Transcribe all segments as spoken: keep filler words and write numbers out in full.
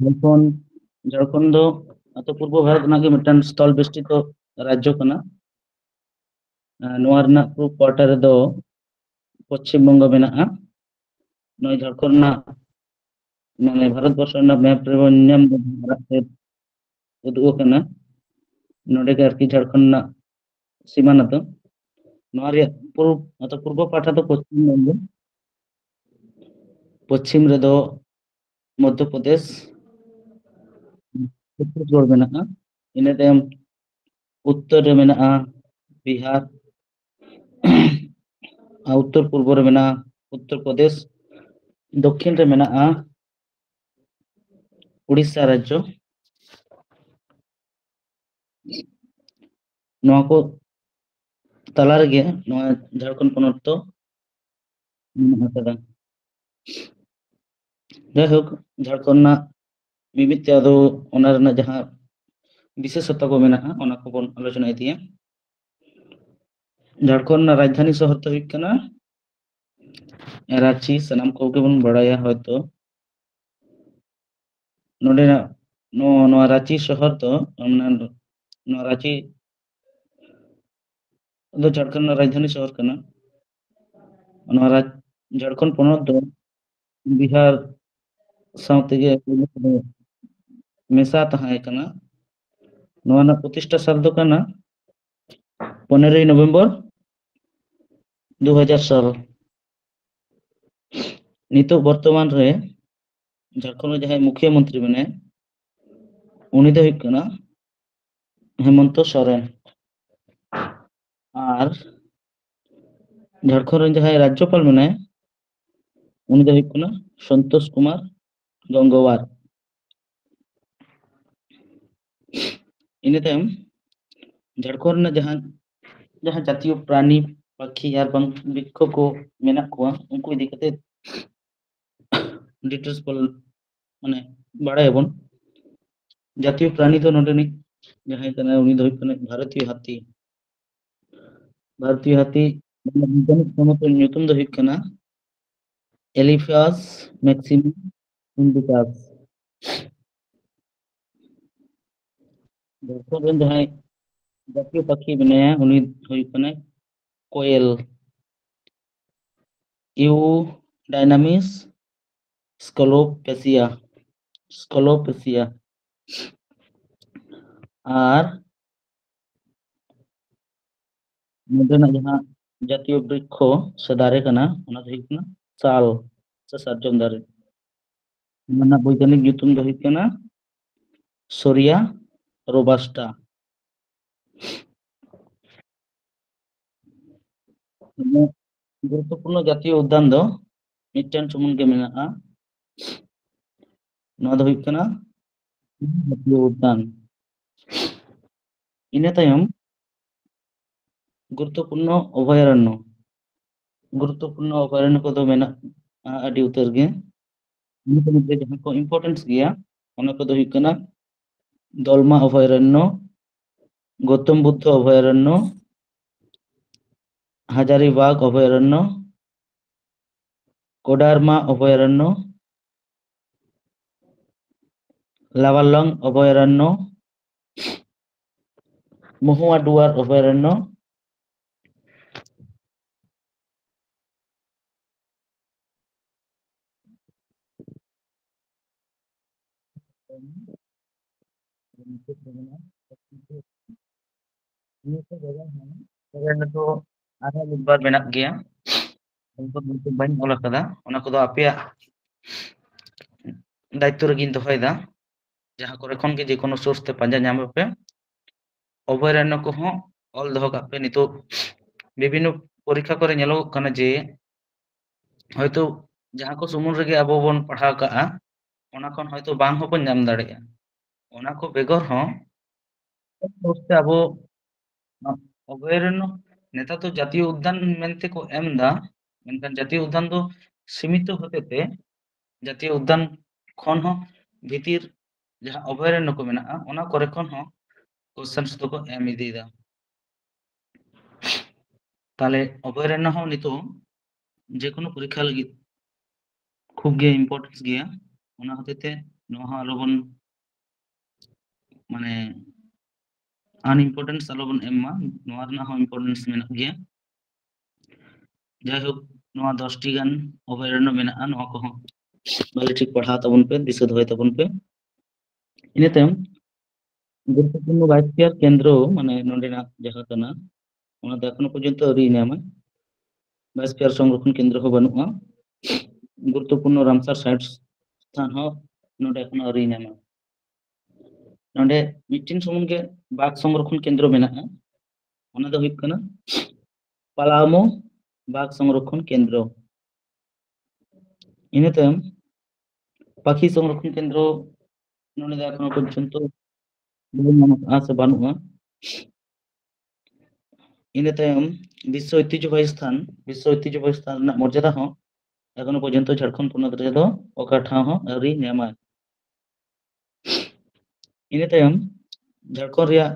ᱡᱷᱟᱲᱠᱷᱚᱸᱰ ᱡᱷᱟᱲᱠᱷᱚᱸᱰ ᱫᱚ ᱟᱫᱚ ᱯᱩᱨᱵᱚ ᱵᱷᱟᱨᱚᱛ ᱨᱮᱱᱟᱜ ᱜᱮ ᱢᱤᱫᱴᱟᱝ ᱥᱛᱷᱚᱞ ᱵᱮᱥᱴᱤᱛᱚ ᱨᱟᱡᱽᱡᱚ ᱠᱟᱱᱟ᱾ ᱱᱚᱣᱟ ᱨᱮᱱᱟᱜ ᱯᱩᱨᱩᱵ ᱯᱟᱦᱴᱟ ᱨᱮᱫᱚ ᱯᱚᱪᱷᱤᱢ ᱵᱚᱝᱜᱚ ᱢᱮᱱᱟᱜᱼᱟ᱾ ᱱᱚᱜᱼᱚᱭ ᱡᱷᱟᱲᱠᱷᱚᱸᱰ ᱨᱮᱱᱟᱜ, ᱢᱟᱱᱮ, ᱵᱷᱟᱨᱚᱛ ᱵᱚᱨᱥᱚ ᱨᱮᱱᱟᱜ ᱢᱮᱯ ᱨᱮᱵᱚᱱ ᱧᱟᱢ ᱮᱫᱟ, ᱟᱨᱟᱜ ᱛᱮ ᱩᱫᱩᱜ ᱟᱠᱟᱱᱟ᱾ ᱱᱚᱰᱮ ᱜᱮ ᱟᱨᱠᱤ ᱡᱷᱟᱲᱠᱷᱚᱸᱰ ᱨᱮᱱᱟᱜ ᱥᱤᱢᱟᱱᱟ ᱫᱚ᱾ ᱱᱚᱣᱟ ᱨᱮᱭᱟᱜ ᱯᱩᱨᱩᱵ, ᱚᱨᱛᱷᱟᱛ ᱯᱩᱨᱵᱚ ᱯᱟᱦᱴᱟ ᱫᱚ ᱯᱚᱪᱷᱤᱢ ᱵᱚᱝᱜᱚ, ᱯᱚᱪᱷᱤᱢ ᱨᱮᱫᱚ ᱢᱚᱫᱽᱫᱷᱚ ᱯᱨᱚᱫᱮᱥ, ᱪᱷᱚᱛᱛᱤᱥᱜᱚᱲ ᱢᱮᱱᱟᱜᱼᱟ᱾ ᱤᱱᱟᱹ ᱛᱟᱭᱚᱢ ᱩᱛᱛᱚᱨ ᱨᱮ ᱢᱮᱱᱟᱜᱼᱟ ᱵᱤᱦᱟᱨ, ᱟᱨ ᱩᱛᱛᱚᱨ ᱯᱩᱨᱵᱚ ᱨᱮ ᱢᱮᱱᱟᱜᱼᱟ ᱩᱛᱛᱚᱨ ᱯᱨᱚᱫᱮᱥ, ᱫᱚᱠᱠᱷᱤᱱ ᱨᱮ ᱢᱮᱱᱟᱜᱼᱟ ᱩᱲᱤᱥᱥᱟ ᱨᱟᱡᱽᱡᱚ᱾ ᱱᱚᱣᱟ ᱠᱚ ᱛᱟᱞᱟ ᱨᱮᱜᱮ ᱱᱚᱣᱟ ᱡᱷᱟᱲᱠᱷᱚᱸᱰ ᱯᱚᱱᱚᱛ ᱫᱚ ᱢᱮᱱᱟᱜ ᱟᱠᱟᱫᱟ᱾ ᱡᱟᱭᱦᱳᱠ, ᱡᱷᱟᱲᱠᱷᱚᱸᱰ ᱨᱮᱱᱟᱜ ᱢᱤᱢᱤᱫ ᱛᱮ ᱟᱫᱚ ᱚᱱᱟ ᱨᱮᱱᱟᱜ ᱡᱟᱦᱟᱸ ᱵᱤᱥᱮᱥᱚᱛᱟ ᱠᱚ ᱢᱮᱱᱟᱜᱼᱟ, ᱚᱱᱟ ᱠᱚᱵᱚᱱ ᱟᱞᱳᱪᱚᱱᱟ ᱤᱫᱤᱭᱟ᱾ ᱡᱷᱟᱲᱠᱷᱚᱸᱰ ᱨᱮᱱᱟᱜ ᱨᱟᱡᱽᱫᱷᱟᱱᱤ ᱥᱚᱦᱚᱨ ᱫᱚ ᱦᱩᱭᱩᱜ ᱠᱟᱱᱟ ᱨᱟᱸᱪᱤ, ᱥᱟᱱᱟᱢ ᱠᱚᱜᱮ ᱵᱚᱱ ᱵᱟᱲᱟᱭᱟ ᱦᱚᱭᱛᱚ᱾ ᱱᱚᱰᱮᱱᱟᱜ ᱱᱚᱣᱟ, ᱱᱚᱣᱟ ᱨᱟᱸᱪᱤ ᱥᱚᱦᱚᱨ ᱫᱚ, ᱢᱟᱱᱮ, ᱱᱚᱣᱟ ᱨᱟᱸᱪᱤ ᱫᱚ ᱡᱷᱟᱲᱠᱷᱚᱸᱰ ᱨᱮᱱᱟᱜ ᱨᱟᱡᱽᱫᱷᱟᱱᱤ ᱥᱚᱦᱚᱨ ᱠᱟᱱᱟ᱾ ᱱᱚᱣᱟ ᱨᱟᱡᱽ-, ᱡᱷᱟᱲᱠᱷᱚᱸᱰ ᱯᱚᱱᱚᱛ ᱫᱚ ᱵᱤᱦᱟᱨ ᱥᱟᱶ ᱛᱮᱜᱮ ᱢᱮᱥᱟ ᱛᱟᱦᱮᱸ ᱠᱟᱱᱟ᱾ ᱱᱚᱣᱟ ᱨᱮᱱᱟᱜ ᱯᱨᱚᱛᱤᱥᱴᱷᱟ ᱥᱟᱞ ᱫᱚ ᱠᱟᱱᱟ ᱯᱚᱱᱮᱨᱚᱭ ᱱᱚᱵᱷᱮᱢᱵᱚᱨ ᱫᱩ ᱦᱟᱡᱟᱨ ᱥᱟᱞ᱾ ᱱᱤᱛᱚᱜ ᱵᱚᱨᱛᱚᱢᱟᱱ ᱨᱮ ᱡᱷᱟᱲᱠᱷᱚᱸᱰ ᱨᱮ ᱡᱟᱦᱟᱸᱭ ᱢᱩᱠᱷᱤᱭᱟᱹ ᱢᱚᱱᱛᱨᱤ ᱢᱮᱱᱟᱭᱟ, ᱩᱱᱤ ᱫᱚ ᱦᱩᱭᱩᱜ ᱠᱟᱱᱟ ᱦᱮᱢᱚᱱᱛᱚ ᱥᱚᱨᱮᱱ᱾ ᱟᱨ ᱡᱷᱟᱲᱠᱷᱚᱸᱰ ᱨᱮᱱ ᱡᱟᱦᱟᱸᱭ ᱨᱟᱡᱽᱡᱚᱯᱟᱞ ᱢᱮᱱᱟᱭᱟ, ᱩᱱᱤ ᱫᱚ ᱦᱩᱭᱩᱜ ᱠᱟᱱᱟ ᱥᱚᱱᱛᱳᱥ ᱠᱩᱢᱟᱨ ᱜᱚᱝᱜᱳᱣᱟᱨ᱾ ᱤᱱᱟᱹ ᱛᱟᱭᱚᱢ ᱡᱷᱟᱲᱠᱷᱚᱸᱰ ᱨᱮᱱᱟᱜ ᱡᱟᱦᱟᱸ, ᱡᱟᱦᱟᱸ ᱡᱟᱛᱤᱭᱚ ᱯᱨᱟᱱᱤ, ᱯᱟᱠᱷᱤ ᱟᱨ ᱵᱟᱝ ᱵᱨᱤᱠᱠᱷᱚ ᱠᱚ ᱢᱮᱱᱟᱜ ᱠᱚᱣᱟ, ᱩᱱᱠᱩ ᱤᱫᱤ ᱠᱟᱛᱮ ᱰᱤᱴᱮᱞᱥ ᱵᱚᱱ, ᱢᱟᱱᱮ, ᱵᱟᱲᱟᱭᱟᱵᱚᱱ᱾ ᱡᱟᱛᱤᱭᱚ ᱯᱨᱟᱱᱤ ᱫᱚ ᱱᱚᱰᱮᱱᱤᱡ ᱡᱟᱦᱟᱸᱭ ᱠᱟᱱᱟᱭ, ᱩᱱᱤ ᱫᱚ ᱦᱩᱭᱩᱜ ᱠᱟᱱᱟ ᱵᱷᱟᱨᱚᱛᱤᱭᱚ ᱦᱟᱹᱛᱤ᱾ ᱵᱷᱟᱨᱚᱛᱤᱭᱚ ᱦᱟᱹᱛᱤ ᱵᱳᱭᱜᱽᱜᱟᱱᱤᱠ ᱥᱚᱢᱚᱛᱚᱞ ᱧᱩᱛᱩᱢ ᱫᱚ ᱦᱩᱭᱩᱜ ᱠᱟᱱᱟ Elephas maxima indicus᱾ ᱡᱷᱟᱲᱠᱷᱚᱸᱰ ᱨᱮᱱ ᱡᱟᱦᱟᱸᱭ ᱡᱟᱹᱛᱤᱭᱚ ᱯᱟᱠᱷᱤ ᱢᱮᱱᱟᱭᱟ, ᱩᱱᱤ ᱦᱩᱭᱩᱜ ᱠᱟᱱᱟᱭ ᱠᱳᱭᱮᱞ, Eudynamys scolopaceae, scolopaceae᱾ ᱟᱨ ᱱᱚᱰᱮᱱᱟᱜ ᱡᱟᱦᱟᱸ ᱡᱟᱛᱤᱭᱚ ᱵᱨᱤᱠᱠᱷᱚ ᱥᱮ ᱫᱟᱨᱮ ᱠᱟᱱᱟ, ᱚᱱᱟ ᱫᱚ ᱦᱩᱭᱩᱜ ᱠᱟᱱᱟ ᱥᱟᱞ ᱥᱮ ᱥᱟᱨᱡᱚᱢ ᱫᱟᱨᱮ᱾ ᱚᱱᱟ ᱨᱮᱱᱟᱜ ᱵᱳᱭᱜᱟᱱᱤᱠ ᱧᱩᱛᱩᱢ ᱫᱚ ᱦᱩᱭᱩᱜ ᱠᱟᱱᱟ Shorea robusta᱾ ᱜᱩᱨᱩᱛᱛᱚᱯᱩᱨᱱᱚ ᱡᱟᱛᱤᱭᱚ ᱩᱫᱽᱫᱟᱱ ᱫᱚ ᱢᱤᱫᱴᱮᱱ ᱥᱩᱢᱩᱝ ᱜᱮ ᱢᱮᱱᱟᱜᱼᱟ᱾ ᱱᱚᱣᱟ ᱫᱚ ᱦᱩᱭᱩᱜ ᱠᱟᱱᱟ ᱡᱟᱛᱤᱭᱚ ᱩᱫᱽᱫᱟᱱ᱾ ᱤᱱᱟᱹ ᱛᱟᱭᱚᱢ ᱜᱩᱨᱩᱛᱛᱚᱯᱩᱨᱱᱚ ᱚᱵᱷᱚᱭᱟᱨᱚᱱᱱᱚ, ᱜᱩᱨᱩᱛᱛᱚᱯᱩᱨᱱᱚ ᱚᱵᱷᱚᱭᱟᱨᱚᱱᱱᱚ ᱠᱚᱫᱚ ᱢᱮᱱᱟᱜᱼᱟ ᱟᱹᱰᱤ ᱩᱛᱟᱹᱨ ᱜᱮ᱾ ᱚᱱᱟ ᱠᱚ ᱢᱩᱫᱽᱨᱮ ᱡᱟᱦᱟᱸ ᱠᱚ importance ᱜᱮᱭᱟ, ᱚᱱᱟ ᱠᱚᱫᱚ ᱦᱩᱭᱩᱜ ᱠᱟᱱᱟ ᱫᱚᱞᱢᱟ ᱚᱵᱷᱚᱭᱟᱨᱚᱱᱱᱚ, ᱜᱳᱛᱚᱢ ᱵᱩᱫᱽᱫᱷᱚ ᱚᱵᱷᱚᱭᱟᱨᱚᱱᱱᱚ, ᱦᱟᱡᱟᱨᱤᱵᱟᱜᱽ ᱚᱵᱷᱚᱭᱟᱨᱚᱱᱱᱚ, ᱠᱳᱰᱟᱨᱢᱟ ᱚᱵᱷᱚᱭᱟᱨᱚᱱᱱᱚ, ᱞᱟᱣᱟᱞᱚᱝ ᱚᱵᱷᱚᱭᱟᱨᱚᱱᱱᱚ, ᱢᱚᱦᱩᱣᱟ ᱰᱩᱣᱟᱨ ᱚᱵᱷᱚᱭᱟᱨᱚᱱᱱᱚ, ᱱᱤᱭᱟᱹ ᱠᱚ ᱵᱮᱜᱚᱨ ᱦᱚᱸ ᱱᱤᱛᱚᱜ ᱟᱨᱦᱚᱸ ᱢᱤᱫ ᱵᱟᱨ ᱢᱮᱱᱟᱜ ᱜᱮᱭᱟ, ᱩᱱᱠᱩ ᱫᱚ ᱵᱟᱹᱧ ᱚᱞ ᱟᱠᱟᱫᱟ, ᱚᱱᱟ ᱠᱚᱫᱚ ᱟᱯᱮᱭᱟᱜ ᱫᱟᱭᱤᱛᱛᱚ ᱨᱮᱜᱮᱧ ᱫᱚᱦᱚᱭᱮᱫᱟ᱾ ᱡᱟᱦᱟᱸ ᱠᱚᱨᱮ ᱠᱷᱚᱱ ᱜᱮ ᱡᱮᱠᱳᱱᱳ source ᱛᱮ ᱯᱟᱸᱡᱟ ᱧᱟᱢ ᱟᱯᱮ, ᱚᱵᱷᱚᱭᱟᱨᱚᱱᱱᱚ ᱠᱚᱦᱚᱸ ᱚᱞ ᱫᱚᱦᱚ ᱠᱟᱜ ᱯᱮ᱾ ᱱᱤᱛᱚᱜ ᱵᱤᱵᱷᱤᱱᱱᱚ ᱯᱚᱨᱤᱠᱠᱷᱟ ᱠᱚᱨᱮ ᱧᱮᱞᱚᱜᱚᱜ ᱠᱟᱱᱟ ᱡᱮ ᱦᱚᱭᱛᱳ ᱡᱟᱦᱟᱸ ᱠᱚ ᱥᱩᱢᱩᱝ ᱨᱮᱜᱮ ᱟᱵᱚ ᱵᱚᱱ ᱯᱟᱲᱦᱟᱣ ᱠᱟᱜᱼᱟ, ᱚᱱᱟ ᱠᱷᱚᱱ ᱦᱚᱭᱛᱳ ᱵᱟᱝ ᱦᱚᱸᱵᱚᱱ ᱧᱟᱢ ᱫᱟᱲᱮᱭᱟᱜᱼᱟ᱾ ᱚᱱᱟ ᱠᱚ ᱵᱮᱜᱚᱨ ᱦᱚᱸ source ᱛᱮ ᱟᱵᱚ ᱚᱵᱷᱚᱭᱟᱨᱚᱱᱱᱚ, ᱱᱮᱛᱟᱨ ᱫᱚ ᱡᱟᱛᱤᱭᱚ ᱩᱫᱽᱫᱟᱱ ᱢᱮᱱᱛᱮ ᱠᱚ ᱮᱢ ᱮᱫᱟ, ᱢᱮᱱᱠᱷᱟᱱ ᱡᱟᱛᱤᱭᱚ ᱩᱫᱽᱫᱟᱱ ᱫᱚ ᱥᱤᱢᱤᱛᱚ ᱦᱚᱛᱮᱛᱮ ᱡᱟᱛᱤᱭᱚ ᱩᱫᱽᱫᱟᱱ ᱠᱷᱚᱱ ᱦᱚᱸ ᱵᱷᱤᱛᱤᱨ ᱡᱟᱦᱟᱸ ᱚᱵᱷᱚᱭᱟᱨᱚᱱᱱᱚ ᱠᱚ ᱢᱮᱱᱟᱜᱼᱟ, ᱚᱱᱟ ᱠᱚᱨᱮ ᱠᱷᱚᱱ ᱦᱚᱸ questions ᱫᱚᱠᱚ ᱮᱢ ᱤᱫᱤᱭᱮᱫᱟ᱾ ᱛᱟᱦᱞᱮ ᱚᱵᱷᱚᱭᱟᱨᱚᱱᱱᱚ ᱦᱚᱸ ᱱᱤᱛᱚᱜ ᱡᱮᱠᱳᱱᱳ ᱯᱚᱨᱤᱠᱠᱷᱟ ᱞᱟᱹᱜᱤᱫ ᱠᱷᱩᱵ ᱜᱮ importance ᱜᱮᱭᱟ᱾ ᱚᱱᱟ ᱦᱚᱛᱮᱛᱮ ᱱᱚᱣᱟ ᱦᱚᱸ ᱟᱞᱚᱵᱚᱱ, ᱢᱟᱱᱮ, unimportance ᱟᱞᱚᱵᱚᱱ ᱮᱢ ᱢᱟ, ᱱᱚᱣᱟ ᱨᱮᱱᱟᱜ ᱦᱚᱸ importance ᱢᱮᱱᱟᱜ ᱜᱮᱭᱟ᱾ ᱡᱟᱭᱦᱳᱠ, ᱱᱚᱣᱟ ᱫᱚᱥᱴᱤ ᱜᱟᱱ ᱚᱵᱷᱚᱭᱟᱨᱚᱱᱱᱚ ᱢᱮᱱᱟᱜᱼᱟ, ᱱᱚᱣᱟ ᱠᱚᱦᱚᱸ ᱵᱷᱟᱜᱮ ᱴᱷᱤᱠ ᱯᱟᱲᱦᱟᱣ ᱛᱟᱵᱚᱱ ᱯᱮ, ᱫᱤᱥᱟᱹ ᱫᱚᱦᱚᱭ ᱛᱟᱵᱚᱱ ᱯᱮ᱾ ᱤᱱᱟᱹ ᱛᱟᱭᱚᱢ ᱜᱩᱨᱩᱛᱛᱚᱯᱩᱨᱱᱚ ᱵᱟᱭᱳᱥᱯᱷᱤᱭᱟᱨ ᱠᱮᱱᱫᱨᱚ, ᱢᱟᱱᱮ ᱱᱚᱰᱮᱱᱟᱜ ᱡᱟᱦᱟᱸ ᱠᱟᱱᱟ, ᱚᱱᱟ ᱫᱚ ᱮᱠᱷᱚᱱᱳ ᱯᱚᱨᱡᱚᱱᱛᱚ ᱟᱹᱣᱨᱤ ᱧᱟᱢᱟ᱾ ᱵᱟᱭᱳᱥᱯᱷᱤᱭᱟᱨ ᱥᱚᱝᱨᱚᱠᱷᱚᱱ ᱠᱮᱱᱫᱨᱚ ᱦᱚᱸ ᱵᱟᱹᱱᱩᱜᱼᱟ᱾ ᱜᱩᱨᱩᱛᱛᱚᱯᱩᱨᱱᱚ ᱨᱟᱢᱥᱟᱨ ᱥᱟᱭᱤᱴ ᱥᱛᱷᱟᱱ ᱦᱚᱸ ᱱᱚᱰᱮ ᱮᱠᱷᱚᱱᱳ ᱟᱹᱣᱨᱤ ᱧᱟᱢᱟ᱾ ᱱᱚᱰᱮ ᱢᱤᱫᱴᱮᱱ ᱥᱩᱢᱩᱝ ᱜᱮ ᱵᱟᱜᱽ ᱥᱚᱝᱨᱚᱠᱷᱚᱱ ᱠᱮᱱᱫᱨᱚ ᱢᱮᱱᱟᱜᱼᱟ, ᱚᱱᱟ ᱫᱚ ᱦᱩᱭᱩᱜ ᱠᱟᱱᱟ ᱯᱟᱞᱟᱢᱳ ᱵᱟᱜᱽ ᱥᱚᱝᱨᱚᱠᱷᱚᱱ ᱠᱮᱱᱫᱨᱚ᱾ ᱤᱱᱟᱹ ᱛᱟᱭᱚᱢ ᱯᱟᱠᱷᱤ ᱥᱚᱝᱨᱚᱠᱷᱚᱱ ᱠᱮᱱᱫᱨᱚ ᱱᱚᱰᱮ ᱫᱚ ᱮᱠᱷᱚᱱᱳ ᱯᱚᱨᱡᱚᱱᱛᱚ ᱵᱟᱵᱚᱱ ᱧᱟᱢ ᱟᱠᱟᱫᱼᱟ ᱥᱮ ᱵᱟᱹᱱᱩᱜᱼᱟ᱾ ᱤᱱᱟᱹ ᱛᱟᱭᱚᱢ ᱵᱤᱥᱥᱚ ᱳᱭᱛᱤᱦᱡᱚᱵᱟᱦᱤ ᱥᱛᱷᱟᱱ, ᱵᱤᱥᱥᱚ ᱳᱭᱛᱤᱦᱡᱚᱵᱟᱦᱤ ᱥᱛᱷᱟᱱ ᱨᱮᱱᱟᱜ ᱢᱚᱨᱡᱟᱫᱟ ᱦᱚᱸ ᱮᱠᱷᱚᱱᱳ ᱯᱚᱨᱡᱚᱱᱛᱚ ᱡᱷᱟᱲᱠᱷᱚᱸᱰ ᱯᱚᱱᱚᱛ ᱨᱮᱫᱚ ᱚᱠᱟ ᱴᱷᱟᱶ ᱦᱚᱸ ᱟᱹᱣᱨᱤ ᱧᱟᱢᱟᱭ᱾ ᱤᱱᱟᱹ ᱛᱟᱭᱚᱢ ᱡᱷᱟᱲᱠᱷᱚᱸᱰ ᱨᱮᱭᱟᱜ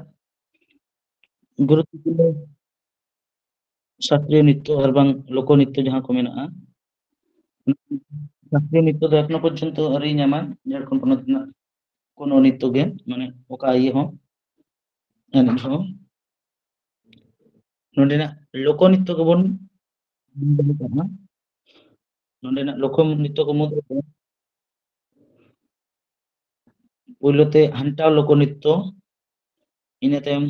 ᱜᱩᱨᱩᱛᱛᱚᱯᱩᱨᱱᱚ ᱥᱟᱥᱛᱨᱤᱭᱚ ᱱᱨᱤᱛᱛᱚ ᱟᱨ ᱵᱟᱝ ᱞᱳᱠᱚ ᱱᱨᱤᱛᱛᱚ ᱡᱟᱦᱟᱸ ᱠᱚ ᱢᱮᱱᱟᱜᱼᱟ, ᱥᱟᱥᱛᱨᱤᱭᱚ ᱱᱨᱤᱛᱛᱚ ᱫᱚ ᱮᱠᱷᱚᱱᱳ ᱯᱚᱨᱡᱚᱱᱛᱚ ᱟᱹᱣᱨᱤ ᱧᱟᱢᱟ ᱡᱷᱟᱲᱠᱷᱚᱸᱰ ᱯᱚᱱᱚᱛ ᱨᱮᱱᱟᱜ ᱠᱳᱱᱳ ᱱᱨᱤᱛᱛᱚ ᱜᱮ, ᱢᱟᱱᱮ ᱚᱠᱟ ᱤᱭᱟᱹ ᱦᱚᱸ, ᱮᱱᱮᱡ ᱦᱚᱸ᱾ ᱱᱚᱰᱮᱱᱟᱜ ᱞᱳᱠᱚ ᱱᱨᱤᱛᱛᱚ ᱜᱮᱵᱚᱱ ᱧᱮᱞ ᱫᱟᱲᱮᱭᱟᱜ ᱠᱟᱱᱟ᱾ ᱱᱚᱰᱮᱱᱟᱜ ᱞᱳᱠᱚ ᱱᱨᱤᱛᱛᱚ ᱠᱚ ᱢᱩᱫᱽ ᱨᱮᱫᱚ ᱯᱳᱭᱞᱳ ᱛᱮ ᱦᱟᱱᱴᱟᱣ ᱞᱳᱠᱚ ᱱᱨᱤᱛᱛᱚ, ᱤᱱᱟᱹ ᱛᱟᱭᱚᱢ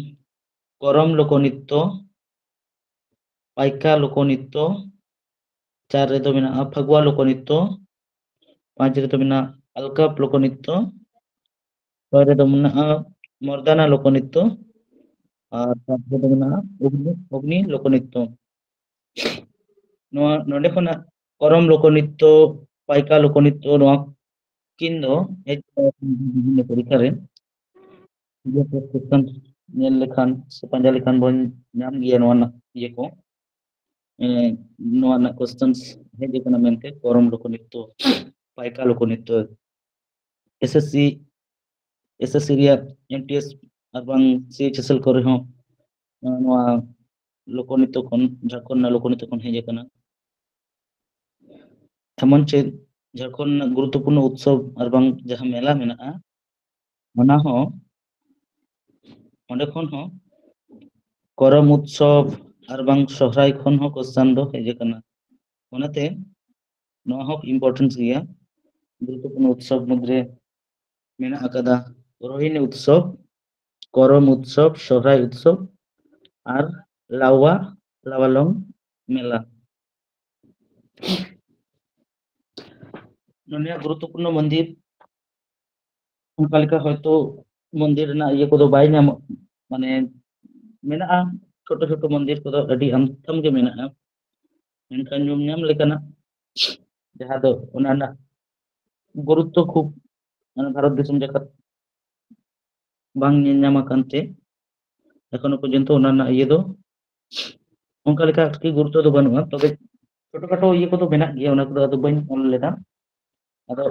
ᱠᱚᱨᱚᱢ ᱞᱳᱠᱚ ᱱᱨᱤᱛᱛᱚ, ᱯᱟᱭᱠᱟ ᱞᱳᱠᱚ ᱱᱨᱤᱛᱛᱚ, ᱪᱟᱨ ᱨᱮᱫᱚ ᱢᱮᱱᱟᱜᱼᱟ ᱯᱷᱟᱜᱩᱣᱟ ᱞᱳᱠᱚ ᱱᱨᱤᱛᱛᱚ, ᱯᱟᱸᱪ ᱨᱮᱫᱚ ᱢᱮᱱᱟᱜᱼᱟ ᱟᱞᱠᱟᱯ ᱞᱳᱠᱚ ᱱᱨᱤᱛᱛᱚ, ᱪᱷᱚᱭ ᱨᱮᱫᱚ ᱢᱮᱱᱟᱜᱼᱟ ᱢᱚᱨᱫᱟᱱᱟ ᱞᱳᱠᱚ ᱱᱨᱤᱛᱛᱚ, ᱟᱨ ᱥᱟᱛ ᱨᱮᱫᱚ ᱢᱮᱱᱟᱜᱼᱟ ᱚᱜᱽᱱᱤ, ᱚᱜᱽᱱᱤ ᱞᱳᱠᱚ ᱱᱨᱤᱛᱛᱚ᱾ ᱱᱚᱣᱟ ᱱᱚᱰᱮ ᱠᱷᱚᱱᱟᱜ ᱠᱚᱨᱚᱢ ᱞᱳᱠᱚ ᱱᱨᱤᱛᱛᱚ, ᱯᱟᱭᱠᱟ ᱞᱳᱠᱚ ᱱᱨᱤᱛᱛᱚ, ᱱᱚᱣᱟ ᱠᱤᱱ ᱫᱚ ᱦᱮᱡ ᱟᱠᱟᱱᱟ ᱯᱚᱨᱤᱠᱷᱟ ᱨᱮ᱾ ᱤᱭᱟᱹ ᱠᱚ question ᱧᱮᱞ ᱞᱮᱠᱷᱟᱱ ᱥᱮ ᱯᱟᱸᱡᱟ ᱞᱮᱠᱷᱟᱱ ᱵᱚᱱ ᱧᱟᱢ ᱜᱮᱭᱟ ᱱᱚᱣᱟ ᱨᱮᱱᱟᱜ ᱤᱭᱟᱹ ᱠᱚ᱾ ᱮ, ᱱᱚᱣᱟ ᱨᱮᱱᱟᱜ questions ᱦᱮᱡ ᱟᱠᱟᱱᱟ ᱢᱮᱱᱛᱮ, ᱠᱚᱨᱚᱢ ᱞᱳᱠᱚ ᱱᱨᱤᱛᱛᱚ, ᱯᱟᱭᱠᱟ ᱞᱳᱠᱚ ᱱᱨᱤᱛᱛᱚ, S S C, S S C ᱨᱮᱭᱟᱜ ᱮᱢ ᱴᱤ ᱮᱥ ᱟᱨ ᱵᱟᱝ ᱥᱤ ᱮᱭᱤᱪ ᱮᱥ ᱮᱞ ᱠᱚᱨᱮ ᱦᱚᱸ, ᱮ, ᱱᱚᱣᱟ ᱞᱳᱠᱚ ᱱᱨᱤᱛᱛᱚ ᱠᱷᱚᱱ, ᱡᱷᱟᱲᱠᱷᱚᱸᱰ ᱨᱮᱱᱟᱜ ᱞᱳᱠᱚ ᱱᱨᱤᱛᱛᱚ ᱠᱷᱚᱱ ᱦᱮᱡ ᱟᱠᱟᱱᱟ᱾ ᱮᱢᱚᱱ ᱪᱮᱫ ᱡᱷᱟᱲᱠᱷᱚᱸᱰ ᱨᱮᱱᱟᱜ ᱜᱩᱨᱩᱛᱛᱚᱯᱩᱨᱱᱚ ᱩᱛᱥᱚᱵ ᱟᱨ ᱵᱟᱝ ᱡᱟᱦᱟᱸ ᱢᱮᱞᱟ ᱢᱮᱱᱟᱜᱼᱟ, ᱚᱱᱟ ᱦᱚᱸ ᱚᱸᱰᱮ ᱠᱷᱚᱱ ᱦᱚᱸ ᱠᱚᱨᱚᱢ ᱩᱛᱥᱚᱵ ᱟᱨ ᱵᱟᱝ ᱥᱚᱦᱨᱟᱭ ᱠᱷᱚᱱ ᱦᱚᱸ ᱠᱚᱥᱪᱟᱱ ᱫᱚ ᱦᱮᱡ ᱟᱠᱟᱱᱟ᱾ ᱚᱱᱟᱛᱮ ᱱᱚᱣᱟ ᱦᱚᱸ ᱤᱢᱯᱚᱨᱴᱮᱱᱥ ᱜᱮᱭᱟ, ᱜᱩᱨᱩᱛᱛᱚᱯᱩᱨᱱᱚ ᱩᱛᱥᱚᱵ ᱢᱩᱫᱽᱨᱮ ᱢᱮᱱᱟᱜ ᱟᱠᱟᱫᱟ ᱨᱳᱦᱤᱱᱤ ᱩᱛᱥᱚᱵ, ᱠᱚᱨᱚᱢ ᱩᱛᱥᱚᱵ, ᱥᱚᱦᱨᱟᱭ ᱩᱛᱥᱚᱵ ᱟᱨ ᱞᱟᱣᱟ ᱞᱟᱣᱟᱞᱚᱝ ᱢᱮᱞᱟ᱾ ᱱᱚᱰᱮᱱᱟᱜ ᱜᱩᱨᱩᱛᱛᱚᱯᱩᱨᱱᱚ ᱢᱚᱱᱫᱤᱨ ᱚᱱᱠᱟ ᱞᱮᱠᱟ ᱦᱚᱭᱛᱳ ᱢᱚᱱᱫᱤᱨ ᱨᱮᱱᱟᱜ ᱤᱭᱟᱹ ᱠᱚᱫᱚ ᱵᱟᱭ ᱧᱟᱢᱚᱜ, ᱢᱟᱱᱮ ᱢᱮᱱᱟᱜᱼᱟ, ᱪᱷᱳᱴᱳ ᱪᱷᱳᱴᱳ ᱢᱚᱱᱫᱤᱨ ᱠᱚᱫᱚ ᱟᱹᱰᱤ ᱟᱢᱫᱟᱢ ᱜᱮ ᱢᱮᱱᱟᱜᱼᱟ, ᱢᱮᱱᱠᱷᱟᱱ ᱧᱩᱢ ᱧᱟᱢ ᱞᱮᱠᱟᱱᱟᱜ ᱡᱟᱦᱟᱸ ᱫᱚ ᱚᱱᱟ ᱨᱮᱱᱟᱜ ᱜᱩᱨᱩᱛᱛᱚ ᱠᱷᱩᱵ, ᱢᱟᱱᱮ ᱵᱷᱟᱨᱚᱛ ᱫᱤᱥᱚᱢ ᱡᱟᱠᱟᱛ ᱵᱟᱝ ᱧᱮᱞ ᱧᱟᱢ ᱟᱠᱟᱱ ᱛᱮ ᱮᱠᱷᱚᱱᱳ ᱯᱚᱨᱡᱚᱱᱛᱚ ᱚᱱᱟ ᱨᱮᱱᱟᱜ ᱤᱭᱟᱹ ᱫᱚ ᱚᱱᱠᱟ ᱞᱮᱠᱟ ᱟᱨᱠᱤ ᱜᱩᱨᱩᱛᱛᱚ ᱫᱚ ᱵᱟᱹᱱᱩᱜᱼᱟ᱾ ᱛᱚᱵᱮ ᱪᱷᱳᱴᱳ ᱠᱷᱟᱴᱳ ᱤᱭᱟᱹ ᱠᱚᱫᱚ ᱢᱮᱱᱟᱜ ᱜᱮᱭᱟ, ᱚᱱᱟ ᱠᱚᱫᱚ ᱟᱫᱚ ᱵᱟᱹᱧ ᱚᱞ ᱞᱮᱫᱟ᱾ ᱟᱫᱚ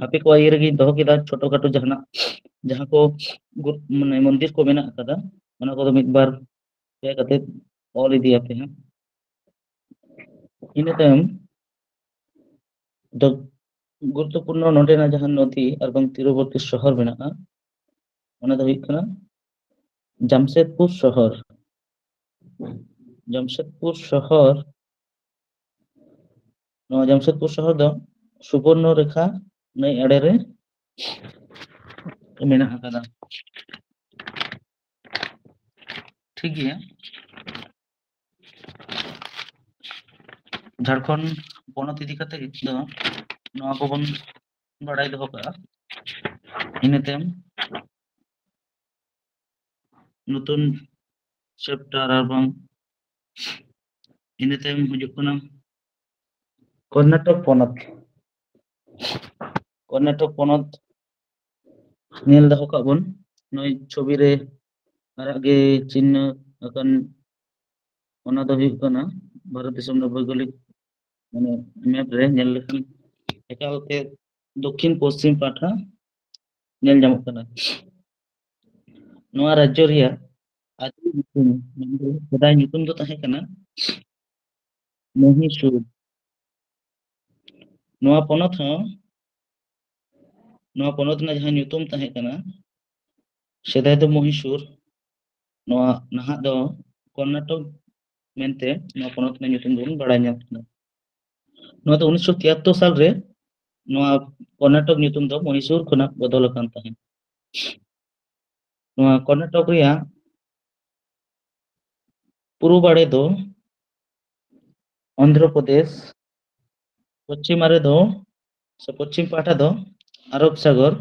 ᱟᱯᱮ ᱠᱚᱣᱟᱜ ᱤᱭᱟᱹ ᱨᱮᱜᱮᱧ ᱫᱚᱦᱚ ᱠᱮᱫᱟ ᱪᱷᱳᱴᱳ ᱠᱷᱟᱴᱳ ᱡᱟᱦᱟᱱᱟᱜ, ᱡᱟᱦᱟᱸ ᱠᱚ ᱜᱩᱨ-, ᱢᱟᱱᱮ ᱢᱚᱱᱫᱤᱨ ᱠᱚ ᱢᱮᱱᱟᱜ ᱟᱠᱟᱫᱟ, ᱚᱱᱟ ᱠᱚᱫᱚ ᱢᱤᱫ ᱵᱟᱨ ᱤᱭᱟᱹ ᱠᱟᱛᱮ ᱚᱞ ᱤᱫᱤᱭᱟᱯᱮ ᱦᱟᱸᱜ᱾ ᱤᱱᱟᱹ ᱛᱟᱭᱚᱢ ᱫᱚ ᱜᱩᱨᱩᱛᱛᱚᱯᱩᱨᱱᱚ ᱱᱚᱰᱮᱱᱟᱜ ᱡᱟᱦᱟᱸ ᱱᱚᱫᱤ ᱟᱨ ᱵᱟᱝ ᱛᱤᱨᱚᱵᱚᱨᱛᱤ ᱥᱚᱦᱚᱨ ᱢᱮᱱᱟᱜᱼᱟ, ᱚᱱᱟ ᱫᱚ ᱦᱩᱭᱩᱜ ᱠᱟᱱᱟ ᱡᱟᱢᱥᱮᱫᱽᱯᱩᱨ ᱥᱚᱦᱚᱨ᱾ ᱡᱟᱢᱥᱮᱫᱽᱯᱩᱨ ᱥᱚᱦᱚᱨ, ᱱᱚᱣᱟ ᱡᱟᱢᱥᱮᱫᱽᱯᱩᱨ ᱥᱚᱦᱚᱨ ᱫᱚ ᱥᱩᱵᱚᱨᱱᱚ ᱨᱮᱠᱷᱟ ᱱᱟᱹᱭ ᱟᱲᱮ ᱨᱮ ᱢᱮᱱᱟᱜ ᱟᱠᱟᱫᱟ᱾ ᱴᱷᱤᱠ ᱜᱮᱭᱟ, ᱡᱷᱟᱲᱠᱷᱚᱸᱰ ᱯᱚᱱᱚᱛ ᱤᱫᱤ ᱠᱟᱛᱮ ᱫᱚ ᱱᱚᱣᱟ ᱠᱚᱵᱚᱱ ᱵᱟᱲᱟᱭ ᱫᱚᱦᱚ ᱠᱟᱜᱼᱟ᱾ ᱤᱱᱟᱹ ᱛᱟᱭᱚᱢ ᱱᱚᱛᱩᱱ ᱪᱮᱯᱴᱟᱨ ᱟᱨ ᱵᱟᱝ ᱤᱱᱟᱹ ᱛᱟᱭᱚᱢ ᱦᱤᱡᱩᱜ ᱠᱟᱱᱟ ᱠᱚᱨᱱᱟᱴᱚᱠ ᱯᱚᱱᱚᱛ᱾ ᱠᱚᱨᱱᱟᱴᱚᱠ ᱯᱚᱱᱚᱛ ᱧᱮᱞ ᱫᱚᱦᱚ ᱠᱟᱜ ᱵᱚᱱ, ᱱᱚᱜᱼᱚᱭ ᱪᱷᱚᱵᱤ ᱨᱮ ᱟᱨᱟᱜ ᱜᱮ ᱪᱤᱱᱦᱟᱹ ᱟᱠᱟᱱ, ᱚᱱᱟ ᱫᱚ ᱦᱩᱭᱩᱜ ᱠᱟᱱᱟ ᱵᱷᱟᱨᱚᱛ ᱫᱤᱥᱚᱢ ᱨᱮᱱᱟᱜ ᱵᱷᱳᱣᱜᱳᱞᱤᱠ, ᱢᱟᱱᱮ, ᱢᱮᱯ ᱨᱮ ᱧᱮᱞ ᱞᱮᱠᱷᱟᱱ ᱮᱠᱟᱞ ᱛᱮ ᱫᱚᱠᱠᱷᱤᱱ ᱯᱚᱥᱪᱤᱢ ᱯᱟᱦᱴᱟ ᱧᱮᱞ ᱧᱟᱢᱚᱜ ᱠᱟᱱᱟ᱾ ᱱᱚᱣᱟ ᱨᱟᱡᱽᱡᱚ ᱨᱮᱭᱟᱜ ᱟᱹᱫᱤ ᱧᱩᱛᱩᱢ, ᱢᱮᱱᱫᱚ ᱥᱮᱫᱟᱭ ᱧᱩᱛᱩᱢ ᱫᱚ ᱛᱟᱦᱮᱸ ᱠᱟᱱᱟ ᱢᱚᱦᱤᱥᱩᱨ᱾ ᱱᱚᱣᱟ ᱯᱚᱱᱚᱛ ᱦᱚᱸ, ᱱᱚᱣᱟ ᱯᱚᱱᱚᱛ ᱨᱮᱱᱟᱜ ᱡᱟᱦᱟᱸ ᱧᱩᱛᱩᱢ ᱛᱟᱦᱮᱸ ᱠᱟᱱᱟ ᱥᱮᱫᱟᱭ ᱫᱚ ᱢᱚᱦᱤᱥᱩᱨ, ᱱᱚᱣᱟ ᱱᱟᱦᱟᱜ ᱫᱚ ᱠᱚᱨᱱᱟᱴᱚᱠ ᱢᱮᱱᱛᱮ ᱱᱚᱣᱟ ᱯᱚᱱᱚᱛ ᱨᱮᱱᱟᱜ ᱧᱩᱛᱩᱢ ᱫᱚᱵᱚᱱ ᱵᱟᱲᱟᱭ ᱧᱟᱢ ᱠᱮᱫᱟ᱾ ᱱᱚᱣᱟ ᱫᱚ ᱩᱱᱤᱥᱥᱚ ᱛᱤᱭᱟᱛᱛᱳᱨ ᱥᱟᱞ ᱨᱮ ᱱᱚᱣᱟ ᱠᱚᱨᱱᱟᱴᱚᱠ ᱧᱩᱛᱩᱢ ᱫᱚ ᱢᱚᱦᱤᱥᱩᱨ ᱠᱷᱚᱱᱟᱜ ᱵᱚᱫᱚᱞ ᱟᱠᱟᱱ ᱛᱟᱦᱮᱸᱫ᱾ ᱱᱚᱣᱟ ᱠᱚᱨᱱᱟᱴᱚᱠ ᱨᱮᱭᱟᱜ ᱯᱩᱨᱩᱵ ᱟᱲᱮ ᱫᱚ ᱚᱱᱫᱷᱨᱚ ᱯᱨᱚᱫᱮᱥ, ᱯᱚᱪᱷᱤᱢ ᱟᱲᱮ ᱫᱚ ᱥᱮ ᱯᱚᱪᱷᱤᱢ ᱯᱟᱦᱴᱟ ᱫᱚ ᱟᱨᱚᱵ ᱥᱟᱜᱚᱨ,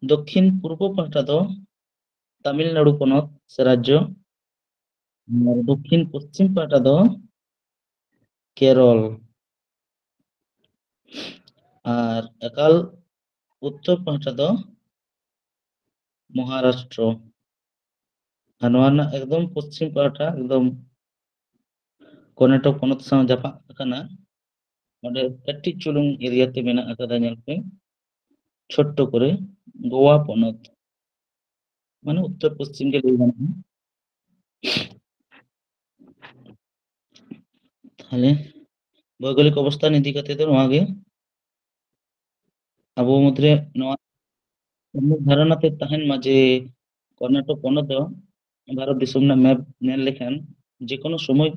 ᱫᱚᱠᱷᱤᱱ ᱯᱩᱨᱵᱚ ᱯᱟᱦᱴᱟ ᱫᱚ ᱛᱟᱢᱤᱞᱱᱟᱲᱩ ᱯᱚᱱᱚᱛ ᱥᱮ ᱨᱟᱡᱽᱡᱚ, ᱟᱨ ᱫᱚᱠᱷᱤᱱ ᱯᱚᱪᱷᱤᱢ ᱯᱟᱦᱴᱟ ᱫᱚ ᱠᱮᱨᱚᱞ, ᱟᱨ ᱮᱠᱟᱞ ᱩᱛᱛᱚᱨ ᱯᱟᱦᱴᱟ ᱫᱚ ᱢᱚᱦᱟᱨᱟᱥᱴᱨᱚ᱾ ᱟᱨ ᱱᱚᱣᱟ ᱨᱮᱱᱟᱜ ᱮᱠᱫᱚᱢ ᱯᱚᱪᱷᱤᱢ ᱯᱟᱦᱴᱟ, ᱮᱠᱫᱚᱢ ᱠᱚᱨᱱᱟᱴᱚᱠ ᱯᱚᱱᱚᱛ ᱥᱟᱶ ᱡᱟᱯᱟᱜ ᱟᱠᱟᱱᱟ, ᱚᱸᱰᱮ ᱠᱟᱹᱴᱤᱡ ᱪᱩᱞᱩᱝ ᱮᱨᱤᱭᱟ ᱛᱮ ᱢᱮᱱᱟᱜ ᱟᱠᱟᱫᱟ, ᱧᱮᱞ ᱯᱮ, ᱪᱷᱳᱴᱴᱚ ᱠᱚᱨᱮ ᱜᱳᱣᱟ ᱯᱚᱱᱚᱛ, ᱢᱟᱱᱮ ᱩᱛᱛᱚᱨ ᱯᱚᱪᱷᱤᱢ ᱜᱮ ᱞᱟᱹᱭ ᱜᱟᱱᱚᱜᱼᱟ᱾ ᱛᱟᱦᱞᱮ ᱵᱷᱳᱣᱜᱳᱞᱤᱠ ᱚᱵᱚᱥᱛᱷᱟᱱ ᱤᱫᱤ ᱠᱟᱛᱮ ᱫᱚ ᱱᱚᱣᱟ ᱜᱮ, ᱟᱵᱚ ᱢᱩᱫᱽᱨᱮ ᱱᱚᱣᱟ ᱩᱭᱦᱟᱹᱨ ᱫᱷᱟᱨᱚᱱᱟ ᱛᱮ ᱛᱟᱦᱮᱱ ᱢᱟ ᱡᱮ ᱠᱚᱨᱱᱟᱴᱚᱠ ᱯᱚᱱᱚᱛ ᱫᱚ ᱵᱷᱟᱨᱚᱛ ᱫᱤᱥᱚᱢ ᱨᱮᱱᱟᱜ ᱢᱮᱯ ᱧᱮᱞ ᱞᱮᱠᱷᱟᱱ ᱡᱮᱠᱳᱱᱳ ᱥᱚᱢᱚᱭ,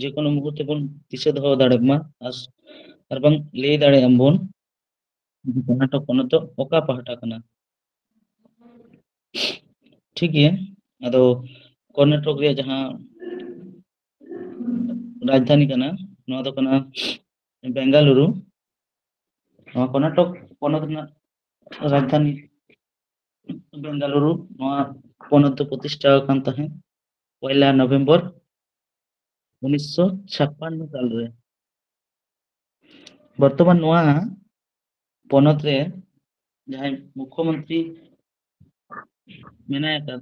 ᱡᱮᱠᱳᱱᱳ ᱢᱩᱦᱩᱨᱛᱮ ᱵᱚᱱ ᱫᱤᱥᱟᱹ ᱫᱚᱦᱚ ᱫᱟᱲᱮᱭᱟᱜ ᱢᱟ, ᱟᱨ, ᱟᱨ ᱵᱟᱝ ᱞᱟᱹᱭ ᱫᱟᱲᱮᱭᱟᱜ ᱵᱚᱱ ᱡᱮ ᱠᱚᱨᱱᱟᱴᱚᱠ ᱯᱚᱱᱚᱛ ᱫᱚ ᱚᱠᱟ ᱯᱟᱦᱴᱟ ᱠᱟᱱᱟ᱾ ᱴᱷᱤᱠ ᱜᱮᱭᱟ, ᱟᱫᱚ ᱠᱚᱨᱱᱟᱴᱚᱠ ᱨᱮᱭᱟᱜ ᱡᱟᱦᱟᱸ ᱨᱟᱡᱽᱫᱷᱟᱱᱤ ᱠᱟᱱᱟ, ᱱᱚᱣᱟ ᱫᱚ ᱠᱟᱱᱟ ᱵᱮᱝᱜᱟᱞᱩᱨᱩ᱾ ᱱᱚᱣᱟ ᱠᱚᱨᱱᱟᱴᱚᱠ ᱯᱚᱱᱚᱛ ᱨᱮᱱᱟᱜ ᱨᱟᱡᱽᱫᱷᱟᱱᱤ ᱵᱮᱝᱜᱟᱞᱩᱨᱩ᱾ ᱱᱚᱣᱟ ᱯᱚᱱᱚᱛ ᱫᱚ ᱯᱨᱚᱛᱤᱥᱴᱷᱟ ᱟᱠᱟᱱ ᱛᱟᱦᱮᱸᱫ ᱯᱚᱭᱞᱟ ᱱᱚᱵᱷᱮᱢᱵᱚᱨ ᱩᱱᱤᱥᱥᱚ ᱪᱷᱟᱯᱯᱟᱱᱱᱚ ᱥᱟᱞ ᱨᱮ᱾ ᱵᱚᱨᱛᱚᱢᱟᱱ ᱱᱚᱣᱟ ᱯᱚᱱᱚᱛ ᱨᱮ ᱡᱟᱦᱟᱸᱭ ᱢᱩᱠᱷᱭᱚᱢᱚᱱᱛᱨᱤ ᱢᱮᱱᱟᱭ ᱟᱠᱟᱫ,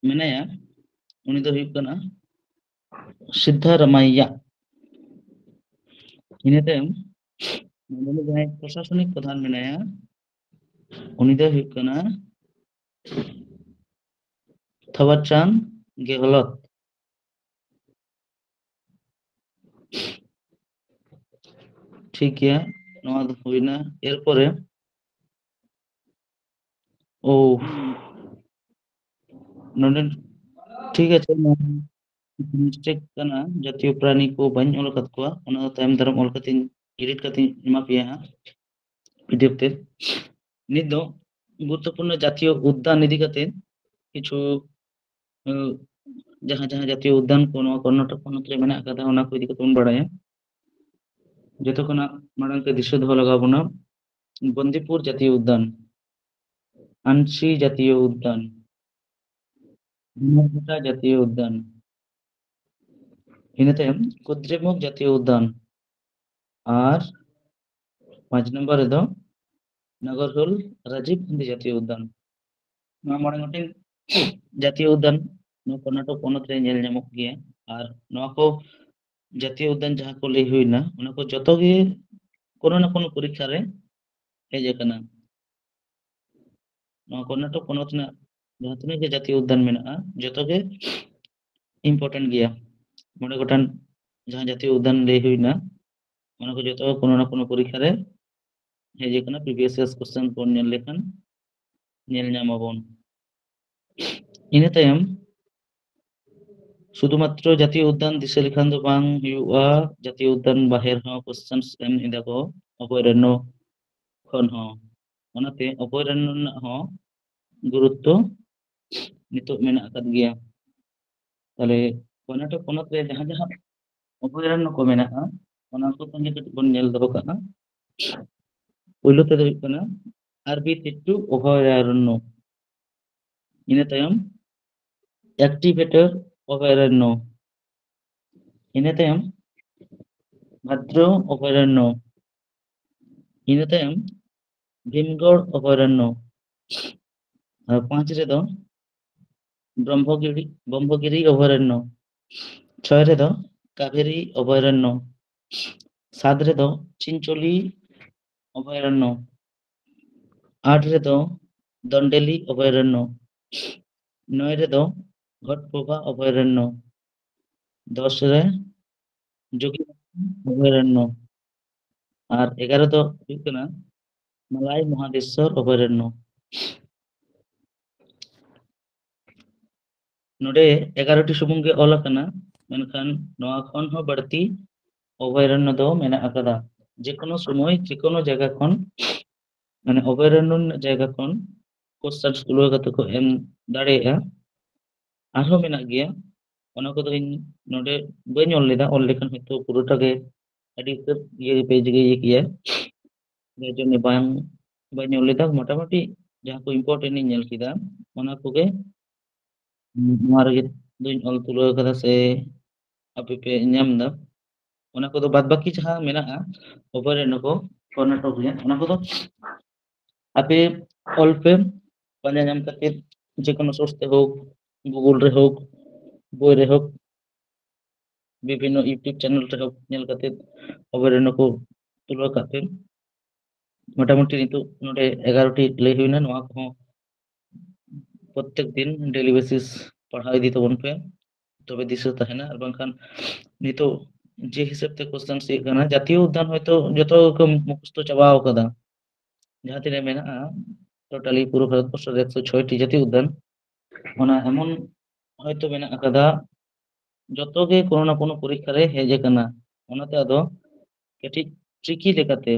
ᱢᱮᱱᱟᱭᱟ, ᱩᱱᱤ ᱫᱚ ᱦᱩᱭᱩᱜ ᱠᱟᱱᱟ ᱥᱤᱫᱽᱫᱷᱟᱨᱟᱢᱟᱭᱭᱟ᱾ ᱤᱱᱟᱹ ᱛᱟᱭᱚᱢ ᱱᱚᱰᱮ ᱡᱟᱦᱟᱸᱭ ᱯᱨᱚᱥᱟᱥᱚᱱᱤᱠ ᱯᱨᱚᱫᱷᱟᱱ ᱢᱮᱱᱟᱭᱟ, ᱩᱱᱤ ᱫᱚ ᱦᱩᱭᱩᱜ ᱠᱟᱱᱟ ᱛᱷᱟᱣᱟᱨ ᱪᱟᱸᱫᱽ ᱜᱮᱦᱞᱚᱛ᱾ ᱴᱷᱤᱠ ᱜᱮᱭᱟ, ᱱᱚᱣᱟ ᱫᱚ ᱦᱩᱭᱱᱟ᱾ ᱮᱨᱯᱚᱨᱮ ᱳ, ᱱᱚᱰᱮ ᱴᱷᱤᱠ ᱟᱪᱷᱮ, ᱱᱚᱣᱟ ᱢᱤᱥᱴᱮᱠ ᱠᱟᱱᱟ, ᱡᱟᱛᱤᱭᱚ ᱯᱨᱟᱱᱤ ᱠᱚ ᱵᱟᱹᱧ ᱚᱞ ᱟᱠᱟᱫ ᱠᱚᱣᱟ, ᱚᱱᱟ ᱫᱚ ᱛᱟᱭᱚᱢ ᱫᱟᱨᱟᱢ ᱚᱞ ᱠᱟᱛᱮᱧ, ᱮᱰᱤᱴ ᱠᱟᱛᱮᱧ ᱮᱢᱟ ᱯᱮᱭᱟ ᱦᱟᱸᱜ ᱯᱤᱰᱤᱮᱯᱷ ᱛᱮ᱾ ᱱᱤᱛ ᱫᱚ ᱜᱩᱨᱩᱛᱛᱚᱯᱩᱨᱱᱚ ᱡᱟᱛᱤᱭᱚ ᱩᱫᱽᱫᱟᱱ ᱤᱫᱤ ᱠᱟᱛᱮ ᱠᱤᱪᱷᱩ, ᱩ, ᱡᱟᱦᱟᱸ ᱡᱟᱦᱟᱸ ᱡᱟᱛᱤᱭᱚ ᱩᱫᱽᱫᱟᱱ ᱠᱚ ᱱᱚᱣᱟ ᱠᱚᱨᱱᱟᱴᱚᱠ ᱯᱚᱱᱚᱛ ᱨᱮ ᱢᱮᱱᱟᱜ ᱟᱠᱟᱫᱟ, ᱚᱱᱟ ᱠᱚ ᱤᱫᱤ ᱠᱟᱛᱮ ᱵᱚᱱ ᱵᱟᱲᱟᱭᱟ᱾ ᱡᱚᱛᱚ ᱠᱷᱚᱱᱟᱜ ᱢᱟᱲᱟᱝ ᱛᱮ ᱫᱤᱥᱟᱹ ᱫᱚᱦᱚ ᱞᱟᱜᱟᱣ ᱵᱚᱱᱟ ᱵᱚᱱᱫᱤᱯᱩᱨ ᱡᱟᱛᱤᱭᱚ ᱩᱫᱽᱫᱟᱱ, ᱟᱱᱥᱤ ᱡᱟᱛᱤᱭᱚ ᱩᱫᱽᱫᱟᱱ, ᱵᱟᱱᱟᱨᱜᱷᱟᱴᱟ ᱡᱟᱛᱤᱭᱚ ᱩᱫᱽᱫᱟᱱ, ᱤᱱᱟᱹ ᱛᱟᱭᱚᱢ ᱠᱩᱫᱽᱨᱮᱢᱩᱠᱷ ᱡᱟᱛᱤᱭᱚ ᱩᱫᱽᱫᱟᱱ, ᱟᱨ ᱯᱟᱸᱪ ᱱᱚᱢᱵᱚᱨ ᱨᱮᱫᱚ ᱱᱟᱜᱚᱨᱦᱳᱞ ᱨᱟᱡᱤᱵ ᱜᱟᱱᱫᱷᱤ ᱡᱟᱛᱤᱭᱚ ᱩᱫᱽᱫᱟᱱ᱾ ᱱᱚᱣᱟ ᱢᱚᱬᱮ ᱜᱚᱴᱮᱱ ᱡᱟᱛᱤᱭᱚ ᱩᱫᱽᱫᱟᱱ ᱱᱚᱣᱟ ᱠᱚᱨᱱᱟᱴᱚᱠ ᱯᱚᱱᱚᱛ ᱨᱮ ᱧᱮᱞ ᱧᱟᱢᱚᱜ ᱜᱮᱭᱟ᱾ ᱟᱨ ᱱᱚᱣᱟ ᱠᱚ ᱡᱟᱛᱤᱭᱚ ᱩᱫᱽᱫᱟᱱ ᱡᱟᱦᱟᱸ ᱠᱚ ᱞᱟᱹᱭ ᱦᱩᱭᱱᱟ, ᱚᱱᱟ ᱠᱚ ᱡᱚᱛᱚ ᱜᱮ ᱠᱳᱱᱳ ᱱᱟ ᱠᱳᱱᱳ ᱯᱚᱨᱤᱠᱠᱷᱟ ᱨᱮ ᱦᱮᱡ ᱟᱠᱟᱱᱟ᱾ ᱱᱚᱣᱟ ᱠᱚᱨᱱᱟᱴᱚᱠ ᱯᱚᱱᱚᱛ ᱨᱮᱱᱟᱜ ᱡᱟᱦᱟᱸ ᱛᱤᱱᱟᱹᱜ ᱜᱮ ᱡᱟᱛᱤᱭᱚ ᱩᱫᱽᱫᱟᱱ ᱢᱮᱱᱟᱜᱼᱟ, ᱡᱚᱛᱚ ᱜᱮ ᱤᱢᱯᱚᱨᱴᱮᱱᱴ ᱜᱮᱭᱟ᱾ ᱢᱚᱬᱮ ᱜᱚᱴᱟᱝ ᱡᱟᱦᱟᱸ ᱡᱟᱛᱤᱭᱚ ᱩᱫᱽᱫᱟᱱ ᱞᱟᱹᱭ ᱦᱩᱭᱱᱟ, ᱚᱱᱟ ᱠᱚ ᱡᱚᱛᱚ ᱠᱳᱱᱳ ᱱᱟ ᱠᱳᱱᱳ ᱯᱚᱨᱤᱠᱠᱷᱟ ᱨᱮ ᱦᱮᱡ ᱟᱠᱟᱱᱟ᱾ ᱯᱨᱤᱵᱷᱤᱭᱟᱥ ᱤᱭᱟᱨ ᱠᱚᱥᱪᱮᱱ ᱵᱚᱱ ᱧᱮᱞ ᱞᱮᱠᱷᱟᱱ ᱧᱮᱞ ᱧᱟᱢ ᱟᱵᱚᱱ᱾ ᱤᱱᱟᱹ ᱛᱟᱭᱚᱢ ᱥᱩᱫᱷᱩ ᱢᱟᱛᱨᱚ ᱡᱟᱛᱤᱭᱚ ᱩᱫᱽᱫᱟᱱ ᱫᱤᱥᱟᱹ ᱞᱮᱠᱷᱟᱱ ᱫᱚ ᱵᱟᱝ ᱦᱩᱭᱩᱜᱼᱟ, ᱡᱟᱛᱤᱭᱚ ᱩᱫᱽᱫᱟᱱ ᱵᱟᱦᱮᱨ ᱦᱚᱸ ᱠᱚᱥᱪᱮᱱᱥ ᱮᱢ ᱮᱫᱟ ᱠᱚ ᱚᱵᱷᱚᱭᱟᱨᱚᱱᱱᱚ ᱠᱷᱚᱱ ᱦᱚᱸ᱾ ᱚᱱᱟᱛᱮ ᱚᱵᱷᱚᱭᱟᱨᱚᱱᱱᱚ ᱨᱮᱱᱟᱜ ᱦᱚᱸ ᱜᱩᱨᱩᱛᱛᱚ ᱱᱤᱛᱚᱜ ᱢᱮᱱᱟᱜ ᱟᱠᱟᱫ ᱜᱮᱭᱟ᱾ ᱛᱟᱦᱞᱮ ᱠᱚᱨᱱᱟᱴᱚᱠ ᱯᱚᱱᱚᱛ ᱨᱮ ᱡᱟᱦᱟᱸ ᱡᱟᱦᱟᱸ ᱚᱵᱷᱚᱭᱟᱨᱚᱱᱱᱚ ᱠᱚ ᱢᱮᱱᱟᱜᱼᱟ, ᱚᱱᱟ ᱠᱚ ᱥᱚᱸᱜᱮ ᱠᱟᱹᱴᱤᱡ ᱵᱚᱱ ᱧᱮᱞ ᱫᱚᱦᱚ ᱠᱟᱜᱼᱟ᱾ ᱯᱳᱭᱞᱳ ᱛᱮᱫᱚ ᱦᱩᱭᱩᱜ ᱠᱟᱱᱟ ᱟᱨᱵᱤ ᱛᱤᱴᱴᱩ ᱚᱵᱷᱚᱭᱟᱨᱚᱱᱱᱚ, ᱤᱱᱟᱹ ᱛᱟᱭᱚᱢ ᱮᱠᱴᱤᱵᱷᱮᱴᱚᱨ ᱚᱵᱷᱚᱭᱟᱨᱚᱱᱱᱚ, ᱤᱱᱟᱹ ᱛᱟᱭᱚᱢ ᱵᱷᱟᱫᱨᱚ ᱚᱵᱷᱚᱭᱟᱨᱚᱱᱱᱚ, ᱤᱱᱟᱹ ᱛᱟᱭᱚᱢ ᱵᱷᱤᱢᱜᱚᱲ ᱚᱵᱷᱚᱭᱟᱨᱚᱱᱱᱚ, ᱟᱨ ᱯᱟᱸᱪ ᱨᱮᱫᱚ ᱵᱨᱚᱦᱢᱚᱜᱤᱨᱤ, ᱵᱨᱚᱦᱢᱚᱜᱤᱨᱤ ᱚᱵᱷᱚᱭᱟᱨᱚᱱᱱᱚ, ᱪᱷᱚᱭ ᱨᱮᱫᱚ ᱠᱟᱵᱮᱨᱤ ᱚᱵᱷᱚᱭᱟᱨᱚᱱᱱᱚ, ᱥᱟᱛ ᱨᱮᱫᱚ ᱪᱤᱱᱪᱳᱞᱤ ᱚᱵᱷᱚᱭᱟᱨᱚᱱᱱᱚ, ᱟᱴ ᱨᱮᱫᱚ ᱫᱚᱱᱰᱮᱞᱤ ᱚᱵᱷᱚᱭᱟᱨᱚᱱᱱᱚ, ᱱᱚᱭ ᱨᱮᱫᱚ ᱜᱷᱚᱴᱯᱨᱚᱵᱷᱟ ᱚᱵᱷᱚᱭᱟᱨᱚᱱᱱᱚ, ᱫᱚᱥ ᱨᱮ ᱡᱳᱜᱤ ᱚᱵᱷᱚᱭᱟᱨᱚᱱᱱᱚ, ᱟᱨ ᱮᱜᱟᱨᱚ ᱫᱚ ᱦᱩᱭᱩᱜ ᱠᱟᱱᱟ ᱢᱟᱞᱟᱭ ᱢᱚᱦᱟᱫᱮᱥᱥᱚᱨ ᱚᱵᱷᱚᱭᱟᱨᱚᱱᱱᱚ᱾ ᱱᱚᱰᱮ ᱮᱜᱟᱨᱚ ᱴᱤ ᱥᱩᱢᱩᱝ ᱜᱮ ᱚᱞ ᱟᱠᱟᱱᱟ, ᱢᱮᱱᱠᱷᱟᱱ ᱱᱚᱣᱟ ᱠᱷᱚᱱ ᱦᱚᱸ ᱵᱟᱹᱲᱛᱤ ᱚᱵᱷᱚᱭᱟᱨᱚᱱᱱᱚ ᱫᱚ ᱢᱮᱱᱟᱜ ᱟᱠᱟᱫᱟ᱾ ᱡᱮᱠᱳᱱᱳ ᱥᱚᱢᱚᱭ ᱡᱮᱠᱳᱱᱳ ᱡᱟᱭᱜᱟ ᱠᱷᱚᱱ, ᱢᱟᱱᱮ ᱚᱵᱷᱚᱭᱟᱨᱚᱱᱱᱚ ᱨᱮᱱᱟᱜ ᱡᱟᱭᱜᱟ ᱠᱷᱚᱱ ᱠᱳᱥᱪᱟᱱᱥ ᱛᱩᱞᱟᱹᱣ ᱠᱟᱛᱮ ᱠᱚ ᱮᱢ ᱫᱟᱲᱮᱭᱟᱜᱼᱟ᱾ ᱟᱨᱦᱚᱸ ᱢᱮᱱᱟᱜ ᱜᱮᱭᱟ, ᱚᱱᱟ ᱠᱚᱫᱚ ᱤᱧ ᱱᱚᱰᱮ ᱵᱟᱹᱧ ᱚᱞ ᱞᱮᱫᱟ, ᱚᱞ ᱞᱮᱠᱷᱟᱱ ᱦᱚᱭᱛᱳ ᱯᱩᱨᱟᱹᱴᱟ ᱜᱮ ᱟᱹᱰᱤ ᱩᱛᱟᱹᱨ ᱤᱭᱟᱹ ᱯᱮᱡᱽ ᱜᱮ ᱤᱭᱟᱹ ᱠᱮᱭᱟ᱾ ᱡᱟᱨ ᱡᱚᱱᱱᱮ ᱵᱟᱝ ᱵᱟᱹᱧ ᱚᱞ ᱞᱮᱫᱟ, ᱢᱚᱴᱟᱢᱩᱴᱤ ᱡᱟᱦᱟᱸ ᱠᱚ ᱤᱢᱯᱚᱨᱴᱮᱱᱴ ᱤᱧ ᱧᱮᱞ ᱠᱮᱫᱟ ᱚᱱᱟ ᱠᱚᱜᱮ ᱱᱚᱣᱟ ᱨᱮᱜᱮ ᱫᱚᱧ ᱚᱞ ᱛᱩᱞᱟᱹᱣ ᱠᱟᱫᱟ ᱥᱮ ᱟᱯᱮ ᱯᱮ ᱧᱟᱢ ᱮᱫᱟ᱾ ᱚᱱᱟ ᱠᱚᱫᱚ ᱵᱟᱫ ᱵᱟᱹᱠᱤ ᱡᱟᱦᱟᱸ ᱢᱮᱱᱟᱜᱼᱟ ᱚᱵᱷᱚᱭᱟᱨᱚᱱᱱᱚ ᱠᱚ ᱠᱚᱨᱱᱟᱴᱚᱠ ᱨᱮᱭᱟᱜ, ᱚᱱᱟ ᱠᱚᱫᱚ ᱟᱯᱮ ᱚᱞ ᱯᱮ, ᱯᱟᱸᱡᱟ ᱧᱟᱢ ᱠᱟᱛᱮ ᱡᱮᱠᱳᱱᱳ ᱥᱳᱨᱥ ᱛᱮ ᱦᱳᱠ, ᱜᱩᱜᱩᱞ ᱨᱮ ᱦᱳᱠ, ᱵᱳᱭ ᱨᱮ ᱦᱳᱠ, ᱵᱤᱵᱷᱤᱱᱱᱚ YouTube ᱪᱮᱱᱮᱞ ᱨᱮ ᱦᱳᱠ, ᱧᱮᱞ ᱠᱟᱛᱮ ᱚᱵᱷᱚᱭᱟᱨᱚᱱᱱᱚ ᱠᱚ ᱛᱩᱞᱟᱹᱣ ᱠᱟᱜ ᱯᱮ᱾ ᱢᱚᱴᱟᱢᱩᱴᱤ ᱱᱤᱛᱚᱜ ᱱᱚᱰᱮ ᱮᱜᱟᱨᱚ ᱴᱤ ᱞᱟᱹᱭ ᱦᱩᱭᱱᱟ, ᱱᱚᱣᱟ ᱠᱚᱦᱚᱸ ᱯᱨᱚᱛᱮᱠ ᱫᱤᱱ ᱰᱮᱞᱤ ᱵᱮᱥᱤᱥ ᱯᱟᱲᱦᱟᱣ ᱤᱫᱤ ᱛᱟᱵᱚᱱ ᱯᱮ, ᱛᱚᱵᱮ ᱫᱤᱥᱟᱹ ᱛᱟᱦᱮᱱᱟ᱾ ᱟᱨ ᱵᱟᱝᱠᱷᱟᱱ ᱱᱤᱛᱚᱜ ᱡᱮ ᱦᱤᱥᱟᱹᱵ ᱛᱮ ᱠᱳᱥᱪᱟᱱ ᱤᱭᱟᱹᱜ ᱠᱟᱱᱟ, ᱡᱟᱛᱤᱭᱚ ᱩᱫᱽᱫᱟᱱ ᱦᱚᱭᱛᱳ ᱡᱚᱛᱚ ᱜᱮᱠᱚ ᱢᱩᱠᱷᱚᱥᱛᱚ ᱪᱟᱵᱟᱣ ᱠᱟᱫᱟ, ᱡᱟᱦᱟᱸ ᱛᱤᱱᱟᱹᱜ ᱢᱮᱱᱟᱜᱼᱟ ᱴᱳᱴᱟᱞᱤ ᱯᱩᱨᱟᱹ ᱵᱷᱟᱨᱚᱛ ᱵᱚᱨᱥᱚ ᱨᱮ ᱮᱠᱥᱚ ᱪᱷᱚᱭ ᱴᱤ ᱡᱟᱛᱤᱭᱚ ᱩᱫᱽᱫᱟᱱ, ᱚᱱᱟ ᱮᱢᱚᱱ ᱦᱚᱭᱛᱳ ᱢᱮᱱᱟᱜ ᱟᱠᱟᱫᱟ, ᱡᱚᱛᱚ ᱜᱮ ᱠᱳᱱᱳ ᱱᱟ ᱠᱳᱱᱳ ᱯᱚᱨᱤᱠᱠᱷᱟ ᱨᱮ ᱦᱮᱡ ᱟᱠᱟᱱᱟ᱾ ᱚᱱᱟᱛᱮ ᱟᱫᱚ ᱠᱟᱹᱴᱤᱡ ᱴᱨᱤᱠᱤ ᱞᱮᱠᱟᱛᱮ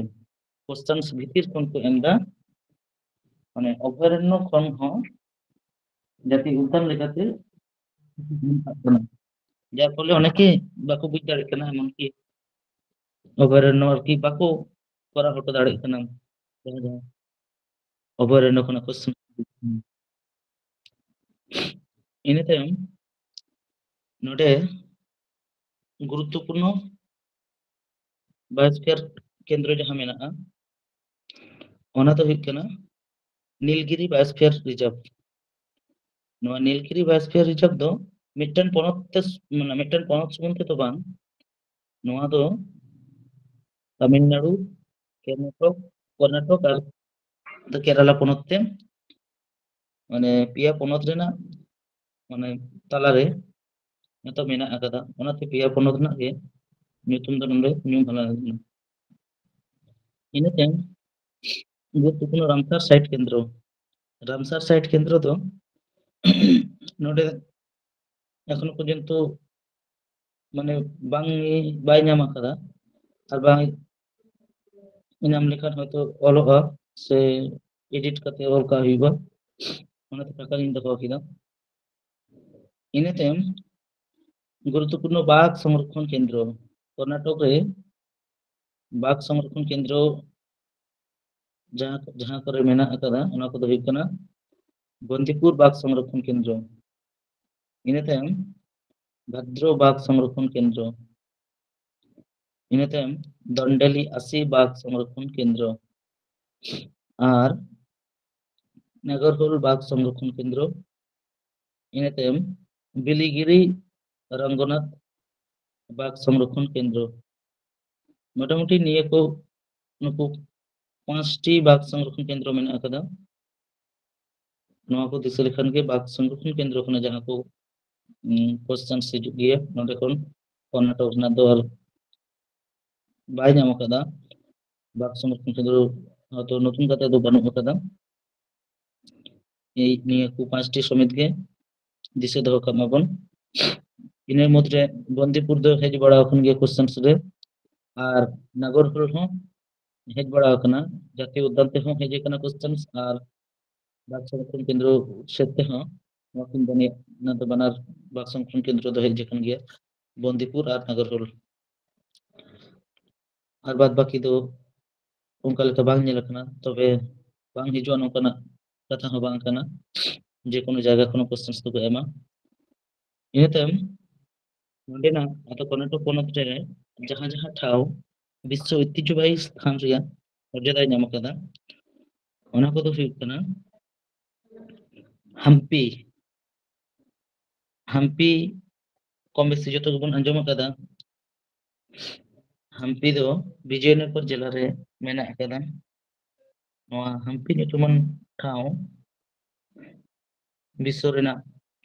ᱠᱳᱥᱪᱟᱱᱥ ᱵᱷᱤᱛᱤᱨ ᱠᱷᱚᱱ ᱠᱚ ᱮᱢ ᱮᱫᱟ, ᱢᱟᱱᱮ ᱚᱵᱷᱚᱭᱟᱨᱚᱱᱱᱚ ᱠᱷᱚᱱ ᱦᱚᱸ ᱡᱟᱛᱤ ᱩᱫᱽᱫᱟᱱ ᱞᱮᱠᱟᱛᱮ ᱢᱮᱛᱟᱜ ᱠᱟᱱᱟ, ᱡᱟᱨ ᱯᱷᱚᱞᱮ ᱚᱱᱮᱠᱮ ᱵᱟᱠᱚ ᱵᱩᱡᱽ ᱫᱟᱲᱮᱭᱟᱜ ᱠᱟᱱᱟ, ᱮᱢᱚᱱᱠᱤ ᱚᱵᱷᱚᱭᱟᱨᱚᱱᱱᱚ ᱟᱨᱠᱤ ᱵᱟᱠᱚ ᱠᱚᱨᱟᱣ ᱦᱚᱴᱚ ᱫᱟᱲᱮᱭᱟᱜ ᱠᱟᱱᱟ, ᱡᱟᱦᱟᱸ ᱡᱟᱦᱟᱸ ᱚᱵᱷᱚᱭᱟᱨᱚᱱᱱᱚ ᱠᱷᱚᱱᱟᱜ ᱠᱚ ᱥᱮᱱᱚᱜ ᱠᱟᱱᱟ᱾ ᱤᱱᱟᱹ ᱛᱟᱭᱚᱢ ᱱᱚᱰᱮ ᱜᱩᱨᱩᱛᱛᱚᱯᱩᱨᱱᱚ ᱵᱟᱭᱳᱥᱯᱷᱤᱭᱟᱨ ᱠᱮᱱᱫᱨᱚ ᱡᱟᱦᱟᱸ ᱢᱮᱱᱟᱜᱼᱟ, ᱚᱱᱟ ᱫᱚ ᱦᱩᱭᱩᱜ ᱠᱟᱱᱟ ᱱᱤᱞᱜᱤᱨᱤ ᱵᱟᱭᱳᱥᱯᱷᱤᱭᱟᱨ ᱨᱤᱡᱟᱨᱵᱷ᱾ ᱱᱚᱣᱟ ᱱᱤᱞᱜᱤᱨᱤ ᱵᱟᱭᱳᱥᱯᱷᱤᱭᱟᱨ ᱨᱤᱡᱟᱨᱵᱷ ᱫᱚ ᱢᱤᱫᱴᱮᱱ ᱯᱚᱱᱚᱛ ᱛᱮ, ᱢᱟᱱᱮ ᱢᱤᱫᱴᱮᱱ ᱯᱚᱱᱚᱛ ᱥᱩᱢᱩᱝ ᱛᱮᱫᱚ ᱵᱟᱝ, ᱱᱚᱣᱟ ᱫᱚ ᱛᱟᱢᱤᱞᱱᱟᱲᱩ, ᱠᱚᱨᱱᱟᱴᱚᱠ, ᱠᱚᱨᱱᱟᱴᱚᱠ ᱟᱨ ᱠᱮᱨᱟᱞᱟ ᱯᱚᱱᱚᱛ ᱛᱮ, ᱢᱟᱱᱮ ᱯᱮᱭᱟ ᱯᱚᱱᱚᱛ ᱨᱮᱱᱟᱜ ᱢᱟᱱᱮ ᱛᱟᱞᱟᱨᱮ ᱱᱤᱛᱚᱜ ᱢᱮᱱᱟᱜ ᱟᱠᱟᱫᱟ᱾ ᱚᱱᱟᱛᱮ ᱯᱮᱭᱟ ᱯᱚᱱᱚᱛ ᱨᱮᱱᱟᱜ ᱜᱮ ᱧᱩᱛᱩᱢ ᱫᱚ ᱱᱚᱰᱮ ᱧᱩᱢ ᱦᱟᱞᱟᱝ ᱟᱠᱟᱱᱟ᱾ ᱤᱱᱟᱹ ᱛᱟᱭᱚᱢ ᱜᱩᱨᱩᱛᱛᱚᱯᱩᱨᱱᱚ ᱨᱟᱢᱥᱟᱨ ᱥᱟᱭᱤᱴ ᱠᱮᱱᱫᱨᱚ᱾ ᱨᱟᱢᱥᱟᱨ ᱥᱟᱭᱤᱴ ᱠᱮᱱᱫᱨᱚ ᱫᱚ ᱱᱚᱰᱮ ᱮᱠᱷᱚᱱᱳ ᱯᱚᱨᱡᱚᱱᱛᱚ ᱢᱟᱱᱮ ᱵᱟᱝ, ᱵᱟᱭ ᱧᱟᱢ ᱟᱠᱟᱫᱟ, ᱟᱨ ᱵᱟᱝ ᱧᱟᱢ ᱞᱮᱠᱷᱟᱱ ᱦᱚᱭᱛᱳ ᱚᱞᱚᱜᱼᱟ ᱥᱮ ᱮᱰᱤᱴ ᱠᱟᱛᱮ ᱚᱞ ᱠᱟᱜ ᱦᱩᱭᱩᱜᱼᱟ᱾ ᱚᱱᱟᱛᱮ ᱯᱷᱟᱸᱠᱟ ᱜᱤᱧ ᱫᱚᱦᱚ ᱠᱮᱫᱟ᱾ ᱤᱱᱟᱹ ᱛᱟᱭᱚᱢ ᱜᱩᱨᱩᱛᱛᱚᱯᱩᱨᱱᱚ ᱵᱟᱜᱽ ᱥᱚᱝᱨᱚᱠᱷᱚᱱ ᱠᱮᱱᱫᱨᱚ, ᱠᱚᱨᱱᱟᱴᱚᱠ ᱨᱮ ᱵᱟᱜᱽ ᱥᱚᱝᱨᱚᱠᱷᱚᱱ ᱠᱮᱱᱫᱨᱚ ᱡᱟᱦᱟᱸ ᱡᱟᱦᱟᱸ ᱠᱚᱨᱮ ᱢᱮᱱᱟᱜ ᱟᱠᱟᱫᱟ, ᱚᱱᱟ ᱠᱚᱫᱚ ᱦᱩᱭᱩᱜ ᱠᱟᱱᱟ ᱵᱚᱱᱫᱤᱯᱩᱨ ᱵᱟᱜᱽ ᱥᱚᱝᱨᱚᱠᱷᱚᱱ ᱠᱮᱱᱫᱨᱚ, ᱤᱱᱟᱹ ᱛᱟᱭᱚᱢ ᱵᱷᱟᱫᱨᱚ ᱵᱟᱜᱽ ᱥᱚᱝᱨᱚᱠᱷᱚᱱ ᱠᱮᱱᱫᱨᱚ, ᱤᱱᱟᱹ ᱛᱟᱭᱚᱢ ᱫᱚᱱᱰᱟᱞᱤ ᱟᱥᱤ ᱵᱟᱜᱽ ᱥᱚᱝᱨᱚᱠᱷᱚᱱ ᱠᱮᱱᱫᱨᱚ, ᱟᱨ ᱱᱟᱜᱚᱨᱦᱳᱞ ᱵᱟᱜᱽ ᱥᱚᱝᱨᱚᱠᱷᱚᱱ ᱠᱮᱱᱫᱨᱚ, ᱤᱱᱟᱹ ᱛᱟᱭᱚᱢ ᱵᱤᱞᱤᱜᱤᱨᱤ ᱨᱚᱝᱜᱚᱱᱟᱛᱷ ᱵᱟᱜᱽ ᱥᱚᱝᱨᱚᱠᱷᱚᱱ ᱠᱮᱱᱫᱨᱚ᱾ ᱢᱚᱴᱟᱢᱩᱴᱤ ᱱᱤᱭᱟᱹ ᱠᱚ, ᱱᱩᱠᱩ ᱯᱟᱸᱪᱴᱤ ᱵᱟᱜᱽ ᱥᱚᱝᱨᱚᱠᱷᱚᱱ ᱠᱮᱱᱫᱨᱚ ᱢᱮᱱᱟᱜ ᱟᱠᱟᱫᱟ᱾ ᱱᱚᱣᱟ ᱠᱚ ᱫᱤᱥᱟᱹ ᱞᱮᱠᱷᱟᱱ ᱜᱮ ᱵᱟᱜᱽ ᱥᱚᱝᱨᱚᱠᱷᱚᱱ ᱠᱮᱱᱫᱨᱚ ᱠᱷᱚᱱᱟᱜ ᱡᱟᱦᱟᱸ ᱠᱚ, ᱩᱸ, ᱠᱚᱥᱪᱮᱱᱥ ᱦᱤᱡᱩᱜ ᱜᱮᱭᱟ, ᱱᱚᱸᱰᱮ ᱠᱷᱚᱱ ᱠᱚᱨᱱᱟᱴᱚᱠ ᱨᱮᱱᱟᱜ ᱫᱚ ᱟᱨ ᱵᱟᱭ ᱧᱟᱢ ᱟᱠᱟᱫᱟ᱾ ᱵᱟᱜᱽ ᱥᱚᱝᱨᱚᱠᱷᱚᱱ ᱠᱮᱱᱫᱨᱚ ᱦᱚᱭᱛᱳ ᱱᱚᱛᱩᱱ ᱠᱟᱛᱮ ᱫᱚ ᱵᱟᱹᱱᱩᱜ ᱟᱠᱟᱫᱟ᱾ ᱮᱭ ᱱᱤᱭᱟᱹ ᱠᱚ ᱯᱟᱸᱪᱴᱤ ᱥᱚᱢᱮᱛ ᱜᱮ ᱫᱤᱥᱟᱹ ᱫᱚᱦᱚ ᱠᱟᱜ ᱢᱟᱵᱚᱱ᱾ ᱤᱱᱟᱹ ᱢᱩᱫᱽᱨᱮ ᱵᱚᱱᱫᱤᱯᱩᱨ ᱫᱚ ᱦᱮᱡ ᱵᱟᱲᱟ ᱟᱠᱟᱱ ᱜᱮᱭᱟ ᱠᱚᱥᱪᱮᱱᱥ ᱨᱮ, ᱟᱨ ᱱᱟᱜᱚᱨᱦᱳᱞ ᱦᱚᱸ ᱦᱮᱡ ᱵᱟᱲᱟ ᱟᱠᱟᱱᱟ, ᱡᱟᱛᱤᱭᱚ ᱩᱫᱽᱫᱟᱱ ᱛᱮᱦᱚᱸ ᱦᱮᱡ ᱟᱠᱟᱱᱟ ᱠᱚᱥᱪᱮᱱᱥ, ᱟᱨ ᱵᱟᱜᱽ ᱥᱚᱝᱨᱚᱠᱷᱚᱱ ᱠᱮᱱᱫᱨᱚ ᱥᱮᱫ ᱛᱮᱦᱚᱸ ᱱᱚᱣᱟ ᱠᱤᱱ ᱵᱟᱱᱟᱨ, ᱚᱱᱟ ᱫᱚ ᱵᱟᱱᱟᱨ ᱵᱟᱜᱽ ᱥᱚᱝᱨᱚᱠᱷᱚᱱ ᱠᱮᱱᱫᱨᱚ ᱫᱚ ᱦᱮᱡ ᱟᱠᱟᱱ ᱜᱮᱭᱟ, ᱵᱚᱱᱫᱤᱯᱩᱨ ᱟᱨ ᱱᱟᱜᱚᱨᱦᱳᱞ᱾ ᱟᱨ ᱵᱟᱫ ᱵᱟᱹᱠᱤ ᱫᱚ ᱚᱱᱠᱟ ᱞᱮᱠᱟ ᱵᱟᱝ ᱧᱮᱞ ᱟᱠᱟᱱᱟ, ᱛᱚᱵᱮ ᱵᱟᱝ ᱦᱤᱡᱩᱜᱼᱟ ᱱᱚᱝᱠᱟᱱᱟᱜ ᱠᱟᱛᱷᱟ ᱦᱚᱸ ᱵᱟᱝ ᱠᱟᱱᱟ, ᱡᱮ ᱠᱳᱱᱳ ᱡᱟᱭᱜᱟ ᱠᱷᱚᱱ ᱠᱚᱥᱪᱮᱱᱥ ᱫᱚᱠᱚ ᱮᱢᱟ᱾ ᱤᱱᱟᱹ ᱛᱟᱭᱚᱢ ᱱᱚᱸᱰᱮᱱᱟᱜ ᱟᱫᱚ ᱠᱚᱨᱱᱟᱴᱚᱠ ᱯᱚᱱᱚᱛ ᱨᱮ ᱡᱟᱦᱟᱸ ᱡᱟᱦᱟᱸ ᱴᱷᱟᱶ ᱵᱤᱥᱥᱚ ᱳᱭᱛᱤᱦᱡᱚᱵᱟᱦᱤ ᱥᱛᱷᱟᱱ ᱨᱮᱭᱟᱜ ᱢᱚᱨᱡᱟᱫᱟᱭ ᱧᱟᱢ ᱟᱠᱟᱫᱟ, ᱚᱱᱟ ᱠᱚᱫᱚ ᱦᱩᱭᱩᱜ ᱠᱟᱱᱟ ᱦᱟᱢᱯᱤ᱾ ᱦᱟᱢᱯᱤ ᱠᱚᱢ ᱵᱮᱥᱤ ᱡᱚᱛᱚ ᱜᱮᱵᱚᱱ ᱟᱸᱡᱚᱢ ᱟᱠᱟᱫᱟ᱾ ᱦᱟᱢᱯᱤ ᱫᱚ ᱵᱤᱡᱚᱭᱱᱚᱜᱚᱨ ᱡᱮᱞᱟ ᱨᱮ ᱢᱮᱱᱟᱜ ᱟᱠᱟᱫᱟ᱾ ᱱᱚᱣᱟ ᱦᱟᱢᱯᱤ ᱧᱩᱛᱩᱢᱟᱱ ᱴᱷᱟᱶ ᱵᱤᱥᱥᱚ ᱨᱮᱱᱟᱜ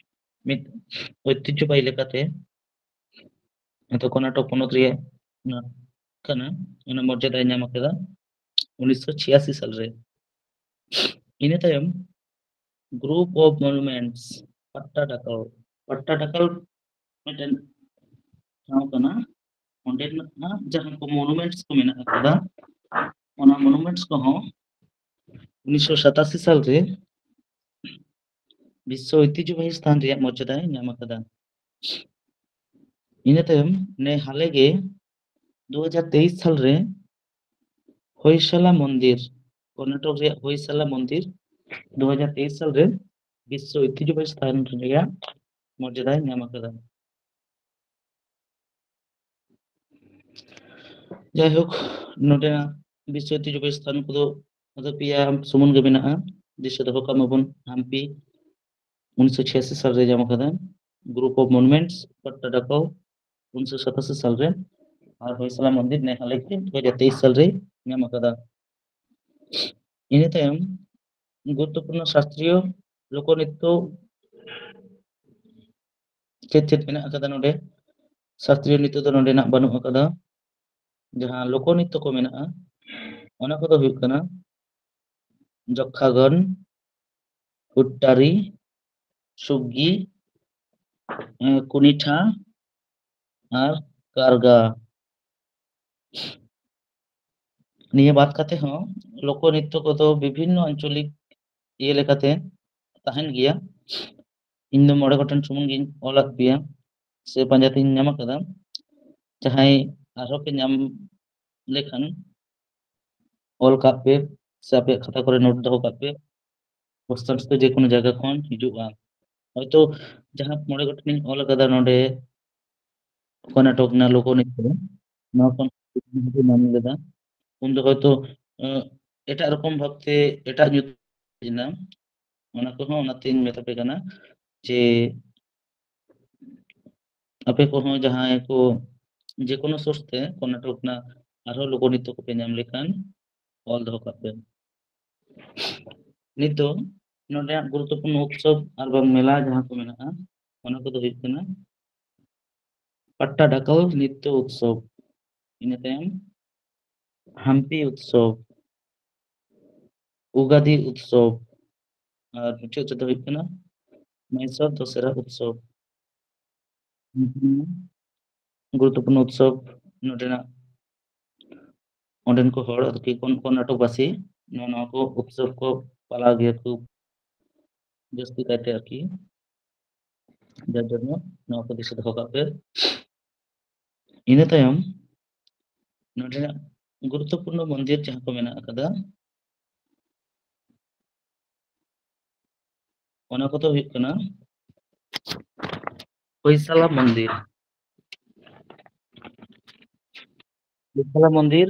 ᱢᱤᱫ ᱳᱭᱛᱤᱦᱡᱚᱵᱟᱦᱤ ᱞᱮᱠᱟᱛᱮ ᱱᱤᱛᱚᱜ ᱠᱚᱨᱱᱟᱴᱚᱠ ᱯᱚᱱᱚᱛ ᱨᱮᱭᱟᱜ ᱠᱟᱱᱟ, ᱚᱱᱟ ᱢᱚᱨᱡᱟᱫᱟᱭ ᱧᱟᱢ ᱟᱠᱟᱫᱟ ᱩᱱᱤᱥᱥᱚ ᱪᱷᱤᱭᱟᱥᱤ ᱥᱟᱞ ᱨᱮ᱾ ᱤᱱᱟᱹ ᱛᱟᱭᱚᱢ group of monuments ᱯᱟᱴᱴᱟᱰᱟᱠᱚᱞ, ᱯᱟᱴᱴᱟᱰᱟᱠᱟᱞ ᱢᱤᱫᱴᱮᱱ ᱴᱷᱟᱶ ᱠᱟᱱᱟ᱾ ᱚᱸᱰᱮᱱᱟᱜ ᱡᱟᱦᱟᱸ ᱠᱚ ᱢᱚᱱᱩᱢᱮᱱᱴᱥ ᱠᱚ ᱢᱮᱱᱟᱜ ᱟᱠᱟᱫᱟ, ᱚᱱᱟ ᱢᱚᱱᱩᱢᱮᱱᱴᱥ ᱠᱚᱦᱚᱸ ᱩᱱᱤᱥᱥᱚ ᱥᱟᱛᱟᱥᱤ ᱥᱟᱞᱨᱮ ᱵᱤᱥᱥᱚ ᱳᱭᱛᱤᱦᱡᱚᱵᱟᱦᱤ ᱥᱛᱷᱟᱱ ᱨᱮᱭᱟᱜ ᱢᱚᱨᱡᱟᱫᱟᱭ ᱧᱟᱢ ᱟᱠᱟᱫᱟ᱾ ᱤᱱᱟᱹ ᱛᱟᱭᱚᱢ ᱱᱮ ᱦᱟᱞᱮ ᱜᱮ ᱫᱩ ᱦᱟᱡᱟᱨ ᱛᱮᱭᱤᱥ ᱥᱟᱞᱨᱮ ᱦᱚᱭᱥᱟᱞᱟ ᱢᱚᱱᱫᱤᱨ, ᱠᱚᱨᱱᱟᱴᱚᱠ ᱨᱮᱭᱟᱜ ᱦᱚᱭᱥᱟᱞᱟ ᱢᱚᱱᱫᱤᱨ ᱫᱩ ᱦᱟᱡᱟᱨ ᱛᱮᱭᱤᱥ ᱥᱟᱞᱨᱮ ᱵᱤᱥᱥᱚ ᱳᱭᱛᱤᱦᱡᱚᱵᱟᱦᱤ ᱥᱛᱷᱟᱱ ᱨᱮᱭᱟᱜ ᱢᱚᱨᱡᱟᱫᱟᱭ ᱧᱟᱢ ᱟᱠᱟᱫᱟ᱾ ᱡᱟᱭᱦᱳᱠ, ᱱᱚᱰᱮᱱᱟᱜ ᱵᱤᱥᱥᱚ ᱳᱭᱛᱤᱦᱡᱚᱵᱟᱦᱤ ᱥᱛᱷᱟᱱ ᱠᱚᱫᱚ ᱟᱫᱚ ᱯᱮᱭᱟ ᱥᱩᱢᱩᱝ ᱜᱮ ᱢᱮᱱᱟᱜᱼᱟ᱾ ᱫᱤᱥᱟᱹ ᱫᱚᱦᱚ ᱠᱟᱜ ᱢᱟᱵᱚᱱ, ᱦᱟᱢᱯᱤ ᱩᱱᱤᱥᱥᱚ ᱪᱷᱤᱭᱟᱥᱤ ᱥᱟᱞᱨᱮ ᱧᱟᱢ ᱟᱠᱟᱫᱟ, ᱜᱨᱩᱯ ᱚᱯᱷ ᱢᱚᱱᱩᱢᱮᱱᱴᱥ ᱯᱟᱴᱴᱟᱰᱟᱠᱟᱞ ᱩᱱᱤᱥᱥᱚ ᱥᱟᱛᱟᱥᱤ ᱥᱟᱞᱨᱮ, ᱟᱨ ᱦᱚᱭᱥᱟᱞᱟ ᱢᱚᱱᱫᱤᱨ ᱱᱮ ᱦᱟᱞᱮ ᱜᱮ ᱫᱩ ᱦᱟᱡᱟᱨ ᱛᱮᱭᱤᱥ ᱥᱟᱞᱨᱮ ᱧᱟᱢ ᱟᱠᱟᱫᱟ᱾ ᱤᱱᱟᱹ ᱛᱟᱭᱚᱢ ᱜᱩᱨᱩᱛᱛᱚᱯᱩᱨᱱᱚ ᱥᱟᱥᱛᱨᱤᱭᱚ ᱞᱳᱠᱚᱱᱨᱤᱛᱛᱚ ᱪᱮᱫ ᱪᱮᱫ ᱢᱮᱱᱟᱜ ᱟᱠᱟᱫᱟ ᱱᱚᱰᱮ? ᱥᱟᱥᱛᱨᱤᱭᱚ ᱱᱨᱤᱛᱛᱚ ᱫᱚ ᱱᱚᱰᱮᱱᱟᱜ ᱵᱟᱹᱱᱩᱜ ᱟᱠᱟᱫᱟ᱾ ᱡᱟᱦᱟᱸ ᱞᱳᱠᱚᱱᱨᱤᱛᱛᱚ ᱠᱚ ᱢᱮᱱᱟᱜᱼᱟ, ᱚᱱᱟ ᱠᱚᱫᱚ ᱦᱩᱭᱩᱜ ᱠᱟᱱᱟ ᱡᱚᱠᱠᱷᱟᱜᱚᱱ, ᱦᱩᱴᱴᱟᱨᱤ, ᱥᱩᱜᱜᱤ, ᱮᱸ, ᱠᱩᱱᱤᱴᱷᱟ ᱟᱨ ᱠᱟᱨᱜᱟ᱾ ᱱᱤᱭᱟᱹ ᱵᱟᱫ ᱠᱟᱛᱮ ᱦᱚᱸ ᱞᱳᱠᱚ ᱱᱨᱤᱛᱛᱚ ᱠᱚᱫᱚ ᱵᱤᱵᱷᱤᱱᱱᱚ ᱟᱧᱪᱚᱞᱤᱠ ᱤᱭᱟᱹ ᱞᱮᱠᱟᱛᱮ ᱛᱟᱦᱮᱱ ᱜᱮᱭᱟ᱾ ᱤᱧ ᱫᱚ ᱢᱚᱬᱮ ᱜᱚᱴᱮᱱ ᱥᱩᱢᱩᱝ ᱜᱤᱧ ᱚᱞᱟᱫ ᱯᱮᱭᱟ ᱥᱮ ᱯᱟᱸᱡᱟ ᱛᱤᱧ ᱧᱟᱢ ᱟᱠᱟᱫᱟ᱾ ᱡᱟᱦᱟᱸᱭ ᱟᱨᱦᱚᱸ ᱯᱮ ᱧᱟᱢ ᱞᱮᱠᱷᱟᱱ ᱚᱞ ᱠᱟᱜ ᱯᱮ ᱥᱮ ᱟᱯᱮᱭᱟᱜ ᱠᱷᱟᱛᱟ ᱠᱚᱨᱮ ᱱᱳᱴ ᱫᱚᱦᱚ ᱠᱟᱜ ᱯᱮ᱾ ᱠᱚᱥᱪᱮᱱᱥ ᱫᱚ ᱡᱮᱠᱳᱱᱳ ᱡᱟᱭᱜᱟ ᱠᱷᱚᱱ ᱦᱤᱡᱩᱜᱼᱟ᱾ ᱦᱚᱭᱛᱳ ᱡᱟᱦᱟᱸ ᱢᱚᱬᱮ ᱜᱚᱴᱮᱱ ᱤᱧ ᱚᱞ ᱟᱠᱟᱫᱟ ᱱᱚᱰᱮ ᱠᱚᱨᱱᱟᱴᱚᱠ ᱨᱮᱱᱟᱜ ᱞᱳᱠᱚ ᱱᱨᱤᱛᱛᱚ, ᱱᱚᱣᱟ ᱠᱷᱚᱱ ᱧᱟᱢ ᱞᱮᱫᱟ, ᱩᱱ ᱫᱚ ᱦᱚᱭᱛᱳ, ᱮᱸ, ᱮᱴᱟᱜ ᱨᱚᱠᱚᱢ ᱵᱷᱟᱵᱛᱮ ᱮᱴᱟᱜ ᱧᱩᱛᱩᱢ ᱦᱮᱡ ᱮᱱᱟ᱾ ᱚᱱᱟ ᱠᱚᱦᱚᱸ ᱚᱱᱟᱛᱤᱧ ᱢᱮᱛᱟ ᱯᱮ ᱠᱟᱱᱟ ᱡᱮ ᱟᱯᱮ ᱠᱚᱦᱚᱸ ᱡᱟᱦᱟᱸᱭ ᱠᱚ ᱡᱮᱠᱳᱱᱳ ᱥᱳᱨᱥ ᱛᱮ ᱠᱚᱨᱱᱟᱴᱚᱠ ᱨᱮᱱᱟᱜ ᱟᱨᱦᱚᱸ ᱞᱳᱠᱚ ᱱᱨᱤᱛᱛᱚ ᱠᱚᱯᱮ ᱧᱟᱢ ᱞᱮᱠᱷᱟᱱ ᱚᱞ ᱫᱚᱦᱚ ᱠᱟᱜ ᱯᱮ᱾ ᱱᱤᱛᱚᱜ ᱱᱚᱰᱮᱱᱟᱜ ᱜᱩᱨᱩᱛᱛᱚᱯᱩᱨᱱᱚ ᱩᱛᱥᱚᱵ ᱟᱨ ᱵᱟᱝ ᱢᱮᱞᱟ ᱡᱟᱦᱟᱸ ᱠᱚ ᱢᱮᱱᱟᱜᱼᱟ, ᱚᱱᱟ ᱠᱚᱫᱚ ᱦᱩᱭᱩᱜ ᱠᱟᱱᱟ ᱯᱟᱴᱴᱟᱰᱟᱠᱟᱞ ᱱᱨᱤᱛᱛᱚ ᱩᱛᱥᱚᱵ, ᱤᱱᱟᱹ ᱛᱟᱭᱚᱢ ᱦᱟᱢᱯᱤ ᱩᱛᱥᱚᱵ, ᱩᱜᱟᱫᱤ ᱩᱛᱥᱚᱵ, ᱟᱨ ᱢᱩᱪᱟᱹᱫ ᱨᱮᱫᱚ ᱦᱩᱭᱩᱜ ᱠᱟᱱᱟ ᱢᱟᱭᱥᱚᱨ ᱫᱚᱥᱮᱨᱟ ᱩᱛᱥᱚᱵ᱾ ᱜᱩᱨᱩᱛᱛᱚᱯᱩᱨᱱᱚ ᱩᱛᱥᱚᱵ ᱱᱚᱰᱮᱱᱟᱜ, ᱚᱸᱰᱮᱱ ᱠᱚ ᱦᱚᱲ ᱟᱨᱠᱤ ᱠᱚᱨ-, ᱠᱚᱨᱱᱟᱴᱚᱠ ᱵᱟᱥᱤ ᱱᱚᱣᱟ, ᱱᱚᱣᱟ ᱠᱚ ᱩᱛᱥᱚᱵ ᱠᱚ ᱯᱟᱞᱟᱣ ᱜᱮᱭᱟ ᱠᱷᱩᱵ ᱡᱟᱹᱥᱛᱤ ᱠᱟᱭᱛᱮ ᱟᱨᱠᱤ᱾ ᱡᱟᱨ ᱡᱚᱱᱱᱚ ᱱᱚᱣᱟ ᱠᱚ ᱫᱤᱥᱟᱹ ᱫᱚᱦᱚ ᱠᱟᱜ ᱯᱮ᱾ ᱤᱱᱟᱹ ᱛᱟᱭᱚᱢ ᱱᱚᱰᱮᱱᱟᱜ ᱜᱩᱨᱩᱛᱛᱚᱯᱩᱨᱱᱚ ᱢᱚᱱᱫᱤᱨ ᱡᱟᱦᱟᱸ ᱠᱚ ᱢᱮᱱᱟᱜ ᱟᱠᱟᱫᱟ, ᱚᱱᱟ ᱠᱚᱫᱚ ᱦᱩᱭᱩᱜ ᱠᱟᱱᱟ ᱦᱚᱭᱥᱟᱞᱟ ᱢᱚᱱᱫᱤᱨ᱾ ᱦᱚᱭᱥᱟᱞᱟ ᱢᱚᱱᱫᱤᱨ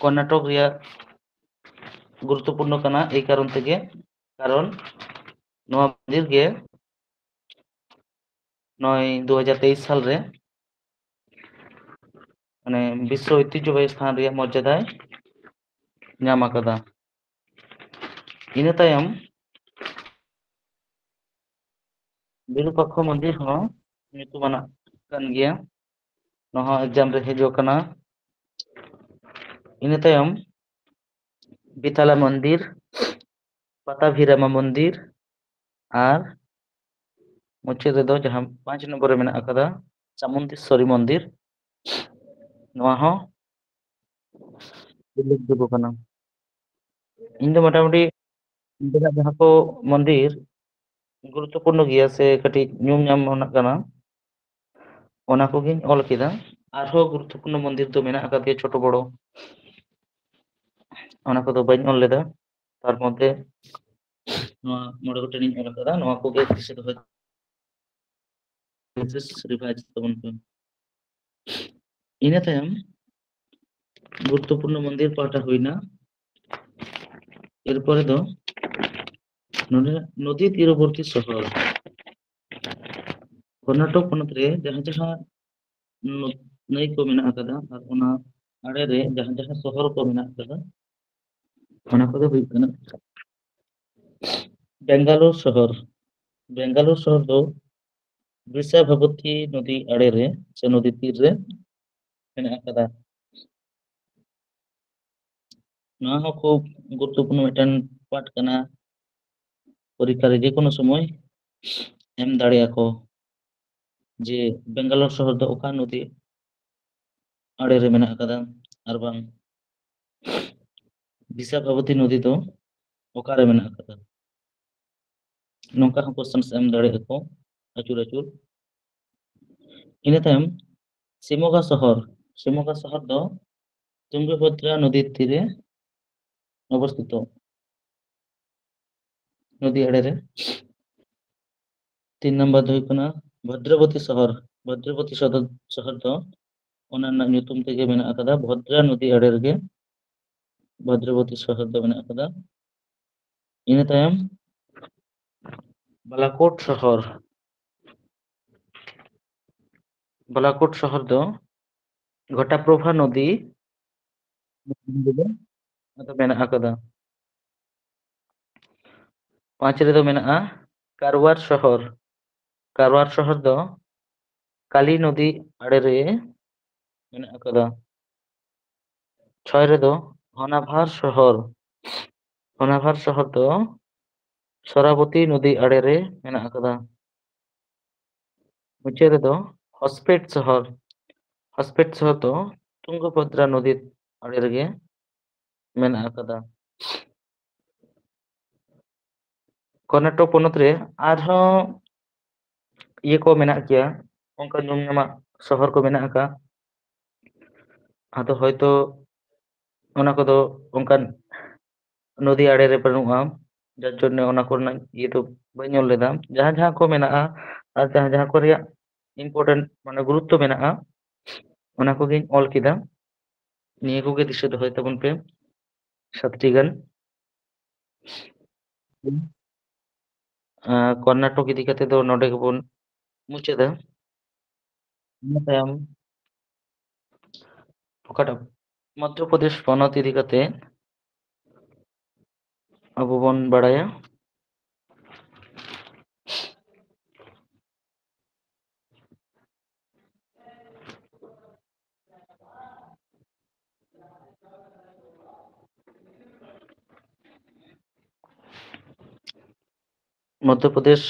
ᱠᱚᱨᱱᱟᱴᱚᱠ ᱨᱮᱭᱟᱜ ᱜᱩᱨᱩᱛᱛᱚᱯᱩᱨᱱᱚ ᱠᱟᱱᱟ, ᱮᱭ ᱠᱟᱨᱚᱱ ᱛᱮᱜᱮ, ᱠᱟᱨᱚᱱ ᱱᱚᱣᱟ ᱢᱚᱱᱫᱤᱨ ᱜᱮ ᱱᱚᱜᱼᱚᱭ ᱫᱩ ᱦᱟᱡᱟᱨ ᱛᱮᱭᱤᱥ ᱥᱟᱞ ᱨᱮ ᱢᱟᱱᱮ ᱵᱤᱥᱥᱚ ᱳᱭᱛᱤᱦᱡᱚᱵᱟᱦᱤ ᱥᱛᱷᱟᱱ ᱨᱮᱭᱟᱜ ᱢᱚᱨᱡᱟᱫᱟᱭ ᱧᱟᱢ ᱟᱠᱟᱫᱟ᱾ ᱤᱱᱟᱹ ᱛᱟᱭᱚᱢ ᱵᱤᱨᱩᱯᱟᱠᱠᱷᱚ ᱢᱚᱱᱫᱤᱨ ᱦᱚᱸ ᱧᱩᱛᱩᱢᱟᱱᱟᱜ ᱠᱟᱱ ᱜᱮᱭᱟ, ᱱᱚᱣᱟ ᱦᱚᱸ exam ᱨᱮ ᱦᱤᱡᱩᱜ ᱠᱟᱱᱟ᱾ ᱤᱱᱟᱹ ᱛᱟᱭᱚᱢ ᱵᱤᱛᱟᱞᱟ ᱢᱚᱱᱫᱤᱨ, ᱯᱟᱛᱟᱵᱷᱤᱨᱟᱢᱟ ᱢᱚᱱᱫᱤᱨ, ᱟᱨ ᱢᱩᱪᱟᱹᱫ ᱨᱮᱫᱚ ᱡᱟᱦᱟᱸ ᱯᱟᱸᱪ ᱱᱚᱢᱵᱚᱨ ᱨᱮ ᱢᱮᱱᱟᱜ ᱟᱠᱟᱫᱟ ᱪᱟᱢᱩᱱᱰᱮᱥᱥᱚᱨᱤ ᱢᱚᱱᱫᱤᱨ, ᱱᱚᱣᱟ ᱦᱚᱸ ᱩᱞᱞᱮᱠᱷᱡᱳᱜᱽᱜᱚ ᱠᱟᱱᱟ᱾ ᱤᱧ ᱫᱚ ᱢᱚᱴᱟᱢᱩᱴᱤ ᱚᱸᱰᱮᱱᱟᱜ ᱡᱟᱦᱟᱸ ᱠᱚ ᱢᱚᱱᱫᱤᱨ ᱜᱩᱨᱩᱛᱛᱚᱯᱩᱨᱱᱚ ᱜᱮᱭᱟ ᱥᱮ ᱠᱟᱹᱴᱤᱡ ᱧᱩᱢ ᱧᱟᱢ ᱨᱮᱱᱟᱜ ᱠᱟᱱᱟ, ᱚᱱᱟ ᱠᱚᱜᱮᱧ ᱚᱞ ᱠᱮᱫᱟ᱾ ᱟᱨᱦᱚᱸ ᱜᱩᱨᱩᱛᱛᱚᱯᱩᱨᱱᱚ ᱢᱚᱱᱫᱤᱨ ᱫᱚ ᱢᱮᱱᱟᱜ ᱟᱠᱟᱫ ᱜᱮᱭᱟ ᱪᱷᱳᱴᱳ ᱵᱚᱲᱚ, ᱚᱱᱟ ᱠᱚᱫᱚ ᱵᱟᱹᱧ ᱚᱞ ᱞᱮᱫᱟ᱾ ᱛᱟᱨ ᱢᱚᱫᱽᱫᱷᱮ ᱱᱚᱣᱟ ᱢᱚᱬᱮ ᱜᱚᱴᱮᱱ ᱤᱧ ᱚᱞ ᱟᱠᱟᱫᱟ, ᱱᱚᱣᱟ ᱠᱚᱜᱮ ᱫᱤᱥᱟᱹ ᱫᱚᱦᱚᱭ, ᱨᱤᱵᱷᱟᱭᱤᱡᱽ ᱛᱟᱵᱚᱱ ᱯᱮ᱾ ᱤᱱᱟᱹ ᱛᱟᱭᱚᱢ ᱜᱩᱨᱩᱛᱛᱚᱯᱩᱨᱱᱚ ᱢᱚᱱᱫᱤᱨ ᱯᱟᱦᱴᱟ ᱦᱩᱭᱱᱟ᱾ ᱮᱨᱯᱚᱨᱮ ᱫᱚ ᱱᱚᱰᱮ ᱱᱚᱫᱤ ᱛᱤᱨᱚᱵᱚᱨᱛᱤ ᱥᱚᱦᱚᱨ, ᱠᱚᱨᱱᱟᱴᱚᱠ ᱯᱚᱱᱚᱛ ᱨᱮ ᱡᱟᱦᱟᱸ ᱡᱟᱦᱟᱸ ᱱᱚ-, ᱱᱟᱹᱭ ᱠᱚ ᱢᱮᱱᱟᱜ ᱟᱠᱟᱫᱟ ᱟᱨ ᱚᱱᱟ ᱟᱲᱮ ᱨᱮ ᱡᱟᱦᱟᱸ ᱡᱟᱦᱟᱸ ᱥᱚᱦᱚᱨ ᱠᱚ ᱢᱮᱱᱟᱜ ᱟᱠᱟᱫᱟ, ᱚᱱᱟ ᱠᱚᱫᱚ ᱦᱩᱭᱩᱜ ᱠᱟᱱᱟ ᱵᱮᱝᱜᱟᱞᱳᱨ ᱥᱚᱦᱚᱨ᱾ ᱵᱮᱝᱜᱟᱞᱳᱨ ᱥᱚᱦᱚᱨ ᱫᱚ ᱵᱨᱤᱥᱟᱵᱷᱟᱵᱚᱛᱤ ᱱᱚᱫᱤ ᱟᱲᱮ ᱨᱮ ᱥᱮ ᱱᱚᱫᱤ ᱛᱤᱨ ᱨᱮ ᱢᱮᱱᱟᱜ ᱟᱠᱟᱫᱟ᱾ ᱱᱚᱣᱟ ᱦᱚᱸ ᱠᱷᱩᱵ ᱜᱩᱨᱩᱛᱛᱚᱯᱩᱨᱱᱚ ᱢᱤᱫᱴᱮᱱ part ᱠᱟᱱᱟ, ᱯᱚᱨᱤᱠᱠᱷᱟ ᱨᱮ ᱡᱮᱠᱳᱱᱳ ᱥᱚᱢᱚᱭ ᱮᱢ ᱫᱟᱲᱮᱭᱟᱜᱼᱟ ᱠᱚ᱾ ᱡᱮ ᱵᱮᱝᱜᱟᱞᱳᱨ ᱥᱚᱦᱚᱨ ᱫᱚ ᱚᱠᱟ ᱱᱚᱫᱤ ᱟᱲᱮ ᱨᱮ ᱢᱮᱱᱟᱜ ᱟᱠᱟᱫᱟ, ᱟᱨ ᱵᱟᱝ ᱵᱤᱥᱟᱠᱷᱟᱯᱟᱛᱤ ᱱᱚᱫᱤ ᱫᱚ ᱚᱠᱟᱨᱮ ᱢᱮᱱᱟᱜ ᱟᱠᱟᱫᱟ? ᱱᱚᱝᱠᱟ ᱦᱚᱸ ᱠᱚᱥᱪᱮᱱᱥ ᱮᱢ ᱫᱟᱲᱮᱭᱟᱜᱼᱟ ᱠᱚ ᱟᱹᱪᱩᱨ ᱟᱹᱪᱩᱨ᱾ ᱤᱱᱟᱹ ᱛᱟᱭᱚᱢ ᱥᱤᱢᱳᱜᱟ ᱥᱚᱦᱚᱨ, ᱥᱤᱢᱳᱜᱟ ᱥᱚᱦᱚᱨ ᱫᱚ ᱛᱩᱝᱜᱚᱵᱷᱚᱫᱨᱟ ᱱᱚᱫᱤ ᱛᱤᱨᱮ ᱚᱵᱚᱥᱛᱷᱤᱛᱚ, ᱱᱚᱫᱤ ᱟᱲᱮ ᱨᱮ᱾ ᱛᱤᱱ ᱱᱟᱢᱵᱟᱨ ᱫᱚ ᱦᱩᱭᱩᱜ ᱠᱟᱱᱟ ᱵᱷᱚᱫᱨᱚᱵᱚᱛᱤ ᱥᱚᱦᱚᱨ᱾ ᱵᱷᱚᱫᱨᱚᱵᱚᱛᱤ ᱥᱚᱫᱚᱨ ᱥᱚᱦᱚᱨ ᱫᱚ ᱚᱱᱟ ᱨᱮᱱᱟᱜ ᱧᱩᱛᱩᱢ ᱛᱮᱜᱮ ᱢᱮᱱᱟᱜ ᱟᱠᱟᱫᱟ, ᱵᱷᱚᱫᱨᱟ ᱱᱚᱫᱤ ᱟᱲᱮ ᱨᱮᱜᱮ ᱵᱷᱚᱫᱨᱚᱵᱚᱛᱤ ᱥᱚᱦᱚᱨ ᱫᱚ ᱢᱮᱱᱟᱜ ᱟᱠᱟᱫᱟ᱾ ᱤᱱᱟᱹ ᱛᱟᱭᱚᱢ ᱵᱟᱞᱟᱠᱳᱴ ᱥᱚᱦᱚᱨ᱾ ᱵᱟᱞᱟᱠᱳᱴ ᱥᱚᱦᱚᱨ ᱫᱚ ᱜᱷᱚᱴᱟᱯᱨᱚᱵᱷᱟ ᱱᱚᱫᱤ ᱨᱮᱜᱮ ᱟᱫᱚ ᱢᱮᱱᱟᱜ ᱟᱠᱟᱫᱟ᱾ ᱯᱟᱸᱪ ᱨᱮᱫᱚ ᱢᱮᱱᱟᱜᱼᱟ ᱠᱟᱨᱣᱟᱨ ᱥᱚᱦᱚᱨ᱾ ᱠᱟᱨᱣᱟᱨ ᱥᱚᱦᱚᱨ ᱫᱚ ᱠᱟᱞᱤ ᱱᱚᱫᱤ ᱟᱲᱮ ᱨᱮ ᱢᱮᱱᱟᱜ ᱟᱠᱟᱫᱟ᱾ ᱪᱷᱚᱭ ᱨᱮᱫᱚ ᱦᱚᱱᱟᱵᱷᱟᱨ ᱥᱚᱦᱚᱨ᱾ ᱦᱚᱱᱟᱵᱷᱟᱨ ᱥᱚᱦᱚᱨ ᱫᱚ ᱥᱚᱨᱟᱵᱚᱛᱤ ᱱᱚᱫᱤ ᱟᱲᱮ ᱨᱮ ᱢᱮᱱᱟᱜ ᱟᱠᱟᱫᱟ᱾ ᱢᱩᱪᱟᱹᱫ ᱨᱮᱫᱚ ᱦᱚᱥᱯᱮᱴ ᱥᱚᱦᱚᱨ᱾ ᱦᱚᱥᱯᱮᱴ ᱥᱚᱦᱚᱨ ᱫᱚ ᱛᱩᱝᱜᱚᱵᱷᱚᱫᱨᱟ ᱱᱚᱫᱤ ᱟᱲᱮ ᱨᱮᱜᱮ ᱢᱮᱱᱟᱜ ᱟᱠᱟᱫᱟ᱾ ᱠᱚᱨᱱᱟᱴᱚᱠ ᱯᱚᱱᱚᱛ ᱨᱮ ᱟᱨᱦᱚᱸ ᱤᱭᱟᱹ ᱠᱚ ᱢᱮᱱᱟᱜ ᱜᱮᱭᱟ, ᱚᱱᱠᱟ ᱧᱩᱢ ᱧᱩᱢᱟᱜ ᱥᱚᱦᱚᱨ ᱠᱚ ᱢᱮᱱᱟᱜ ᱟᱠᱟᱫ᱾ ᱟᱫᱚ ᱦᱚᱭᱛᱳ ᱚᱱᱟ ᱠᱚᱫᱚ ᱚᱱᱠᱟᱱ ᱱᱚᱫᱤ ᱟᱲᱮ ᱨᱮ ᱵᱟᱹᱱᱩᱜᱼᱟ, ᱡᱟᱨ ᱡᱚᱱᱱᱚ ᱚᱱᱟ ᱠᱚᱨᱮᱱᱟᱜ ᱤᱭᱟᱹ ᱫᱚ ᱵᱟᱹᱧ ᱚᱞ ᱞᱮᱫᱟ᱾ ᱡᱟᱦᱟᱸ ᱡᱟᱦᱟᱸ ᱠᱚ ᱢᱮᱱᱟᱜᱼᱟ ᱟᱨ ᱡᱟᱦᱟᱸ ᱡᱟᱦᱟᱸ ᱠᱚ ᱨᱮᱭᱟᱜ ᱤᱢᱯᱚᱨᱴᱮᱱᱴ, ᱢᱟᱱᱮ ᱜᱩᱨᱩᱛᱛᱚ ᱢᱮᱱᱟᱜᱼᱟ, ᱚᱱᱟ ᱠᱚᱜᱮᱧ ᱚᱞ ᱠᱮᱫᱟ᱾ ᱱᱤᱭᱟᱹ ᱠᱚᱜᱮ ᱫᱤᱥᱟᱹ ᱫᱚᱦᱚᱭ ᱛᱟᱵᱚᱱ ᱯᱮ, ᱥᱟᱛᱴᱤ ᱜᱟᱱ᱾ ᱟᱨ ᱠᱚᱨᱱᱟᱴᱚᱠ ᱤᱫᱤ ᱠᱟᱛᱮ ᱫᱚ ᱱᱚᱰᱮ ᱜᱮᱵᱚᱱ ᱢᱩᱪᱟᱹᱫᱟ᱾ ᱤᱱᱟᱹ ᱛᱟᱭᱚᱢ ᱚᱠᱟᱴᱟᱜ ᱢᱚᱫᱽᱫᱷᱚ ᱯᱨᱚᱫᱮᱥ ᱯᱚᱱᱚᱛ ᱤᱫᱤ ᱠᱟᱛᱮ ᱟᱵᱚ ᱵᱚᱱ ᱵᱟᱲᱟᱭᱟ᱾ ᱢᱚᱫᱽᱫᱷᱚ ᱯᱨᱚᱫᱮᱥ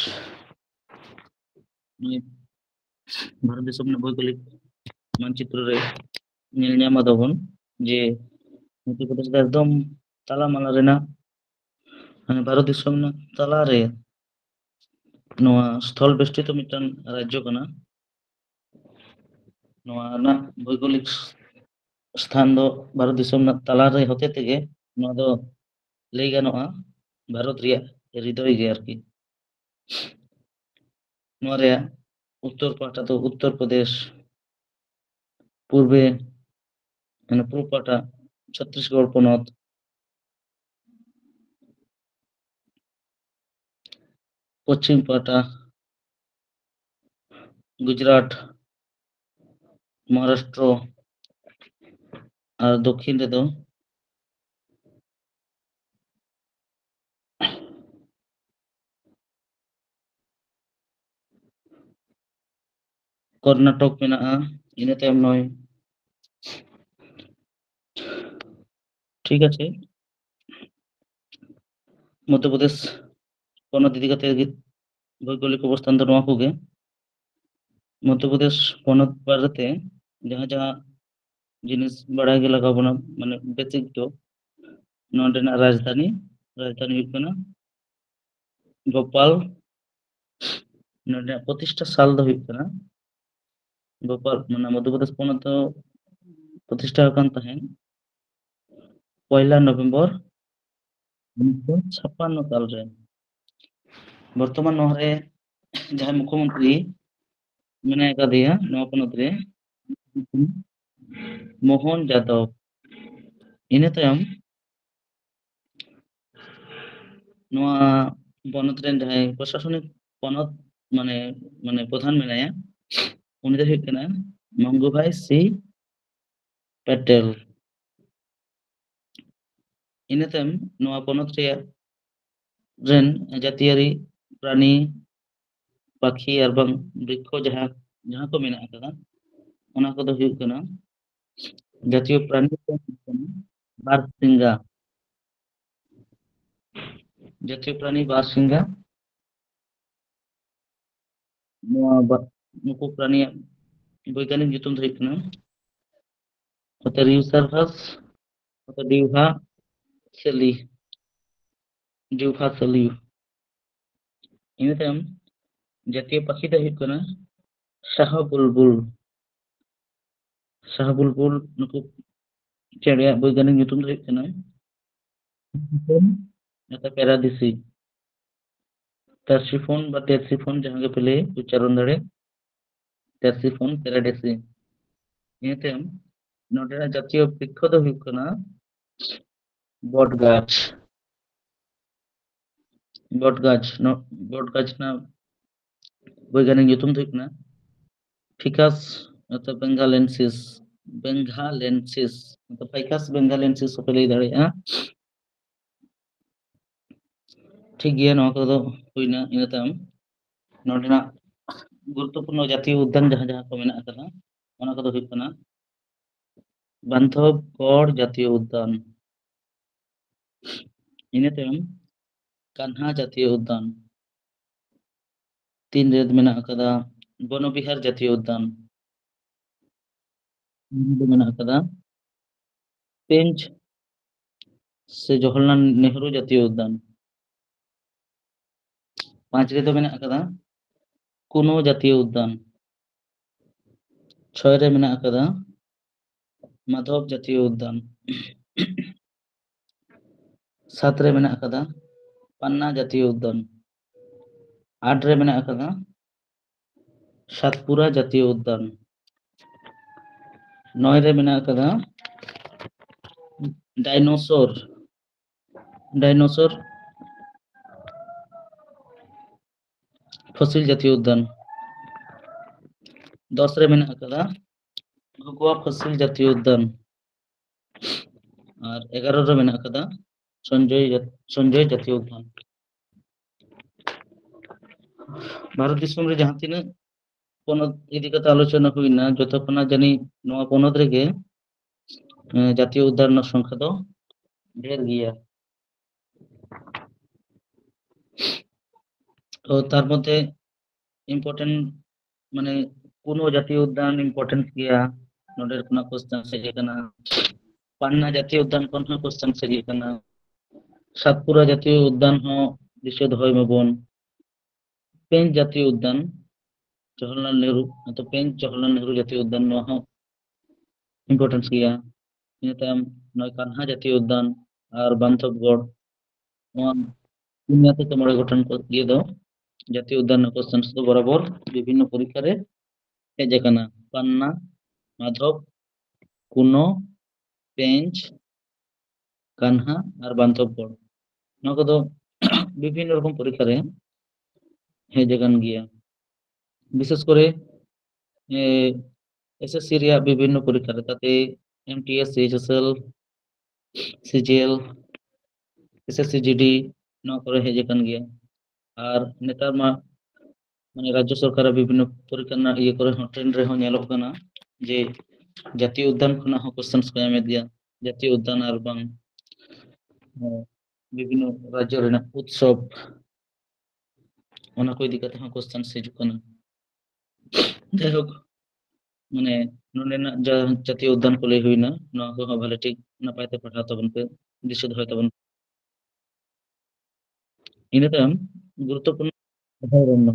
ᱵᱷᱟᱨᱚᱛ ᱫᱤᱥᱚᱢ ᱨᱮᱱᱟᱜ ᱵᱷᱳᱣᱜᱳᱞᱤᱠ ᱢᱟᱱᱪᱤᱛᱨᱚ ᱨᱮ ᱧᱮᱞ ᱧᱟᱢ ᱟᱫᱟᱵᱚᱱ ᱡᱮ ᱢᱚᱫᱽᱫᱷᱚ ᱯᱨᱚᱫᱮᱥ ᱫᱚ ᱮᱠᱫᱚᱢ ᱛᱟᱞᱟ ᱢᱟᱞᱟ ᱨᱮᱱᱟᱜ, ᱢᱟᱱᱮ, ᱵᱷᱟᱨᱚᱛ ᱫᱤᱥᱚᱢ ᱨᱮᱱᱟᱜ ᱛᱟᱞᱟᱨᱮ ᱱᱚᱣᱟ ᱥᱛᱷᱚᱞ ᱵᱮᱥᱴᱤᱛᱚ ᱢᱤᱫᱴᱟᱝ ᱨᱟᱡᱽᱡᱚ ᱠᱟᱱᱟ᱾ ᱱᱚᱣᱟ ᱨᱮᱱᱟᱜ ᱵᱷᱳᱣᱜᱳᱞᱤᱠ ᱥᱛᱷᱟᱱ ᱫᱚ ᱵᱷᱟᱨᱚᱛ ᱫᱤᱥᱚᱢ ᱨᱮᱱᱟᱜ ᱛᱟᱞᱟᱨᱮ ᱦᱚᱛᱮ ᱛᱮᱜᱮ ᱱᱚᱣᱟ ᱫᱚ ᱞᱟᱹᱭ ᱜᱟᱱᱚᱜᱼᱟ ᱵᱷᱟᱨᱚᱛ ᱨᱮᱭᱟᱜ ᱦᱨᱤᱫᱚᱭ ᱜᱮ ᱟᱨᱠᱤ᱾ ᱱᱚᱣᱟ ᱨᱮᱭᱟᱜ ᱩᱛᱛᱚᱨ ᱯᱟᱦᱴᱟ ᱫᱚ ᱩᱛᱛᱚᱨ ᱯᱨᱚᱫᱮᱥ, ᱯᱩᱨᱵᱮ, ᱢᱟᱱᱮ ᱯᱩᱨᱩᱵ ᱯᱟᱦᱴᱟ ᱪᱷᱚᱛᱛᱤᱥᱜᱚᱲ ᱯᱚᱱᱚᱛ, ᱯᱚᱪᱷᱤᱢ ᱯᱟᱦᱴᱟ ᱜᱩᱡᱽᱨᱟᱴ, ᱢᱚᱦᱟᱨᱟᱥᱴᱨᱚ, ᱟᱨ ᱫᱚᱠᱷᱤᱱ ᱨᱮᱫᱚ ᱠᱚᱨᱱᱟᱴᱚᱠ ᱢᱮᱱᱟᱜᱼᱟ᱾ ᱤᱱᱟᱹ ᱛᱟᱭᱚᱢ ᱱᱚᱜᱼᱚᱭ, ᱴᱷᱤᱠ ᱟᱪᱷᱮ, ᱢᱚᱫᱽᱫᱷᱚ ᱯᱨᱚᱫᱮᱥ ᱯᱚᱱᱚᱛ ᱤᱫᱤ ᱠᱟᱛᱮ ᱜᱮ ᱵᱷᱳᱣᱜᱳᱞᱤᱠ ᱚᱵᱚᱥᱛᱷᱟᱱ ᱫᱚ ᱱᱚᱣᱟ ᱠᱚᱜᱮ᱾ ᱢᱚᱫᱽᱫᱷᱚ ᱯᱨᱚᱫᱮᱥ ᱯᱚᱱᱚᱛ ᱵᱟᱨᱮᱛᱮ ᱡᱟᱦᱟᱸ ᱡᱟᱦᱟᱸ ᱡᱤᱱᱤᱥ ᱵᱟᱲᱟᱭ ᱜᱮ ᱞᱟᱜᱟᱣ ᱵᱚᱱᱟ, ᱢᱟᱱᱮ ᱵᱮᱥᱤᱠ ᱫᱚ ᱱᱚᱰᱮᱱᱟᱜ ᱨᱟᱡᱽᱫᱷᱟᱱᱤ, ᱨᱟᱡᱽᱫᱷᱟᱱᱤ ᱦᱩᱭᱩᱜ ᱠᱟᱱᱟ ᱵᱷᱳᱯᱟᱞ᱾ ᱱᱚᱰᱮᱱᱟᱜ ᱯᱨᱚᱛᱤᱥᱴᱷᱟ ᱥᱟᱞ ᱫᱚ ᱦᱩᱭᱩᱜ ᱠᱟᱱᱟ ᱵᱷᱳᱯᱟᱞ, ᱢᱟᱱᱮ ᱢᱚᱫᱽᱫᱷᱚ ᱯᱨᱚᱫᱮᱥ ᱯᱚᱱᱚᱛ ᱫᱚ ᱯᱨᱚᱛᱤᱥᱴᱷᱟ ᱟᱠᱟᱱ ᱛᱟᱦᱮᱸᱫ ᱯᱚᱭᱞᱟ ᱱᱚᱵᱷᱮᱢᱵᱚᱨ ᱩᱱᱤᱥᱥᱚ ᱪᱷᱟᱯᱟᱱᱱᱚ ᱥᱟᱞ ᱨᱮ᱾ ᱵᱚᱨᱛᱚᱢᱟᱱ ᱱᱚᱣᱟ ᱨᱮ ᱡᱟᱦᱟᱸᱭ ᱢᱩᱠᱷᱭᱚᱢᱚᱱᱛᱨᱤ ᱢᱮᱱᱟᱭ ᱟᱠᱟᱫᱮᱭᱟ ᱱᱚᱣᱟ ᱯᱚᱱᱚᱛ ᱨᱮ, ᱢᱳᱦᱚᱱ ᱡᱟᱫᱚᱵ᱾ ᱤᱱᱟᱹ ᱛᱟᱭᱚᱢ ᱱᱚᱣᱟ ᱯᱚᱱᱚᱛ ᱨᱮᱱ ᱡᱟᱦᱟᱸᱭ ᱯᱨᱚᱥᱟᱥᱚᱱᱤᱠ ᱯᱚᱱᱚᱛ, ᱢᱟᱱᱮ, ᱢᱟᱱᱮ ᱯᱨᱚᱫᱷᱟᱱ ᱢᱮᱱᱟᱭᱟ, ᱩᱱᱤ ᱫᱚ ᱦᱩᱭᱩᱜ ᱠᱟᱱᱟ ᱢᱚᱝᱜᱩᱵᱷᱟᱭ ᱥᱤ ᱯᱮᱴᱮᱞ᱾ ᱤᱱᱟᱹ ᱛᱟᱭᱚᱢ ᱱᱚᱣᱟ ᱯᱚᱱᱚᱛ ᱨᱮᱭᱟᱜ ᱨᱮᱱ ᱡᱟᱹᱛᱤᱭᱟᱹᱨᱤ ᱯᱨᱟᱱᱤ, ᱯᱟᱠᱷᱤ ᱟᱨ ᱵᱟᱝ ᱵᱨᱤᱠᱠᱷᱚ ᱡᱟᱦᱟᱸ, ᱡᱟᱦᱟᱸ ᱠᱚ ᱢᱮᱱᱟᱜ ᱟᱠᱟᱫᱟ, ᱚᱱᱟ ᱠᱚᱫᱚ ᱦᱩᱭᱩᱜ ᱠᱟᱱᱟ ᱡᱟᱹᱛᱤᱭᱚ ᱯᱨᱟᱱᱤ ᱫᱚ ᱦᱩᱭᱩᱜ ᱠᱟᱱᱟ ᱵᱟᱨ ᱥᱤᱝᱜᱟ, ᱡᱟᱹᱛᱤᱭᱚ ᱯᱨᱟᱱᱤ ᱵᱟᱨ ᱥᱤᱝᱜᱟ᱾ ᱱᱚᱣᱟ ᱵᱟ-, ᱱᱩᱠᱩ ᱯᱨᱟᱱᱤᱭᱟᱜ ᱵᱳᱭᱜᱟᱱᱤᱠ ᱧᱩᱛᱩᱢ ᱫᱚ ᱦᱩᱭᱩᱜ ᱠᱟᱱᱟ ᱚᱛᱮ ᱨᱤᱭᱩᱥᱟᱨᱵᱷᱟᱥ, ᱚᱛᱮ ᱰᱤᱣᱦᱟ ᱥᱮᱞᱤ, ᱰᱤᱣᱦᱟ ᱥᱮᱞᱤ᱾ ᱤᱱᱟᱹ ᱛᱟᱭᱚᱢ ᱡᱟᱹᱛᱤᱭᱚ ᱯᱟᱠᱷᱤ ᱫᱚ ᱦᱩᱭᱩᱜ ᱠᱟᱱᱟ ᱥᱟᱦᱟ ᱵᱩᱞᱵᱩᱞ᱾ ᱥᱟᱦᱟ ᱵᱩᱞᱵᱩᱞ ᱱᱩᱠᱩ ᱪᱮᱬᱮᱭᱟᱜ ᱵᱳᱭᱜᱟᱱᱤᱠ ᱧᱩᱛᱩᱢ ᱫᱚ ᱦᱩᱭᱩᱜ ᱠᱟᱱᱟ ᱯᱮᱨᱟᱰᱤᱥᱤ᱾ ᱯᱮᱨᱥᱤᱯᱷᱳᱱ ᱵᱟ ᱴᱮᱨᱥᱤᱯᱷᱳᱱ, ᱡᱟᱦᱟᱸ ᱜᱮᱯᱮ ᱞᱟᱹᱭ, ᱩᱪᱪᱟᱨᱚᱱ ᱫᱟᱲᱮ, ᱯᱮᱨᱥᱤᱯᱷᱳᱱ ᱯᱮᱨᱟᱰᱤᱥᱤ᱾ ᱤᱱᱟᱹ ᱛᱟᱭᱚᱢ ᱱᱚᱰᱮᱱᱟᱜ ᱡᱟᱛᱤᱭᱚ ᱵᱨᱤᱠᱠᱷᱚ ᱫᱚ ᱦᱩᱭᱩᱜ ᱠᱟᱱᱟ ᱵᱚᱴ ᱜᱟᱪᱷ᱾ ᱵᱚᱴ ᱜᱟᱪᱷ, ᱱᱚ-, ᱵᱚᱴ ᱜᱟᱪᱷ ᱨᱮᱱᱟᱜ ᱵᱳᱭᱜᱟᱱᱤᱠ ᱧᱩᱛᱩᱢ ᱫᱚ ᱦᱩᱭᱩᱜ ᱠᱟᱱᱟ ᱯᱷᱤᱠᱟᱥ ᱱᱚᱛᱮ ᱵᱮᱝᱜᱟᱞᱮᱱᱥᱤᱥ, ᱵᱮᱝᱜᱟᱞᱮᱱᱥᱤᱥ, ᱱᱚᱛᱮ ᱯᱷᱟᱭᱠᱟᱥ ᱵᱮᱝᱜᱟᱞᱮᱱᱥᱤᱥ ᱦᱚᱸᱯᱮ ᱞᱟᱹᱭ ᱫᱟᱲᱮᱭᱟᱜᱼᱟ᱾ ᱴᱷᱤᱠ ᱜᱮᱭᱟ, ᱱᱚᱣᱟ ᱠᱚᱫᱚ ᱦᱩᱭᱱᱟ᱾ ᱤᱱᱟᱹ ᱛᱟᱭᱚᱢ ᱱᱚᱰᱮᱱᱟᱜ ᱜᱩᱨᱩᱛᱛᱚᱯᱩᱨᱱᱚ ᱡᱟᱛᱤᱭᱚ ᱩᱫᱽᱫᱟᱱ ᱡᱟᱦᱟᱸ ᱡᱟᱦᱟᱸ ᱠᱚ ᱢᱮᱱᱟᱜ ᱟᱠᱟᱫᱟ, ᱚᱱᱟ ᱠᱚᱫᱚ ᱦᱩᱭᱩᱜ ᱠᱟᱱᱟ ᱵᱟᱱᱫᱷᱚᱵᱽᱜᱚᱲ ᱡᱟᱛᱤᱭᱚ ᱩᱫᱽᱫᱟᱱ, ᱤᱱᱟᱹ ᱛᱟᱭᱚᱢ ᱠᱟᱱᱦᱟ ᱡᱟᱛᱤᱭᱚ ᱩᱫᱽᱫᱟᱱ, ᱛᱤᱱ ᱨᱮ ᱢᱮᱱᱟᱜ ᱟᱠᱟᱫᱟ ᱵᱚᱱᱚᱵᱤᱦᱟᱨ ᱡᱟᱛᱤᱭᱚ ᱩᱫᱽᱫᱟᱱ, ᱢᱮᱱᱟᱜ ᱟᱠᱟᱫᱟ ᱯᱮᱧᱪ ᱥᱮ ᱡᱚᱣᱟᱦᱚᱨᱞᱟᱞ ᱱᱮᱦᱨᱩ ᱡᱟᱛᱤᱭᱚ ᱩᱫᱽᱫᱟᱱ᱾ ᱯᱟᱸᱪ ᱨᱮᱫᱚ ᱢᱮᱱᱟᱜ ᱟᱠᱟᱫᱟ ᱠᱩᱱᱳ ᱡᱟᱛᱤᱭᱚ ᱩᱫᱽᱫᱟᱱ᱾ ᱪᱷᱚᱭ ᱨᱮ ᱢᱮᱱᱟᱜ ᱟᱠᱟᱫᱟ ᱢᱟᱫᱷᱚᱵ ᱡᱟᱛᱤᱭᱚ ᱩᱫᱽᱫᱟᱱ᱾ ᱥᱟᱛ ᱨᱮ ᱢᱮᱱᱟᱜ ᱟᱠᱟᱫᱟ ᱯᱟᱱᱱᱟ ᱡᱟᱛᱤᱭᱚ ᱩᱫᱽᱫᱟᱱ᱾ ᱟᱴ ᱨᱮ ᱢᱮᱱᱟᱜ ᱟᱠᱟᱫᱟ ᱥᱟᱛᱯᱩᱨᱟ ᱡᱟᱛᱤᱭᱚ ᱩᱫᱽᱫᱟᱱ᱾ ᱱᱚᱭ ᱨᱮ ᱢᱮᱱᱟᱜ ᱟᱠᱟᱫᱟ ᱰᱟᱭᱱᱳᱥᱚᱨ, ᱰᱟᱭᱱᱳᱥᱚᱨ ᱯᱷᱚᱥᱤᱞ ᱡᱟᱛᱤᱭᱚ ᱩᱫᱽᱫᱟᱱ᱾ ᱫᱚᱥ ᱨᱮ ᱢᱮᱱᱟᱜ ᱟᱠᱟᱫᱟ ᱜᱷᱩᱜᱩᱣᱟ ᱯᱷᱚᱥᱤᱞ ᱡᱟᱛᱤᱭᱚ ᱩᱫᱽᱫᱟᱱ᱾ ᱟᱨ ᱮᱜᱟᱨᱚ ᱨᱮ ᱢᱮᱱᱟᱜ ᱟᱠᱟᱫᱟ ᱥᱚᱧᱡᱚᱭ ᱡᱟ-, ᱥᱚᱧᱡᱚᱭ ᱡᱟᱛᱤᱭᱚ ᱩᱫᱽᱫᱟᱱ᱾ ᱵᱷᱟᱨᱚᱛ ᱫᱤᱥᱚᱢ ᱨᱮ ᱡᱟᱦᱟᱸ ᱛᱤᱱᱟᱹᱜ ᱯᱚᱱᱚᱛ ᱤᱫᱤ ᱠᱟᱛᱮ ᱟᱞᱳᱪᱚᱱᱟ ᱦᱩᱭᱱᱟ, ᱡᱚᱛᱚ ᱠᱷᱚᱱᱟᱜ ᱡᱟᱹᱱᱤᱡ ᱱᱚᱣᱟ ᱯᱚᱱᱚᱛ ᱨᱮᱜᱮ, ᱮ, ᱡᱟᱛᱤᱭᱚ ᱩᱫᱽᱫᱟᱱ ᱨᱮᱱᱟᱜ ᱥᱚᱝᱠᱷᱟ ᱫᱚ ᱰᱷᱮᱨ ᱜᱮᱭᱟ᱾ ᱛᱚ ᱛᱟᱨ ᱢᱚᱫᱽᱫᱷᱮ important ᱢᱟᱱᱮ ᱠᱩᱱᱳ ᱡᱟᱛᱤᱭᱚ ᱩᱫᱽᱫᱟᱱ ᱤᱢᱯᱚᱨᱴᱮᱱᱥ ᱜᱮᱭᱟ, ᱱᱚᱰᱮ ᱠᱷᱚᱱᱟᱜ ᱠᱚᱥᱪᱮᱱ ᱦᱮᱡ ᱟᱠᱟᱱᱟ᱾ ᱯᱟᱱᱱᱟ ᱡᱟᱛᱤᱭᱚ ᱩᱫᱽᱫᱟᱱ ᱠᱷᱚᱱ ᱦᱚᱸ ᱠᱚᱥᱪᱮᱱ ᱦᱮᱡ ᱟᱠᱟᱱᱟ᱾ ᱥᱟᱛᱯᱩᱨᱟ ᱡᱟᱛᱤᱭᱚ ᱩᱫᱽᱫᱟᱱ ᱦᱚᱸ ᱫᱤᱥᱟᱹ ᱫᱚᱦᱚᱭ ᱢᱟᱵᱚᱱ᱾ ᱯᱮᱸᱪ ᱡᱟᱛᱤᱭᱚ ᱩᱫᱽᱫᱟᱱ, ᱡᱚᱣᱟᱦᱚᱨᱞᱟᱞ ᱱᱮᱦᱨᱩ, ᱟᱫᱚ ᱯᱮᱸᱪ ᱡᱚᱣᱟᱦᱚᱨᱞᱟᱞ ᱱᱮᱦᱨᱩ ᱡᱟᱛᱤᱭᱚ ᱩᱫᱽᱫᱟᱱ, ᱱᱚᱣᱟ ᱦᱚᱸ ᱤᱢᱯᱚᱨᱴᱮᱱᱥ ᱜᱮᱭᱟ᱾ ᱤᱱᱟᱹ ᱛᱟᱭᱚᱢ ᱱᱚᱜᱼᱚᱭ ᱠᱟᱱᱦᱟ ᱡᱟᱛᱤᱭᱚ ᱩᱫᱽᱫᱟᱱ ᱟᱨ ᱵᱟᱱᱫᱷᱚᱵᱽᱜᱚᱲ, ᱱᱚᱣᱟ ᱯᱩᱱᱭᱟ ᱛᱷᱮᱠᱮ ᱢᱚᱬᱮ ᱜᱚᱴᱟᱝ ᱠᱚ ᱤᱭᱟᱹ ᱫᱚ ᱡᱟᱛᱤᱭᱚ ᱩᱫᱽᱫᱟᱱ ᱨᱮᱱᱟᱜ ᱠᱚᱥᱪᱮᱱ ᱫᱚ ᱵᱚᱨᱟᱵᱚᱨ ᱵᱤᱵᱷᱤᱱᱱᱚ ᱯᱚᱨᱤᱠᱠᱷᱟ ᱨᱮ ᱦᱮᱡ ᱟᱠᱟᱱᱟ᱾ ᱯᱟᱱᱱᱟ, ᱢᱟᱫᱷᱚᱵ, ᱠᱩᱱᱚ, ᱯᱮᱸᱪ, ᱠᱟᱱᱦᱟ ᱟᱨ ᱵᱟᱱᱫᱷᱚᱵᱽᱜᱚᱲ, ᱱᱚᱣᱟ ᱠᱚᱫᱚ ᱵᱤᱵᱷᱤᱱᱱᱚ ᱨᱚᱠᱚᱢ ᱯᱚᱨᱤᱠᱠᱷᱟ ᱨᱮ ᱦᱮᱡ ᱟᱠᱟᱱ ᱜᱮᱭᱟ᱾ ᱵᱤᱥᱮᱥ ᱠᱚᱨᱮ ᱮᱥᱮᱥᱥᱤ ᱨᱮᱭᱟᱜ ᱵᱤᱵᱷᱤᱱᱱᱚ ᱯᱚᱨᱤᱠᱠᱷᱟ ᱨᱮ, ᱛᱟᱛᱮ M T S, C H S L, C G L, S S C G D, ᱱᱚᱣᱟ ᱠᱚᱨᱮ ᱦᱮᱡ ᱟᱠᱟᱱ ᱜᱮᱭᱟ᱾ ᱟᱨ ᱱᱮᱛᱟᱨ ᱢᱟ ᱢᱟᱱᱮ ᱨᱟᱡᱽᱡᱚ ᱥᱚᱨᱠᱟᱨᱟᱜ ᱵᱤᱵᱷᱤᱱᱱᱚ ᱯᱚᱨᱤᱠᱠᱷᱟ ᱨᱮᱱᱟᱜ ᱤᱭᱟᱹ ᱠᱚᱨᱮ ᱦᱚᱸ, ᱴᱨᱮᱱᱰ ᱨᱮᱦᱚᱸ ᱧᱮᱞᱚᱜ ᱠᱟᱱᱟ ᱡᱮ ᱡᱟᱛᱤᱭᱚ ᱩᱫᱽᱫᱟᱱ ᱠᱷᱚᱱᱟᱜ ᱦᱚᱸ ᱠᱚᱥᱪᱮᱱᱥ ᱠᱚ ᱮᱢᱮᱫ ᱜᱮᱭᱟ᱾ ᱡᱟᱛᱤᱭᱚ ᱩᱫᱽᱫᱟᱱ ᱟᱨ ᱵᱟᱝ, ᱮᱸ, ᱵᱤᱵᱷᱤᱱᱱᱚ ᱨᱟᱡᱽᱡᱚ ᱨᱮᱱᱟᱜ ᱩᱛᱥᱚᱵᱽ, ᱚᱱᱟ ᱠᱚ ᱤᱫᱤ ᱠᱟᱛᱮ ᱦᱚᱸ ᱠᱚᱥᱪᱮᱱᱥ ᱦᱤᱡᱩᱜ ᱠᱟᱱᱟ᱾ ᱡᱟᱭᱦᱳᱠ, ᱢᱟᱱᱮ ᱱᱚᱰᱮᱱᱟᱜ ᱡᱟᱦᱟᱸ ᱡᱟᱛᱤᱭᱚ ᱩᱫᱽᱫᱟᱱ ᱠᱚ ᱞᱟᱹᱭ ᱦᱩᱭᱱᱟ, ᱱᱚᱣᱟ ᱠᱚᱦᱚᱸ ᱵᱷᱟᱞᱮ ᱴᱷᱤᱠ ᱱᱟᱯᱟᱭ ᱛᱮ ᱯᱟᱲᱦᱟᱣ ᱛᱟᱵᱚᱱ ᱯᱮ, ᱫᱤᱥᱟᱹ ᱫᱚᱦᱚᱭ ᱛᱟᱵᱚᱱ ᱯᱮ᱾ ᱤᱱᱟᱹ ᱛᱟᱭᱚᱢ ᱜᱩᱨᱩᱛᱛᱚᱯᱩᱨᱱᱚ ᱚᱵᱷᱚᱭᱟᱨᱚᱱᱱᱚ᱾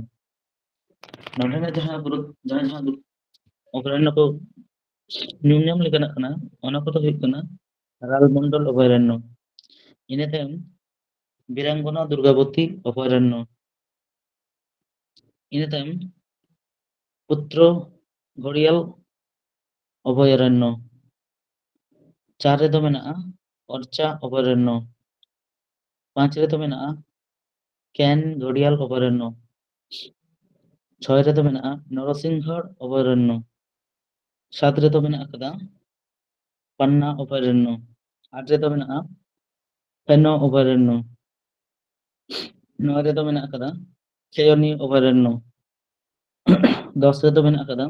ᱱᱚᱰᱮᱱᱟᱜ ᱡᱟᱦᱟᱸ ᱜᱩᱨᱩ-, ᱡᱟᱦᱟᱸ, ᱡᱟᱦᱟᱸ ᱜᱩᱨᱩ-, ᱚᱵᱷᱚᱭᱟᱨᱚᱱᱱᱚ ᱠᱚ ᱧᱩᱢ ᱧᱟᱢ ᱞᱮᱠᱟᱱᱟᱜ ᱠᱟᱱᱟ, ᱚᱱᱟ ᱠᱚᱫᱚ ᱦᱩᱭᱩᱜ ᱠᱟᱱᱟ ᱨᱟᱞᱢᱚᱱᱰᱚᱞ ᱚᱵᱷᱚᱭᱟᱨᱚᱱᱱᱚ, ᱤᱱᱟᱹ ᱛᱟᱭᱚᱢ ᱵᱤᱨᱟᱝᱜᱚᱱᱟ ᱫᱩᱨᱜᱟᱵᱚᱛᱤ ᱚᱵᱷᱚᱭᱟᱨᱚᱱᱱᱚ, ᱤᱱᱟᱹ ᱛᱟᱭᱚᱢ ᱯᱩᱛᱨᱚ ᱜᱷᱚᱲᱤᱭᱟᱞ ᱚᱵᱷᱚᱭᱟᱨᱚᱱᱱᱚ, ᱪᱟᱨ ᱨᱮᱫᱚ ᱢᱮᱱᱟᱜᱼᱟ ᱚᱨᱪᱟ ᱚᱵᱷᱚᱭᱟᱨᱚᱱᱱᱚ, ᱯᱟᱸᱪ ᱨᱮᱫᱚ ᱢᱮᱱᱟᱜᱼᱟ ᱠᱮᱱ ᱜᱷᱚᱲᱤᱭᱟᱞ ᱚᱵᱷᱚᱭᱟᱨᱚᱱᱱᱚ, ᱪᱷᱚᱭ ᱨᱮᱫᱚ ᱢᱮᱱᱟᱜᱼᱟ ᱱᱚᱨᱚᱥᱤᱝᱦᱚᱲ ᱚᱵᱷᱚᱭᱟᱨᱚᱱᱱᱚ, ᱥᱟᱛ ᱨᱮᱫᱚ ᱢᱮᱱᱟᱜ ᱟᱠᱟᱫᱟ ᱯᱟᱱᱱᱟ ᱚᱵᱷᱚᱭᱟᱨᱚᱱᱱᱚ, ᱟᱴ ᱨᱮᱫᱚ ᱢᱮᱱᱟᱜᱼᱟ ᱯᱷᱮᱱᱚ ᱚᱵᱷᱚᱭᱟᱨᱚᱱᱱᱚ, ᱱᱚᱭ ᱨᱮᱫᱚ ᱢᱮᱱᱟᱜ ᱟᱠᱟᱫᱟ ᱠᱷᱮᱭᱚᱱᱤ ᱚᱵᱷᱚᱭᱟᱨᱚᱱᱱᱚ, ᱫᱚᱥ ᱨᱮᱫᱚ ᱢᱮᱱᱟᱜ ᱟᱠᱟᱫᱟ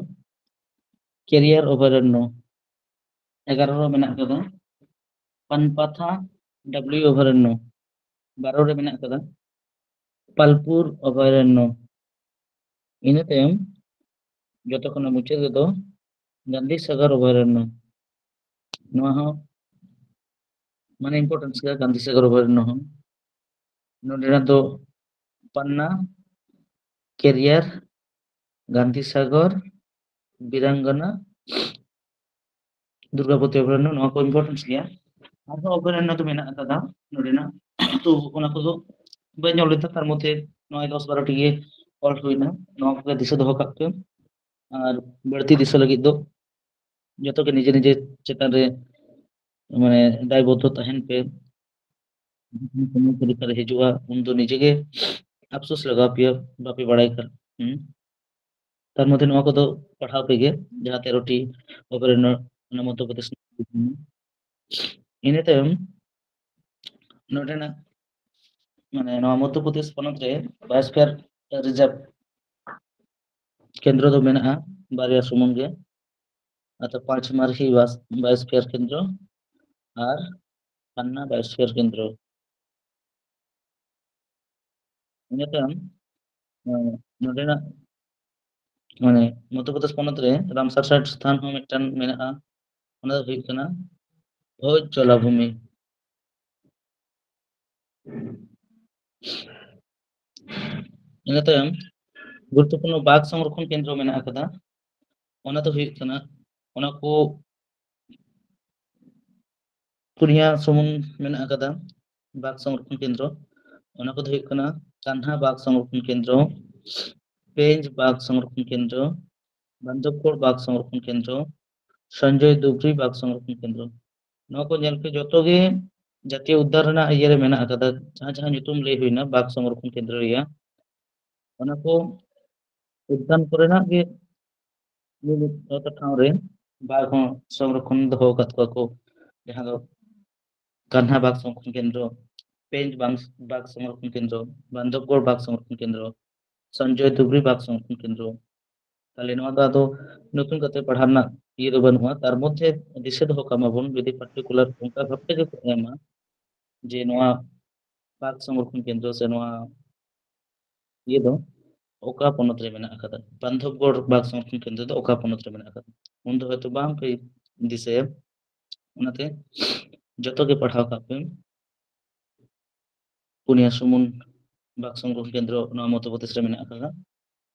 ᱠᱮᱨᱤᱭᱟᱨ ᱚᱵᱷᱚᱭᱟᱨᱚᱱᱱᱚ, ᱮᱜᱟᱨᱚ ᱨᱮ ᱢᱮᱱᱟᱜ ᱟᱠᱟᱫᱟ ᱯᱟᱱᱯᱟᱛᱷᱟ ᱰᱟᱵᱞᱤᱭᱩ ᱚᱵᱷᱚᱭᱟᱨᱚᱱᱱᱚ, ᱵᱟᱨᱚ ᱨᱮ ᱢᱮᱱᱟᱜ ᱟᱠᱟᱫᱟ ᱯᱟᱞᱯᱩᱨ ᱚᱵᱷᱚᱭᱟᱨᱚᱱᱱᱚ, ᱤᱱᱟᱹ ᱛᱟᱭᱚᱢ ᱡᱚᱛᱚ ᱠᱷᱚᱱᱟᱜ ᱢᱩᱪᱟᱹᱫ ᱨᱮᱫᱚ ᱜᱟᱱᱫᱷᱤ ᱥᱟᱜᱚᱨ ᱚᱵᱷᱚᱭᱟᱨᱚᱱᱱᱚ᱾ ᱱᱚᱣᱟ ᱦᱚᱸ ᱢᱟᱱᱮ ᱤᱢᱯᱚᱨᱴᱮᱱᱥ ᱜᱮᱭᱟ, ᱜᱟᱱᱫᱷᱤ ᱥᱟᱜᱚᱨ ᱚᱵᱷᱚᱭᱟᱨᱚᱱᱱᱚ ᱦᱚᱸ᱾ ᱱᱚᱰᱮᱱᱟᱜ ᱫᱚ ᱯᱟᱱᱱᱟ, ᱠᱮᱨᱤᱭᱟᱨ, ᱜᱟᱱᱫᱷᱤ ᱥᱟᱜᱚᱨ, ᱵᱤᱨᱟᱝᱜᱟᱱᱟ, ᱫᱩᱨᱜᱟᱵᱚᱛᱤ ᱚᱵᱷᱚᱭᱟᱨᱚᱱᱱᱚ, ᱱᱚᱣᱟ ᱠᱚ ᱤᱢᱯᱚᱨᱴᱮᱱᱥ ᱜᱮᱭᱟ᱾ ᱟᱨᱦᱚᱸ ᱚᱵᱷᱚᱭᱟᱨᱚᱱᱱᱚ ᱫᱚ ᱢᱮᱱᱟᱜ ᱟᱠᱟᱫᱟ ᱱᱚᱰᱮᱱᱟᱜ, ᱛᱚ ᱚᱱᱟ ᱠᱚᱫᱚ ᱵᱟᱹᱧ ᱚᱞ ᱞᱮᱫᱟ, ᱛᱟᱨ ᱢᱚᱫᱽᱫᱷᱮ ᱱᱚᱣᱟ ᱫᱚᱥ ᱵᱟᱨᱚ ᱴᱤ ᱜᱮ ᱚᱞ ᱦᱩᱭᱱᱟ᱾ ᱱᱚᱣᱟ ᱠᱚᱜᱮ ᱫᱤᱥᱟᱹ ᱫᱚᱦᱚ ᱠᱟᱜ ᱯᱮ᱾ ᱟᱨ ᱵᱟᱹᱲᱛᱤ ᱫᱤᱥᱟᱹ ᱞᱟᱹᱜᱤᱫ ᱫᱚ ᱡᱚᱛᱚ ᱜᱮ ᱱᱤᱡᱮ ᱱᱤᱡᱮ ᱪᱮᱛᱟᱱ ᱨᱮ ᱢᱟᱱᱮ ᱫᱟᱭᱵᱚᱫᱽᱫᱷᱚ ᱛᱟᱦᱮᱱ ᱯᱮ᱾ ᱡᱚᱠᱷᱚᱱ ᱥᱚᱢᱚᱭ ᱯᱚᱨᱤᱠᱠᱷᱟ ᱨᱮ ᱦᱤᱡᱩᱜᱼᱟ, ᱩᱱᱫᱚ ᱱᱤᱡᱮ ᱜᱮ ᱟᱯᱥᱳᱥ ᱞᱟᱜᱟᱣ ᱯᱮᱭᱟ, ᱵᱟᱯᱮ ᱵᱟᱲᱟᱭ ᱠᱷᱟᱱ᱾ ᱦᱩᱸ᱾ ᱛᱟᱨ ᱢᱚᱫᱽᱫᱷᱮ ᱱᱚᱣᱟ ᱠᱚᱫᱚ ᱯᱟᱲᱦᱟᱣ ᱯᱮᱜᱮ, ᱡᱟᱦᱟᱸ ᱛᱮᱨᱚᱴᱤ ᱚᱵᱷᱚᱭᱟᱨᱚᱱᱱᱚ ᱚᱱᱟ ᱢᱚᱫᱽᱫᱷᱚ ᱯᱨᱚᱫᱮᱥ᱾ ᱤᱱᱟᱹ ᱛᱟᱭᱚᱢ ᱱᱚᱰᱮᱱᱟᱜ ᱢᱟᱱᱮ ᱱᱚᱣᱟ ᱢᱚᱫᱽᱫᱷᱚ ᱯᱨᱚᱫᱮᱥ ᱯᱚᱱᱚᱛ ᱨᱮ ᱵᱟᱭᱳᱥᱯᱷᱤᱭᱟᱨ ᱨᱤᱡᱟᱨᱵᱷ ᱠᱮᱱᱫᱨᱚ ᱫᱚ ᱢᱮᱱᱟᱜᱼᱟ ᱵᱟᱨᱭᱟ ᱥᱩᱢᱩᱝ ᱜᱮ, ᱚᱨᱛᱷᱟᱛ ᱯᱟᱸᱪᱢᱟᱨᱦᱤ ᱵᱟᱭᱳᱥᱯᱷᱤᱭᱟᱨ ᱠᱮᱱᱫᱨᱚ ᱟᱨ ᱯᱟᱱᱱᱟ ᱵᱟᱭᱳᱥᱯᱷᱤᱭᱟᱨ ᱠᱮᱱᱫᱨᱚ᱾ ᱤᱱᱟᱹ ᱛᱟᱭᱚᱢ, ᱮᱸ, ᱱᱚᱰᱮᱱᱟᱜ ᱢᱟᱱᱮ ᱢᱚᱫᱽᱫᱷᱚ ᱯᱨᱚᱫᱮᱥ ᱯᱚᱱᱚᱛ ᱨᱮ ᱨᱟᱢᱥᱟᱨ ᱥᱟᱭᱤᱴ ᱥᱛᱷᱟᱱ ᱦᱚᱸ ᱢᱤᱫᱴᱟᱝ ᱢᱮᱱᱟᱜᱼᱟ᱾ ᱚᱱᱟ ᱫᱚ ᱦᱩᱭᱩᱜ ᱠᱟᱱᱟ ᱵᱷᱳᱡᱽ ᱡᱚᱞᱟᱵᱷᱩᱢᱤ᱾ ᱤᱱᱟᱹ ᱛᱟᱭᱚᱢ ᱜᱩᱨᱩᱛᱛᱚᱯᱩᱨᱱᱚ ᱵᱟᱜᱽ ᱥᱚᱝᱨᱚᱠᱷᱚᱱ ᱠᱮᱱᱫᱨᱚ ᱢᱮᱱᱟᱜ ᱟᱠᱟᱫᱟ᱾ ᱚᱱᱟ ᱫᱚ ᱦᱩᱭᱩᱜ ᱠᱟᱱᱟ, ᱚᱱᱟ ᱠᱚ ᱯᱩᱱᱭᱟ ᱥᱩᱢᱩᱝ ᱢᱮᱱᱟᱜ ᱟᱠᱟᱫᱟ ᱵᱟᱜᱽ ᱥᱚᱝᱨᱚᱠᱷᱚᱱ ᱠᱮᱱᱫᱨᱚ᱾ ᱚᱱᱟ ᱠᱚᱫᱚ ᱦᱩᱭᱩᱜ ᱠᱟᱱᱟ ᱠᱟᱱᱦᱟ ᱵᱟᱜᱽ ᱥᱚᱝᱨᱚᱠᱷᱚᱱ ᱠᱮᱱᱫᱨᱚ, ᱯᱮᱧᱡᱽ ᱵᱟᱜᱽ ᱥᱚᱝᱨᱚᱠᱷᱚᱱ ᱠᱮᱱᱫᱨᱚ, ᱵᱟᱱᱫᱚᱵᱽᱜᱚᱲ ᱵᱟᱜᱽ ᱥᱚᱝᱨᱚᱠᱷᱚᱱ ᱠᱮᱱᱫᱨᱚ, ᱥᱚᱧᱡᱚᱭ ᱫᱩᱵᱨᱤ ᱵᱟᱜᱽ ᱥᱚᱝᱨᱚᱠᱷᱚᱱ ᱠᱮᱱᱫᱨᱚ᱾ ᱱᱚᱣᱟ ᱠᱚ ᱧᱮᱞ ᱯᱮ, ᱡᱚᱛᱚ ᱜᱮ ᱡᱟᱛᱤᱭᱚ ᱩᱫᱽᱫᱟᱱ ᱨᱮᱱᱟᱜ ᱤᱭᱟᱹ ᱨᱮ ᱢᱮᱱᱟᱜ ᱟᱠᱟᱫᱟ᱾ ᱡᱟᱦᱟᱸ ᱡᱟᱦᱟᱸ ᱧᱩᱛᱩᱢ ᱞᱟᱹᱭ ᱦᱩᱭᱱᱟ ᱵᱟᱜᱽ ᱥᱚᱝᱨᱚᱠᱷᱚᱱ ᱠᱮᱱᱫᱨᱚ ᱨᱮᱭᱟᱜ, ᱚᱱᱟ ᱠᱚ ᱩᱫᱽᱫᱟᱱ ᱠᱚᱨᱮᱱᱟᱜ ᱜᱮ ᱢᱤᱢᱤᱫ ᱴᱚᱴᱷᱟ ᱴᱷᱟᱶ ᱨᱮ ᱵᱟᱜᱽ ᱦᱚᱸ ᱥᱚᱝᱨᱚᱠᱷᱚᱱ ᱫᱚᱦᱚ ᱟᱠᱟᱫ ᱠᱚᱣᱟ ᱠᱚ, ᱡᱟᱦᱟᱸ ᱫᱚ ᱠᱟᱱᱦᱟ ᱵᱟᱜᱽ ᱥᱚᱝᱨᱚᱠᱷᱚᱱ ᱠᱮᱱᱫᱨᱚ, ᱯᱮᱧᱡᱽ ᱵᱟᱜᱽ, ᱵᱟᱜᱽ ᱥᱚᱝᱨᱚᱠᱷᱚᱱ ᱠᱮᱱᱫᱨᱚ, ᱵᱟᱱᱫᱚᱵᱽᱜᱚᱲ ᱵᱟᱜᱽ ᱥᱚᱝᱨᱚᱠᱷᱚᱱ ᱠᱮᱱᱫᱨᱚ, ᱥᱚᱧᱡᱚᱭ ᱫᱩᱵᱨᱤ ᱵᱟᱜᱽ ᱥᱚᱝᱨᱚᱠᱷᱚᱱ ᱠᱮᱱᱫᱨᱚ᱾ ᱛᱟᱦᱞᱮ ᱱᱚᱣᱟ ᱫᱚ ᱟᱫᱚ ᱱᱚᱛᱩᱱ ᱠᱟᱛᱮ ᱯᱟᱲᱦᱟᱣ ᱨᱮᱱᱟᱜ ᱤᱭᱟᱹ ᱫᱚ ᱵᱟᱹᱱᱩᱜᱼᱟ᱾ ᱛᱟᱨ ᱢᱚᱫᱽᱫᱷᱮ ᱫᱤᱥᱟᱹ ᱫᱚᱦᱚ ᱠᱟᱜ ᱢᱟᱵᱚᱱ, ᱡᱩᱫᱤ ᱯᱟᱨᱴᱤᱠᱩᱞᱟᱨ ᱚᱱᱠᱟ ᱵᱷᱟᱵᱛᱮ ᱜᱮᱠᱚ ᱮᱢᱟ ᱡᱮ ᱱᱚᱣᱟ ᱵᱟᱜᱽ ᱥᱚᱝᱨᱚᱠᱷᱚᱱ ᱠᱮᱱᱫᱨᱚ ᱥᱮ ᱱᱚᱣᱟ ᱤᱭᱟᱹ ᱫᱚ ᱚᱠᱟ ᱯᱚᱱᱚᱛ ᱨᱮ ᱢᱮᱱᱟᱜ ᱟᱠᱟᱫᱟ? ᱵᱟᱱᱫᱷᱚᱵᱽᱜᱚᱲ ᱵᱟᱜᱽ ᱥᱚᱝᱨᱚᱠᱷᱚᱱ ᱠᱮᱱᱫᱨᱚ ᱫᱚ ᱚᱠᱟ ᱯᱚᱱᱚᱛ ᱨᱮ ᱢᱮᱱᱟᱜ ᱟᱠᱟᱫᱟ? ᱩᱱ ᱫᱚ ᱦᱚᱭᱛᱳ ᱵᱟᱝ ᱯᱮ ᱫᱤᱥᱟᱹᱭᱟ, ᱚᱱᱟᱛᱮ ᱡᱚᱛᱚ ᱜᱮ ᱯᱟᱲᱦᱟᱣ ᱠᱟᱜ ᱯᱮ᱾ ᱯᱩᱱᱭᱟ ᱥᱩᱢᱩᱱ ᱵᱟᱜᱽ ᱥᱚᱝᱨᱚᱠᱷᱚᱱ ᱠᱮᱱᱫᱨᱚ ᱱᱚᱣᱟ ᱢᱚᱫᱽᱫᱷᱚᱯᱨᱚᱫᱮᱥ ᱨᱮ ᱢᱮᱱᱟᱜ ᱟᱠᱟᱫᱟ᱾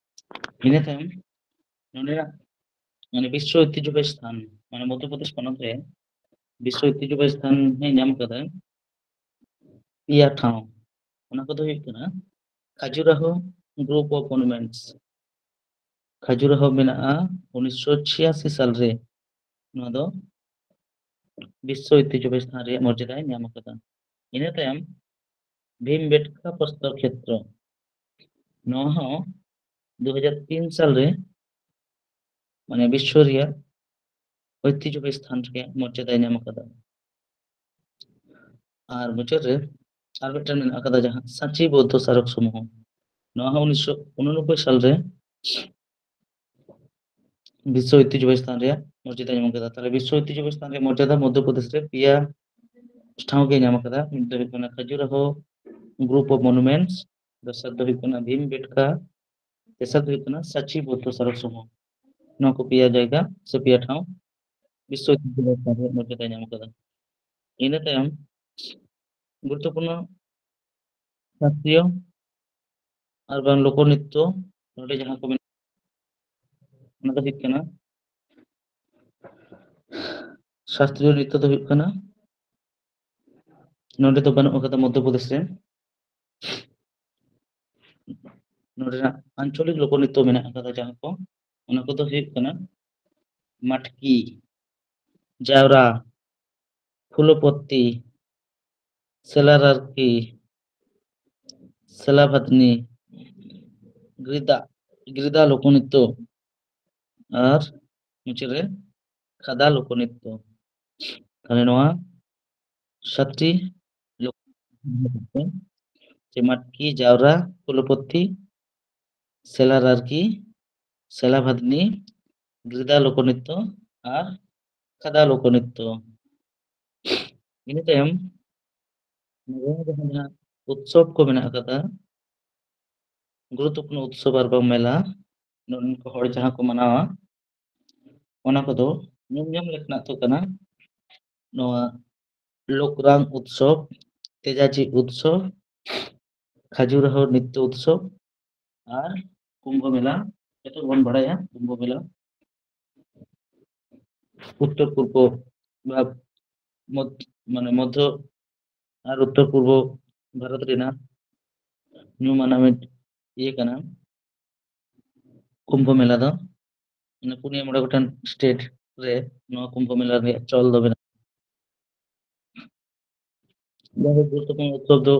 ᱤᱱᱟᱹ ᱛᱟᱭᱚᱢ ᱱᱚᱰᱮᱱᱟᱜ ᱢᱟᱱᱮ ᱵᱤᱥᱥᱚ ᱳᱭᱛᱤᱦᱡᱚᱵᱟᱦᱤ ᱥᱛᱷᱟᱱ, ᱢᱟᱱᱮ ᱢᱚᱫᱽᱫᱷᱚᱯᱨᱚᱫᱮᱥ ᱯᱚᱱᱚᱛ ᱨᱮ ᱵᱤᱥᱥᱚ ᱳᱭᱛᱤᱦᱡᱚᱵᱟᱦᱤ ᱥᱛᱷᱟᱱ ᱮ ᱧᱟᱢ ᱠᱟᱫᱟ ᱯᱮᱭᱟ ᱴᱷᱟᱶ᱾ ᱚᱱᱟ ᱠᱚᱫᱚ ᱦᱩᱭᱩᱜ ᱠᱟᱱᱟ Khajuraho group of monuments. Khajuraho ᱢᱮᱱᱟᱜᱼᱟ ᱩᱱᱤᱥᱥᱚ ᱪᱷᱤᱭᱟᱥᱤ ᱥᱟᱞ ᱨᱮ, ᱱᱚᱣᱟ ᱫᱚ ᱵᱤᱥᱥᱚ ᱳᱭᱛᱤᱦᱡᱚᱵᱟᱦᱤ ᱥᱛᱷᱟᱱ ᱨᱮᱭᱟᱜ ᱢᱚᱨᱡᱟᱫᱟᱭ ᱧᱟᱢ ᱟᱠᱟᱫᱟ᱾ ᱤᱱᱟᱹ ᱛᱟᱭᱚᱢ ᱵᱷᱤᱢᱵᱮᱴᱠᱟ ᱯᱨᱚᱥᱛᱚᱨ ᱠᱷᱮᱛᱨᱚ, ᱱᱚᱣᱟ ᱦᱚᱸ ᱫᱩ ᱦᱟᱡᱟᱨ ᱛᱤᱱ ᱥᱟᱞ ᱨᱮ ᱢᱟᱱᱮ ᱵᱤᱥᱥᱚ ᱨᱮᱭᱟᱜ ᱳᱭᱛᱤᱦᱡᱚᱵᱟᱦᱤ ᱥᱛᱷᱟᱱ ᱨᱮᱭᱟᱜ ᱢᱚᱨᱡᱟᱫᱟᱭ ᱧᱟᱢ ᱟᱠᱟᱫᱟ᱾ ᱟᱨ ᱢᱩᱪᱟᱹᱫ ᱨᱮ ᱟᱨ ᱢᱤᱫᱴᱮᱱ ᱢᱮᱱᱟᱜ ᱟᱠᱟᱫᱟ, ᱡᱟᱦᱟᱸ ᱥᱟᱸᱪᱤ ᱵᱳᱫᱽᱫᱷᱚ ᱥᱟᱨᱚᱠ ᱥᱚᱢᱩᱦᱚ, ᱱᱚᱣᱟ ᱦᱚᱸ ᱩᱱᱤᱥᱥᱚ ᱩᱱᱩᱱᱚᱵᱵᱳᱭ ᱥᱟᱞ ᱨᱮ ᱵᱤᱥᱥᱚ ᱳᱭᱛᱤᱦᱡᱚᱵᱟᱦᱤ ᱥᱛᱷᱟᱱ ᱨᱮᱭᱟᱜ ᱢᱚᱨᱡᱟᱫᱟ ᱧᱟᱢ ᱟᱠᱟᱫᱟ᱾ ᱛᱟᱦᱞᱮ ᱵᱤᱥᱥᱚ ᱳᱭᱛᱤᱦᱡᱚᱵᱟᱦᱤ ᱥᱛᱷᱟᱱ ᱨᱮᱭᱟᱜ ᱢᱚᱨᱡᱟᱫᱟ ᱢᱚᱫᱽᱫᱷᱚ ᱯᱨᱚᱫᱮᱥ ᱨᱮ ᱯᱮᱭᱟ ᱴᱷᱟᱶ ᱜᱮ ᱧᱟᱢ ᱟᱠᱟᱫᱟ᱾ ᱢᱤᱫ ᱫᱚ ᱦᱩᱭᱩᱜ ᱠᱟᱱᱟ ᱠᱷᱟᱡᱩᱨᱟᱦᱳ ᱜᱨᱩᱯ ᱚᱯᱷ ᱢᱚᱱᱩᱢᱮᱱᱴᱥ, ᱫᱚᱥᱟᱨ ᱫᱚ ᱦᱩᱭᱩᱜ ᱠᱟᱱᱟ ᱵᱷᱤᱢ ᱵᱮᱴᱠᱟ, ᱛᱮᱥᱟᱨ ᱫᱚ ᱦᱩᱭᱩᱜ ᱠᱟᱱᱟ ᱥᱟᱸᱪᱤ ᱵᱳᱫᱽᱫᱷᱚ ᱥᱟᱨᱚᱠ ᱥᱚᱢᱩᱦᱚ᱾ ᱱᱚᱣᱟ ᱠᱚ ᱯᱮᱭᱟ ᱡᱟᱭᱜᱟ ᱥᱮ ᱯᱮᱭᱟ ᱴᱷᱟᱶ ᱵᱤᱥᱥᱚ ᱳᱭᱛᱤᱦᱡᱚ ᱥᱛᱷᱟᱱ ᱨᱮᱭᱟᱜ ᱢᱚᱨᱡᱟᱫᱟᱭ ᱧᱟᱢ ᱟᱠᱟᱫᱟ᱾ ᱤᱱᱟᱹ ᱛᱟᱭᱚᱢ ᱜᱩᱨᱩᱛᱛᱚᱯᱩᱨᱱᱚ ᱥᱟᱥᱛᱨᱤᱭᱚ ᱟᱨ ᱵᱟᱝ ᱞᱳᱠ ᱱᱨᱤᱛᱛᱚ, ᱱᱚᱰᱮ ᱡᱟᱦᱟᱸ ᱠᱚ ᱢᱮᱱᱟᱜ, ᱚᱱᱟ ᱫᱚ ᱦᱩᱭᱩᱜ ᱠᱟᱱᱟ ᱥᱟᱥᱛᱨᱤᱭᱚ ᱱᱨᱤᱛᱛᱚ ᱫᱚ ᱦᱩᱭᱩᱜ ᱠᱟᱱᱟ, ᱱᱚᱰᱮ ᱫᱚ ᱵᱟᱹᱱᱩᱜ ᱟᱠᱟᱫᱟ ᱢᱚᱫᱽᱫᱷᱚ ᱯᱨᱚᱫᱮᱥ ᱨᱮ᱾ ᱱᱚᱰᱮᱱᱟᱜ ᱟᱧᱪᱚᱞᱤᱠ ᱞᱳᱠ ᱱᱨᱤᱛᱛᱚ ᱢᱮᱱᱟᱜ ᱟᱠᱟᱫᱟ ᱡᱟᱦᱟᱸ ᱠᱚ, ᱚᱱᱟ ᱠᱚᱫᱚ ᱦᱩᱭᱩᱜ ᱠᱟᱱᱟ ᱢᱟᱴᱠᱤ, ᱡᱟᱣᱨᱟ, ᱯᱷᱩᱞᱚᱯᱚᱛᱛᱤ, ᱥᱮᱞᱟᱨᱟᱨᱠᱤ, ᱥᱮᱞᱟᱵᱷᱟᱫᱱᱤ, ᱜᱨᱤᱫᱟ, ᱜᱨᱤᱫᱟ ᱞᱳᱠ ᱱᱨᱤᱛᱛᱚ ᱟᱨ ᱢᱩᱪᱟᱹᱫ ᱨᱮ ᱠᱷᱟᱫᱟ ᱞᱳᱠ ᱱᱨᱤᱛᱛᱚ᱾ ᱛᱟᱦᱞᱮ ᱱᱚᱣᱟ ᱥᱟᱛᱴᱤ ᱞᱳᱠ ᱱᱨᱤᱛᱛᱚ, ᱡᱮ ᱢᱟᱴᱠᱤ, ᱡᱟᱣᱨᱟ, ᱯᱷᱩᱞᱚᱯᱚᱛᱛᱤ, ᱥᱮᱞᱟᱨᱟᱨᱠᱤ, ᱥᱮᱞᱟᱵᱷᱟᱫᱱᱤ, ᱜᱨᱤᱫᱟ ᱞᱳᱠ ᱱᱨᱤᱛᱛᱚ ᱟᱨ ᱠᱷᱟᱫᱟ ᱞᱳᱠ ᱱᱨᱤᱛᱛᱚ᱾ ᱤᱱᱟᱹ ᱛᱟᱭᱚᱢ ᱱᱚᱣᱟ ᱡᱟᱦᱟᱸ, ᱡᱟᱦᱟᱸ ᱩᱛᱥᱚᱵ ᱠᱚ ᱢᱮᱱᱟᱜ ᱟᱠᱟᱫᱟ, ᱜᱩᱨᱩᱛᱛᱚᱯᱩᱨᱱᱚ ᱩᱛᱥᱚᱵ ᱟᱨ ᱵᱟᱝ ᱢᱮᱞᱟ, ᱱᱚᱰᱮᱱ ᱠᱚ ᱦᱚᱲ ᱡᱟᱦᱟᱸ ᱠᱚ ᱢᱟᱱᱟᱣᱟ, ᱚᱱᱟ ᱠᱚᱫᱚ ᱧᱩᱢ ᱧᱟᱢ ᱞᱮᱠᱟᱱᱟᱜ ᱫᱚ ᱠᱟᱱᱟ ᱱᱚᱣᱟ ᱞᱳᱠᱨᱟᱝ ᱩᱛᱥᱚᱵ, ᱛᱮᱡᱟᱡᱤ ᱩᱛᱥᱚᱵ, ᱠᱷᱟᱡᱩᱨᱟᱦᱳ ᱱᱤᱛᱛᱚ ᱩᱛᱥᱚᱵ ᱟᱨ ᱠᱩᱢᱵᱷᱚ ᱢᱮᱞᱟ᱾ ᱡᱚᱛᱚ ᱵᱚᱱ ᱵᱟᱲᱟᱭᱟ ᱠᱩᱢᱵᱷᱚ ᱢᱮᱞᱟ ᱩᱛᱛᱚᱨ ᱯᱩᱨᱵᱚ ᱵᱷᱟᱜᱽ, ᱢᱚᱫ-, ᱢᱟᱱᱮ ᱢᱚᱫᱽᱫᱷᱚ ᱟᱨ ᱩᱛᱛᱚᱨ ᱯᱩᱨᱵᱚ ᱵᱷᱟᱨᱚᱛ ᱨᱮᱱᱟᱜ ᱧᱩᱢᱟᱱᱟᱜ ᱢᱤᱫ ᱤᱭᱟᱹ ᱠᱟᱱᱟ ᱠᱩᱢᱵᱷᱚ ᱢᱮᱞᱟ ᱫᱚ᱾ ᱢᱟᱱᱮ ᱯᱩᱱᱭᱟᱹ ᱢᱚᱬᱮ ᱜᱚᱴᱮᱱ ᱥᱴᱮᱴ ᱨᱮ ᱱᱚᱣᱟ ᱠᱩᱢᱵᱷᱚ ᱢᱮᱞᱟ ᱨᱮᱭᱟᱜ ᱪᱚᱞ ᱫᱚ ᱢᱮᱱᱟᱜᱼᱟ᱾ ᱡᱟᱭᱦᱳᱠ, ᱜᱩᱨᱩᱛᱛᱚᱯᱩᱨᱱᱚ ᱩᱛᱥᱚᱵ ᱫᱚ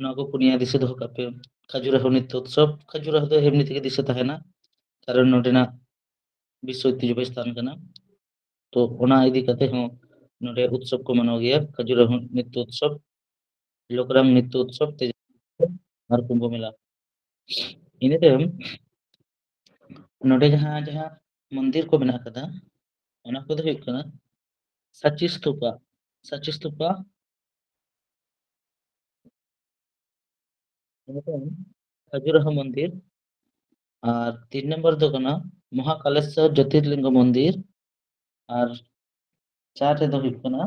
ᱱᱚᱣᱟ ᱠᱚ ᱯᱩᱱᱭᱟ ᱫᱤᱥᱟᱹ ᱫᱚᱦᱚ ᱠᱟᱜ ᱯᱮ᱾ ᱠᱷᱟᱡᱩᱨᱟᱦᱳ ᱱᱤᱛᱛᱚ ᱩᱛᱥᱚᱵ, ᱠᱷᱟᱡᱩᱨᱟᱦᱳ ᱫᱚ ᱮᱢᱱᱤ ᱛᱮᱜᱮ ᱫᱤᱥᱟᱹ ᱛᱟᱦᱮᱱᱟ, ᱠᱟᱨᱚᱱ ᱱᱚᱰᱮᱱᱟᱜ ᱵᱤᱥᱥᱚ ᱳᱭᱛᱤᱦᱡᱚ ᱵᱟᱦᱤ ᱥᱛᱷᱟᱱ ᱠᱟᱱᱟ᱾ ᱛᱚ ᱚᱱᱟ ᱤᱫᱤ ᱠᱟᱛᱮ ᱦᱚᱸ ᱱᱚᱰᱮ ᱩᱛᱥᱚᱵ ᱠᱚ ᱢᱟᱱᱟᱣ ᱜᱮᱭᱟ, ᱠᱷᱟᱡᱩᱨᱟᱦᱳ ᱱᱤᱛᱛᱚ ᱩᱛᱥᱚᱵ, ᱞᱳᱠᱨᱟᱝ ᱱᱤᱛᱛᱚ ᱩᱛᱥᱚᱵ, ᱛᱮᱡᱟᱡᱤ ᱟᱨ ᱠᱩᱢᱵᱷᱚ ᱢᱮᱞᱟ᱾ ᱤᱱᱟᱹ ᱛᱟᱭᱚᱢ ᱱᱚᱰᱮ ᱡᱟᱦᱟᱸ ᱡᱟᱦᱟᱸ ᱢᱚᱱᱫᱤᱨ ᱠᱚ ᱢᱮᱱᱟᱜ ᱟᱠᱟᱫᱟ, ᱚᱱᱟ ᱠᱚᱫᱚ ᱦᱩᱭᱩᱜ ᱠᱟᱱᱟ ᱥᱟᱪᱤ ᱥᱛᱩᱯᱟ᱾ ᱥᱟᱪᱤ ᱥᱛᱩᱯᱟ, ᱤᱱᱟᱹ ᱛᱟᱭᱚᱢ ᱠᱷᱟᱡᱩᱨᱟᱦᱳ ᱢᱚᱱᱫᱤᱨ, ᱟᱨ ᱛᱤᱱ ᱱᱚᱢᱵᱚᱨ ᱫᱚ ᱠᱟᱱᱟ ᱢᱚᱦᱟᱠᱟᱞᱮᱥᱣᱚᱨ ᱡᱳᱛᱤᱨᱞᱤᱝᱜᱚ ᱢᱚᱱᱫᱤᱨ, ᱟᱨ ᱪᱟᱨ ᱨᱮᱫᱚ ᱦᱩᱭᱩᱜ ᱠᱟᱱᱟ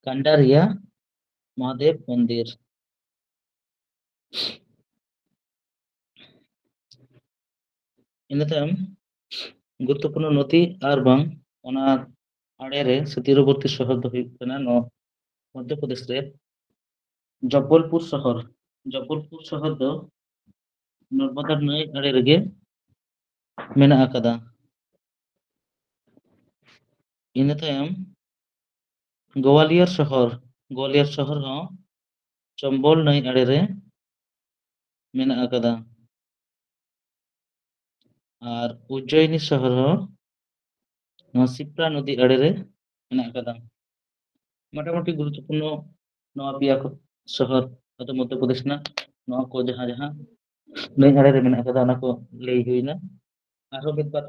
ᱠᱟᱱᱰᱟᱨᱤᱭᱟ ᱢᱚᱦᱟᱫᱮᱵ ᱢᱚᱱᱫᱤᱨ᱾ ᱤᱱᱟᱹ ᱛᱟᱭᱚᱢ ᱜᱩᱨᱩᱛᱛᱚᱯᱩᱨᱱᱚ ᱱᱚᱫᱤ ᱟᱨ ᱵᱟᱝ ᱚᱱᱟ ᱟᱲᱮ ᱨᱮ ᱥᱮ ᱛᱤᱨᱚᱵᱚᱨᱛᱤ ᱥᱚᱦᱚᱨ ᱫᱚ ᱦᱩᱭᱩᱜ ᱠᱟᱱᱟ ᱱᱚᱣᱟ ᱢᱚᱫᱽᱫᱷᱚ ᱯᱨᱚᱫᱮᱥ ᱨᱮ ᱡᱚᱵᱵᱚᱞᱯᱩᱨ ᱥᱚᱦᱚᱨ᱾ ᱡᱚᱵᱵᱚᱞᱯᱩᱨ ᱥᱚᱦᱚᱨ ᱫᱚ ᱱᱚᱨᱢᱚᱫᱟ ᱱᱟᱹᱭ ᱟᱲᱮ ᱨᱮᱜᱮ ᱢᱮᱱᱟᱜ ᱟᱠᱟᱫᱟ᱾ ᱤᱱᱟᱹ ᱛᱟᱭᱚᱢ ᱜᱳᱣᱟᱞᱤᱭᱚᱨ ᱥᱚᱦᱚᱨ, ᱜᱳᱣᱟᱞᱤᱭᱚᱨ ᱥᱚᱦᱚᱨ ᱦᱚᱸ ᱪᱚᱢᱵᱚᱞ ᱱᱟᱹᱭ ᱟᱲᱮ ᱨᱮ ᱢᱮᱱᱟᱜ ᱟᱠᱟᱫᱟ᱾ ᱟᱨ ᱩᱡᱽᱡᱚᱭᱤᱱᱤ ᱥᱚᱦᱚᱨ ᱦᱚᱸ ᱱᱚᱣᱟ ᱥᱤᱯᱨᱟ ᱱᱚᱫᱤ ᱟᱲᱮ ᱨᱮ ᱢᱮᱱᱟᱜ ᱟᱠᱟᱫᱟ᱾ ᱢᱚᱴᱟᱢᱩᱴᱤ ᱜᱩᱨᱩᱛᱛᱚᱯᱩᱨᱱᱚ ᱱᱚᱣᱟ ᱯᱮᱭᱟ ᱠᱚ ᱥᱚᱦᱚᱨ, ᱟᱫᱚ ᱢᱚᱫᱽᱫᱷᱚ ᱯᱨᱚᱫᱮᱥ ᱨᱮᱱᱟᱜ ᱱᱚᱣᱟ ᱠᱚ ᱡᱟᱦᱟᱸ ᱡᱟᱦᱟᱸ ᱱᱟᱹᱭ ᱟᱲᱮ ᱨᱮ ᱢᱮᱱᱟᱜ ᱟᱠᱟᱫᱟ, ᱚᱱᱟ ᱠᱚ ᱞᱟᱹᱭ ᱦᱩᱭᱱᱟ᱾ ᱟᱨᱦᱚᱸ ᱢᱤᱫ ᱵᱟᱨ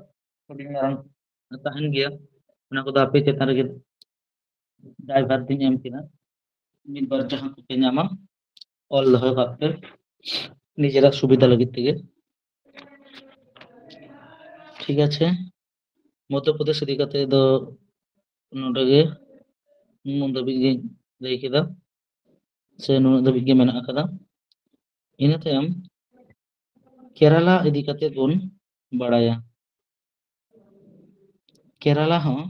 ᱦᱩᱰᱤᱧ ᱢᱟᱨᱟᱝ ᱛᱟᱦᱮᱱ ᱜᱮᱭᱟ, ᱚᱱᱟ ᱠᱚᱫᱚ ᱟᱯᱮ ᱪᱮᱛᱟᱱ ᱨᱮᱜᱮ ᱫᱟᱭᱵᱷᱟᱨ ᱫᱩᱧ ᱮᱢ ᱠᱮᱫᱟ᱾ ᱢᱤᱫ ᱵᱟᱨ ᱡᱟᱦᱟᱸ ᱠᱚᱯᱮ ᱧᱟᱢᱟ, ᱚᱞ ᱫᱚᱦᱚ ᱠᱟᱜ ᱯᱮ᱾ ᱱᱤᱡᱮᱨᱟᱜ ᱥᱩᱵᱤᱫᱷᱟ ᱞᱟᱹᱜᱤᱫ ᱛᱮᱜᱮ᱾ ᱴᱷᱤᱠ ᱟᱪᱷᱮ, ᱢᱚᱫᱽᱫᱷᱚ ᱯᱨᱚᱫᱮᱥ ᱤᱫᱤ ᱠᱟᱛᱮ ᱫᱚ ᱱᱚᱰᱮ ᱜᱮ ᱱᱩᱱ ᱫᱷᱟᱹᱵᱤᱡ ᱜᱤᱧ ᱞᱟᱹᱭ ᱠᱮᱫᱟ, ᱥᱮ ᱱᱩᱱᱟᱹᱜ ᱫᱷᱟᱹᱵᱤᱡ ᱜᱮ ᱢᱮᱱᱟᱜ ᱟᱠᱟᱫᱟ᱾ ᱤᱱᱟᱹ ᱛᱟᱭᱚᱢ ᱠᱮᱨᱟᱞᱟ ᱤᱫᱤ ᱠᱟᱛᱮ ᱵᱚᱱ ᱵᱟᱲᱟᱭᱟ᱾ ᱠᱮᱨᱟᱞᱟ ᱦᱚᱸ,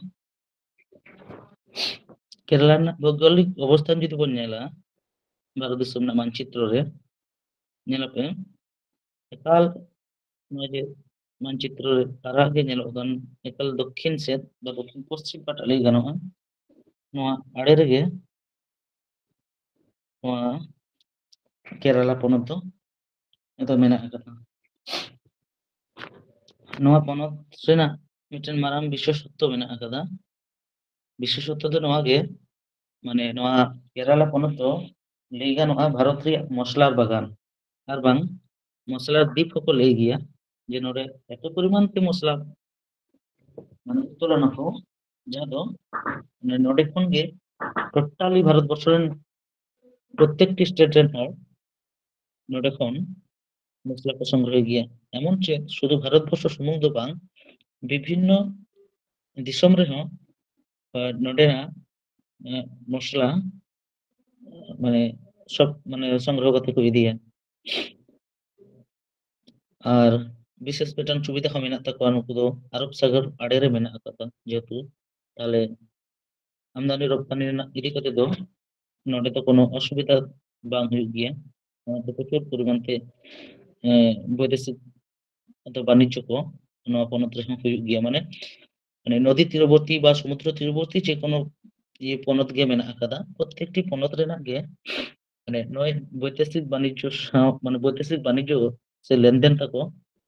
ᱠᱮᱨᱟᱞᱟ ᱨᱮᱱᱟᱜ ᱵᱷᱳᱜᱳᱞᱤᱠ ᱚᱵᱚᱥᱛᱷᱟᱱ ᱡᱩᱫᱤ ᱵᱚᱱ ᱧᱮᱞᱟ ᱵᱷᱟᱨᱚᱛ ᱫᱤᱥᱚᱢ ᱨᱮᱱᱟᱜ ᱢᱟᱱᱪᱤᱛᱨᱚ ᱨᱮ, ᱧᱮᱞᱟᱯᱮ ᱮᱠᱟᱞ ᱱᱚᱜᱼᱚᱭ ᱡᱮ ᱢᱟᱱᱪᱤᱛᱨᱚ ᱨᱮ ᱟᱨᱟᱜ ᱜᱮ ᱧᱮᱞᱚᱜ ᱠᱟᱱ, ᱮᱠᱟᱞ ᱫᱚᱠᱠᱷᱤᱱ ᱥᱮᱫ ᱵᱟ ᱫᱚᱠᱠᱷᱤᱱ ᱯᱚᱥᱪᱤᱢ ᱯᱟᱦᱴᱟ ᱞᱟᱹᱭ ᱜᱟᱱᱚᱜᱼᱟ, ᱱᱚᱣᱟ ᱟᱲᱮ ᱨᱮᱜᱮ ᱱᱚᱣᱟ ᱠᱮᱨᱟᱞᱟ ᱯᱚᱱᱚᱛ ᱫᱚ ᱱᱤᱛᱚᱜ ᱢᱮᱱᱟᱜ ᱟᱠᱟᱫᱟ᱾ ᱱᱚᱣᱟ ᱯᱚᱱᱚᱛ ᱨᱮᱱᱟᱜ ᱢᱤᱫᱴᱮᱱ ᱢᱟᱨᱟᱝ ᱵᱤᱥᱮᱥᱚᱛᱛᱚ ᱢᱮᱱᱟᱜ ᱟᱠᱟᱫᱟ᱾ ᱵᱤᱥᱮᱥᱚᱛᱛᱚ ᱫᱚ ᱱᱚᱣᱟ ᱜᱮ, ᱢᱟᱱᱮ ᱱᱚᱣᱟ ᱠᱮᱨᱟᱞᱟ ᱯᱚᱱᱚᱛ ᱫᱚ ᱞᱟᱹᱭ ᱜᱟᱱᱚᱜᱼᱟ ᱵᱷᱟᱨᱚᱛ ᱨᱮᱭᱟᱜ ᱢᱚᱥᱞᱟ ᱵᱟᱜᱟᱱ ᱟᱨ ᱵᱟᱝ ᱢᱚᱥᱞᱟ ᱫᱤᱯ ᱦᱚᱸᱠᱚ ᱞᱟᱹᱭ ᱜᱮᱭᱟ, ᱡᱮ ᱱᱚᱰᱮ ᱮᱛᱚ ᱯᱚᱨᱤᱢᱟᱱ ᱛᱮ ᱢᱚᱥᱞᱟ ᱢᱟᱱᱮ ᱩᱛᱛᱳᱞᱚᱱᱟ ᱠᱚ, ᱡᱟᱦᱟᱸ ᱫᱚ ᱢᱟᱱᱮ ᱱᱚᱰᱮ ᱠᱷᱚᱱ ᱜᱮ ᱴᱳᱴᱟᱞᱤ ᱵᱷᱟᱨᱚᱛ ᱵᱚᱨᱥᱚ ᱨᱮᱱ ᱯᱨᱚᱛᱮᱠᱴᱤ ᱥᱴᱮᱴ ᱨᱮᱱ ᱦᱚᱲ ᱱᱚᱰᱮ ᱠᱷᱚᱱ ᱢᱚᱥᱞᱟ ᱠᱚ ᱥᱚᱝᱜᱨᱚᱦᱚᱭ ᱜᱮᱭᱟ᱾ ᱮᱢᱚᱱ ᱪᱮᱫ ᱥᱩᱫᱷᱩ ᱵᱷᱟᱨᱚᱛ ᱵᱚᱨᱥᱚ ᱥᱩᱢᱩᱝ ᱫᱚ ᱵᱟᱝ, ᱵᱤᱵᱷᱤᱱᱱᱚ ᱫᱤᱥᱚᱢ ᱨᱮᱦᱚᱸ, ᱟᱨ ᱱᱚᱰᱮᱱᱟᱜ, ᱮ, ᱢᱚᱥᱞᱟ, ᱢᱟᱱᱮ ᱥᱚᱵ, ᱢᱟᱱᱮ ᱥᱚᱝᱜᱨᱚᱦᱚ ᱠᱟᱛᱮ ᱠᱚ ᱤᱫᱤᱭᱟ᱾ ᱟᱨ ᱵᱤᱥᱮᱥ ᱢᱤᱫᱴᱟᱝ ᱥᱩᱵᱤᱫᱷᱟ ᱦᱚᱸ ᱢᱮᱱᱟᱜ ᱛᱟᱠᱚᱣᱟ, ᱱᱩᱠᱩ ᱫᱚ ᱟᱨᱚᱵ ᱥᱟᱜᱚᱨ ᱟᱲᱮ ᱨᱮ ᱢᱮᱱᱟᱜ ᱟᱠᱟᱫᱟ ᱡᱮᱦᱮᱛᱩ, ᱛᱟᱦᱞᱮ ᱟᱢᱫᱟᱱᱤ ᱨᱚᱯᱛᱟᱱᱤ ᱨᱮᱱᱟᱜ ᱤᱫᱤ ᱠᱟᱛᱮ ᱫᱚ ᱱᱚᱰᱮ ᱫᱚ ᱠᱳᱱᱳ ᱚᱥᱩᱵᱤᱫᱷᱟ ᱵᱟᱝ ᱦᱩᱭᱩᱜ ᱜᱮᱭᱟ᱾ ᱱᱚᱣᱟ ᱫᱚ ᱯᱨᱚᱪᱩᱨ ᱯᱚᱨᱤᱢᱟᱱ ᱛᱮ, ᱮ, ᱵᱳᱭᱫᱮᱥᱤᱠ ᱫᱚ ᱵᱟᱱᱤᱡᱽᱡᱚ ᱠᱚ ᱱᱚᱣᱟ ᱯᱚᱱᱚᱛ ᱨᱮᱦᱚᱸ ᱦᱩᱭᱩᱜ ᱜᱮᱭᱟ᱾ ᱢᱟᱱᱮ, ᱢᱟᱱᱮ ᱱᱚᱫᱤ ᱛᱤᱨᱚᱵᱚᱨᱛᱤ ᱵᱟ ᱥᱚᱢᱩᱫᱨᱚ ᱛᱤᱨᱚᱵᱚᱨᱛᱤ ᱡᱮ ᱠᱳᱱᱳ ᱤᱭᱟᱹ ᱯᱚᱱᱚᱛ ᱜᱮ ᱢᱮᱱᱟᱜ ᱟᱠᱟᱫᱟ, ᱯᱨᱚᱛᱮᱠᱴᱤ ᱯᱚᱱᱚᱛ ᱨᱮᱱᱟᱜ ᱜᱮ ᱢᱟᱱᱮ ᱱᱚᱜᱼᱚᱭ ᱵᱳᱭᱫᱮᱥᱤᱠ ᱵᱟᱱᱤᱡᱽᱡᱚ ᱥᱟᱶ, ᱢᱟᱱᱮ ᱵᱳᱭᱫᱮᱥᱤᱠ ᱵᱟᱱᱤᱡᱽᱡᱚ ᱥᱮ ᱞᱮᱱᱫᱮᱱ ᱛᱟᱠᱚ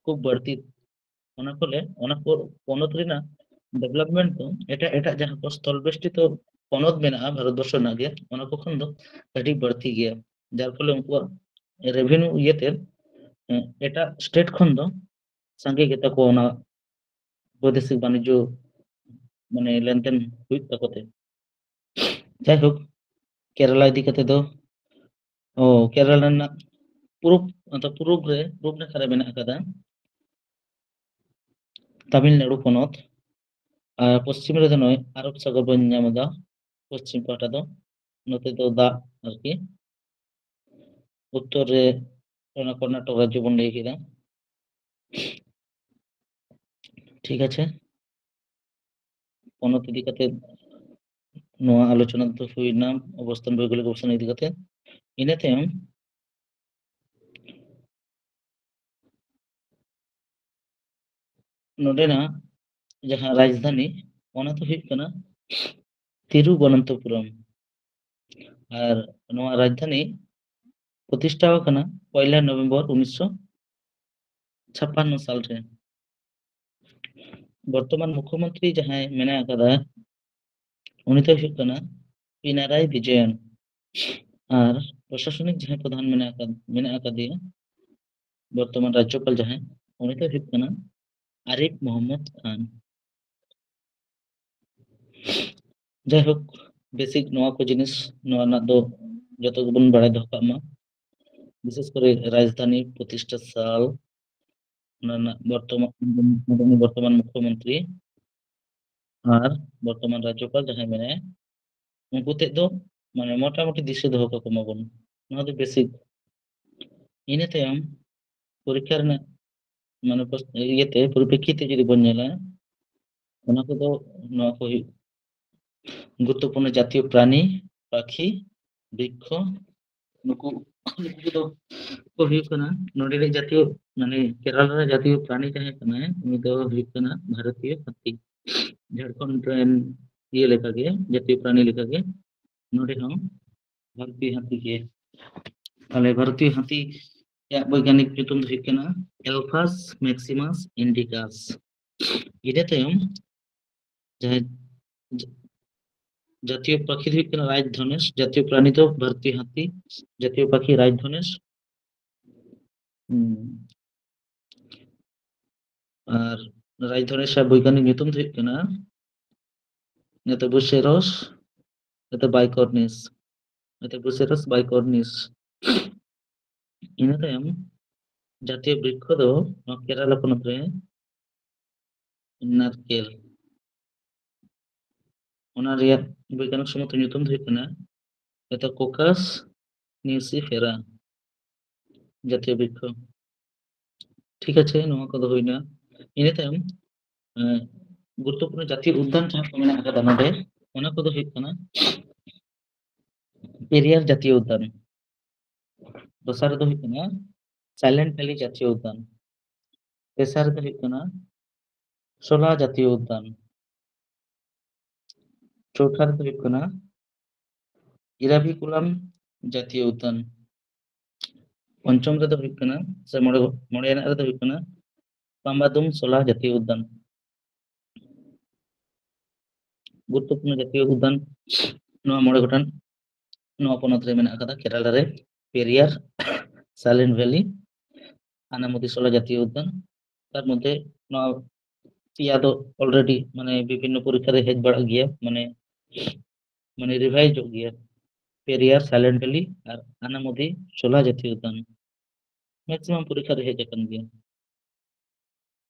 ᱠᱷᱩᱵ ᱵᱟᱹᱲᱛᱤ᱾ ᱚᱱᱟ ᱯᱷᱚᱞᱮ ᱚᱱᱟ ᱠᱚ ᱯᱚᱱᱚᱛ ᱨᱮᱱᱟᱜ ᱰᱮᱵᱷᱞᱚᱯᱢᱮᱱᱴ ᱫᱚ ᱮᱴᱟᱜ ᱮᱴᱟᱜ ᱡᱟᱦᱟᱸ ᱠᱚ ᱥᱛᱷᱚᱞ ᱵᱮᱥᱴᱤᱛᱚ ᱯᱚᱱᱚᱛ ᱢᱮᱱᱟᱜᱼᱟ ᱵᱷᱟᱨᱚᱛ ᱵᱚᱨᱥᱚ ᱨᱮᱱᱟᱜ ᱜᱮ, ᱚᱱᱟ ᱠᱚ ᱠᱷᱚᱱ ᱫᱚ ᱟᱹᱰᱤ ᱵᱟᱹᱲᱛᱤ ᱜᱮᱭᱟ, ᱡᱟᱨ ᱯᱷᱚᱞᱮ ᱩᱱᱠᱩᱣᱟᱜ ᱨᱮᱵᱷᱮᱱᱤᱭᱩ ᱤᱭᱟᱹᱛᱮ, ᱮ, ᱮᱴᱟᱜ ᱥᱴᱮᱴ ᱠᱷᱚᱱ ᱫᱚ ᱥᱟᱸᱜᱮ ᱜᱮᱛᱟ ᱠᱚᱣᱟ ᱚᱱᱟ ᱵᱳᱭᱫᱮᱥᱤᱠ ᱵᱟᱱᱤᱡᱽᱡᱚ, ᱢᱟᱱᱮ ᱞᱮᱱᱫᱮᱱ ᱦᱩᱭᱩᱜ ᱛᱟᱠᱚ ᱛᱮ᱾ ᱡᱟᱭᱦᱳᱠ, ᱠᱮᱨᱟᱞᱟ ᱤᱫᱤ ᱠᱟᱛᱮ ᱫᱚ, ᱚ, ᱠᱮᱨᱟᱞᱟ ᱨᱮᱱᱟᱜ ᱯᱩᱨᱩᱵ, ᱚᱱᱛᱮ ᱯᱩᱨᱩᱵ ᱨᱮ, ᱯᱩᱨᱩᱵ ᱱᱟᱠᱷᱟ ᱨᱮ ᱢᱮᱱᱟᱜ ᱟᱠᱟᱫᱟ ᱛᱟᱢᱤᱞᱱᱟᱲᱩ ᱯᱚᱱᱚᱛ᱾ ᱟᱨ ᱯᱚᱥᱪᱤᱢ ᱨᱮᱫᱚ ᱱᱚᱜᱼᱚᱭ ᱟᱨᱚᱵ ᱥᱟᱜᱚᱨ ᱵᱚᱱ ᱧᱟᱢ ᱮᱫᱟ, ᱯᱚᱥᱪᱤᱢ ᱯᱟᱦᱴᱟ ᱫᱚ᱾ ᱱᱚᱛᱮ ᱫᱚ ᱫᱟᱜ ᱟᱨᱠᱤ᱾ ᱩᱛᱛᱚᱨ ᱨᱮ ᱚᱱᱟ ᱠᱚᱨᱱᱟᱴᱚᱠ ᱨᱟᱡᱽᱡᱚ ᱵᱚᱱ ᱞᱟᱹᱭ ᱠᱮᱫᱟ᱾ ᱴᱷᱤᱠ ᱟᱪᱷᱮ, ᱯᱚᱱᱚᱛ ᱤᱫᱤ ᱠᱟᱛᱮ ᱱᱚᱣᱟ ᱟᱞᱳᱪᱚᱱᱟ ᱫᱚ ᱦᱩᱭᱱᱟ ᱚᱵᱚᱥᱛᱷᱟᱱ ᱵᱷᱳᱣᱜᱳᱞᱤᱠ ᱚᱵᱚᱥᱛᱷᱟᱱ ᱤᱫᱤ ᱠᱟᱛᱮ᱾ ᱤᱱᱟᱹ ᱛᱟᱭᱚᱢ ᱱᱚᱰᱮᱱᱟᱜ ᱡᱟᱦᱟᱸ ᱨᱟᱡᱽᱫᱷᱟᱱᱤ, ᱚᱱᱟ ᱫᱚ ᱦᱩᱭᱩᱜ ᱠᱟᱱᱟ ᱛᱤᱨᱩᱵᱚᱱᱚᱱᱛᱚᱯᱩᱨᱚᱢ᱾ ᱟᱨ ᱱᱚᱣᱟ ᱨᱟᱡᱽᱫᱷᱟᱱᱤ ᱯᱨᱚᱛᱤᱥᱴᱷᱟ ᱟᱠᱟᱱᱟ ᱯᱚᱭᱞᱟ ᱱᱚᱵᱷᱮᱢᱵᱚᱨ ᱩᱱᱤᱥᱥᱚ ᱪᱷᱟᱯᱟᱱᱱᱚ ᱥᱟᱞ ᱨᱮ᱾ ᱵᱚᱨᱛᱚᱢᱟᱱ ᱢᱩᱠᱷᱭᱚᱢᱚᱱᱛᱨᱤ ᱡᱟᱦᱟᱸᱭ ᱢᱮᱱᱟᱜ ᱟᱠᱟᱫᱟ, ᱩᱱᱤ ᱫᱚ ᱦᱩᱭᱩᱜ ᱠᱟᱱᱟ ᱯᱤᱱᱟᱨᱟᱭ ᱵᱤᱡᱚᱭᱚᱱ᱾ ᱟᱨ ᱯᱨᱚᱥᱟᱥᱚᱱᱤᱠ ᱡᱟᱦᱟᱸᱭ ᱯᱨᱚᱫᱷᱟᱱ ᱢᱮᱱᱟᱜ ᱟᱠᱟᱫ, ᱢᱮᱱᱟᱜ ᱟᱠᱟᱫᱮᱭᱟ, ᱵᱚᱨᱛᱚᱢᱟᱱ ᱨᱟᱡᱽᱡᱚᱯᱟᱞ ᱡᱟᱦᱟᱸᱭ, ᱩᱱᱤ ᱫᱚ ᱦᱩᱭᱩᱜ ᱠᱟᱱᱟ ᱟᱨᱤᱯ ᱢᱚᱦᱚᱢᱢᱚᱫ ᱠᱷᱟᱱ᱾ ᱡᱟᱭᱦᱳᱠ, ᱵᱮᱥᱤᱠ ᱱᱚᱣᱟ ᱠᱚ ᱡᱤᱱᱤᱥ, ᱱᱚᱣᱟ ᱨᱮᱱᱟᱜ ᱫᱚ ᱡᱚᱛᱚ ᱜᱮᱵᱚᱱ ᱵᱟᱲᱟᱭ ᱫᱚᱦᱚ ᱠᱟᱜ ᱢᱟ᱾ ᱵᱤᱥᱮᱥ ᱠᱚᱨᱮ ᱨᱟᱡᱽᱫᱷᱟᱱᱤ ᱯᱨᱚᱛᱤᱥᱴᱷᱟ ᱥᱟᱞ, ᱚᱱᱟ ᱨᱮᱱᱟᱜ ᱵᱚᱨᱛᱚᱢᱟᱱ, ᱵᱚᱨᱛᱚᱢᱟᱱ ᱢᱩᱠᱷᱭᱚᱢᱚᱱᱛᱨᱤ ᱟᱨ ᱵᱚᱨᱛᱚᱢᱟᱱ ᱨᱟᱡᱽᱡᱚᱯᱟᱞ ᱡᱟᱦᱟᱸᱭ ᱢᱮᱱᱟᱭᱟ, ᱩᱱᱠᱩ ᱛᱮᱫ ᱫᱚ ᱢᱟᱱᱮ ᱢᱚᱴᱟᱢᱩᱴᱤ ᱫᱤᱥᱟᱹ ᱫᱚᱦᱚ ᱠᱟᱠᱚ ᱢᱟᱵᱚᱱ᱾ ᱱᱚᱣᱟ ᱫᱚ ᱵᱮᱥᱤᱠ᱾ ᱤᱱᱟᱹ ᱛᱟᱭᱚᱢ ᱯᱚᱨᱤᱠᱠᱷᱟ ᱨᱮᱱᱟᱜ ᱢᱟᱱᱮ ᱯᱚᱥ-, ᱤᱭᱟᱹᱛᱮ, ᱯᱚᱨᱤᱯᱨᱮᱠᱠᱷᱤᱛ ᱛᱮ ᱡᱩᱫᱤ ᱵᱚᱱ ᱧᱮᱞᱟ, ᱚᱱᱟ ᱠᱚᱫᱚ ᱱᱚᱣᱟ ᱠᱚ ᱦᱩᱭᱩᱜ ᱜᱩᱨᱩᱛᱛᱚᱯᱩᱨᱱᱚ ᱡᱟᱛᱤᱭᱚ ᱯᱨᱟᱱᱤ, ᱯᱟᱠᱷᱤ, ᱵᱨᱤᱠᱠᱷᱚ, ᱱᱩᱠᱩ, ᱱᱩᱠᱩ ᱠᱚᱫᱚ ᱠᱚ ᱦᱩᱭᱩᱜ ᱠᱟᱱᱟ ᱱᱚᱰᱮ ᱨᱮ ᱡᱟᱛᱤᱭᱚ, ᱢᱟᱱᱮ ᱠᱮᱨᱟᱞᱟ ᱨᱮ ᱡᱟᱛᱤᱭᱚ ᱯᱨᱟᱱᱤ ᱡᱟᱦᱟᱸᱭ ᱠᱟᱱᱟᱭ, ᱩᱱᱤ ᱫᱚ ᱦᱩᱭᱩᱜ ᱠᱟᱱᱟ ᱵᱷᱟᱨᱚᱛᱤᱭᱚ ᱦᱟᱹᱛᱤ᱾ ᱡᱷᱟᱲᱠᱷᱚᱸᱰ ᱨᱮᱱ ᱤᱭᱟᱹ ᱞᱮᱠᱟᱜᱮ, ᱡᱟᱛᱤᱭᱚ ᱯᱨᱟᱱᱤ ᱞᱮᱠᱟᱜᱮ ᱱᱚᱰᱮ ᱦᱚᱸ ᱵᱷᱟᱨᱚᱛᱤᱭᱚ ᱦᱟᱹᱛᱤ ᱜᱮ᱾ ᱛᱟᱦᱞᱮ ᱵᱷᱟᱨᱚᱛᱤᱭᱚ ᱦᱟᱹᱛᱤᱭᱟᱜ ᱵᱳᱭᱜᱟᱱᱤᱠ ᱧᱩᱛᱩᱢ ᱫᱚ ᱦᱩᱭᱩᱜ ᱠᱟᱱᱟ Alpus maximus indicus᱾ ᱤᱱᱟᱹ ᱛᱟᱭᱚᱢ ᱡᱟᱦᱟᱸᱭ ᱡᱟ-, ᱡᱟᱛᱤᱭᱚ ᱯᱟᱠᱷᱤ ᱫᱚ ᱦᱩᱭᱩᱜ ᱠᱟᱱᱟ ᱨᱟᱡᱽ ᱫᱷᱚᱱᱮᱥ, ᱡᱟᱛᱤᱭᱚ ᱯᱨᱟᱱᱤ ᱫᱚ ᱵᱷᱟᱨᱚᱛᱤᱭᱚ ᱦᱟᱹᱛᱤ, ᱡᱟᱛᱤᱭᱚ ᱯᱟᱠᱷᱤ ᱨᱟᱡᱽ ᱫᱷᱚᱱᱮᱥ᱾ ᱦᱩᱸ᱾ ᱟᱨ ᱨᱟᱡᱽ ᱫᱷᱚᱱᱮᱥ ᱨᱮᱭᱟᱜ ᱵᱳᱭᱜᱟᱱᱤᱠ ᱧᱩᱛᱩᱢ ᱫᱚ ᱦᱩᱭᱩᱜ ᱠᱟᱱᱟ ᱱᱚᱛᱮ Bucerus, ᱱᱚᱛᱮ Bicornis, ᱱᱚᱛᱮ Bucerus bicornis᱾ ᱤᱱᱟᱹ ᱛᱟᱭᱚᱢ ᱡᱟᱛᱤᱭᱚ ᱵᱨᱤᱠᱠᱷᱚ ᱫᱚ ᱱᱚᱣᱟ ᱠᱮᱨᱟᱞᱟ ᱯᱚᱱᱚᱛ ᱨᱮ ᱱᱟᱨᱠᱮᱞ᱾ ᱚᱱᱟ ᱨᱮᱭᱟᱜ ᱵᱳᱭᱜᱟᱱᱤᱠ ᱥᱚᱢᱢᱚᱛᱚ ᱧᱩᱛᱩᱢ ᱫᱚ ᱦᱩᱭᱩᱜ ᱠᱟᱱᱟ ᱢᱮᱛᱟᱠᱳᱠᱟᱥ ᱱᱤᱣᱥᱤᱯᱷᱮᱨᱟ ᱡᱟᱛᱤᱭᱚ ᱵᱨᱤᱠᱠᱷᱚ᱾ ᱴᱷᱤᱠ ᱟᱪᱷᱮ, ᱱᱚᱣᱟ ᱠᱚᱫᱚ ᱦᱩᱭᱱᱟ᱾ ᱤᱱᱟᱹ ᱛᱟᱭᱚᱢ, ᱮᱸ, ᱜᱩᱨᱩᱛᱛᱚᱯᱩᱨᱱᱚ ᱡᱟᱛᱤᱭᱚ ᱩᱫᱽᱫᱟᱱ ᱡᱟᱦᱟᱸ ᱠᱚ ᱢᱮᱱᱟᱜ ᱟᱠᱟᱫᱟ ᱱᱚᱰᱮ, ᱚᱱᱟ ᱠᱚᱫᱚ ᱦᱩᱭᱩᱜ ᱠᱟᱱᱟ ᱯᱮᱨᱤᱭᱟᱨ ᱡᱟᱛᱤᱭᱚ ᱩᱫᱽᱫᱟᱱ, ᱫᱚᱥᱟᱨ ᱨᱮᱫᱚ ᱦᱩᱭᱩᱜ ᱠᱟᱱᱟ ᱥᱟᱭᱞᱮᱱᱴ ᱵᱷᱮᱞᱤ ᱡᱟᱛᱤᱭᱚ ᱩᱫᱽᱫᱟᱱ, ᱛᱮᱥᱟᱨ ᱨᱮᱫᱚ ᱦᱩᱭᱩᱜ ᱠᱟᱱᱟ ᱥᱳᱞᱟ ᱡᱟᱛᱤᱭᱚ ᱩᱫᱽᱫᱟᱱ, ᱪᱳᱣᱛᱷᱟ ᱨᱮᱫᱚ ᱦᱩᱭᱩᱜ ᱠᱟᱱᱟ ᱤᱨᱟᱵᱤᱠᱩᱞᱟᱢ ᱡᱟᱛᱤᱭᱚ ᱩᱫᱽᱫᱟᱱ, ᱯᱚᱧᱪᱚᱢ ᱨᱮᱫᱚ ᱦᱩᱭᱩᱜ ᱠᱟᱱᱟ, ᱥᱮ ᱢᱚᱬᱮ, ᱢᱚᱬᱮᱭᱟᱱᱟᱜ ᱨᱮᱫᱚ ᱦᱩᱭᱩᱜ ᱠᱟᱱᱟ ᱯᱟᱢᱵᱟᱫᱩᱢ ᱥᱳᱞᱟ ᱡᱟᱛᱤᱭᱚ ᱩᱫᱽᱫᱟᱱ᱾ ᱜᱩᱨᱩᱛᱛᱚᱯᱩᱨᱱᱚ ᱡᱟᱛᱤᱭᱚ ᱩᱫᱽᱫᱟᱱ ᱱᱚᱣᱟ ᱢᱚᱬᱮ ᱜᱚᱴᱟᱝ ᱱᱚᱣᱟ ᱯᱚᱱᱚᱛ ᱨᱮ ᱢᱮᱱᱟᱜ ᱟᱠᱟᱫᱟ, ᱠᱮᱨᱟᱞᱟ ᱨᱮ ᱯᱮᱨᱤᱭᱟᱨ, ᱥᱟᱭᱞᱮᱱᱴ ᱵᱷᱮᱞᱤ, ᱟᱱᱟᱢᱚᱫᱤ ᱥᱳᱞᱟ ᱡᱟᱛᱤᱭᱚ ᱩᱫᱽᱫᱟᱱ᱾ ᱛᱟᱨ ᱢᱚᱫᱽᱫᱷᱮ ᱱᱚᱣᱟ ᱯᱮᱭᱟ ᱫᱚ already ᱢᱟᱱᱮ ᱵᱤᱵᱷᱤᱱᱱᱚ ᱯᱚᱨᱤᱠᱠᱷᱟ ᱨᱮ ᱦᱮᱡ ᱵᱟᱲᱟᱜ ᱜᱮᱭᱟ, ᱢᱟᱱᱮ, ᱢᱟᱱᱮ ᱨᱤᱵᱷᱟᱭᱤᱡᱚᱜ ᱜᱮᱭᱟ, ᱯᱮᱨᱤᱭᱟᱨ, ᱥᱟᱭᱞᱮᱱᱴ ᱵᱷᱮᱞᱤ ᱟᱨ ᱟᱱᱟᱢᱚᱫᱤ ᱥᱳᱞᱟ ᱡᱟᱛᱤᱭᱚ ᱩᱫᱽᱫᱟᱱ᱾ ᱢᱮᱠᱥᱤᱢᱟᱢ ᱯᱚᱨᱤᱠᱠᱷᱟ ᱨᱮ ᱦᱮᱡ ᱟᱠᱟᱱ ᱜᱮᱭᱟ᱾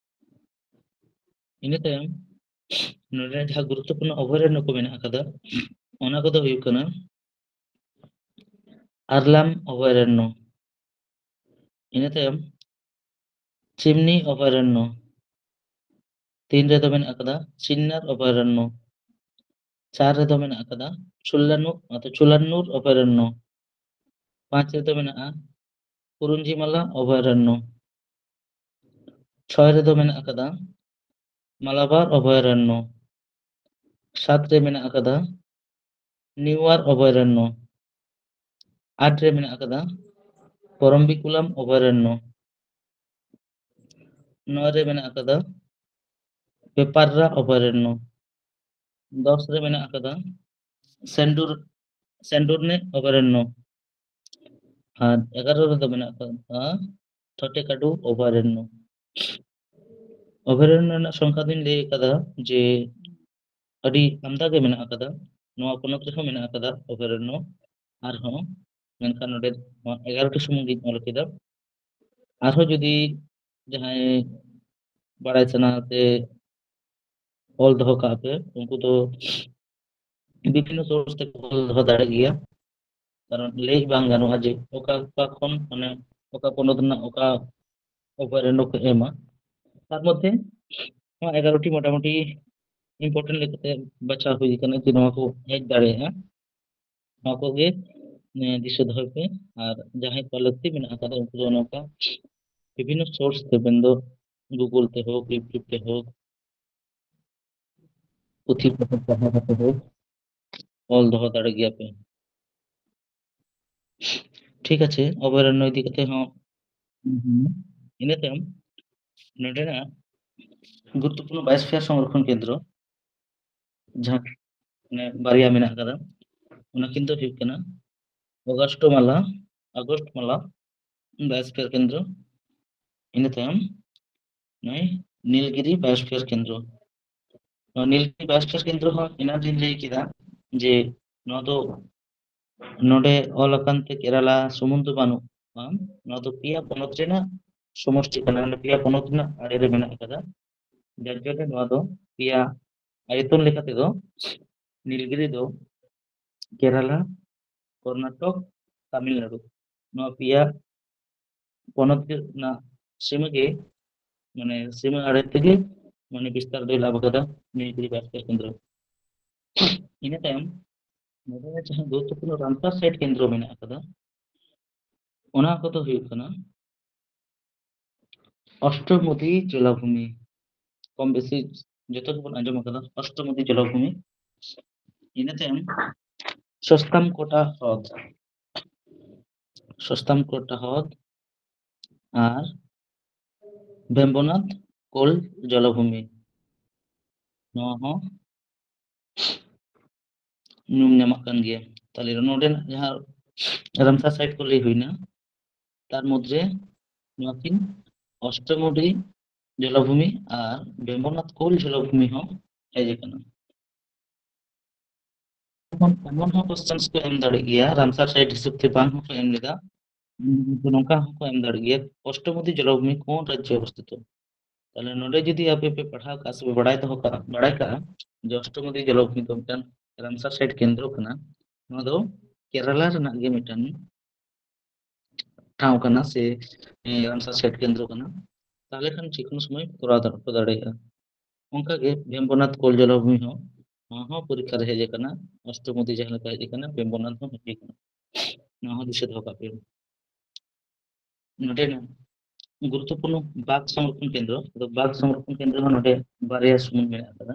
ᱤᱱᱟᱹ ᱛᱟᱭᱚᱢ ᱱᱚᱰᱮ ᱡᱟᱦᱟᱸ ᱜᱩᱨᱩᱛᱛᱚᱯᱩᱨᱱᱚ ᱚᱵᱷᱚᱭᱟᱨᱚᱱᱱᱚ ᱠᱚ ᱢᱮᱱᱟᱜ ᱟᱠᱟᱫᱟ, ᱚᱱᱟ ᱠᱚᱫᱚ ᱦᱩᱭᱩᱜ ᱠᱟᱱᱟ ᱟᱨᱞᱟᱢ ᱚᱵᱷᱚᱭᱟᱨᱚᱱᱱᱚ, ᱤᱱᱟᱹ ᱛᱟᱭᱚᱢ ᱪᱤᱢᱱᱤ ᱚᱵᱷᱚᱭᱟᱨᱚᱱᱱᱚ, ᱛᱤᱱ ᱨᱮᱫᱚ ᱢᱮᱱᱟᱜ ᱟᱠᱟᱫᱟ ᱪᱤᱱᱱᱟᱨ ᱚᱵᱷᱚᱭᱟᱨᱚᱱᱱᱚ, ᱪᱟᱨ ᱨᱮᱫᱚ ᱢᱮᱱᱟᱜ ᱟᱠᱟᱫᱟ ᱪᱩᱞᱞᱟᱱᱩ, ᱚᱨᱛᱷᱟᱛ ᱪᱩᱞᱟᱱᱱᱩᱨ ᱚᱵᱷᱚᱭᱟᱨᱚᱱᱱᱚ, ᱯᱟᱸᱪ ᱨᱮᱫᱚ ᱢᱮᱱᱟᱜᱼᱟ ᱠᱩᱨᱩᱧᱡᱤᱢᱟᱞᱟ ᱚᱵᱷᱚᱭᱟᱨᱚᱱᱱᱚ, ᱪᱷᱚᱭ ᱨᱮᱫᱚ ᱢᱮᱱᱟᱜ ᱟᱠᱟᱫᱟ ᱢᱟᱞᱟᱵᱟᱨ ᱚᱵᱷᱚᱭᱟᱨᱚᱱᱱᱚ, ᱥᱟᱛ ᱨᱮ ᱢᱮᱱᱟᱜ ᱟᱠᱟᱫᱟ ᱱᱤᱣᱟᱨ ᱚᱵᱷᱚᱭᱟᱨᱚᱱᱱᱚ, ᱟᱴ ᱨᱮ ᱢᱮᱱᱟᱜ ᱟᱠᱟᱫᱟ ᱯᱚᱨᱚᱢᱵᱤᱠᱩᱞᱟᱢ ᱚᱵᱷᱚᱭᱟᱨᱚᱱᱱᱚ, ᱱᱚᱭ ᱨᱮ ᱢᱮᱱᱟᱜ ᱟᱠᱟᱫᱟ ᱯᱮᱯᱟᱨᱨᱟ ᱚᱵᱷᱚᱭᱟᱨᱚᱱᱱᱚ, ᱫᱚᱥ ᱨᱮ ᱢᱮᱱᱟᱜ ᱟᱠᱟᱫᱟ ᱥᱮᱱᱰᱩᱨ, ᱥᱮᱱᱰᱩᱨᱱᱮ ᱚᱵᱷᱚᱭᱟᱨᱚᱱᱱᱚ, ᱟᱨ ᱮᱜᱟᱨᱚ ᱨᱮᱫᱚ ᱢᱮᱱᱟᱜ ᱟᱠᱟᱫᱟ ᱴᱷᱚᱴᱮᱠᱟᱰᱩ ᱚᱵᱷᱚᱭᱟᱨᱚᱱᱱᱚ᱾ ᱚᱵᱷᱚᱭᱟᱨᱚᱱᱱᱚ ᱨᱮᱱᱟᱜ ᱥᱚᱝᱠᱷᱟ ᱫᱚᱧ ᱞᱟᱹᱭ ᱟᱠᱟᱫᱟ ᱡᱮ ᱟᱹᱰᱤ ᱟᱢᱫᱟ ᱜᱮ ᱢᱮᱱᱟᱜ ᱟᱠᱟᱫᱟ᱾ ᱱᱚᱣᱟ ᱯᱚᱱᱚᱛ ᱨᱮᱦᱚᱸ ᱢᱮᱱᱟᱜ ᱟᱠᱟᱫᱟ ᱚᱵᱷᱚᱭᱟᱨᱚᱱᱱᱚ ᱟᱨᱦᱚᱸ ᱢᱮᱱᱠᱷᱟᱱ ᱱᱚᱰᱮ ᱱᱚᱣᱟ ᱮᱜᱟᱨᱚ ᱴᱤ ᱥᱩᱢᱩᱝ ᱜᱤᱧ ᱚᱞ ᱠᱮᱫᱟ᱾ ᱟᱨᱦᱚᱸ ᱡᱩᱫᱤ ᱡᱟᱦᱟᱸᱭ ᱵᱟᱲᱟᱭ ᱥᱟᱱᱟ ᱛᱮ ᱚᱞ ᱫᱚᱦᱚ ᱠᱟᱜᱼᱟ ᱯᱮ, ᱩᱱᱠᱩ ᱫᱚ ᱵᱤᱵᱷᱤᱱᱱᱚ ᱥᱳᱨᱥ ᱛᱮᱠᱚ ᱚᱞ ᱫᱚᱦᱚ ᱫᱟᱲᱮᱭᱟᱜ ᱜᱮᱭᱟ᱾ ᱠᱟᱨᱚᱱ ᱞᱟᱹᱭ ᱵᱟᱝ ᱜᱟᱱᱚᱜᱼᱟ ᱡᱮ ᱚᱠᱟ ᱚᱠᱟ ᱠᱷᱚᱱ, ᱢᱟᱱᱮ, ᱚᱠᱟ ᱯᱚᱱᱚᱛ ᱨᱮᱱᱟᱜ ᱚᱠᱟ ᱚᱵᱷᱚᱭᱟᱨᱚᱱᱱᱚ ᱠᱚ ᱮᱢᱟ᱾ ᱛᱟᱨ ᱢᱚᱫᱽᱫᱷᱮ ᱱᱚᱣᱟ ᱮᱜᱟᱨᱚ ᱴᱤ ᱢᱚᱴᱟᱢᱩᱴᱤ ᱤᱢᱯᱚᱨᱴᱮᱱᱴ ᱞᱮᱠᱟᱛᱮ ᱵᱟᱪᱷᱟᱣ ᱦᱩᱭ ᱟᱠᱟᱱᱟ ᱡᱮ ᱱᱚᱣᱟ ᱠᱚ ᱦᱮᱡ ᱫᱟᱲᱮᱭᱟᱜᱼᱟ᱾ ᱱᱚᱣᱟ ᱠᱚᱜᱮ, ᱮ, ᱫᱤᱥᱟᱹ ᱫᱚᱦᱚᱭ ᱯᱮ᱾ ᱟᱨ ᱡᱟᱦᱟᱸᱭ ᱠᱚ ᱞᱟᱹᱠᱛᱤ ᱢᱮᱱᱟᱜ ᱟᱠᱟᱫᱟ, ᱩᱱᱠᱩ ᱫᱚ ᱱᱚᱝᱠᱟ ᱵᱤᱵᱷᱤᱱᱱᱚ ᱥᱳᱨᱥ ᱛᱮ, ᱢᱮᱱᱫᱚ ᱜᱩᱜᱩᱞ ᱛᱮ ᱦᱳᱠ, YouTube ᱛᱮ ᱦᱳᱠ, ᱯᱩᱛᱷᱤ ᱯᱟᱛᱷᱟᱢ ᱯᱟᱲᱦᱟᱣ ᱠᱟᱛᱮ ᱦᱳᱠ, ᱚᱞ ᱫᱚᱦᱚ ᱫᱟᱲᱮ ᱜᱮᱭᱟ ᱯᱮ᱾ ᱴᱷᱤᱠ ᱟᱪᱷᱮ, ᱚᱵᱷᱚᱭᱟᱨᱚᱱᱱᱚ ᱤᱫᱤ ᱠᱟᱛᱮ ᱦᱚᱸ, ᱦᱩᱸ, ᱤᱱᱟᱹ ᱛᱟᱭᱚᱢ ᱱᱚᱰᱮᱱᱟᱜ ᱜᱩᱨᱩᱛᱛᱚᱯᱩᱨᱱᱚ ᱵᱟᱭᱳᱥᱯᱷᱤᱭᱟᱨ ᱥᱚᱝᱨᱚᱠᱷᱚᱱ ᱠᱮᱱᱫᱨᱚ, ᱡᱟᱦᱟᱸ, ᱢᱟᱱᱮ, ᱵᱟᱨᱭᱟ ᱢᱮᱱᱟᱜ ᱟᱠᱟᱫᱟ, ᱚᱱᱟ ᱠᱤᱱ ᱫᱚ ᱦᱩᱭᱩᱜ ᱠᱟᱱᱟ ᱚᱜᱟᱥᱴᱚ ᱢᱟᱞᱟ, ᱟᱜᱚᱥᱴ ᱢᱟᱞᱟ ᱵᱟᱭᱳᱥᱯᱷᱤᱭᱟᱨ ᱠᱮᱱᱫᱨᱚ, ᱤᱱᱟᱹ ᱛᱟᱭᱚᱢ ᱱᱚᱜᱼᱚᱭ ᱱᱤᱞᱜᱤᱨᱤ ᱵᱟᱭᱳᱥᱯᱷᱤᱭᱟᱨ ᱠᱮᱱᱫᱨᱚ᱾ ᱱᱚᱣᱟ ᱱᱤᱞᱜᱤᱨᱤ ᱵᱟᱭᱳᱥᱯᱷᱤᱭᱟᱨ ᱠᱮᱱᱫᱨᱚ ᱦᱚᱸ ᱮᱱᱟᱝ ᱨᱤᱧ ᱞᱟᱹᱭ ᱠᱮᱫᱟ ᱡᱮ ᱱᱚᱣᱟ ᱫᱚ ᱱᱚᱰᱮ ᱚᱞ ᱟᱠᱟᱱ ᱛᱮ ᱠᱮᱨᱟᱞᱟ ᱥᱩᱢᱩᱝ ᱫᱚ ᱵᱟᱹᱱᱩᱜᱼᱟ, ᱱᱚᱣᱟ ᱫᱚ ᱯᱮᱭᱟ ᱯᱚᱱᱚᱛ ᱨᱮᱱᱟᱜ ᱥᱚᱢᱚᱥᱴᱤ ᱠᱟᱱᱟ, ᱢᱟᱱᱮ ᱯᱮᱭᱟ ᱯᱚᱱᱚᱛ ᱨᱮᱱᱟᱜ ᱟᱲᱮ ᱨᱮ ᱢᱮᱱᱟᱜ ᱟᱠᱟᱫᱟ᱾ ᱡᱟᱨ ᱡᱚᱱᱱᱮ ᱱᱚᱣᱟ ᱫᱚ ᱯᱮᱭᱟ ᱟᱭᱚᱛᱚᱱ ᱞᱮᱠᱟ ᱛᱮᱫᱚ ᱱᱤᱞᱜᱤᱨᱤ ᱫᱚ ᱠᱮᱨᱟᱞᱟ, ᱠᱚᱨᱱᱟᱴᱚᱠ, ᱛᱟᱢᱤᱞᱱᱟᱲᱩ, ᱱᱚᱣᱟ ᱯᱮᱭᱟ ᱯᱚᱱᱚᱛ ᱨᱮᱱᱟᱜ ᱥᱤᱢᱟᱹ ᱜᱮ, ᱢᱟᱱᱮ ᱥᱤᱢᱟᱹ ᱟᱲᱮ ᱛᱮᱜᱮ, ᱢᱟᱱᱮ ᱵᱤᱥᱛᱟᱨ ᱫᱚᱭ ᱞᱟᱵᱷ ᱟᱠᱟᱫᱟ ᱱᱤᱞᱜᱤᱨᱤ ᱵᱟᱭᱳᱥᱯᱷᱤᱭᱟᱨ ᱠᱮᱱᱫᱨᱚ᱾ ᱤᱱᱟᱹ ᱛᱟᱭᱚᱢ ᱱᱚᱰᱮ ᱡᱟᱦᱟᱸ ᱜᱩᱨᱩᱛᱛᱚᱯᱩᱨᱱᱚ ᱨᱟᱢᱥᱟᱨ ᱥᱟᱭᱤᱴ ᱠᱮᱱᱫᱨᱚ ᱢᱮᱱᱟᱜ ᱟᱠᱟᱫᱟ, ᱚᱱᱟ ᱠᱚᱫᱚ ᱦᱩᱭᱩᱜ ᱠᱟᱱᱟ ᱚᱥᱴᱚᱢᱩᱫᱤ ᱡᱚᱞᱟᱵᱷᱩᱢᱤ, ᱠᱚᱢ ᱵᱮᱥᱤ ᱡᱚᱛᱚ ᱜᱮᱵᱚᱱ ᱟᱸᱡᱚᱢ ᱟᱠᱟᱫᱟ ᱚᱥᱴᱚᱢᱩᱫᱤ ᱡᱚᱞᱟᱵᱷᱩᱢᱤ᱾ ᱤᱱᱟᱹ ᱛᱟᱭᱚᱢ ᱥᱚᱥᱛᱟᱢ ᱠᱳᱴᱟ ᱦᱨᱚᱫ, ᱥᱚᱥᱛᱟᱢ ᱠᱳᱴᱟ ᱦᱨᱚᱫ ᱟᱨ ᱵᱮᱢᱵᱚᱱᱟᱛᱷ ᱠᱳᱞ ᱡᱚᱞᱟᱵᱷᱩᱢᱤ, ᱱᱚᱣᱟ ᱦᱚᱸ ᱧᱩᱢ ᱧᱟᱢᱚᱜ ᱠᱟᱱ ᱜᱮᱭᱟ᱾ ᱛᱟᱦᱞᱮ ᱱᱚᱰᱮᱱᱟᱜ ᱡᱟᱦᱟᱸ ᱨᱟᱢᱥᱟᱨ ᱥᱟᱭᱤᱴ ᱠᱚ ᱞᱟᱹᱭ ᱦᱩᱭᱱᱟ, ᱛᱟᱨ ᱢᱩᱫᱽᱨᱮ ᱱᱚᱣᱟ ᱠᱤᱱ ᱚᱥᱴᱚᱢᱩᱫᱤ ᱡᱚᱞᱟᱵᱷᱩᱢᱤ ᱟᱨ ᱵᱮᱢᱵᱚᱱᱟᱛᱷ ᱠᱳᱞ ᱡᱚᱞᱟᱵᱷᱩᱢᱤ ᱦᱚᱸ ᱦᱮᱡ ᱟᱠᱟᱱᱟ᱾ ᱮᱢᱚᱱ ᱦᱚᱸ ᱠᱚᱥᱪᱮᱱᱥ ᱠᱚ ᱮᱢ ᱫᱟᱲᱮᱜ ᱜᱮᱭᱟ, ᱨᱟᱢᱥᱟᱨ ᱥᱟᱭᱤᱴ ᱦᱤᱥᱟᱹᱵ ᱛᱮ ᱵᱟᱝ ᱦᱚᱸᱠᱚ ᱮᱢ ᱞᱮᱫᱟ, ᱱᱚᱝᱠᱟ ᱦᱚᱸᱠᱚ ᱮᱢ ᱫᱟᱲᱮᱜ ᱜᱮᱭᱟ, ᱚᱥᱴᱚᱢᱚᱫᱤ ᱡᱚᱞᱟᱵᱷᱩᱢᱤ ᱠᱚ ᱨᱟᱡᱽᱡᱚ ᱚᱵᱚᱥᱛᱷᱤᱛᱚ? ᱛᱟᱦᱞᱮ ᱱᱚᱰᱮ ᱡᱩᱫᱤ ᱟᱯᱮ ᱯᱮ ᱯᱟᱲᱦᱟᱣ ᱠᱟᱜᱼᱟ ᱥᱮ ᱯᱮ ᱵᱟᱲᱟᱭ ᱫᱚᱦᱚ ᱠᱟᱜᱼᱟ, ᱵᱟᱲᱟᱭ ᱠᱟᱜᱼᱟ ᱡᱮ ᱚᱥᱴᱚᱢᱚᱫᱤ ᱡᱚᱞᱟᱵᱷᱩᱢᱤ ᱫᱚ ᱢᱤᱫᱴᱟᱝ ᱨᱟᱢᱥᱟᱨ ᱥᱟᱭᱤᱴ ᱠᱮᱱᱫᱨᱚ ᱠᱟᱱᱟ, ᱱᱚᱣᱟ ᱫᱚ ᱠᱮᱨᱟᱞᱟ ᱨᱮᱱᱟᱜ ᱜᱮ ᱢᱤᱫᱴᱟᱝ ᱴᱷᱟᱶ ᱠᱟᱱᱟ ᱥᱮ, ᱮ, ᱨᱟᱢᱥᱟᱨ ᱥᱟᱭᱤᱴ ᱠᱮᱱᱫᱨᱚ ᱠᱟᱱᱟ, ᱛᱟᱦᱞᱮ ᱠᱷᱟᱱ ᱡᱮᱠᱳᱱᱳ ᱥᱚᱢᱚᱭ ᱠᱚᱨᱟᱣ ᱫᱟᱲᱮ-, ᱠᱚ ᱫᱟᱲᱮᱭᱟᱜᱼᱟ᱾ ᱚᱱᱠᱟᱜᱮ ᱵᱷᱮᱢᱵᱚᱱᱟᱛᱷ ᱠᱳᱞ ᱡᱚᱞᱟᱵᱷᱩᱢᱤ ᱦᱚᱸ, ᱱᱚᱣᱟ ᱦᱚᱸ ᱯᱚᱨᱤᱠᱠᱷᱟ ᱨᱮ ᱦᱮᱡ ᱟᱠᱟᱱᱟ, ᱚᱥᱴᱚᱢᱚᱫᱤ ᱡᱟᱦᱟᱸ ᱞᱮᱠᱟ ᱦᱮᱡ ᱟᱠᱟᱱᱟ, ᱵᱷᱮᱢᱵᱚᱱᱟᱛᱷ ᱦᱚᱸ ᱦᱮᱡ ᱟᱠᱟᱱᱟ᱾ ᱱᱚᱣᱟ ᱦᱚᱸ ᱫᱤᱥᱟᱹ ᱫᱚᱦᱚ ᱠᱟᱜ ᱯᱮ᱾ ᱱᱚᱰᱮ ᱜᱩᱨᱩᱛᱛᱚᱯᱩᱨᱱᱚ ᱵᱟᱜᱽ ᱥᱚᱝᱨᱚᱠᱷᱚᱱ ᱠᱮᱱᱫᱨᱚ, ᱟᱫᱚ ᱵᱟᱜᱽ ᱥᱚᱝᱨᱚᱠᱷᱚᱱ ᱠᱮᱱᱫᱨᱚ ᱦᱚᱸ ᱱᱚᱰᱮ ᱵᱟᱨᱭᱟ ᱥᱩᱢᱩᱝ ᱢᱮᱱᱟᱜ ᱟᱠᱟᱫᱟ᱾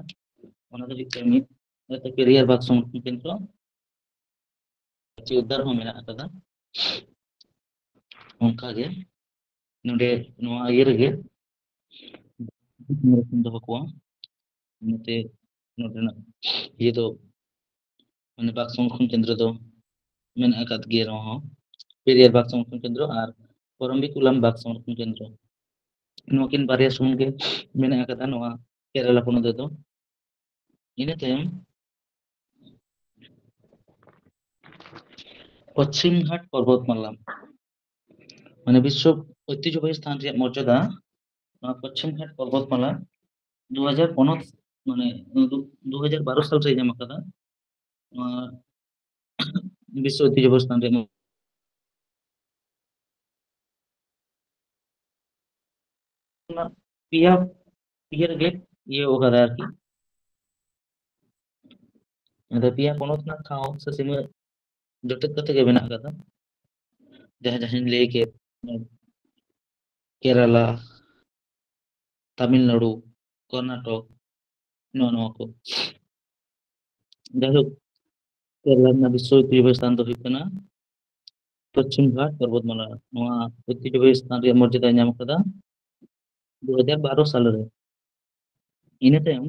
ᱚᱱᱟ ᱫᱚ ᱦᱩᱭᱩᱜ ᱠᱟᱱᱟ ᱢᱤᱫ, ᱱᱚᱛᱮ ᱯᱮᱨᱤᱭᱟᱨ ᱵᱟᱜᱽ ᱥᱚᱝᱨᱚᱠᱷᱚᱱ ᱠᱮᱱᱫᱨᱚ, ᱪᱤ ᱩᱫᱽᱫᱟᱨ ᱦᱚᱸ ᱢᱮᱱᱟᱜ ᱟᱠᱟᱫᱟ᱾ ᱚᱱᱠᱟᱜᱮ ᱱᱚᱰᱮ ᱱᱚᱣᱟ ᱤᱭᱟᱹ ᱨᱮᱜᱮ ᱫᱚᱦᱚ ᱠᱚᱣᱟ᱾ ᱚᱱᱟᱛᱮ ᱱᱚᱰᱮᱱᱟᱜ ᱤᱭᱟᱹ ᱫᱚ, ᱢᱟᱱᱮ, ᱵᱟᱜᱽ ᱥᱚᱝᱨᱚᱠᱷᱚᱱ ᱠᱮᱱᱫᱨᱚ ᱫᱚ ᱢᱮᱱᱟᱜ ᱟᱠᱟᱫ ᱜᱮᱭᱟ᱾ ᱱᱚᱣᱟ ᱦᱚᱸ ᱯᱮᱨᱤᱭᱟᱨ ᱵᱟᱜᱽ ᱥᱚᱝᱨᱚᱠᱷᱚᱱ ᱠᱮᱱᱫᱨᱚ ᱟᱨ ᱯᱚᱨᱚᱢᱵᱤᱠᱩᱞᱟᱢ ᱵᱟᱜᱽ ᱥᱚᱝᱨᱚᱠᱷᱚᱱ ᱠᱮᱱᱫᱨᱚ, ᱱᱚᱣᱟ ᱠᱤᱱ ᱵᱟᱨᱭᱟ ᱥᱩᱢᱩᱝ ᱜᱮ ᱢᱮᱱᱟᱜ ᱟᱠᱟᱫᱟ ᱱᱚᱣᱟ ᱠᱮᱨᱟᱞᱟ ᱯᱚᱱᱚᱛ ᱨᱮᱫᱚ᱾ ᱤᱱᱟᱹ ᱛᱟᱭᱚᱢ ᱯᱚᱪᱷᱤᱢ ᱜᱷᱟᱴ ᱯᱚᱨᱵᱚᱛᱢᱟᱞᱟ, ᱢᱟᱱᱮ, ᱵᱤᱥᱥᱚ ᱳᱭᱛᱤᱦᱡᱚᱵᱟᱦᱤ ᱥᱛᱷᱟᱱ ᱨᱮᱭᱟᱜ ᱢᱚᱨᱡᱟᱫᱟ, ᱱᱚᱣᱟ ᱯᱚᱪᱷᱤᱢ ᱜᱷᱟᱴ ᱯᱚᱨᱵᱚᱛᱢᱟᱞᱟ ᱫᱩ ᱦᱟᱡᱟᱨ ᱯᱚᱱᱚᱛ, ᱢᱟᱱᱮ, ᱫᱩ ᱦᱟᱡᱟᱨ ᱵᱟᱨᱚ ᱥᱟᱞ ᱨᱮ ᱧᱟᱢ ᱟᱠᱟᱫᱟ᱾ ᱱᱚᱣᱟ ᱵᱤᱥᱥᱚ ᱳᱭᱛᱤᱦᱡᱚᱵᱟᱦᱤ ᱥᱛᱷᱟᱱ ᱨᱮᱭᱟᱜ ᱚᱱᱟ ᱯᱮᱭᱟ ᱤᱭᱟᱹ ᱨᱮᱜᱮ ᱤᱭᱟᱹ ᱟᱠᱟᱫᱟ ᱟᱨᱠᱤ᱾ ᱟᱫᱚ ᱯᱮᱭᱟ ᱯᱚᱱᱚᱛ ᱨᱮᱱᱟᱜ ᱴᱷᱟᱶ ᱥᱮ ᱥᱤᱢᱟᱹ ᱡᱚᱴᱮᱫ ᱠᱟᱛᱮ ᱜᱮ ᱢᱮᱱᱟᱜ ᱟᱠᱟᱫᱟ᱾ ᱡᱟᱦᱟᱸ ᱡᱟᱦᱟᱸᱧ ᱞᱟᱹᱭ ᱠᱮᱫ, ᱠᱮᱨᱟᱞᱟ, ᱛᱟᱢᱤᱞᱱᱟᱲᱩ, ᱠᱚᱨᱱᱟᱴᱚᱠ, ᱱᱚᱣᱟ ᱱᱚᱣᱟ ᱠᱚ᱾ ᱡᱟᱭᱦᱳᱠ, ᱠᱮᱨᱟᱞᱟ ᱨᱮᱱᱟᱜ ᱵᱤᱥᱥᱚ ᱳᱭᱛᱤᱦᱡᱚᱵᱟᱦᱤ ᱥᱛᱷᱟᱱ ᱫᱚ ᱦᱩᱭᱩᱜ ᱠᱟᱱᱟ ᱯᱚᱪᱷᱤᱢ ᱜᱷᱟᱴ ᱯᱚᱨᱵᱚᱛᱢᱟᱞᱟ᱾ ᱱᱚᱣᱟ ᱳᱭᱛᱤᱦᱡᱚᱵᱟᱦᱤ ᱥᱛᱷᱟᱱ ᱨᱮᱭᱟᱜ ᱢᱚᱨᱡᱟᱫᱟᱭ ᱧᱟᱢ ᱟᱠᱟᱫᱟ ᱫᱩ ᱦᱟᱡᱟᱨ ᱵᱟᱨᱚ ᱥᱟᱞ ᱨᱮ᱾ ᱤᱱᱟᱹ ᱛᱟᱭᱚᱢ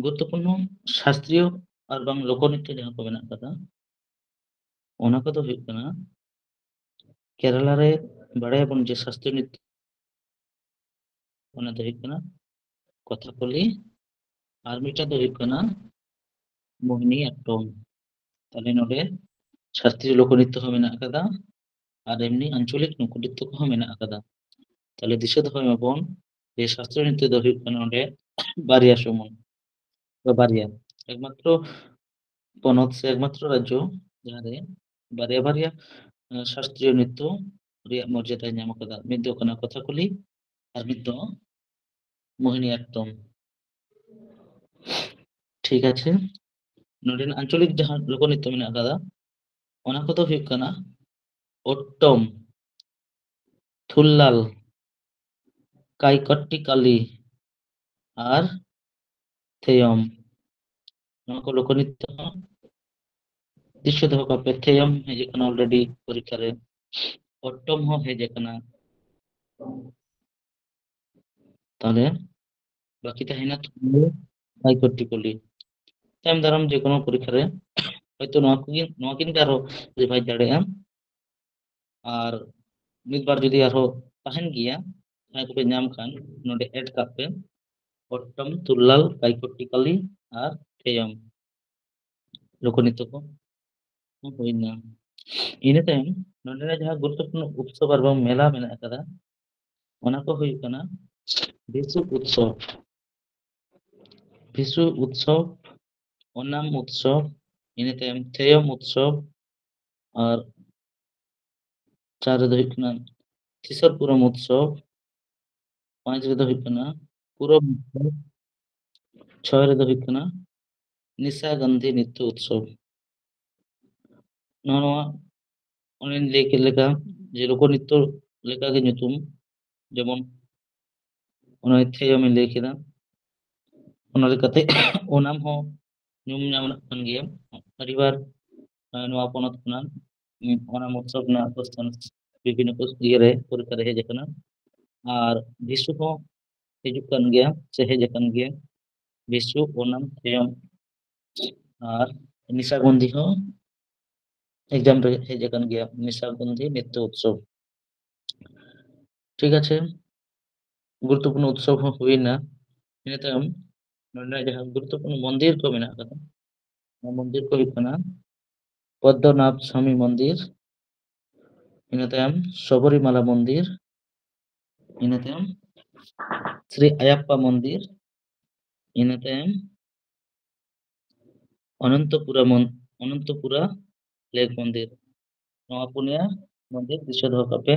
ᱜᱩᱨᱩᱛᱛᱚᱯᱩᱨᱱᱚ ᱥᱟᱥᱛᱨᱤᱭᱚ ᱟᱨ ᱵᱟᱝ ᱞᱳᱠᱚᱱᱨᱤᱛᱛᱚ ᱡᱟᱦᱟᱸ ᱠᱚ ᱢᱮᱱᱟᱜ ᱟᱠᱟᱫᱟ, ᱚᱱᱟ ᱠᱚᱫᱚ ᱦᱩᱭᱩᱜ ᱠᱟᱱᱟ ᱠᱮᱨᱟᱞᱟ ᱨᱮ ᱵᱟᱲᱟᱭᱟᱵᱚᱱ ᱡᱮ ᱥᱟᱥᱛᱨᱤᱭᱚ ᱱᱨᱤᱛᱛᱚ, ᱚᱱᱟ ᱫᱚ ᱦᱩᱭᱩᱜ ᱠᱟᱱᱟ ᱠᱚᱛᱷᱟᱠᱚᱞᱤ, ᱟᱨ ᱢᱤᱫᱴᱟᱝ ᱫᱚ ᱦᱩᱭᱩᱜ ᱠᱟᱱᱟ ᱢᱳᱦᱤᱱᱤ ᱟᱴᱴᱚᱢ᱾ ᱛᱟᱦᱞᱮ ᱱᱚᱰᱮ ᱥᱟᱥᱛᱨᱤᱭᱚ ᱞᱳᱠ ᱱᱨᱤᱛᱛᱚ ᱦᱚᱸ ᱢᱮᱱᱟᱜ ᱟᱠᱟᱫᱟ ᱟᱨ ᱮᱢᱱᱤ ᱟᱧᱪᱚᱞᱤᱠ ᱞᱳᱠ ᱱᱨᱤᱛᱛᱚ ᱠᱚᱦᱚᱸ ᱢᱮᱱᱟᱜ ᱟᱠᱟᱫᱟ᱾ ᱛᱟᱦᱞᱮ ᱫᱤᱥᱟᱹ ᱫᱚᱦᱚᱭ ᱢᱟᱵᱚᱱ ᱡᱮ ᱥᱟᱥᱛᱨᱤᱭᱚ ᱱᱨᱤᱛᱛᱚ ᱫᱚ ᱦᱩᱭᱩᱜ ᱠᱟᱱᱟ ᱱᱚᱰᱮ ᱵᱟᱨᱭᱟ ᱥᱩᱢᱩᱝ, ᱵᱟᱨᱭᱟ, ᱮᱠᱢᱟᱛᱨᱚ ᱯᱚᱱᱚᱛ ᱥᱮ ᱮᱠᱢᱟᱛᱨᱚ ᱨᱟᱡᱽᱡᱚ ᱡᱟᱦᱟᱸᱨᱮ ᱵᱟᱨᱭᱟ ᱵᱟᱨᱭᱟ ᱥᱟᱥᱛᱨᱤᱭᱚ ᱱᱨᱤᱛᱛᱚ ᱨᱮᱭᱟᱜ ᱢᱚᱨᱡᱟᱫᱟᱭ ᱧᱟᱢ ᱟᱠᱟᱫᱟ᱾ ᱢᱤᱫ ᱫᱚ ᱠᱟᱱᱟ ᱠᱚᱛᱷᱟᱠᱚᱞᱤ ᱟᱨ ᱢᱤᱫ ᱫᱚ ᱢᱳᱦᱤᱱᱤ ᱟᱴᱴᱚᱢ᱾ ᱴᱷᱤᱠ ᱟᱪᱷᱮ, ᱱᱚᱰᱮᱱᱟᱜ ᱟᱧᱪᱚᱞᱤᱠ ᱡᱟᱦᱟᱸ ᱞᱳᱠ ᱱᱨᱤᱛᱛᱚ ᱢᱮᱱᱟᱜ ᱟᱠᱟᱫᱟ, ᱚᱱᱟ ᱠᱚᱫᱚ ᱦᱩᱭᱩᱜ ᱠᱟᱱᱟ ᱚᱴᱴᱚᱢ, ᱛᱷᱩᱞᱞᱟᱞ, ᱠᱟᱭᱠᱚᱴᱴᱤ ᱠᱟᱞᱤ ᱟᱨ ᱛᱷᱮᱭᱚᱢ᱾ ᱱᱚᱣᱟ ᱠᱚ ᱞᱳᱠ ᱱᱨᱤᱛᱛᱚ ᱦᱚᱸ ᱫᱤᱥᱟᱹ ᱫᱚᱦᱚ ᱠᱟᱜ ᱯᱮ᱾ ᱛᱷᱮᱭᱚᱢ ᱦᱮᱡ ᱟᱠᱟᱱᱟ already ᱯᱚᱨᱤᱠᱠᱷᱟ ᱨᱮ, ᱚᱴᱴᱚᱢ ᱦᱚᱸ ᱦᱮᱡ ᱟᱠᱟᱱᱟ᱾ ᱛᱟᱦᱞᱮ ᱵᱟᱹᱠᱤ ᱛᱟᱦᱮᱸᱭᱮᱱᱟ ᱛᱷᱩᱞᱞᱟᱞ, ᱠᱟᱭᱠᱚᱴᱴᱤ ᱠᱟᱞᱤ᱾ ᱛᱟᱭᱚᱢ ᱫᱟᱨᱟᱢ ᱡᱮ ᱠᱳᱱᱳ ᱯᱚᱨᱤᱠᱠᱷᱟ ᱨᱮ ᱦᱚᱭᱛᱳ ᱱᱚᱣᱟ ᱠᱚᱜᱮ, ᱱᱚᱣᱟ ᱠᱤᱱ ᱜᱮ ᱟᱨᱦᱚᱸ revise ᱫᱟᱲᱮᱭᱟᱜᱼᱟ᱾ ᱟᱨ ᱢᱤᱫ ᱵᱟᱨ ᱡᱩᱫᱤ ᱟᱨᱦᱚᱸ ᱛᱟᱦᱮᱱ ᱜᱮᱭᱟ, ᱡᱟᱦᱟᱸᱭ ᱠᱚᱯᱮ ᱧᱟᱢ ᱠᱷᱟᱱ, ᱱᱚᱰᱮ add ᱠᱟᱜ ᱯᱮ, ᱚᱴᱴᱚᱢ, ᱛᱷᱩᱞᱞᱟᱞ, ᱠᱟᱭᱠᱚᱴᱴᱤ ᱠᱟᱞᱤ ᱟᱨ ᱛᱷᱮᱭᱚᱢ᱾ ᱞᱳᱠ ᱱᱨᱤᱛᱛᱚ ᱠᱚ ᱦᱩᱭᱱᱟ᱾ ᱤᱱᱟᱹ ᱛᱟᱭᱚᱢ ᱱᱚᱰᱮᱱᱟᱜ ᱡᱟᱦᱟᱸ ᱜᱩᱨᱩᱛᱛᱚᱯᱩᱨᱱᱚ ᱩᱛᱥᱚᱵ ᱟᱨ ᱵᱟᱝ ᱢᱮᱞᱟ ᱢᱮᱱᱟᱜ ᱟᱠᱟᱫᱟ, ᱚᱱᱟ ᱠᱚ ᱦᱩᱭᱩᱜ ᱠᱟᱱᱟ ᱵᱷᱤᱥᱩ ᱩᱛᱥᱚᱵ, ᱵᱷᱤᱥᱩ ᱩᱛᱥᱚᱵ, ᱳᱱᱟᱢ ᱩᱛᱥᱚᱵ, ᱤᱱᱟᱹ ᱛᱟᱭᱚᱢ ᱛᱷᱮᱭᱚᱢ ᱩᱛᱥᱚᱵ, ᱟᱨ ᱪᱟᱨ ᱨᱮᱫᱚ ᱦᱩᱭᱩᱜ ᱠᱟᱱᱟ ᱛᱷᱤᱥᱚᱨ ᱯᱩᱨᱚᱢ ᱩᱛᱥᱚᱵ, ᱯᱟᱸᱪ ᱨᱮᱫᱚ ᱦᱩᱭᱩᱜ ᱠᱟᱱᱟ ᱯᱩᱨᱚᱵ ᱩᱛᱥᱚᱵ, ᱪᱷᱚᱭ ᱨᱮᱫᱚ ᱦᱩᱭᱩᱜ ᱠᱟᱱᱟ ᱱᱤᱥᱟᱜᱚᱱᱫᱷᱤ ᱱᱨᱤᱛᱛᱚ ᱩᱛᱥᱚᱵ᱾ ᱱᱚᱣᱟ, ᱱᱚᱣᱟ ᱚᱱᱮᱧ ᱞᱟᱹᱭ ᱠᱮᱫ ᱞᱮᱠᱟ ᱡᱮ ᱞᱳᱠ ᱱᱨᱤᱛᱛᱚ ᱞᱮᱠᱟᱜᱮ ᱧᱩᱛᱩᱢ, ᱡᱮᱢᱚᱱ ᱚᱱᱟ ᱛᱷᱮᱭᱚᱢᱤᱧ ᱞᱟᱹᱭ ᱠᱮᱫᱟ, ᱚᱱᱟ ᱞᱮᱠᱟᱛᱮ ᱳᱱᱟᱢ ᱦᱚᱸ ᱧᱩᱢ ᱧᱟᱢᱚᱜ ᱠᱟᱱ ᱜᱮᱭᱟ᱾ ᱟᱹᱰᱤᱵᱟᱨ, ᱟᱸ, ᱱᱚᱣᱟ ᱯᱚᱱᱚᱛ ᱠᱷᱚᱱᱟᱜ, ᱩᱸ, ᱳᱱᱟᱢ ᱩᱛᱥᱚᱵ ᱨᱮᱱᱟᱜ question ᱵᱤᱵᱷᱤᱱᱱᱚ ᱠᱚ-, ᱤᱭᱟᱹᱨᱮ ᱯᱚᱨᱤᱠᱠᱷᱟ ᱨᱮ ᱦᱮᱡ ᱟᱠᱟᱱᱟ᱾ ᱟᱨ ᱵᱷᱤᱥᱩ ᱦᱚᱸ ᱦᱤᱡᱩᱜ ᱠᱟᱱ ᱜᱮᱭᱟ ᱥᱮ ᱦᱮᱡ ᱟᱠᱟᱱ ᱜᱮᱭᱟ, ᱵᱷᱤᱥᱩ, ᱳᱱᱟᱢ, ᱛᱷᱮᱭᱚᱢ ᱟᱨ ᱱᱤᱥᱟᱜᱚᱱᱫᱷᱤ ᱦᱚᱸ exam ᱨᱮ ᱦᱮᱡ ᱟᱠᱟᱱ ᱜᱮᱭᱟ, ᱱᱤᱥᱟᱜᱚᱱᱫᱷᱤ ᱱᱨᱤᱛᱛᱚ ᱩᱛᱥᱚᱵ᱾ ᱴᱷᱤᱠ ᱟᱪᱷᱮ, ᱜᱩᱨᱩᱛᱛᱚᱯᱩᱨᱱᱚ ᱩᱛᱥᱚᱵ ᱦᱚᱸ ᱦᱩᱭᱱᱟ᱾ ᱤᱱᱟᱹ ᱛᱟᱭᱚᱢ ᱱᱚᱰᱮ ᱡᱟᱦᱟᱸ ᱜᱩᱨᱩᱛᱛᱚᱯᱩᱨᱱᱚ ᱢᱚᱱᱫᱤᱨ ᱠᱚ ᱢᱮᱱᱟᱜ ᱟᱠᱟᱫᱟ, ᱱᱚᱣᱟ ᱢᱚᱱᱫᱤᱨ ᱠᱚ ᱦᱩᱭᱩᱜ ᱠᱟᱱᱟ ᱯᱚᱫᱽᱫᱚᱱᱟᱵᱷ ᱥᱟᱢᱤ ᱢᱚᱱᱫᱤᱨ, ᱤᱱᱟᱹ ᱛᱟᱭᱚᱢ ᱥᱚᱵᱚᱨᱤᱢᱟᱞᱟ ᱢᱚᱱᱫᱤᱨ, ᱤᱱᱟᱹ ᱛᱟᱭᱚᱢ ᱥᱨᱤ ᱟᱭᱟᱯᱯᱟ ᱢᱚᱱᱫᱤᱨ, ᱤᱱᱟᱹ ᱛᱟᱭᱚᱢ ᱚᱱᱚᱱᱛᱚᱯᱩᱨᱟ ᱢᱚᱱ-, ᱚᱱᱚᱱᱛᱚᱯᱩᱨᱟ ᱞᱮᱠ ᱢᱚᱱᱫᱤᱨ᱾ ᱱᱚᱣᱟ ᱯᱩᱱᱭᱟ ᱢᱚᱱᱫᱤᱨ ᱫᱤᱥᱟᱹ ᱫᱚᱦᱚ ᱠᱟᱜ ᱯᱮ᱾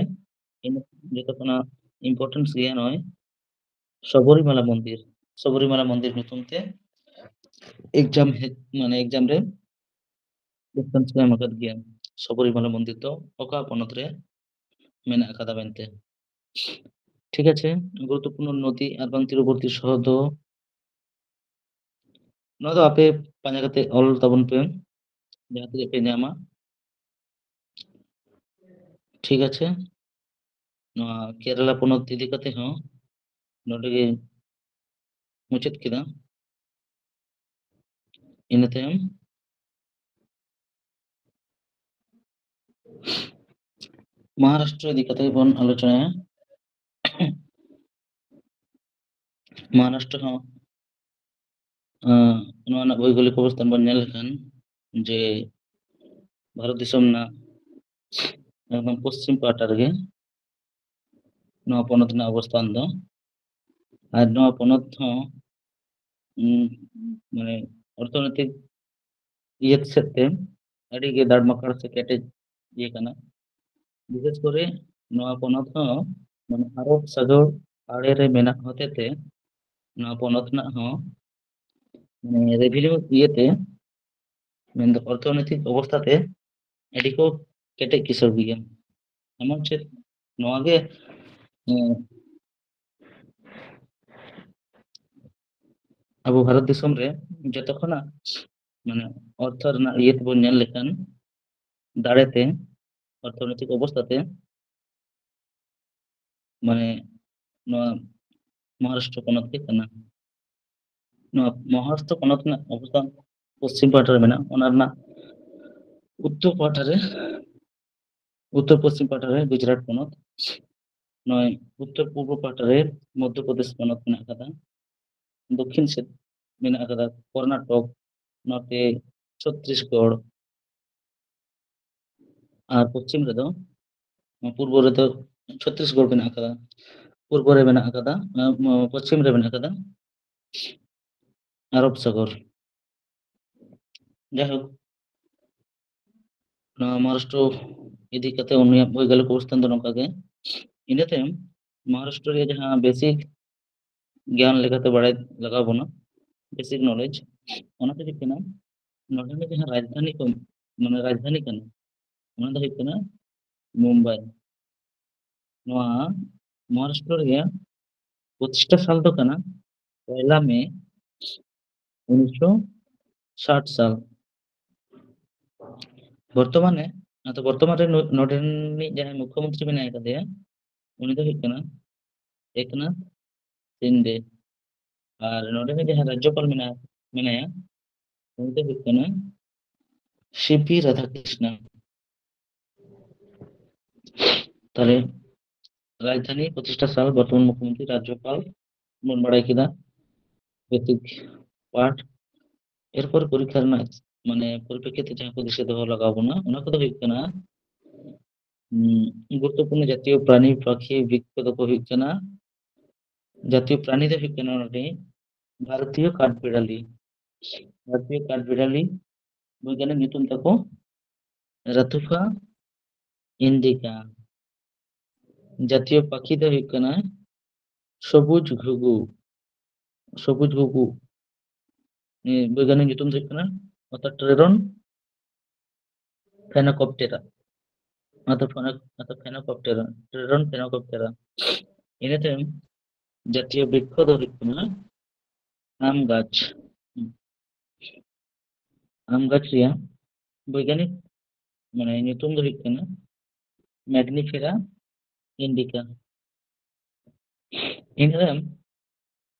ᱤᱱᱟᱹ ᱡᱚᱛᱚ ᱠᱷᱚᱱᱟᱜ importance ᱜᱮᱭᱟ ᱱᱚᱜᱼᱚᱭ ᱥᱚᱵᱚᱨᱤᱢᱟᱞᱟ ᱢᱚᱱᱫᱤᱨ᱾ ᱥᱚᱵᱚᱨᱤᱢᱟᱞᱟ ᱢᱚᱱᱫᱤᱨ ᱧᱩᱛᱩᱢ ᱛᱮ exam ᱦᱮᱡ, ᱢᱟᱱᱮ exam ᱨᱮ questions ᱠᱚ ᱮᱢ ᱟᱠᱟᱫ ᱜᱮᱭᱟ, ᱥᱚᱵᱚᱨᱤᱢᱟᱞᱟ ᱢᱚᱱᱫᱤᱨ ᱫᱚ ᱚᱠᱟ ᱯᱚᱱᱚᱛ ᱨᱮ ᱢᱮᱱᱟᱜ ᱟᱠᱟᱫᱟ ᱢᱮᱱᱛᱮ᱾ ᱴᱷᱤᱠ ᱟᱪᱷᱮ, ᱜᱩᱨᱩᱛᱛᱚᱯᱩᱨᱱᱚ ᱱᱚᱫᱤ ᱟᱨ ᱵᱟᱝ ᱛᱤᱨᱚᱵᱚᱨᱛᱤ ᱥᱚᱦᱚᱨ ᱫᱚ, ᱱᱚᱣᱟ ᱫᱚ ᱟᱯᱮ ᱯᱟᱸᱡᱟ ᱠᱟᱛᱮ ᱚᱞ ᱛᱟᱵᱚᱱ ᱯᱮ, ᱡᱟᱦᱟᱸ ᱛᱤᱱᱟᱹᱜ ᱯᱮ ᱧᱟᱢᱟ᱾ ᱴᱷᱤᱠ ᱟᱪᱷᱮ, ᱱᱚᱣᱟ ᱠᱮᱨᱟᱞᱟ ᱯᱚᱱᱚᱛ ᱤᱫᱤ ᱠᱟᱛᱮ ᱦᱚᱸ ᱱᱚᱰᱮ ᱜᱮ ᱢᱩᱪᱟᱹᱫ ᱠᱮᱫᱟ᱾ ᱤᱱᱟᱹ ᱛᱟᱭᱚᱢ ᱢᱚᱦᱟᱨᱟᱥᱴᱨᱚ ᱤᱫᱤ ᱠᱟᱛᱮ ᱵᱚᱱ ᱟᱞᱳᱪᱚᱱᱟᱭᱟ᱾ ᱢᱚᱦᱟᱨᱟᱥᱴᱨᱚ ᱦᱚᱸ, ᱟᱸ, ᱱᱚᱣᱟ ᱨᱮᱱᱟᱜ ᱵᱷᱳᱭᱜᱳᱞᱤᱠ ᱚᱵᱚᱥᱛᱷᱟ ᱵᱚᱱ ᱧᱮᱞ ᱞᱮᱠᱷᱟᱱ ᱡᱮ ᱵᱷᱟᱨᱚᱛ ᱫᱤᱥᱚᱢ ᱨᱮᱱᱟᱜ ᱮᱠᱫᱚᱢ ᱯᱚᱥᱪᱤᱢ ᱯᱟᱦᱴᱟ ᱨᱮᱜᱮ ᱱᱚᱣᱟ ᱯᱚᱱᱚᱛ ᱨᱮᱱᱟᱜ ᱚᱵᱚᱥᱛᱷᱟᱱ ᱫᱚ᱾ ᱟᱨ ᱱᱚᱣᱟ ᱯᱚᱱᱚᱛ ᱦᱚᱸ, ᱩᱸ, ᱢᱟᱱᱮ ᱚᱨᱛᱷᱚᱱᱳᱭᱛᱤᱠ ᱤᱭᱟᱹ ᱥᱮᱫ ᱛᱮ ᱟᱹᱰᱤ ᱜᱮ ᱫᱟᱲᱢᱟᱠᱟᱲ ᱥᱮ ᱠᱮᱴᱮᱡ ᱤᱭᱟᱹ ᱠᱟᱱᱟ᱾ ᱵᱤᱥᱮᱥ ᱠᱚᱨᱮ ᱱᱚᱣᱟ ᱯᱚᱱᱚᱛ ᱦᱚᱸ ᱢᱟᱱᱮ ᱟᱨᱚᱵ ᱥᱟᱜᱚᱨ ᱟᱲᱮ ᱨᱮ ᱢᱮᱱᱟᱜ ᱦᱚᱛᱮ ᱛᱮ ᱱᱚᱣᱟ ᱯᱚᱱᱚᱛ ᱨᱮᱱᱟᱜ ᱦᱚᱸ ᱢᱟᱱᱮ ᱨᱮᱵᱷᱤᱱᱤᱭᱩ ᱤᱭᱟᱹᱛᱮ, ᱢᱮᱱᱫᱚ ᱚᱨᱛᱷᱚᱱᱳᱭᱛᱤᱠ ᱚᱵᱚᱥᱛᱷᱟ ᱛᱮ ᱟᱹᱰᱤ ᱠᱚ ᱠᱮᱴᱮᱡ ᱠᱤᱥᱟᱹᱬ ᱜᱮᱭᱟ᱾ ᱮᱢᱚᱱ ᱪᱮᱫ ᱱᱚᱣᱟ ᱜᱮ, ᱮᱸ, ᱟᱵᱚ ᱵᱷᱟᱨᱚᱛ ᱫᱤᱥᱚᱢ ᱨᱮ ᱡᱚᱛᱚ ᱠᱷᱚᱱᱟᱜ ᱢᱟᱱᱮ ᱚᱨᱛᱷᱚ ᱨᱮᱱᱟᱜ ᱤᱭᱟᱹ ᱛᱮᱵᱚᱱ ᱧᱮᱞ ᱞᱮᱠᱷᱟᱱ, ᱫᱟᱲᱮᱛᱮ, ᱚᱨᱛᱷᱚᱱᱳᱭᱛᱤᱠ ᱚᱵᱚᱥᱛᱷᱟ ᱛᱮ, ᱢᱟᱱᱮ ᱱᱚᱣᱟ ᱢᱚᱦᱟᱨᱟᱥᱴᱨᱚ ᱯᱚᱱᱚᱛ ᱜᱮ ᱠᱟᱱᱟ᱾ ᱱᱚᱣᱟ ᱢᱚᱦᱟᱨᱟᱥᱴᱨᱚ ᱯᱚᱱᱚᱛ ᱨᱮᱱᱟᱜ ᱚᱵᱚᱥᱛᱷᱟᱱ ᱯᱚᱥᱪᱤᱢ ᱯᱟᱦᱴᱟ ᱨᱮ ᱢᱮᱱᱟᱜᱼᱟ, ᱚᱱᱟ ᱨᱮᱱᱟᱜ ᱩᱛᱛᱚᱨ ᱯᱟᱦᱴᱟ ᱨᱮ, ᱩᱛᱛᱚᱨ ᱯᱚᱥᱪᱤᱢ ᱯᱟᱦᱴᱟ ᱨᱮ ᱜᱩᱡᱽᱨᱟᱴ ᱯᱚᱱᱚᱛ, ᱱᱚᱜᱼᱚᱭ ᱩᱛᱛᱚᱨ ᱯᱩᱨᱵᱚ ᱯᱟᱦᱴᱟ ᱨᱮ ᱢᱚᱫᱽᱫᱷᱚ ᱯᱨᱚᱫᱮᱥ ᱯᱚᱱᱚᱛ ᱢᱮᱱᱟᱜ ᱟᱠᱟᱫᱟ, ᱫᱚᱠᱠᱷᱤᱱ ᱥᱮᱫ ᱢᱮᱱᱟᱜ ᱟᱠᱟᱫᱟ ᱠᱚᱨᱱᱟᱴᱚᱠ, ᱱᱚᱛᱮ ᱪᱷᱚᱛᱨᱤᱥᱜᱚᱲ᱾ ᱟᱨ ᱯᱚᱪᱷᱤᱢ ᱨᱮᱫᱚ, ᱯᱩᱨᱵᱚ ᱨᱮᱫᱚ ᱪᱷᱚᱛᱨᱤᱥᱜᱚᱲ ᱢᱮᱱᱟᱜ ᱟᱠᱟᱫᱟ, ᱯᱩᱨᱵᱚ ᱨᱮ ᱢᱮᱱᱟᱜ ᱟᱠᱟᱫᱟ, ᱟᱸ, ᱯᱚᱪᱷᱤᱢ ᱨᱮ ᱢᱮᱱᱟᱜ ᱟᱠᱟᱫᱟ ᱟᱨᱚᱵ ᱥᱟᱜᱚᱨ᱾ ᱡᱟᱭᱦᱳᱠ, ᱱᱚᱣᱟ ᱢᱚᱦᱟᱨᱟᱥᱴᱨᱚ ᱤᱫᱤ ᱠᱟᱛᱮ ᱩᱱᱤᱭᱟᱜ ᱵᱳᱭᱜᱟᱱᱤᱠ ᱚᱵᱚᱥᱛᱷᱟᱱ ᱫᱚ ᱱᱚᱝᱠᱟ ᱜᱮ᱾ ᱤᱱᱟᱹ ᱛᱟᱭᱚᱢ ᱢᱚᱦᱟᱨᱟᱥᱴᱨᱚ ᱨᱮᱭᱟᱜ ᱡᱟᱦᱟᱸ ᱵᱮᱥᱤᱠ ᱜᱮᱭᱟᱱ ᱞᱮᱠᱟᱛᱮ ᱵᱟᱲᱟᱭ ᱞᱟᱜᱟᱣ ᱵᱚᱱᱟ, ᱵᱮᱥᱤᱠ ᱱᱚᱞᱮᱡᱽ, ᱚᱱᱟ ᱫᱚ ᱦᱩᱭᱩᱜ ᱠᱟᱱᱟ, ᱱᱚᱰᱮᱱᱟᱜ ᱡᱟᱦᱟᱸ ᱨᱟᱡᱽᱫᱷᱟᱱᱤ ᱠᱚ, ᱢᱟᱱᱮ ᱨᱟᱡᱽᱫᱷᱟᱱᱤ ᱠᱟᱱᱟ, ᱚᱱᱟ ᱫᱚ ᱦᱩᱭᱩᱜ ᱠᱟᱱᱟ ᱢᱩᱢᱵᱟᱭ᱾ ᱱᱚᱣᱟ ᱢᱚᱦᱟᱨᱟᱥᱴᱨᱚ ᱨᱮᱭᱟᱜ ᱯᱨᱚᱛᱤᱥᱴᱷᱟ ᱥᱟᱞ ᱫᱚ ᱠᱟᱱᱟ ᱯᱚᱭᱞᱟ ᱢᱮ ᱩᱱᱤᱥᱥᱚ ᱥᱟᱴ ᱥᱟᱞ᱾ ᱵᱚᱨᱛᱚᱢᱟᱱ ᱨᱮ, ᱟᱫᱚ ᱵᱚᱨᱛᱚᱢᱟᱱ ᱨᱮ ᱱᱚ-, ᱱᱚᱰᱮ ᱨᱤᱱᱤᱡ ᱡᱟᱦᱟᱸᱭ ᱢᱩᱠᱷᱭᱚᱢᱚᱱᱛᱨᱤ ᱢᱮᱱᱟᱭ ᱟᱠᱟᱫᱮᱭᱟ, ᱩᱱᱤ ᱫᱚ ᱦᱩᱭᱩᱜ ᱠᱟᱱᱟ ᱮᱠᱱᱟᱛᱷ ᱥᱤᱱᱰᱮ᱾ ᱟᱨ ᱱᱚᱰᱮ ᱨᱮᱱ ᱡᱟᱦᱟᱸᱭ ᱨᱟᱡᱽᱡᱚᱯᱟᱞ ᱢᱮᱱᱟᱭ, ᱢᱮᱱᱟᱭᱟ, ᱩᱱᱤ ᱫᱚ ᱦᱩᱭᱩᱜ ᱠᱟᱱᱟ ᱥᱤ ᱯᱤ ᱨᱟᱫᱷᱟᱠᱨᱤᱥᱱᱟ᱾ ᱛᱟᱦᱞᱮ ᱨᱟᱡᱽᱫᱷᱟᱱᱤ ᱯᱨᱚᱛᱤᱥᱴᱷᱟ ᱥᱟᱞ, ᱵᱚᱨᱛᱚᱢᱟᱱ ᱢᱩᱠᱷᱭᱚᱢᱚᱱᱛᱨᱤ, ᱨᱟᱡᱽᱡᱚᱯᱟᱞ ᱵᱚᱱ ᱵᱟᱲᱟᱭ ᱠᱮᱫᱟ, ᱵᱮᱥᱤᱠ ᱯᱟᱨᱴ᱾ ᱮᱨᱯᱚᱨ ᱯᱚᱨᱤᱠᱠᱷᱟ ᱨᱮᱱᱟᱜ, ᱢᱟᱱᱮ, ᱯᱚᱨᱤᱯᱨᱮᱠᱠᱷᱤᱛ ᱛᱮ ᱡᱟᱦᱟᱸ ᱠᱚ ᱫᱤᱥᱟᱹ ᱫᱚᱦᱚ ᱞᱟᱜᱟᱣ ᱵᱚᱱᱟ, ᱚᱱᱟ ᱠᱚᱫᱚ ᱦᱩᱭᱩᱜ ᱠᱟᱱᱟ, ᱩᱸ, ᱜᱩᱨᱩᱛᱛᱚᱯᱩᱨᱱᱚ ᱡᱟᱛᱤᱭᱚ ᱯᱨᱟᱱᱤ ᱯᱟᱠᱷᱤ ᱵᱤᱠ ᱠᱚᱫᱚ ᱠᱚ ᱦᱩᱭᱩᱜ ᱠᱟᱱᱟ, ᱡᱟᱛᱤᱭᱚ ᱯᱨᱟᱱᱤ ᱫᱚ ᱦᱩᱭᱩᱜ ᱠᱟᱱᱟ ᱱᱚᱰᱮ ᱵᱷᱟᱨᱚᱛᱤᱭᱚ ᱠᱟᱴᱵᱤᱲᱟᱞᱤ᱾ ᱵᱷᱟᱨᱚᱛᱤᱭᱚ ᱠᱟᱴᱵᱤᱲᱟᱞᱤ ᱵᱳᱭᱜᱟᱱᱤᱠ ᱧᱩᱛᱩᱢ ᱛᱟᱠᱚ ᱨᱟᱛᱷᱩᱯᱷᱟ ᱤᱱᱰᱤᱠᱟ᱾ ᱡᱟᱛᱤᱭᱚ ᱯᱟᱠᱷᱤ ᱫᱚ ᱦᱩᱭᱩᱜ ᱠᱟᱱᱟ ᱥᱚᱵᱩᱡ ᱜᱷᱩᱜᱩ᱾ ᱥᱚᱵᱩᱡ ᱜᱷᱩᱜᱩ᱾ ᱱᱤᱭᱟᱹ ᱵᱳᱭᱜᱟᱱᱤᱠ ᱧᱩᱛᱩᱢ ᱫᱚ ᱦᱩᱭᱩᱜ ᱠᱟᱱᱟ, ᱚᱨᱛᱷᱟᱛ, ᱴᱨᱮᱨᱚᱱ ᱯᱷᱮᱱᱚᱠᱚᱯᱴᱮᱨᱟ᱾ ᱚᱨᱛᱷᱟᱛ ᱯᱷᱮᱱᱚ-, ᱚᱨᱛᱷᱟᱛ ᱯᱷᱮᱱᱚᱠᱚᱯᱴᱮᱨᱟ, ᱴᱨᱮᱨᱚᱱ ᱯᱷᱮᱱᱚᱠᱚᱯᱴᱮᱨᱟ᱾ ᱤᱱᱟᱹ ᱛᱟᱭᱚᱢ ᱡᱟᱛᱤᱭᱚ ᱵᱨᱤᱠᱠᱷᱚ ᱫᱚ ᱦᱩᱭᱩᱜ ᱠᱟᱱᱟ ᱟᱢ ᱜᱟᱪᱷ᱾ ᱟᱢ ᱜᱟᱪᱷ ᱨᱮᱭᱟᱜ ᱵᱳᱭᱜᱟᱱᱤᱠ, ᱢᱟᱱᱮ, ᱧᱩᱛᱩᱢ ᱫᱚ ᱦᱩᱭᱩᱜ ᱠᱟᱱᱟ Mangifera indica᱾ ᱤᱱᱟᱹ ᱛᱟᱭᱚᱢ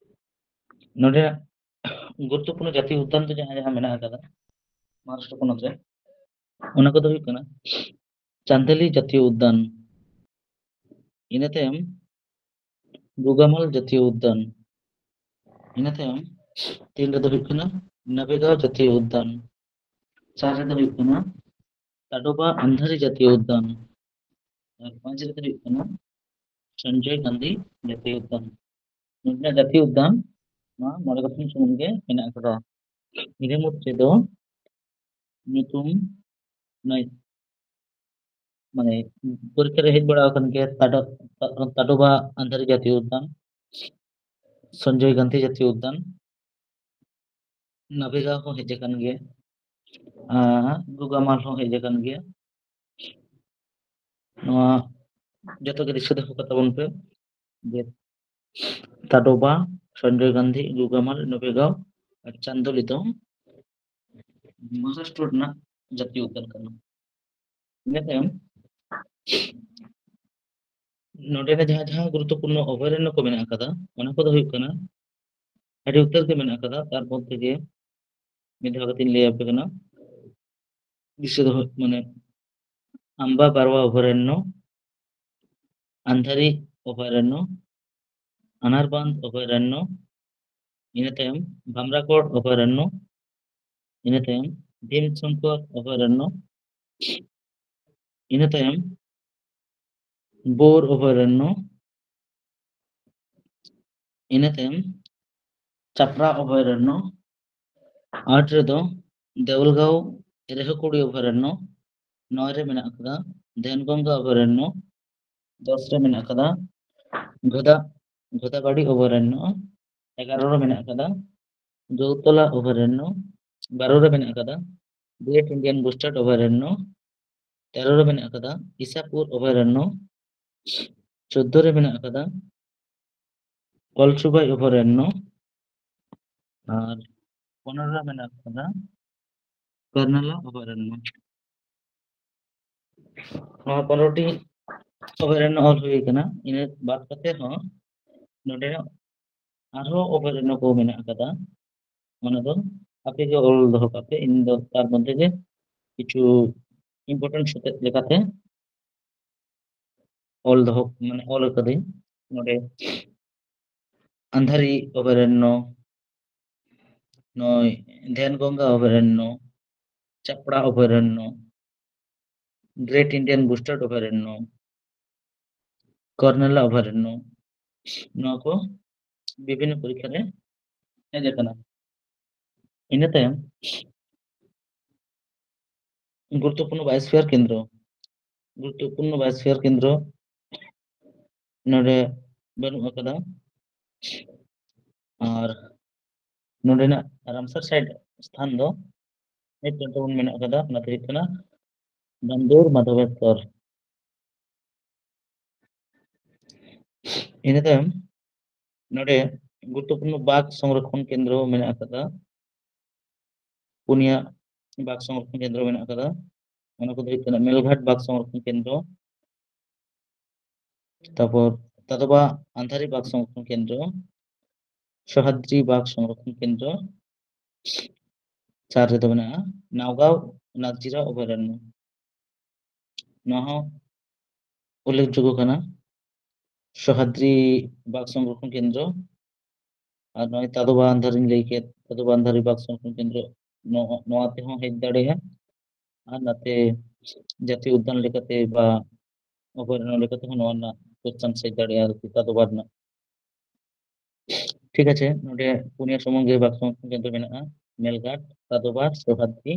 ᱱᱚᱰᱮ ᱜᱩᱨᱩᱛᱛᱚᱯᱩᱨᱱᱚ ᱡᱟᱛᱤᱭᱚ ᱩᱫᱽᱫᱟᱱ ᱫᱚ ᱡᱟᱦᱟᱸ ᱡᱟᱦᱟᱸ ᱢᱮᱱᱟᱜ ᱟᱠᱟᱫᱟ ᱢᱚᱦᱟᱨᱟᱥᱴᱨᱚ ᱯᱚᱱᱚᱛ ᱨᱮ, ᱚᱱᱟ ᱠᱚᱫᱚ ᱦᱩᱭᱩᱜ ᱠᱟᱱᱟ ᱪᱟᱱᱫᱮᱞᱤ ᱡᱟᱛᱤᱭᱚ ᱩᱫᱽᱫᱟᱱ, ᱤᱱᱟᱹ ᱛᱟᱭᱚᱢ ᱜᱩᱜᱟᱢᱟᱞ ᱡᱟᱛᱤᱭᱚ ᱩᱫᱽᱫᱟᱱ, ᱤᱱᱟᱹ ᱛᱟᱭᱚᱢ ᱛᱤᱱ ᱨᱮᱫᱚ ᱦᱩᱭᱩᱜ ᱠᱟᱱᱟ ᱱᱟᱵᱮᱜᱟᱣ ᱡᱟᱛᱤᱭᱚ ᱩᱫᱽᱫᱟᱱ, ᱪᱟᱨ ᱨᱮᱫᱚ ᱦᱩᱭᱩᱜ ᱠᱟᱱᱟ ᱛᱟᱰᱳᱵᱟ ᱟᱱᱫᱷᱟᱨᱤ ᱡᱟᱛᱤᱭᱚ ᱩᱫᱽᱫᱟᱱ, ᱟᱨ ᱯᱟᱸᱪ ᱨᱮᱫᱚ ᱦᱩᱭᱩᱜ ᱠᱟᱱᱟ ᱥᱚᱧᱡᱚᱭ ᱜᱟᱱᱫᱷᱤ ᱡᱟᱛᱤᱭᱚ ᱩᱫᱽᱫᱟᱱ᱾ ᱱᱚᱰᱮᱱᱟᱜ ᱡᱟᱛᱤᱭᱚ ᱩᱫᱽᱫᱟᱱ ᱱᱚᱣᱟ ᱢᱚᱬᱮ ᱜᱚᱴᱟᱝ ᱥᱩᱢᱩᱝ ᱜᱮ ᱢᱮᱱᱟᱜ ᱟᱠᱟᱫᱟ᱾ ᱤᱱᱟᱹ ᱢᱩᱫᱽ ᱨᱮᱫᱚ ᱧᱩᱛᱩᱢ ᱱᱚᱭ ᱢᱟᱱᱮ ᱯᱚᱨᱤᱠᱠᱷᱟ ᱨᱮ ᱦᱮᱡ ᱵᱟᱲᱟ ᱟᱠᱟᱱ ᱜᱮᱭᱟ ᱛᱟᱰᱚ-, ᱛᱟᱰᱳᱵᱟ ᱟᱱᱫᱷᱟᱨᱤ ᱡᱟᱛᱤᱭᱚ ᱩᱫᱽᱫᱟᱱ, ᱥᱚᱧᱡᱚᱭ ᱜᱟᱱᱫᱷᱤ ᱡᱟᱛᱤᱭᱚ ᱩᱫᱽᱫᱟᱱ, ᱱᱟᱵᱮᱜᱟ ᱦᱚᱸ ᱦᱮᱡ ᱟᱠᱟᱱ ᱜᱮᱭᱟ, ᱟᱨ ᱜᱩᱜᱟᱢᱟᱞ ᱦᱚᱸ ᱦᱮᱡ ᱟᱠᱟᱱ ᱜᱮᱭᱟ᱾ ᱱᱚᱣᱟ ᱡᱚᱛᱚ ᱜᱮ ᱫᱤᱥᱟᱹ ᱫᱚᱦᱚ ᱠᱟᱛᱟ ᱵᱚᱱ ᱯᱮ ᱡᱮ ᱛᱟᱰᱳᱵᱟ, ᱥᱚᱧᱡᱚᱭ ᱜᱟᱱᱫᱷᱤ, ᱜᱩᱜᱟᱢᱟᱞ, ᱱᱚᱵᱮᱜᱟᱸᱣ ᱟᱨ ᱪᱟᱱᱫᱳᱞᱤ ᱫᱚ ᱢᱚᱦᱟᱨᱟᱥᱴᱨᱚ ᱨᱮᱱᱟᱜ ᱡᱟᱛᱤᱭᱚ ᱩᱫᱽᱫᱟᱱ ᱠᱟᱱᱟ᱾ ᱤᱱᱟᱹ ᱛᱟᱭᱚᱢ ᱱᱚᱰᱮ ᱨᱮ ᱡᱟᱦᱟᱸ ᱡᱟᱦᱟᱸ ᱜᱩᱨᱩᱛᱛᱚᱯᱩᱨᱱᱚ ᱚᱵᱷᱚᱭᱟᱨᱚᱱᱱᱚ ᱠᱚ ᱢᱮᱱᱟᱜ ᱟᱠᱟᱫᱟ, ᱚᱱᱟ ᱠᱚᱫᱚ ᱦᱩᱭᱩᱜ ᱠᱟᱱᱟ, ᱟᱹᱰᱤ ᱩᱛᱟᱹᱨ ᱜᱮ ᱢᱮᱱᱟᱜ ᱟᱠᱟᱫᱟ, ᱛᱟᱨ ᱢᱚᱫᱽᱫᱷᱮ ᱜᱮ ᱢᱤᱫ ᱫᱷᱟᱣ ᱠᱟᱛᱮᱧ ᱞᱟᱹᱭ ᱟᱯᱮ ᱠᱟᱱᱟ, ᱫᱤᱥᱟᱹ ᱫᱚᱦᱚ, ᱢᱟᱱᱮ, ᱟᱢᱵᱟ ᱵᱟᱨᱣᱟ ᱚᱵᱷᱚᱭᱟᱨᱚᱱᱱᱚ, ᱟᱱᱫᱷᱟᱨᱤ ᱚᱵᱷᱚᱭᱟᱨᱚᱱᱱᱚ, ᱟᱱᱟᱨᱵᱟᱱᱫᱷ ᱚᱵᱷᱚᱭᱟᱨᱚᱱᱱᱚ, ᱤᱱᱟᱹ ᱛᱟᱭᱚᱢ ᱵᱷᱟᱢᱨᱟᱠᱚᱲ ᱚᱵᱷᱚᱭᱟᱨᱚᱱᱱᱚ, ᱤᱱᱟᱹ ᱛᱟᱭᱚᱢ ᱵᱷᱤᱢ ᱥᱚᱝᱠᱚᱨ ᱚᱵᱷᱚᱭᱟᱨᱚᱱᱱᱚ, ᱤᱱᱟᱹ ᱛᱟᱭᱚᱢ ᱵᱳᱨ ᱚᱵᱷᱚᱭᱟᱨᱚᱱᱱᱚ, ᱤᱱᱟᱹ ᱛᱟᱭᱚᱢ ᱪᱟᱯᱨᱟ ᱚᱵᱷᱚᱭᱟᱨᱚᱱᱱᱚ, ᱟᱴ ᱨᱮᱫᱚ ᱫᱮᱣᱞᱜᱟᱸᱣ ᱨᱮᱦᱚᱠᱩᱲᱤ ᱚᱵᱷᱚᱭᱟᱨᱚᱱᱱᱚ, ᱱᱚᱭ ᱨᱮ ᱢᱮᱱᱟᱜ ᱟᱠᱟᱫᱟ ᱫᱷᱮᱱᱜᱚᱝᱜᱟ ᱚᱵᱷᱚᱭᱟᱨᱚᱱᱱᱚ, ᱫᱚᱥ ᱨᱮ ᱢᱮᱱᱟᱜ ᱟᱠᱟᱫᱟ ᱜᱷᱳᱫᱟ-, ᱜᱷᱳᱫᱟᱵᱟᱲᱤ ᱚᱵᱷᱚᱭᱟᱨᱚᱱᱱᱚ, ᱮᱜᱟᱨᱚ ᱨᱮ ᱢᱮᱱᱟᱜ ᱟᱠᱟᱫᱟ ᱜᱟᱹᱣᱛᱚᱞᱟ ᱚᱵᱷᱚᱭᱟᱨᱚᱱᱱᱚ, ᱵᱟᱨᱚ ᱨᱮ ᱢᱮᱱᱟᱜ ᱟᱠᱟᱫᱟ Great Indian Bustard ᱚᱵᱷᱚᱭᱟᱨᱚᱱᱱᱚ, ᱛᱮᱨᱚ ᱨᱮ ᱢᱮᱱᱟᱜ ᱟᱠᱟᱫᱟ ᱤᱥᱟᱯᱩᱨ ᱚᱵᱷᱚᱭᱟᱨᱚᱱᱱᱚ, ᱪᱳᱫᱫᱳ ᱨᱮ ᱢᱮᱱᱟᱜ ᱟᱠᱟᱫᱟ ᱠᱚᱞᱪᱩᱵᱟᱭ ᱚᱵᱷᱚᱭᱟᱨᱚᱱᱱᱚ, ᱟᱨ ᱯᱚᱱᱮᱨᱚ ᱨᱮ ᱢᱮᱱᱟᱜ ᱟᱠᱟᱫᱟ ᱠᱟᱨᱱᱟᱞᱟ ᱚᱵᱷᱚᱭᱟᱨᱚᱱᱱᱚ᱾ ᱱᱚᱣᱟ ᱯᱚᱱᱨᱚ ᱴᱤ ᱚᱵᱷᱚᱭᱟᱨᱚᱱᱱᱚ ᱚᱞ ᱦᱩᱭ ᱟᱠᱟᱱᱟ᱾ ᱤᱱᱟᱹ ᱵᱟᱫ ᱠᱟᱛᱮ ᱦᱚᱸ ᱱᱚᱰᱮ ᱟᱨᱦᱚᱸ ᱚᱵᱷᱚᱭᱟᱨᱚᱱᱱᱚ ᱠᱚ ᱢᱮᱱᱟᱜ ᱟᱠᱟᱫᱟ, ᱚᱱᱟ ᱫᱚ ᱟᱯᱮ ᱜᱮ ᱚᱞ ᱫᱚᱦᱚ ᱠᱟᱜ ᱯᱮ᱾ ᱤᱧ ᱫᱚ ᱛᱟᱨ ᱢᱚᱫᱽᱫᱷᱮ ᱜᱮ ᱠᱤᱪᱷᱩ important ᱥᱮᱪᱮᱫ ᱞᱮᱠᱟᱛᱮ ᱚᱞ ᱫᱚᱦᱚ, ᱢᱟᱱᱮ, ᱚᱞ ᱟᱠᱟᱫᱟᱹᱧ ᱱᱚᱰᱮ᱾ ᱟᱱᱫᱷᱟᱨᱤ ᱚᱵᱷᱚᱭᱟᱨᱚᱱᱱᱚ, ᱱᱚᱭ ᱫᱷᱮᱱᱜᱚᱝᱜᱟ ᱚᱵᱷᱚᱭᱟᱨᱚᱱᱱᱚ, ᱪᱟᱯᱲᱟ ᱚᱵᱷᱚᱭᱟᱨᱚᱱᱱᱚ, ᱜᱨᱮᱴ ᱤᱱᱰᱤᱭᱟᱱ ᱵᱩᱥᱴᱟᱨᱰ ᱚᱵᱷᱚᱭᱟᱨᱚᱱᱱᱚ, ᱠᱚᱨᱱᱟᱞᱟ ᱚᱵᱷᱚᱭᱟᱨᱚᱱᱱᱚ, ᱱᱚᱣᱟ ᱠᱚ ᱵᱤᱵᱷᱤᱱᱱᱚ ᱯᱚᱨᱤᱠᱠᱷᱟ ᱨᱮ ᱦᱮᱡ ᱟᱠᱟᱱᱟ᱾ ᱤᱱᱟᱹ ᱛᱟᱭᱚᱢ ᱜᱩᱨᱩᱛᱛᱚᱯᱩᱨᱱᱚ ᱵᱟᱭᱳᱥᱯᱷᱤᱭᱟᱨ ᱠᱮᱱᱫᱨᱚ, ᱜᱩᱨᱩᱛᱛᱚᱯᱩᱨᱱᱚ ᱵᱟᱭᱳᱥᱯᱷᱤᱭᱟᱨ ᱠᱮᱱᱫᱨᱚ ᱱᱚᱰᱮ ᱵᱟᱹᱱᱩᱜ ᱟᱠᱟᱫᱟ᱾ ᱟᱨ ᱱᱚᱰᱮᱱᱟᱜ ᱨᱟᱢᱥᱟᱨ ᱥᱟᱭᱤᱴ ᱥᱛᱷᱟᱱ ᱫᱚ ᱱᱤᱛ ᱯᱚᱨᱡᱚᱱᱛᱚ ᱵᱚᱱ ᱢᱮᱱᱟᱜ ᱟᱠᱟᱫᱟ, ᱚᱱᱟ ᱫᱚ ᱦᱩᱭᱩᱜ ᱠᱟᱱᱟ ᱵᱟᱱᱫᱳᱨ ᱢᱟᱫᱷᱚᱵᱮᱥᱥᱚᱨ᱾ ᱤᱱᱟᱹ ᱛᱟᱭᱚᱢ ᱱᱚᱰᱮ ᱜᱩᱨᱩᱛᱛᱚᱯᱩᱨᱱᱚ ᱵᱟᱜᱽ ᱥᱚᱝᱨᱚᱠᱷᱚᱱ ᱠᱮᱱᱫᱨᱚ ᱢᱮᱱᱟᱜ ᱟᱠᱟᱫᱟ, ᱯᱩᱱᱭᱟ ᱵᱟᱜᱽ ᱥᱚᱝᱨᱚᱠᱷᱚᱱ ᱠᱮᱱᱫᱨᱚ ᱢᱮᱱᱟᱜ ᱟᱠᱟᱫᱟ᱾ ᱚᱱᱟ ᱠᱚᱫᱚ ᱦᱩᱭᱩᱜ ᱠᱟᱱᱟ ᱢᱮᱞᱜᱷᱟᱴ ᱵᱟᱜᱽ ᱥᱚᱝᱨᱚᱠᱷᱚᱱ ᱠᱮᱱᱫᱨᱚ, ᱛᱟᱯᱚᱨ ᱛᱟᱫᱚᱵᱟ ᱟᱱᱫᱷᱟᱨᱤ ᱵᱟᱜᱽ ᱥᱚᱝᱨᱚᱠᱷᱚᱱ ᱠᱮᱱᱫᱨᱚ, ᱥᱚᱦᱟᱫᱨᱤ ᱵᱟᱜᱽ ᱥᱚᱝᱨᱚᱠᱷᱚᱱ ᱠᱮᱱᱫᱨᱚ, ᱪᱟᱨ ᱨᱮᱫᱚ ᱢᱮᱱᱟᱜᱼᱟ ᱱᱟᱣᱜᱟᱸᱣ ᱱᱟᱜᱽᱡᱤᱨᱟ ᱚᱵᱷᱚᱭᱟᱨᱚᱱᱱᱚ᱾ ᱱᱚᱣᱟ ᱦᱚᱸ ᱩᱞᱞᱮᱠᱷᱡᱳᱜᱽᱜᱚ ᱠᱟᱱᱟ, ᱥᱚᱦᱟᱫᱨᱤ ᱵᱟᱜᱽ ᱥᱚᱝᱨᱚᱠᱷᱚᱱ ᱠᱮᱱᱫᱨᱚ ᱟᱨ ᱱᱚᱜᱼᱚᱭ ᱛᱟᱫᱚᱵᱟ ᱟᱱᱫᱷᱟᱨᱤᱧ ᱞᱟᱹᱭ ᱠᱮᱫ, ᱛᱟᱫᱚᱵᱟ ᱟᱱᱫᱷᱟᱨᱤ ᱵᱟᱜᱽ ᱥᱚᱝᱨᱚᱠᱷᱚᱱ ᱠᱮᱱᱫᱨᱚ, ᱱᱚᱣᱟ, ᱱᱚᱣᱟ ᱛᱮᱦᱚᱸ ᱦᱮᱡ ᱫᱟᱲᱮᱭᱟᱜᱼᱟ᱾ ᱟᱨ ᱱᱟᱛᱮ ᱡᱟᱹᱛᱤᱭᱚ ᱩᱫᱽᱫᱟᱱ ᱞᱮᱠᱟᱛᱮ ᱵᱟ ᱚᱵᱷᱚᱭᱟᱨᱚᱱᱱᱚ ᱞᱮᱠᱟᱛᱮ ᱦᱚᱸ ᱱᱚᱣᱟ ᱨᱮᱱᱟᱜ ᱠᱚᱥᱪᱟᱱ ᱦᱮᱡ ᱫᱟᱲᱮᱭᱟᱜᱼᱟ ᱟᱨᱠᱤ, ᱛᱟᱫᱚᱵᱟ ᱨᱮᱱᱟᱜ᱾ ᱴᱷᱤᱠ ᱟᱪᱷᱮ, ᱱᱚᱰᱮ ᱯᱩᱱᱭᱟ ᱥᱩᱢᱩᱝ ᱜᱮ ᱵᱟᱜᱽ ᱥᱚᱝᱨᱚᱠᱷᱚᱱ ᱠᱮᱱᱫᱨᱚ ᱢᱮᱱᱟᱜᱼᱟ, ᱢᱮᱞᱜᱷᱟᱴ, ᱛᱟᱫᱚᱵᱟ, ᱥᱚᱦᱟᱫᱨᱤ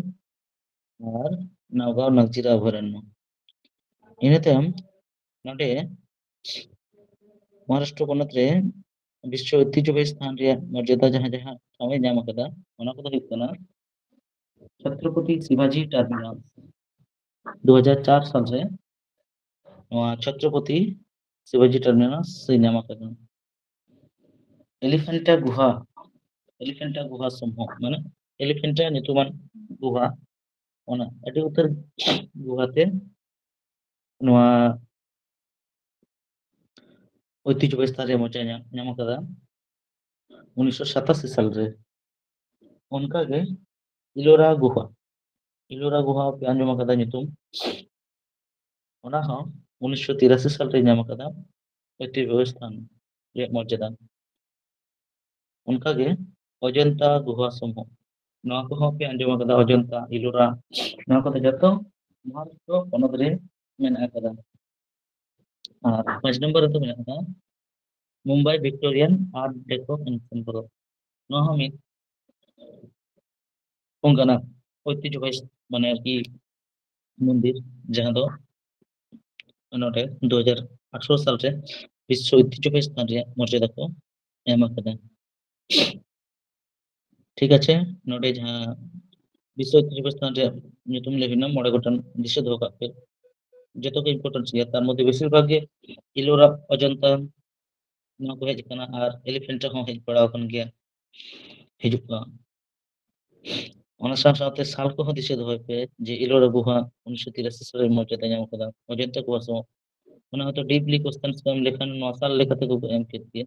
ᱟᱨ ᱱᱟᱣᱜᱟᱸᱣ ᱱᱟᱜᱽᱡᱤᱨᱟ ᱚᱵᱷᱚᱭᱟᱨᱚᱱᱱᱚ᱾ ᱤᱱᱟᱹ ᱛᱟᱭᱚᱢ ᱱᱚᱰᱮ ᱢᱚᱦᱟᱨᱟᱥᱴᱨᱚ ᱯᱚᱱᱚᱛ ᱨᱮ ᱵᱤᱥᱥᱚ ᱳᱭᱛᱤᱦᱡᱚᱵᱟᱦᱤ ᱥᱛᱷᱟᱱ ᱨᱮᱭᱟᱜ ᱢᱚᱨᱡᱟᱫᱟ ᱡᱟᱦᱟᱸ ᱡᱟᱦᱟᱸ ᱴᱷᱟᱶ ᱮ ᱧᱟᱢ ᱟᱠᱟᱫᱟ, ᱚᱱᱟ ᱠᱚᱫᱚ ᱦᱩᱭᱩᱜ ᱠᱟᱱᱟ ᱪᱷᱛᱨᱚᱯᱚᱛᱤ ᱥᱤᱵᱟᱡᱤ ᱴᱟᱨᱢᱤᱱᱟᱞ᱾ ᱫᱩ ᱦᱟᱡᱟᱨ ᱪᱟᱨ ᱥᱟᱞ ᱨᱮ ᱱᱚᱣᱟ ᱪᱷᱛᱨᱚᱯᱚᱛᱤ ᱥᱤᱵᱟᱡᱤ ᱴᱟᱨᱢᱤᱱᱟᱞ ᱥᱮ ᱧᱟᱢ ᱟᱠᱟᱫᱟ᱾ ᱮᱞᱤᱯᱷᱮᱱᱴᱟ ᱜᱩᱦᱟ, ᱮᱞᱤᱯᱷᱮᱱᱴᱟ ᱜᱩᱦᱟ ᱥᱚᱢᱩᱦᱚ, ᱢᱟᱱᱮ ᱮᱞᱤᱯᱷᱮᱱᱴᱟ ᱧᱩᱛᱩᱢᱟᱱ ᱜᱩᱦᱟ, ᱚᱱᱟ ᱟᱹᱰᱤ ᱩᱛᱟᱹᱨ ᱜᱩᱦᱟ ᱛᱮ ᱱᱚᱣᱟ ᱳᱭᱛᱤᱦᱡᱚ ᱵᱮᱵᱚᱥᱛᱷᱟ ᱨᱮ ᱢᱚᱪᱟ ᱧᱟᱢ, ᱧᱟᱢ ᱟᱠᱟᱫᱟ ᱩᱱᱤᱥᱥᱚ ᱥᱟᱛᱟᱥᱤ ᱥᱟᱞ ᱨᱮ᱾ ᱚᱱᱠᱟᱜᱮ ᱤᱞᱳᱨᱟ ᱜᱩᱦᱟ, ᱤᱞᱳᱨᱟ ᱜᱩᱦᱟ ᱯᱮ ᱟᱸᱡᱚᱢ ᱟᱠᱟᱫᱟ ᱧᱩᱛᱩᱢ, ᱚᱱᱟ ᱦᱚᱸ ᱩᱱᱤᱥᱥᱚ ᱛᱤᱨᱟᱥᱤ ᱥᱟᱞ ᱨᱮ ᱧᱟᱢ ᱟᱠᱟᱫᱟ ᱳᱭᱛᱤᱦᱡᱚ ᱥᱛᱷᱟᱱ ᱨᱮᱭᱟᱜ ᱢᱚᱨᱡᱟᱫᱟ᱾ ᱚᱱᱠᱟᱜᱮ ᱚᱡᱚᱱᱛᱟ ᱜᱩᱦᱟ ᱥᱚᱢᱩᱦᱚ, ᱱᱚᱣᱟ ᱠᱚᱦᱚᱸ ᱯᱮ ᱟᱸᱡᱚᱢ ᱟᱠᱟᱫᱟ, ᱚᱡᱚᱱᱛᱟ, ᱤᱞᱳᱨᱟ, ᱱᱚᱣᱟ ᱠᱚᱫᱚ ᱡᱚᱛᱚ ᱢᱚᱦᱟᱨᱟᱥᱴᱨᱚ ᱯᱚᱱᱚᱛ ᱨᱮ ᱢᱮᱱᱟᱜ ᱟᱠᱟᱫᱟ᱾ ᱟᱨ ᱯᱟᱸᱪ ᱱᱚᱢᱵᱚᱨ ᱨᱮᱫᱚ ᱢᱮᱱᱟᱜ ᱟᱠᱟᱫᱟ Mumbai Victorian art deco ensemble. ᱱᱚᱣᱟ ᱦᱚᱸ ᱢᱤᱫ ᱚᱱᱠᱟᱱᱟᱜ ᱳᱭᱛᱤᱦᱡᱚ ᱵᱟᱦᱤ, ᱢᱟᱱᱮ ᱟᱨᱠᱤ ᱢᱚᱱᱫᱤᱨ, ᱡᱟᱦᱟᱸ ᱫᱚ ᱱᱚᱰᱮ ᱫᱩ ᱦᱟᱡᱟᱨ ᱟᱴᱷᱨᱚ ᱥᱟᱞ ᱨᱮ ᱵᱤᱥᱥᱚ ᱳᱭᱛᱤᱦᱡᱚ ᱵᱟᱦᱤ ᱥᱛᱷᱟᱱ ᱨᱮᱭᱟᱜ ᱢᱚᱨᱡᱟᱫᱟ ᱠᱚ ᱮᱢ ᱟᱠᱟᱫᱟ᱾ ᱴᱷᱤᱠ ᱟᱪᱷᱮ, ᱱᱚᱰᱮ ᱡᱟᱦᱟᱸ ᱵᱤᱥᱥᱚ ᱳᱭᱛᱤᱦᱡᱚ ᱵᱟᱦᱤ ᱥᱛᱷᱟᱱ ᱨᱮᱭᱟᱜ ᱧᱩᱛᱩᱢ ᱞᱟᱹᱭ ᱦᱩᱭᱱᱟ, ᱢᱚᱬᱮ ᱜᱚᱴᱟᱝ ᱫᱤᱥᱟᱹ ᱫᱚᱦᱚ ᱠᱟᱜ ᱯᱮ, ᱡᱚᱛᱚ ᱜᱮ ᱤᱢᱯᱚᱨᱴᱮᱱᱥ ᱜᱮᱭᱟ᱾ ᱛᱟᱨ ᱢᱚᱫᱽᱫᱷᱮ ᱵᱮᱥᱤᱨ ᱵᱷᱟᱜᱽ ᱜᱮ ᱤᱞᱳᱨᱟ, ᱚᱡᱚᱱᱛᱟ, ᱱᱚᱣᱟ ᱠᱚ ᱦᱮᱡ ᱟᱠᱟᱱᱟ, ᱟᱨ ᱮᱞᱤᱯᱷᱮᱱᱴᱟ ᱦᱚᱸ ᱦᱮᱡ ᱵᱟᱲᱟ ᱟᱠᱟᱱ ᱜᱮᱭᱟ, ᱦᱤᱡᱩᱜ ᱠᱟᱱ᱾ ᱚᱱᱟ ᱥᱟᱶ ᱥᱟᱶᱛᱮ ᱥᱟᱞ ᱠᱚᱦᱚᱸ ᱫᱤᱥᱟᱹ ᱫᱚᱦᱚᱭ ᱯᱮ ᱡᱮ ᱤᱞᱳᱨᱟ ᱜᱩᱦᱟ ᱩᱱᱤᱥᱥᱚ ᱛᱤᱨᱟᱥᱤ ᱥᱟᱞ ᱨᱮ ᱢᱚᱨᱡᱟᱫᱟ ᱧᱟᱢ ᱟᱠᱟᱫᱟ, ᱚᱡᱚᱱᱛᱟ ᱜᱩᱦᱟ ᱥᱚᱢᱚᱭ᱾ ᱚᱱᱟ ᱦᱚᱭᱛᱳ ᱰᱤᱯᱞᱤ ᱠᱚᱥᱪᱮᱱ ᱠᱚ ᱮᱢ ᱞᱮᱠᱷᱟᱱ ᱱᱚᱣᱟ ᱥᱟᱞ ᱞᱮᱠᱟ ᱛᱮᱠᱚ ᱮᱢ ᱠᱮᱫ ᱜᱮᱭᱟ,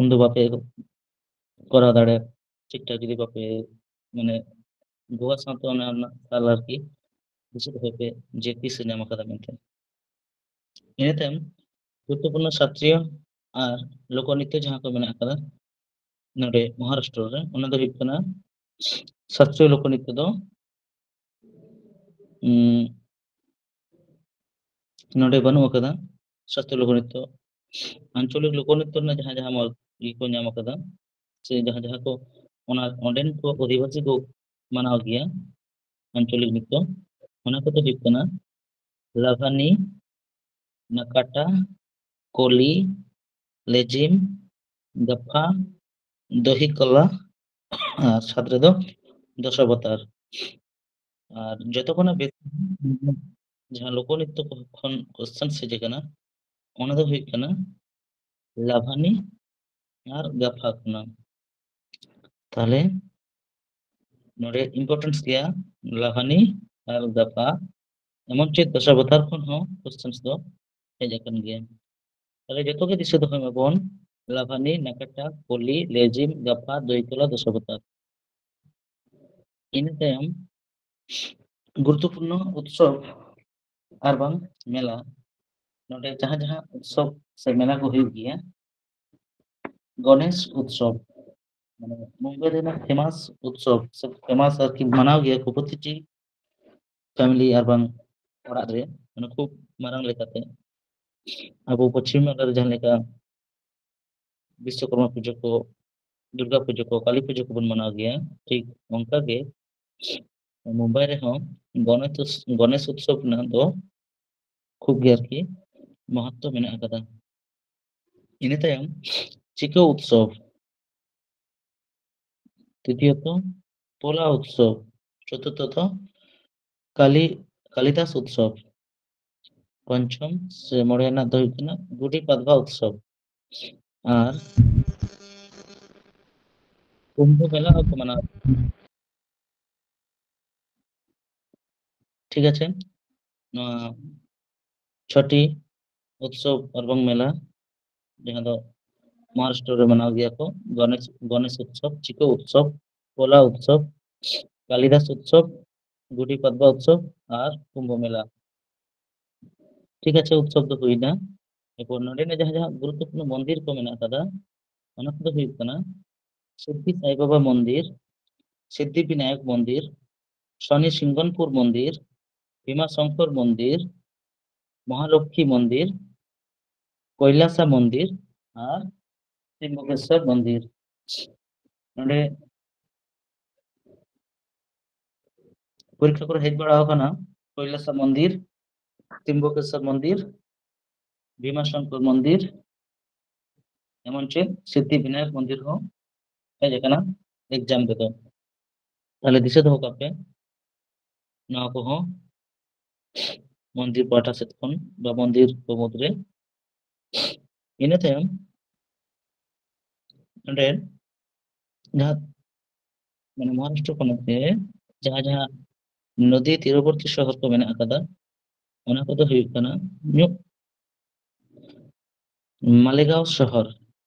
ᱩᱱᱫᱚ ᱵᱟᱯᱮ ᱠᱚᱨᱟᱣ ᱫᱟᱲᱮᱭᱟᱜᱼᱟ ᱴᱷᱤᱠ ᱴᱷᱟᱠ, ᱡᱩᱫᱤ ᱵᱟᱯᱮ, ᱢᱟᱱᱮ, ᱜᱩᱦᱟ ᱥᱟᱶᱛᱮ ᱚᱱᱟ ᱨᱮᱱᱟᱜ ᱥᱟᱞ ᱟᱨᱠᱤ ᱫᱤᱥᱟᱹ ᱫᱚᱦᱚᱭ ᱯᱮ ᱡᱮ ᱛᱤᱥ ᱮ ᱧᱟᱢ ᱟᱠᱟᱫᱟ ᱢᱮᱱᱛᱮ᱾ ᱤᱱᱟᱹ ᱛᱟᱭᱚᱢ ᱜᱩᱨᱩᱛᱛᱚᱯᱩᱨᱱᱚ ᱥᱟᱥᱛᱨᱤᱭᱚ ᱟᱨ ᱞᱳᱠᱚᱱᱨᱤᱛᱛᱚ ᱡᱟᱦᱟᱸ ᱠᱚ ᱢᱮᱱᱟᱜ ᱟᱠᱟᱫᱟ ᱱᱚᱰᱮ ᱢᱚᱦᱟᱨᱟᱥᱴᱨᱚ ᱨᱮ, ᱚᱱᱟ ᱫᱚ ᱦᱩᱭᱩᱜ ᱠᱟᱱᱟ ᱥᱟᱥᱛᱨᱤᱭᱚ ᱞᱳᱠᱚᱱᱨᱤᱛᱛᱚ ᱫᱚ, ᱩᱸ, ᱱᱚᱰᱮ ᱵᱟᱹᱱᱩᱜ ᱟᱠᱟᱫᱟ᱾ ᱥᱟᱥᱛᱨᱤᱭᱚ ᱞᱳᱠᱚᱱᱨᱤᱛᱛᱚ, ᱟᱧᱪᱚᱞᱤᱠ ᱞᱳᱠᱚᱱᱨᱤᱛᱛᱚ ᱨᱮᱱᱟᱜ ᱡᱟᱦᱟᱸ ᱡᱟᱦᱟᱸ ᱢᱚ-, ᱤᱭᱟᱹ ᱠᱚ ᱧᱟᱢ ᱟᱠᱟᱫᱟ, ᱥᱮ ᱡᱟᱦᱟᱸ ᱡᱟᱦᱟᱸ ᱠᱚ ᱚᱱᱟ ᱚᱸᱰᱮᱱ ᱠᱚ ᱚᱫᱷᱤᱵᱟᱥᱤ ᱠᱚ ᱢᱟᱱᱟᱣ ᱜᱮᱭᱟ ᱟᱧᱪᱚᱞᱤᱠ ᱱᱨᱤᱛᱛᱚ, ᱚᱱᱟ ᱠᱚᱫᱚ ᱦᱩᱭᱩᱜ ᱠᱟᱱᱟ ᱞᱟᱵᱷᱟᱱᱤ, ᱱᱟᱠᱟᱴᱟ, ᱠᱚᱞᱤ, ᱞᱮᱡᱤᱢ, ᱜᱟᱯᱷᱟ, ᱫᱚᱦᱤᱠᱚᱞᱟ ᱟᱨ ᱥᱟᱛ ᱨᱮᱫᱚ ᱫᱚᱥᱟᱵᱚᱛᱟᱨ᱾ ᱟᱨ ᱡᱚᱛᱚ ᱠᱷᱚᱱᱟᱜ ᱵᱮᱥ ᱡᱟᱦᱟᱸ ᱞᱳᱠᱚᱱᱨᱤᱛᱛᱚ ᱠᱷᱚᱱ ᱠᱚᱥᱪᱮᱱ ᱦᱮᱡ ᱟᱠᱟᱱᱟ, ᱚᱱᱟ ᱫᱚ ᱦᱩᱭᱩᱜ ᱠᱟᱱᱟ ᱞᱟᱵᱷᱟᱱᱤ ᱟᱨ ᱜᱟᱯᱷᱟ ᱠᱷᱚᱱᱟᱜ᱾ ᱛᱟᱦᱞᱮ ᱱᱚᱰᱮ ᱤᱢᱯᱚᱨᱴᱮᱱᱥ ᱜᱮᱭᱟ ᱞᱟᱵᱷᱟᱱᱤ ᱟᱨ ᱜᱟᱯᱷᱟ, ᱮᱢᱚᱱ ᱪᱮᱫ ᱫᱚᱥᱟᱵᱚᱛᱟᱨ ᱠᱷᱚᱱ ᱦᱚᱸ ᱠᱚᱥᱪᱮᱱ ᱫᱚ ᱦᱮᱡ ᱟᱠᱟᱱ ᱜᱮᱭᱟ᱾ ᱛᱟᱦᱞᱮ ᱡᱚᱛᱚ ᱜᱮ ᱫᱤᱥᱟᱹ ᱫᱚᱦᱚᱭ ᱢᱟᱵᱚᱱ, ᱞᱟᱵᱷᱟᱱᱤ, ᱱᱟᱠᱟᱴᱟ, ᱠᱚᱞᱤ, ᱞᱮᱡᱤᱢ, ᱜᱟᱯᱷᱟ, ᱫᱚᱦᱤᱠᱚᱞᱟ, ᱫᱚᱥᱟᱵᱚᱛᱟᱨ᱾ ᱤᱱᱟᱹ ᱛᱟᱭᱚᱢ ᱜᱩᱨᱩᱛᱛᱚᱯᱩᱨᱱᱚ ᱩᱛᱥᱚᱵ ᱟᱨ ᱵᱟᱝ ᱢᱮᱞᱟ, ᱱᱚᱰᱮ ᱡᱟᱦᱟᱸ ᱡᱟᱦᱟᱸ ᱩᱛᱥᱚᱵ ᱥᱮ ᱢᱮᱞᱟ ᱠᱚ ᱦᱩᱭᱩᱜ ᱜᱮᱭᱟ, ᱜᱚᱱᱮᱥ ᱩᱛᱥᱚᱵ, ᱢᱟᱱᱮ ᱢᱩᱢᱵᱟᱭ ᱨᱮᱱᱟᱜ ᱯᱷᱮᱢᱟᱥ ᱩᱛᱥᱚᱵ ᱥᱮ ᱯᱷᱮᱢᱟᱥ ᱟᱨᱠᱤ ᱢᱟᱱᱟᱣ ᱜᱮᱭᱟ ᱠᱚ ᱯᱨᱚᱛᱤᱴᱤ ᱯᱷᱮᱢᱤᱞᱤ ᱟᱨ ᱵᱟᱝ ᱚᱲᱟᱜ ᱨᱮ, ᱢᱟᱱᱮ ᱠᱷᱩᱵ ᱢᱟᱨᱟᱝ ᱞᱮᱠᱟᱛᱮ᱾ ᱟᱵᱚ ᱯᱚᱪᱷᱤᱢ ᱵᱟᱝᱞᱟ ᱨᱮ ᱡᱟᱦᱟᱸ ᱞᱮᱠᱟ ᱵᱤᱥᱥᱚᱠᱚᱨᱢᱟ ᱯᱩᱡᱟᱹ ᱠᱚ, ᱫᱩᱨᱜᱟ ᱯᱩᱡᱟᱹ ᱠᱚ, ᱠᱟᱞᱤ ᱯᱩᱡᱟᱹ ᱠᱚᱵᱚᱱ ᱢᱟᱱᱟᱣ ᱜᱮᱭᱟ, ᱴᱷᱤᱠ ᱚᱱᱠᱟ ᱜᱮ ᱢᱩᱢᱵᱟᱭ ᱨᱮᱦᱚᱸ ᱜᱚᱱᱮᱥ ᱩᱛᱥ-, ᱜᱚᱱᱮᱥ ᱩᱛᱥᱚᱵ ᱨᱮᱱᱟᱜ ᱫᱚ ᱠᱷᱩᱵ ᱜᱮ ᱟᱨᱠᱤ ᱢᱚᱦᱚᱛᱛᱚ ᱢᱮᱱᱟᱜ ᱟᱠᱟᱫᱟ᱾ ᱤᱱᱟᱹ ᱛᱟᱭᱚᱢ ᱪᱤᱠᱟᱹ ᱩᱛᱥᱚᱵ, ᱛᱨᱤᱛᱤᱭᱚᱛᱚ ᱯᱳᱞᱟ ᱩᱛᱥᱚᱵ, ᱪᱚᱛᱩᱨᱛᱷᱚᱛᱚ ᱠᱟᱞᱤ, ᱠᱟᱞᱤᱫᱟᱥ ᱩᱛᱥᱚᱵ, ᱯᱚᱧᱪᱚᱢ ᱥᱮ ᱢᱚᱬᱮ ᱨᱮᱱᱟᱜ ᱫᱚ ᱦᱩᱭᱩᱜ ᱠᱟᱱᱟ ᱜᱩᱰᱤ ᱯᱟᱫᱽᱵᱟ ᱩᱛᱥᱚᱵ᱾ ᱟᱨ ᱠᱩᱢᱵᱷ ᱢᱮᱞᱟ ᱦᱚᱸᱠᱚ ᱢᱟᱱᱟᱣ᱾ ᱴᱷᱤᱠ ᱟᱪᱷᱮ, ᱱᱚᱣᱟ ᱪᱷᱚᱴᱤ ᱩᱛᱥᱚᱵ ᱟᱨ ᱵᱟᱝ ᱢᱮᱞᱟ, ᱡᱟᱦᱟᱸ ᱫᱚ ᱢᱚᱦᱟᱨᱟᱥᱴᱨᱚ ᱨᱮ ᱢᱟᱱᱟᱣ ᱜᱮᱭᱟ ᱠᱚ, ᱜᱚᱱᱮᱥ, ᱜᱚᱱᱮᱥ ᱩᱛᱥᱚᱵ, ᱪᱤᱠᱟᱹ ᱩᱛᱥᱚᱵ, ᱯᱳᱞᱟ ᱩᱛᱥᱚᱵ, ᱠᱟᱞᱤᱫᱟᱥ ᱩᱛᱥᱚᱵ, ᱜᱩᱰᱤ ᱯᱟᱫᱽᱵᱟ ᱩᱛᱥᱚᱵ ᱟᱨ ᱠᱩᱢᱵᱷ ᱢᱮᱞᱟ᱾ ᱴᱷᱤᱠ ᱟᱪᱷᱮ, ᱩᱛᱥᱚᱵ ᱫᱚ ᱦᱩᱭᱱᱟ᱾ ᱮᱨᱯᱚᱨ ᱱᱚᱰᱮᱱᱟᱜ ᱡᱟᱦᱟᱸ ᱡᱟᱦᱟᱸ ᱜᱩᱨᱩᱛᱛᱚᱯᱩᱨᱱᱚ ᱢᱚᱱᱫᱤᱨ ᱠᱚ ᱢᱮᱱᱟᱜ ᱟᱠᱟᱫᱟ, ᱚᱱᱟ ᱠᱚᱫᱚ ᱦᱩᱭᱩᱜ ᱠᱟᱱᱟ ᱥᱤᱫᱽᱫᱷᱤ ᱥᱟᱭ ᱵᱟᱵᱟ ᱢᱚᱱᱫᱤᱨ, ᱥᱤᱫᱽᱫᱷᱤ ᱵᱤᱱᱟᱭᱚᱠ ᱢᱚᱱᱫᱤᱨ, ᱥᱚᱱᱤ ᱥᱤᱝᱜᱚᱱᱯᱩᱨ ᱢᱚᱱᱫᱤᱨ, ᱵᱷᱤᱢᱟ ᱥᱚᱝᱠᱚᱨ ᱢᱚᱱᱫᱤᱨ, ᱢᱚᱦᱟᱞᱚᱠᱠᱷᱤ ᱢᱚᱱᱫᱤᱨ, ᱠᱚᱭᱞᱟᱥᱟ ᱢᱚᱱᱫᱤᱨ ᱟᱨ ᱛᱨᱤᱢᱵᱚᱠᱮᱥᱣᱚᱨ ᱢᱚᱱᱫᱤᱨ᱾ ᱱᱚᱰᱮ ᱯᱚᱨᱤᱠᱠᱷᱟ ᱠᱚᱨᱮ ᱦᱮᱡ ᱵᱟᱲᱟ ᱟᱠᱟᱱᱟ ᱠᱚᱭᱞᱟᱥᱟ ᱢᱚᱱᱫᱤᱨ, ᱛᱨᱤᱢᱵᱚᱠᱮᱥᱣᱚᱨ ᱢᱚᱱᱫᱤᱨ, ᱵᱷᱤᱢᱟ ᱥᱚᱝᱠᱚᱨ ᱢᱚᱱᱫᱤᱨ, ᱮᱢᱚᱱ ᱪᱮᱫ ᱥᱤᱫᱽᱫᱷᱤ ᱵᱤᱱᱟᱭᱚᱠ ᱢᱚᱱᱫᱤᱨ ᱦᱚᱸ ᱦᱮᱡ ᱟᱠᱟᱱᱟ ᱮᱠᱡᱟᱢ ᱨᱮᱫᱚ᱾ ᱛᱟᱦᱞᱮ ᱫᱤᱥᱟᱹ ᱫᱚᱦᱚ ᱠᱟᱜ ᱯᱮ, ᱱᱚᱣᱟ ᱠᱚᱦᱚᱸ ᱢᱚᱱᱫᱤᱨ ᱯᱟᱦᱴᱟ ᱥᱮᱫ ᱠᱷᱚᱱ ᱵᱟ ᱢᱚᱱᱫᱤᱨ ᱠᱚ ᱢᱩᱫᱽᱨᱮ᱾ ᱤᱱᱟᱹ ᱛᱟᱭᱚᱢ ᱱᱚᱰᱮ ᱡᱟᱦᱟᱸ ᱢᱟᱱᱮ ᱢᱚᱦᱟᱨᱟᱥᱴᱨᱚ ᱯᱚᱱᱚᱛ ᱨᱮ ᱡᱟᱦᱟᱸ ᱡᱟᱦᱟᱸ ᱱᱚᱫᱤ ᱛᱤᱨᱚᱵᱚᱨᱛᱤ ᱥᱚᱦᱚᱨ ᱠᱚ ᱢᱮᱱᱟᱜ ᱟᱠᱟᱫᱟ, ᱚᱱᱟ ᱠᱚᱫᱚ ᱦᱩᱭᱩᱜ ᱠᱟᱱᱟ ᱧᱩ-, ᱢᱟᱞᱮᱜᱟᱸᱣ ᱥᱚᱦᱚᱨ᱾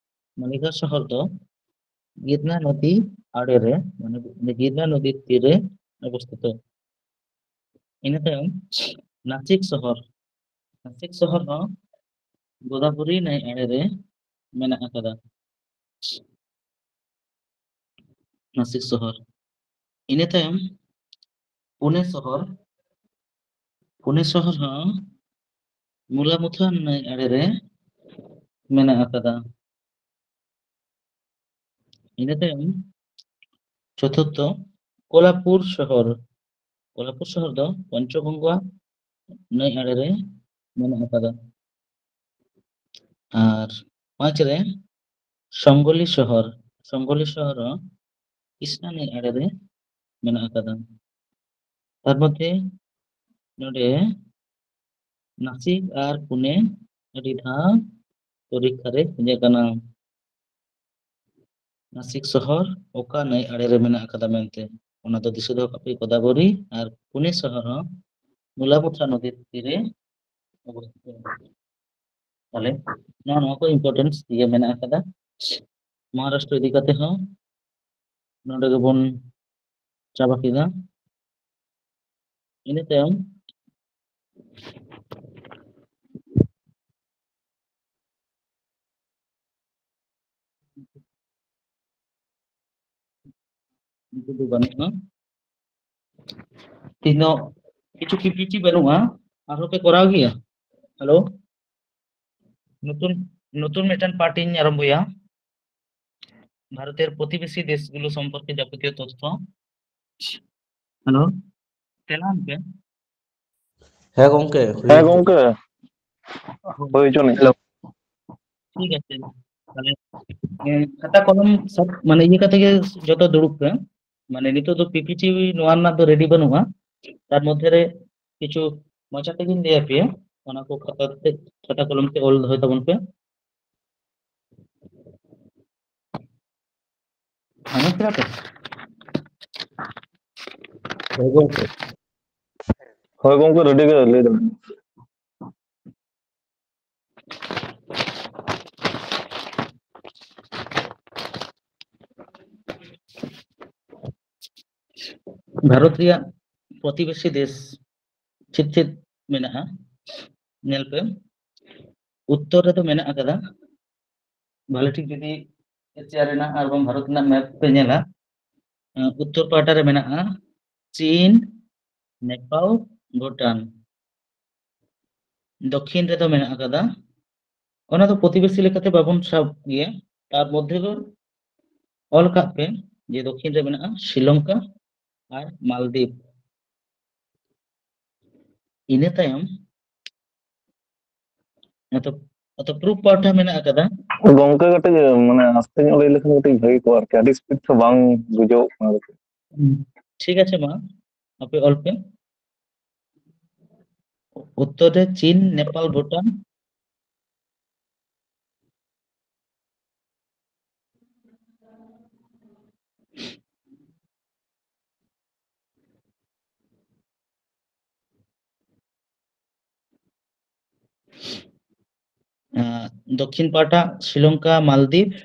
ᱢᱟᱞᱮᱜᱟᱸᱣ ᱥᱚᱦᱚᱨ ᱫᱚ ᱜᱤᱨᱱᱟ ᱱᱚᱫᱤ ᱟᱲᱮ ᱨᱮ, ᱢᱟᱱᱮ ᱜᱤᱨᱱᱟ ᱱᱚᱫᱤ ᱛᱤᱨ ᱨᱮ ᱚᱵᱚᱥᱛᱷᱤᱛᱚ᱾ ᱤᱱᱟᱹ ᱛᱟᱭᱚᱢ ᱱᱟᱥᱤᱠ ᱥᱚᱦᱚᱨ᱾ ᱱᱟᱥᱤᱠ ᱥᱚᱦᱚᱨ ᱦᱚᱸ ᱜᱳᱫᱟᱵᱚᱨᱤ ᱱᱟᱹᱭ ᱟᱲᱮ ᱨᱮ ᱢᱮᱱᱟᱜ ᱟᱠᱟᱫᱟ᱾ ᱱᱟᱥᱤᱠ ᱥᱚᱦᱚᱨ᱾ ᱤᱱᱟᱹ ᱛᱟᱭᱚᱢ ᱯᱩᱱᱮ ᱥᱚᱦᱚᱨ, ᱯᱩᱱᱮ ᱥᱚᱦᱚᱨ ᱦᱚᱸ ᱢᱩᱞᱟᱢᱩᱛᱷᱟ ᱱᱟᱹᱭ ᱟᱲᱮ ᱨᱮ ᱢᱮᱱᱟᱜ ᱟᱠᱟᱫᱟ᱾ ᱤᱱᱟᱹ ᱛᱟᱭᱚᱢ ᱪᱚᱛᱩᱨᱛᱷᱚ ᱠᱳᱞᱟᱯᱩᱨ ᱥᱚᱦᱚᱨ᱾ ᱠᱳᱞᱟᱯᱩᱨ ᱥᱚᱦᱚᱨ ᱫᱚ ᱯᱚᱧᱪᱚᱜᱚᱝᱜᱟ ᱱᱟᱹᱭ ᱟᱲᱮ ᱨᱮ ᱢᱮᱱᱟᱜ ᱟᱠᱟᱫᱟ᱾ ᱟᱨ ᱯᱟᱸᱪ ᱨᱮ ᱥᱚᱝᱜᱚᱞᱤ ᱥᱚᱦᱚᱨ᱾ ᱥᱚᱝᱜᱚᱞᱤ ᱥᱚᱦᱚᱨ ᱦᱚᱸ ᱠᱨᱤᱥᱱᱟ ᱱᱟᱹᱭ ᱟᱲᱮ ᱨᱮ ᱢᱮᱱᱟᱜ ᱟᱠᱟᱫᱟ᱾ ᱛᱟᱨ ᱢᱚᱫᱽᱫᱷᱮ ᱱᱚᱰᱮ ᱱᱟᱥᱤᱠ ᱟᱨ ᱯᱩᱱᱮ ᱟᱹᱰᱤ ᱫᱷᱟᱣ ᱯᱚᱨᱤᱠᱠᱷᱟ ᱨᱮ ᱦᱮᱡ ᱟᱠᱟᱱᱟ᱾ ᱱᱟᱥᱤᱠ ᱥᱚᱦᱚᱨ ᱚᱠᱟ ᱱᱟᱹᱭ ᱟᱲᱮ ᱨᱮ ᱢᱮᱱᱟᱜ ᱟᱠᱟᱫᱟ ᱢᱮᱱᱛᱮ, ᱚᱱᱟ ᱫᱚ ᱫᱤᱥᱟᱹ ᱫᱚᱦᱚ ᱠᱟᱜ ᱯᱮ, ᱜᱳᱫᱟᱵᱚᱨᱤ᱾ ᱟᱨ ᱯᱩᱱᱮ ᱥᱚᱦᱚᱨ ᱦᱚᱸ ᱢᱩᱞᱟᱢᱩᱛᱷᱟ ᱱᱚᱫᱤ ᱛᱤᱨᱮ ᱚᱵᱚᱥᱛᱷᱤᱛ᱾ ᱛᱟᱦᱞᱮ ᱱᱚᱣᱟ, ᱱᱚᱣᱟ ᱠᱚ importance ᱤᱭᱟᱹ ᱢᱮᱱᱟᱜ ᱟᱠᱟᱫᱟ᱾ ᱢᱚᱦᱟᱨᱟᱥᱴᱨᱚ ᱤᱫᱤ ᱠᱟᱛᱮ ᱦᱚᱸ ᱱᱚᱰᱮ ᱜᱮᱵᱚᱱ ᱪᱟᱵᱟ ᱠᱮᱫᱟ᱾ ᱤᱱᱟᱹ ᱛᱟᱭᱚᱢ ᱱᱤᱛᱚᱜ ᱫᱚ ᱵᱟᱹᱱᱩᱜᱼᱟ᱾ ᱛᱤᱦᱤᱧ ᱫᱚ ᱠᱤᱪᱷᱩ ᱯᱤ ᱯᱤ ᱴᱤ ᱵᱟᱹᱱᱩᱜᱼᱟ, ᱟᱨᱦᱚᱸ ᱯᱮ ᱠᱚᱨᱟᱣ ᱜᱮᱭᱟ? ᱦᱮᱞᱳ, ᱱᱚᱛᱩᱱ, ᱱᱚᱛᱩᱱ ᱢᱤᱫᱴᱮᱱ ᱯᱟᱨᱴ ᱤᱧ ᱟᱨᱟᱢᱵᱚᱭᱟ, ᱵᱷᱟᱨᱚᱛᱮᱨ ᱯᱨᱚᱛᱤᱵᱮᱥᱤ ᱫᱮᱥᱜᱩᱞᱳ ᱥᱚᱢᱯᱚᱨᱠᱮ ᱡᱟᱵᱚᱛᱤᱭᱚ ᱛᱚᱛᱛᱷᱚ᱾ ᱦᱮᱞᱳ, ᱛᱮᱞᱟ ᱮᱢ ᱯᱮ᱾ ᱦᱮᱸ ᱜᱚᱝᱠᱮ, ᱦᱩᱭ ᱦᱮᱸ ᱦᱚᱪᱚ᱾ ᱜᱚᱝᱠᱮ, ᱦᱳᱭ᱾ ᱦᱩᱭ ᱦᱚᱪᱚ ᱱᱤᱡ᱾ ᱦᱮᱞᱳ᱾ ᱴᱷᱤᱠ ᱟᱪᱷᱮ, ᱛᱟᱦᱞᱮ, ᱮ, ᱠᱷᱟᱛᱟ ᱠᱚᱞᱚᱢ ᱥᱟᱵ, ᱢᱟᱱᱮ, ᱤᱭᱟᱹ ᱠᱟᱛᱮ ᱜᱮ ᱡᱚᱛᱚ ᱫᱩᱲᱩᱵ ᱯᱮ᱾ ᱢᱟᱱᱮ, ᱱᱤᱛᱚᱜ ᱫᱚ ᱯᱤ ᱯᱤ ᱴᱤ ᱱᱚᱣᱟ ᱨᱮᱱᱟᱜ ᱫᱚ ᱨᱮᱰᱤ ᱵᱟᱹᱱᱩᱜᱼᱟ, ᱛᱟᱨ ᱢᱚᱫᱽᱫᱷᱮ ᱨᱮ ᱠᱤᱪᱷᱩ ᱢᱚᱪᱟ ᱛᱮᱜᱤᱧ ᱞᱟᱹᱭ ᱟᱯᱮᱭᱟ, ᱚᱱᱟ ᱠᱚ ᱠᱷᱟᱛᱟ ᱛᱮ, ᱠᱷᱟᱛᱟ ᱠᱚᱞᱚᱢ ᱛᱮ ᱚᱞ ᱫᱚᱦᱚᱭ ᱛᱟᱵᱚᱱ ᱯᱮ᱾ ᱟᱸᱡᱚᱢ ᱠᱮᱫᱟ ᱯᱮ? ᱦᱳᱭ ᱜᱚᱝᱠᱮ᱾ ᱦᱳᱭ ᱜᱚᱝᱠᱮ, ᱨᱮᱰᱤ ᱜᱮ, ᱞᱟᱹᱭ ᱫᱟᱵᱮᱱ᱾ ᱵᱷᱟᱨᱚᱛ ᱨᱮᱭᱟᱜ ᱯᱨᱚᱛᱤᱵᱮᱥᱤ ᱫᱮᱥ ᱪᱮᱫ ᱪᱮᱫ ᱢᱮᱱᱟᱜᱼᱟ? ᱧᱮᱞ ᱯᱮ, ᱩᱛᱛᱚᱨ ᱨᱮᱫᱚ ᱢᱮᱱᱟᱜ ᱟᱠᱟᱫᱟ, ᱵᱷᱟᱞᱮ ᱴᱷᱤᱠ ᱡᱩᱫᱤ ᱮᱥᱤᱭᱟ ᱨᱮᱱᱟᱜ ᱟᱨ ᱵᱟᱝ ᱵᱷᱟᱨᱚᱛ ᱨᱮᱱᱟᱜ ᱢᱮᱯ ᱯᱮ ᱧᱮᱞᱟ, ᱩᱛᱛᱚᱨ ᱯᱟᱦᱴᱟ ᱨᱮ ᱢᱮᱱᱟᱜᱼᱟ ᱪᱤᱱ, ᱱᱮᱯᱟᱞ, ᱵᱷᱩᱴᱟᱱ᱾ ᱫᱚᱠᱠᱷᱤᱱ ᱨᱮᱫᱚ ᱢᱮᱱᱟᱜ ᱟᱠᱟᱫᱟ, ᱚᱱᱟ ᱫᱚ ᱯᱨᱚᱛᱤᱵᱮᱥᱤ ᱞᱮᱠᱟᱛᱮ ᱵᱟᱵᱚᱱ ᱥᱟᱵ ᱜᱮᱭᱟ, ᱛᱟᱨ ᱢᱚᱫᱽᱫᱷᱮ ᱫᱚ ᱚᱞ ᱠᱟᱜ ᱯᱮ ᱡᱮ ᱫᱚᱠᱠᱷᱤᱱ ᱨᱮ ᱢᱮᱱᱟᱜᱼᱟ ᱥᱨᱤᱞᱚᱝᱠᱟ ᱟᱨ ᱢᱟᱞᱫᱤᱯ᱾ ᱤᱱᱟᱹ ᱛᱟᱭᱚᱢ ᱚᱛᱚ ᱚᱛᱚ ᱯᱩᱨᱩᱵ ᱯᱟᱦᱴᱟ ᱢᱮᱱᱟᱜ ᱟᱠᱟᱫᱟ᱾ ᱜᱚᱝᱠᱮ, ᱠᱟᱹᱴᱤᱡ ᱢᱟᱱᱮ ᱟᱥᱛᱮ ᱧᱚᱜ ᱞᱟᱹᱭ ᱞᱮᱠᱷᱟᱱ ᱠᱟᱹᱴᱤᱡ ᱵᱷᱟᱹᱜᱤ ᱠᱚᱜᱼᱟ ᱟᱨᱠᱤ, ᱟᱹᱰᱤ ᱥᱯᱤᱰ ᱛᱮ ᱵᱟᱝ ᱵᱩᱡᱷᱟᱹᱣᱚᱜ ᱠᱟᱱᱟ ᱟᱨᱠᱤ᱾ ᱦᱩᱸ, ᱴᱷᱤᱠ ᱟᱪᱷᱮ, ᱢᱟ ᱟᱯᱮ ᱚᱞ ᱯᱮ᱾ ᱩᱛᱛᱚᱨ ᱨᱮ ᱪᱤᱱ, ᱱᱮᱯᱟᱞ, ᱵᱷᱩᱴᱟᱱ᱾ ᱟᱸ, ᱫᱚᱠᱠᱷᱤᱱ ᱯᱟᱦᱴᱟ ᱥᱨᱤᱞᱚᱝᱠᱟ, ᱢᱟᱞᱫᱤᱯ᱾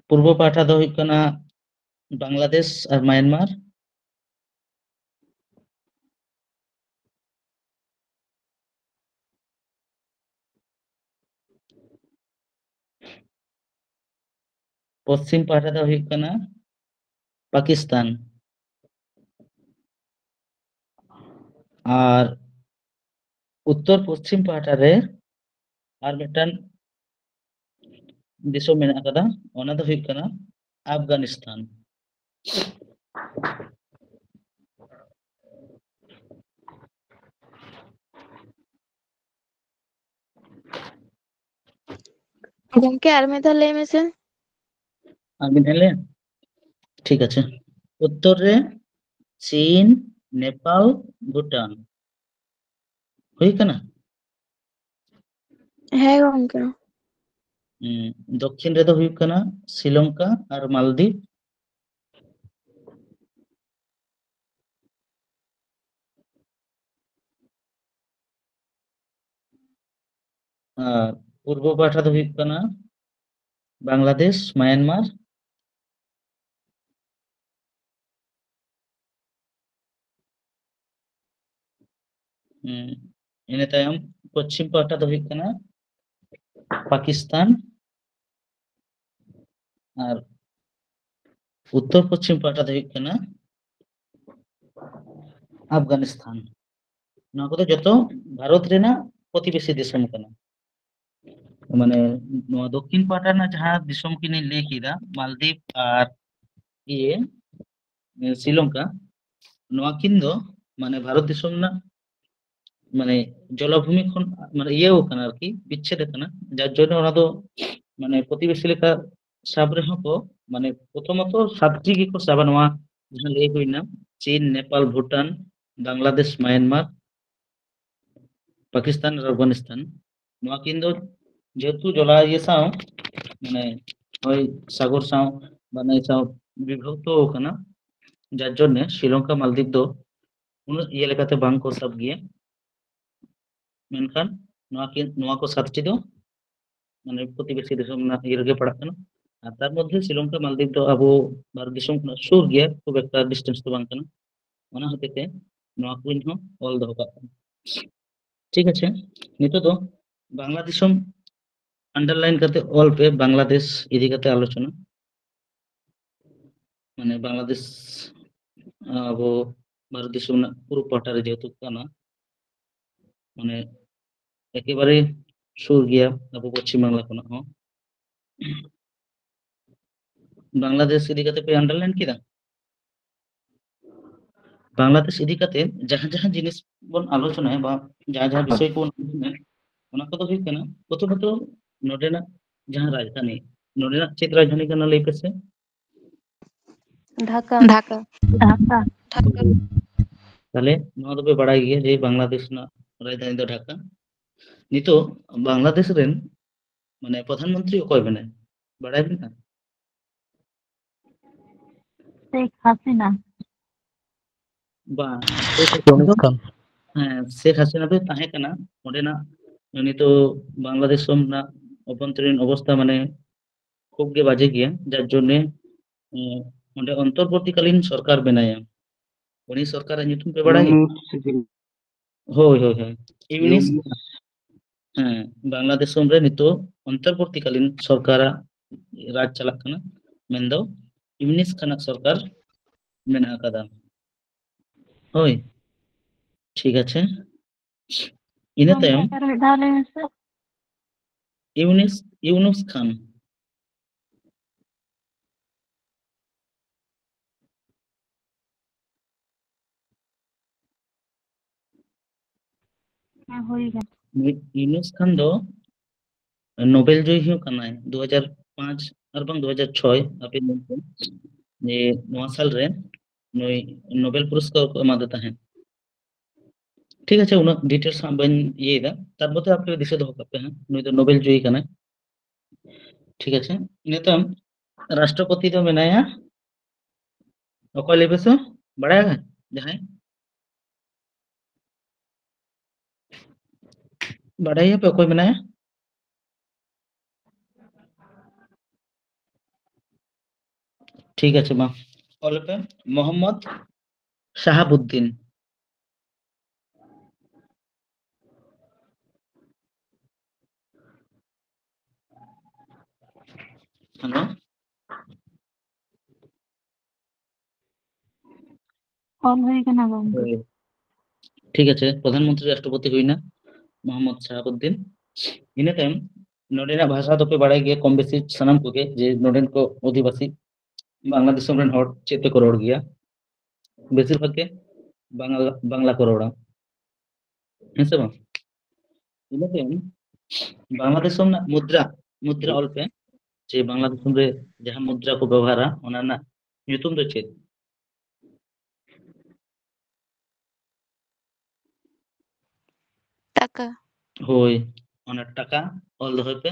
ᱯᱩᱨᱵᱚ ᱯᱟᱦᱴᱟ ᱫᱚ ᱦᱩᱭᱩᱜ ᱠᱟᱱᱟ ᱵᱟᱝᱞᱟᱫᱮᱥ ᱟᱨ ᱢᱟᱭᱟᱱᱢᱟᱨ᱾ ᱯᱚᱪᱷᱤᱢ ᱯᱟᱦᱴᱟ ᱫᱚ ᱦᱩᱭᱩᱜ ᱠᱟᱱᱟ ᱯᱟᱠᱤᱥᱛᱟᱱ᱾ ᱟᱨ ᱩᱛᱛᱚᱨ ᱯᱚᱪᱷᱤᱢ ᱯᱟᱦᱴᱟ ᱨᱮ ᱟᱨ ᱢᱤᱫᱴᱟᱝ ᱫᱤᱥᱚᱢ ᱢᱮᱱᱟᱜ ᱟᱠᱟᱫᱟ, ᱚᱱᱟ ᱫᱚ ᱦᱩᱭᱩᱜ ᱠᱟᱱᱟ ᱟᱯᱷᱜᱟᱱᱤᱥᱛᱟᱱ᱾ ᱜᱚᱝᱠᱮ, ᱟᱨ ᱢᱤᱫ ᱫᱷᱟᱣ ᱞᱟᱹᱭ ᱢᱮᱥᱮ᱾ ᱟᱨ ᱢᱤᱫ ᱫᱷᱟᱣ ᱞᱟᱹᱭᱟ? ᱴᱷᱤᱠ ᱟᱪᱷᱮ᱾ ᱩᱛᱛᱚᱨ ᱨᱮ ᱪᱤᱱ, ᱱᱮᱯᱟᱞ, ᱵᱷᱩᱴᱟᱱ᱾ ᱦᱩᱭ ᱠᱟᱱᱟ? ᱦᱮᱸ ᱜᱚᱝᱠᱮ᱾ ᱦᱩᱸ, ᱫᱚᱠᱠᱷᱤᱱ ᱨᱮᱫᱚ ᱦᱩᱭᱩᱜ ᱠᱟᱱᱟ ᱥᱨᱤᱞᱚᱝᱠᱟ ᱟᱨ ᱢᱟᱞᱫᱤᱯ᱾ ᱟᱨ ᱯᱩᱨᱵᱚ ᱯᱟᱦᱴᱟ ᱫᱚ ᱦᱩᱭᱩᱜ ᱠᱟᱱᱟ ᱵᱟᱝᱞᱟᱫᱮᱥ, ᱢᱟᱭᱟᱱᱢᱟᱨ᱾ ᱦᱩᱸ, ᱤᱱᱟᱹ ᱛᱟᱭᱚᱢ ᱯᱚᱪᱷᱤᱢ ᱯᱟᱦᱴᱟ ᱫᱚ ᱦᱩᱭᱩᱜ ᱠᱟᱱᱟ ᱯᱟᱠᱤᱥᱛᱟᱱ, ᱟᱨ ᱩᱛᱛᱚᱨ ᱯᱚᱪᱷᱤᱢ ᱯᱟᱦᱴᱟ ᱫᱚ ᱦᱩᱭᱩᱜ ᱠᱟᱱᱟ ᱟᱯᱷᱜᱟᱱᱤᱥᱛᱟᱱ᱾ ᱱᱚᱣᱟ ᱠᱚᱫᱚ ᱡᱚᱛᱚ ᱵᱷᱟᱨᱚᱛ ᱨᱮᱱᱟᱜ ᱯᱨᱚᱛᱤᱵᱮᱥᱤ ᱫᱤᱥᱚᱢ ᱠᱟᱱᱟ᱾ ᱢᱟᱱᱮ ᱱᱚᱣᱟ ᱫᱚᱠᱠᱷᱤᱱ ᱯᱟᱦᱴᱟ ᱨᱮᱱᱟᱜ ᱡᱟᱦᱟᱸ ᱫᱤᱥᱚᱢ ᱠᱤᱱ ᱞᱟᱹᱭ ᱠᱮᱫᱟ, ᱢᱟᱞᱫᱤᱯ ᱟᱨ ᱤᱭᱟᱹ ᱥᱨᱤᱞᱚᱝᱠᱟ, ᱱᱚᱣᱟ ᱠᱤᱱ ᱫᱚ ᱢᱟᱱᱮ ᱵᱷᱟᱨᱚᱛ ᱫᱤᱥᱚᱢ ᱨᱮᱱᱟᱜ ᱢᱟᱱᱮ ᱡᱚᱞᱟᱵᱷᱩᱢᱤ ᱠᱷᱚᱱ ᱢᱟᱱᱮ ᱤᱭᱟᱹ ᱠᱟᱱᱟ ᱟᱨᱠᱤ, ᱵᱤᱪᱪᱷᱮᱫ ᱠᱟᱱᱟ, ᱡᱟᱨ ᱡᱚᱱᱱᱚ ᱚᱱᱟ ᱫᱚ ᱢᱟᱱᱮ ᱯᱨᱚᱛᱤᱵᱮᱥᱤ ᱞᱮᱠᱟ ᱥᱟᱵ ᱨᱮᱦᱚᱸ ᱠᱚ ᱢᱟᱱᱮ ᱯᱨᱚᱛᱷᱚᱢᱚᱛᱚ ᱥᱟᱛᱴᱤ ᱜᱮᱠᱚ ᱥᱟᱵᱟ᱾ ᱱᱚᱣᱟ ᱡᱟᱦᱟᱸ ᱞᱟᱹᱭ ᱦᱩᱭᱱᱟ, ᱪᱤᱱ, ᱱᱮᱯᱟᱞ, ᱵᱷᱩᱴᱟᱱ, ᱵᱟᱝᱞᱟᱫᱮᱥ, ᱢᱟᱭᱟᱱᱢᱟᱨ, ᱯᱟᱠᱤᱥᱛᱟᱱ ᱟᱨ ᱟᱯᱷᱜᱟᱱᱤᱥᱛᱟᱱ, ᱱᱚᱣᱟ ᱠᱤᱱ ᱫᱚ ᱡᱮᱦᱮᱛᱩ ᱡᱚᱞᱟ ᱤᱭᱟᱹ ᱥᱟᱶ ᱢᱟᱱᱮ ᱦᱚᱭ ᱥᱟᱜᱚᱨ ᱥᱟᱶ ᱵᱟᱱᱟᱭ ᱥᱟᱶ ᱵᱤᱵᱷᱚᱠᱛᱚ ᱟᱠᱟᱱᱟ, ᱡᱟᱨ ᱡᱚᱱᱱᱮ ᱥᱨᱤᱞᱚᱝᱠᱟ ᱢᱟᱞᱫᱤᱯ ᱫᱚ ᱩᱱᱟᱹᱜ ᱤᱭᱟᱹ ᱞᱮᱠᱟᱛᱮ ᱵᱟᱝ ᱠᱚ ᱥᱟᱵ ᱜᱮᱭᱟ᱾ ᱢᱮᱱᱠᱷᱟᱱ ᱱᱚᱣᱟ ᱠᱤᱱ ᱱᱚᱣᱟ ᱠᱚ ᱥᱟᱛᱴᱤ ᱫᱚ ᱢᱟᱱᱮ ᱯᱨᱚᱛᱤᱵᱮᱥᱤ ᱫᱤᱥᱚᱢ ᱨᱮᱱᱟᱜ ᱤᱭᱟᱹ ᱨᱮᱜᱮ ᱯᱟᱲᱟᱜ ᱠᱟᱱᱟ᱾ ᱟᱨ ᱛᱟᱨ ᱢᱚᱫᱽᱫᱷᱮ ᱥᱨᱤᱞᱚᱝᱠᱟ ᱢᱟᱞᱫᱤᱯ ᱫᱚ ᱟᱵᱚ ᱵᱷᱟᱨᱚᱛ ᱫᱤᱥᱚᱢ ᱠᱷᱚᱱᱟᱜ ᱥᱩᱨ ᱜᱮᱭᱟ, ᱠᱷᱩᱵ ᱮᱠᱴᱟ ᱰᱤᱥᱴᱮᱱᱥ ᱫᱚ ᱵᱟᱝ ᱠᱟᱱᱟ᱾ ᱚᱱᱟ ᱦᱚᱛᱮᱡ ᱛᱮ ᱱᱚᱣᱟ ᱠᱚᱧ ᱦᱚᱸ ᱚᱞ ᱫᱚᱦᱚ ᱠᱟᱜ ᱠᱟᱱᱟ᱾ ᱴᱷᱤᱠ ᱟᱪᱷᱮ, ᱱᱤᱛᱚᱜ ᱫᱚ ᱵᱟᱝᱞᱟ ᱫᱤᱥᱚᱢ ᱟᱱᱰᱟᱨᱞᱟᱭᱤᱱ ᱠᱟᱛᱮ ᱚᱞ ᱯᱮ, ᱵᱟᱝᱞᱟᱫᱮᱥ ᱤᱫᱤ ᱠᱟᱛᱮ ᱟᱞᱳᱪᱚᱱᱟ᱾ ᱢᱟᱱᱮ ᱵᱟᱝᱞᱟᱫᱮᱥ ᱟᱵᱚ ᱵᱷᱟᱨᱚᱛ ᱫᱤᱥᱚᱢ ᱨᱮᱱᱟᱜ ᱯᱩᱨᱩᱵ ᱯᱟᱦᱴᱟ ᱨᱮ ᱡᱮᱦᱮᱛᱩ ᱠᱟᱱᱟ, ᱢᱟᱱᱮ ᱮᱠᱮᱵᱟᱨᱮ ᱥᱩᱨ ᱜᱮᱭᱟ ᱟᱵᱚ ᱯᱚᱪᱷᱤᱢ ᱵᱟᱝᱞᱟ ᱠᱷᱚᱱᱟᱜ ᱦᱚᱸ᱾ ᱵᱟᱝᱞᱟᱫᱮᱥ ᱤᱫᱤ ᱠᱟᱛᱮ ᱯᱮ ᱟᱱᱰᱟᱨᱞᱟᱭᱤᱱ ᱠᱮᱫᱟ? ᱵᱟᱝᱞᱟᱫᱮᱥ ᱤᱫᱤ ᱠᱟᱛᱮ ᱡᱟᱦᱟᱸ ᱡᱟᱦᱟᱸ ᱡᱤᱱᱤᱥ ᱵᱚᱱ ᱟᱞᱳᱪᱚᱱᱟᱭᱟ ᱵᱟ ᱡᱟᱦᱟᱸ ᱡᱟᱦᱟᱸ ᱵᱤᱥᱚᱭ ᱠᱚᱵᱚᱱ ᱟᱞᱳᱪᱚᱱᱟᱭᱟ, ᱚᱱᱟ ᱠᱚᱫᱚ ᱦᱩᱭᱩᱜ ᱠᱟᱱᱟ ᱯᱨᱚᱛᱷᱚᱢᱚᱛᱚ ᱱᱚᱰᱮᱱᱟᱜ ᱡᱟᱦᱟᱸ ᱨᱟᱡᱽᱫᱷᱟᱱᱤ, ᱱᱚᱰᱮᱱᱟᱜ ᱪᱮᱫ ᱨᱟᱡᱽᱫᱷᱟᱱᱤ ᱠᱟᱱᱟ ᱞᱟᱹᱭ ᱯᱮᱥᱮ? ᱰᱷᱟᱠᱟ᱾ ᱰᱷᱟᱠᱟ᱾ ᱰᱷᱟᱠᱟ᱾ ᱛᱟᱦᱞᱮ ᱱᱚᱣᱟ ᱫᱚᱯᱮ ᱵᱟᱲᱟᱭ ᱜᱮᱭᱟ ᱡᱮ ᱵᱟᱝᱞᱟᱫᱮᱥ ᱨᱮᱱᱟᱜ ᱨᱟᱡᱽᱫᱷᱟᱱᱤ ᱫᱚ ᱰᱷᱟᱠᱟ᱾ ᱱᱤᱛᱚᱜ ᱵᱟᱝᱞᱟᱫᱮᱥ ᱨᱮᱱ ᱢᱟᱱᱮ ᱯᱨᱚᱫᱷᱟᱱ ᱢᱚᱱᱛᱨᱤ ᱚᱠᱚᱭ ᱢᱮᱱᱟᱭ, ᱵᱟᱲᱟᱭ ᱢᱮᱱᱟᱜᱼᱟ? ᱥᱮᱠ ᱦᱟᱥᱤᱱᱟ᱾ ᱵᱟᱝ, ᱥᱮᱠ ᱦᱟᱥᱤᱱᱟ ᱫᱚ, ᱦᱮᱸ, ᱥᱮᱠ ᱦᱟᱥᱤᱱᱟ ᱫᱚᱭ ᱛᱟᱦᱮᱸ ᱠᱟᱱᱟ ᱚᱸᱰᱮᱱᱟᱜ, ᱱᱤᱛᱚᱜ ᱵᱟᱝᱞᱟᱫᱮᱥ ᱨᱮᱱᱟᱜ ᱚᱵᱷᱚᱱᱛᱚᱨᱤᱱ ᱚᱵᱚᱥᱛᱷᱟ ᱢᱟᱱᱮ ᱠᱷᱩᱵ ᱜᱮ ᱵᱟᱡᱮ ᱜᱮᱭᱟ, ᱡᱟᱨ ᱡᱚᱱᱱᱮ, ᱮᱸ, ᱚᱸᱰᱮ ᱚᱱᱛᱚᱨᱵᱚᱨᱛᱤᱠᱟᱞᱤᱱ ᱥᱚᱨᱠᱟᱨ ᱵᱮᱱᱟᱭᱟ᱾ ᱩᱱᱤ ᱥᱚᱨᱠᱟᱨᱟᱜ ᱧᱩᱛᱩᱢ ᱯᱮ ᱵᱟᱲᱟᱭᱟ? ᱢᱩᱨᱢᱩ ᱥᱤᱡᱤᱞ᱾ ᱦᱳᱭ, ᱦᱳᱭ, ᱦᱳᱭ᱾ ᱤᱭᱩᱱᱤᱥ, ᱦᱮᱸ, ᱵᱟᱝᱞᱟ ᱫᱤᱥᱚᱢ ᱨᱮ ᱱᱤᱛᱚᱜ ᱚᱱᱛᱚᱨᱵᱚᱨᱛᱤᱠᱟᱞᱤᱱ ᱥᱚᱨᱠᱟᱨᱟᱜ ᱨᱟᱡᱽ ᱪᱟᱞᱟᱜ ᱠᱟᱱᱟ, ᱢᱮᱱᱫᱚ ᱤᱭᱩᱱᱤᱥ ᱠᱷᱟᱱᱟᱜ ᱥᱚᱨᱠᱟᱨ ᱢᱮᱱᱟᱜ ᱟᱠᱟᱫᱟ᱾ ᱦᱳᱭ, ᱴᱷᱤᱠ ᱟᱪᱷᱮ᱾ ᱤᱱᱟᱹ ᱜᱚᱢᱠᱮ, ᱛᱟᱭᱚᱢ ᱟᱨ ᱢᱤᱫ ᱫᱷᱟᱣ ᱞᱟᱹᱭ ᱢᱮᱥᱮ᱾ ᱤᱭᱩᱱᱤᱥ, ᱤᱭᱩᱱᱩᱥ ᱠᱷᱟᱱ᱾ ᱦᱮᱸ, ᱦᱩᱭ ᱠᱟᱱᱟ᱾ ᱱᱩᱭ ᱤᱭᱩᱱᱩᱥ ᱠᱷᱟᱱ ᱫᱚ ᱱᱳᱵᱮᱞ ᱡᱚᱭᱤ ᱦᱚᱸ ᱠᱟᱱᱟᱭ, ᱫᱩ ᱦᱟᱡᱟᱨ ᱯᱟᱸᱪ ᱟᱨ ᱵᱟᱝ ᱫᱩ ᱦᱟᱡᱟᱨ ᱪᱷᱚᱭ, ᱟᱯᱮ ᱧᱮᱞ ᱯᱮ ᱡᱮ ᱱᱚᱣᱟ ᱥᱟᱞ ᱨᱮ ᱱᱩᱭ ᱱᱳᱵᱮᱞ ᱯᱩᱨᱚᱥᱠᱟᱨ ᱠᱚ ᱮᱢᱟᱫᱮ ᱛᱟᱦᱮᱸᱫ᱾ ᱴᱷᱤᱠ ᱟᱪᱷᱮ, ᱩᱱᱟᱹᱜ ᱰᱤᱴᱮᱞᱥ ᱦᱟᱸᱜ ᱵᱟᱹᱧ ᱤᱭᱟᱹᱭᱮᱫᱟ, ᱛᱟᱨ ᱢᱚᱫᱽᱫᱷᱮ ᱟᱯᱮ ᱫᱤᱥᱟᱹ ᱫᱚᱦᱚ ᱠᱟᱜ ᱯᱮ ᱦᱟᱸᱜ, ᱱᱩᱭ ᱫᱚ ᱱᱳᱵᱮᱞ ᱡᱚᱭᱤ ᱠᱟᱱᱟᱭ᱾ ᱴᱷᱤᱠ ᱟᱪᱷᱮ, ᱤᱱᱟᱹ ᱛᱟᱭᱚᱢ ᱨᱟᱥᱴᱨᱚᱯᱚᱛᱤ ᱫᱚ ᱢᱮᱱᱟᱭᱟ ᱚᱠᱚᱭ, ᱞᱟᱹᱭ ᱯᱮᱥᱮ, ᱵᱟᱲᱟᱭᱟ ᱡᱟᱦᱟᱸᱭ? ᱵᱟᱰᱟᱭᱟᱯᱮ ᱚᱠᱚᱭ ᱢᱮᱱᱟᱭᱟ? ᱴᱷᱤᱠ ᱟᱪᱷᱮ, ᱢᱟ ᱚᱞ ᱯᱮ, ᱢᱚᱦᱚᱢᱢᱚᱫ ᱥᱟᱦᱟᱵᱩᱫᱫᱤᱱ᱾ ᱦᱮᱞᱳ? ᱚᱞ ᱦᱩᱭ ᱠᱟᱱᱟ ᱜᱚᱢᱠᱮ᱾ ᱦᱳᱭ᱾ ᱴᱷᱤᱠ ᱟᱪᱷᱮ, ᱯᱨᱚᱫᱷᱟᱱ ᱢᱚᱱᱛᱨᱤ ᱨᱟᱥᱴᱨᱚᱯᱚᱛᱤ ᱦᱩᱭᱱᱟ ᱢᱚᱦᱚᱢᱢᱚᱫ ᱥᱟᱦᱟᱵᱩᱫᱫᱤᱱ᱾ ᱤᱱᱟᱹ ᱛᱟᱭᱚᱢ ᱱᱚᱰᱮᱱᱟᱜ ᱵᱷᱟᱥᱟ ᱫᱚᱯᱮ ᱵᱟᱲᱟᱭ ᱜᱮᱭᱟ ᱠᱚᱢ ᱵᱮᱥᱤ ᱥᱟᱱᱟᱢ ᱠᱚᱜᱮ, ᱡᱮ ᱱᱚᱰᱮᱱ ᱠᱚ ᱚᱫᱷᱤᱵᱟᱥᱤ ᱵᱟᱝᱞᱟ ᱫᱤᱥᱚᱢ ᱨᱮᱱ ᱦᱚᱲ ᱪᱮᱫ ᱛᱮᱠᱚ ᱨᱚᱲ ᱜᱮᱭᱟ? ᱵᱮᱥᱤᱨ ᱵᱷᱟᱜᱽ ᱜᱮ ᱵᱟᱝᱞᱟ, ᱵᱟᱝᱞᱟ ᱠᱚ ᱨᱚᱲᱟ, ᱦᱮᱸ ᱥᱮ ᱵᱟᱝ? ᱤᱱᱟᱹ ᱛᱟᱭᱚᱢ ᱵᱟᱝᱞᱟ ᱫᱤᱥᱚᱢ ᱨᱮᱱᱟᱜ ᱢᱩᱫᱽᱨᱟ, ᱢᱩᱫᱽᱨᱟ ᱚᱞ ᱯᱮ, ᱡᱮ ᱵᱟᱝᱞᱟ ᱫᱤᱥᱚᱢ ᱨᱮ ᱡᱟᱦᱟᱸ ᱢᱩᱫᱽᱨᱟ ᱠᱚ ᱵᱮᱵᱚᱦᱟᱨᱟ, ᱚᱱᱟ ᱨᱮᱱᱟᱜ ᱧᱩᱛᱩᱢ ᱫᱚ ᱪᱮᱫ? ᱴᱟᱠᱟ᱾ ᱦᱳᱭ, ᱚᱱᱟ ᱴᱟᱠᱟ ᱚᱞ ᱫᱚᱦᱚᱭ ᱯᱮ᱾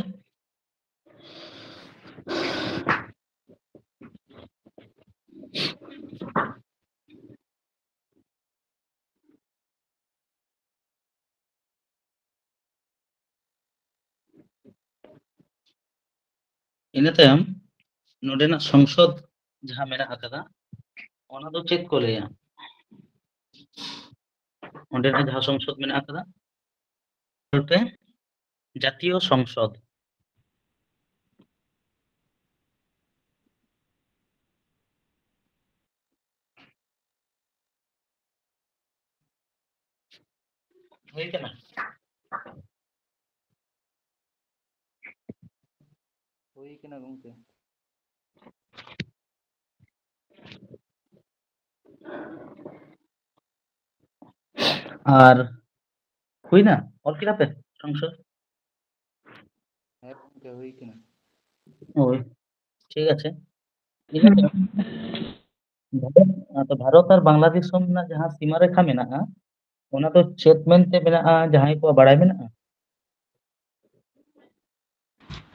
ᱤᱱᱟᱹ ᱛᱟᱭᱚᱢ ᱱᱚᱰᱮᱱᱟᱜ ᱥᱚᱝᱥᱚᱫ ᱡᱟᱦᱟᱸ ᱢᱮᱱᱟᱜ ᱟᱠᱟᱫᱟ, ᱚᱱᱟ ᱫᱚ ᱪᱮᱫ ᱠᱚ ᱞᱟᱹᱭᱟ? ᱚᱸᱰᱮᱱᱟᱜ ᱡᱟᱦᱟᱸ ᱥᱚᱝᱥᱚᱫ ᱢᱮᱱᱟᱜ ᱟᱠᱟᱫᱟ, ᱚᱞ ᱯᱮ ᱡᱟᱛᱤᱭᱚ ᱥᱚᱝᱥᱚᱫ᱾ ᱦᱩᱭ ᱠᱟᱱᱟ? ᱦᱩᱭ ᱠᱟᱱᱟ ᱜᱚᱝᱠᱮ᱾ ᱟᱨ ᱦᱩᱭᱱᱟ? ᱚᱞ ᱠᱮᱫᱟ ᱯᱮ ᱥᱚᱝᱥᱚᱫ? ᱦᱮᱸ ᱜᱚᱝᱠᱮ, ᱦᱩᱭ ᱠᱟᱱᱟ᱾ ᱦᱳᱭ, ᱴᱷᱤᱠ ᱟᱪᱷᱮ᱾ ᱤᱱᱟᱹ ᱛᱟᱭᱚᱢ ᱵᱷᱟᱨᱚᱛ, ᱟᱫᱚ ᱵᱷᱟᱨᱚᱛ ᱟᱨ ᱵᱟᱝᱞᱟᱫᱮᱥ ᱨᱮᱱᱟᱜ ᱡᱟᱦᱟᱸ ᱥᱤᱢᱟ ᱨᱮᱠᱷᱟ ᱢᱮᱱᱟᱜᱼᱟ, ᱚᱱᱟ ᱫᱚ ᱪᱮᱫ ᱢᱮᱱᱛᱮ ᱢᱮᱱᱟᱜᱼᱟ, ᱡᱟᱦᱟᱸᱭ ᱠᱚᱣᱟᱜ ᱵᱟᱲᱟᱭ ᱢᱮᱱᱟᱜᱼᱟ?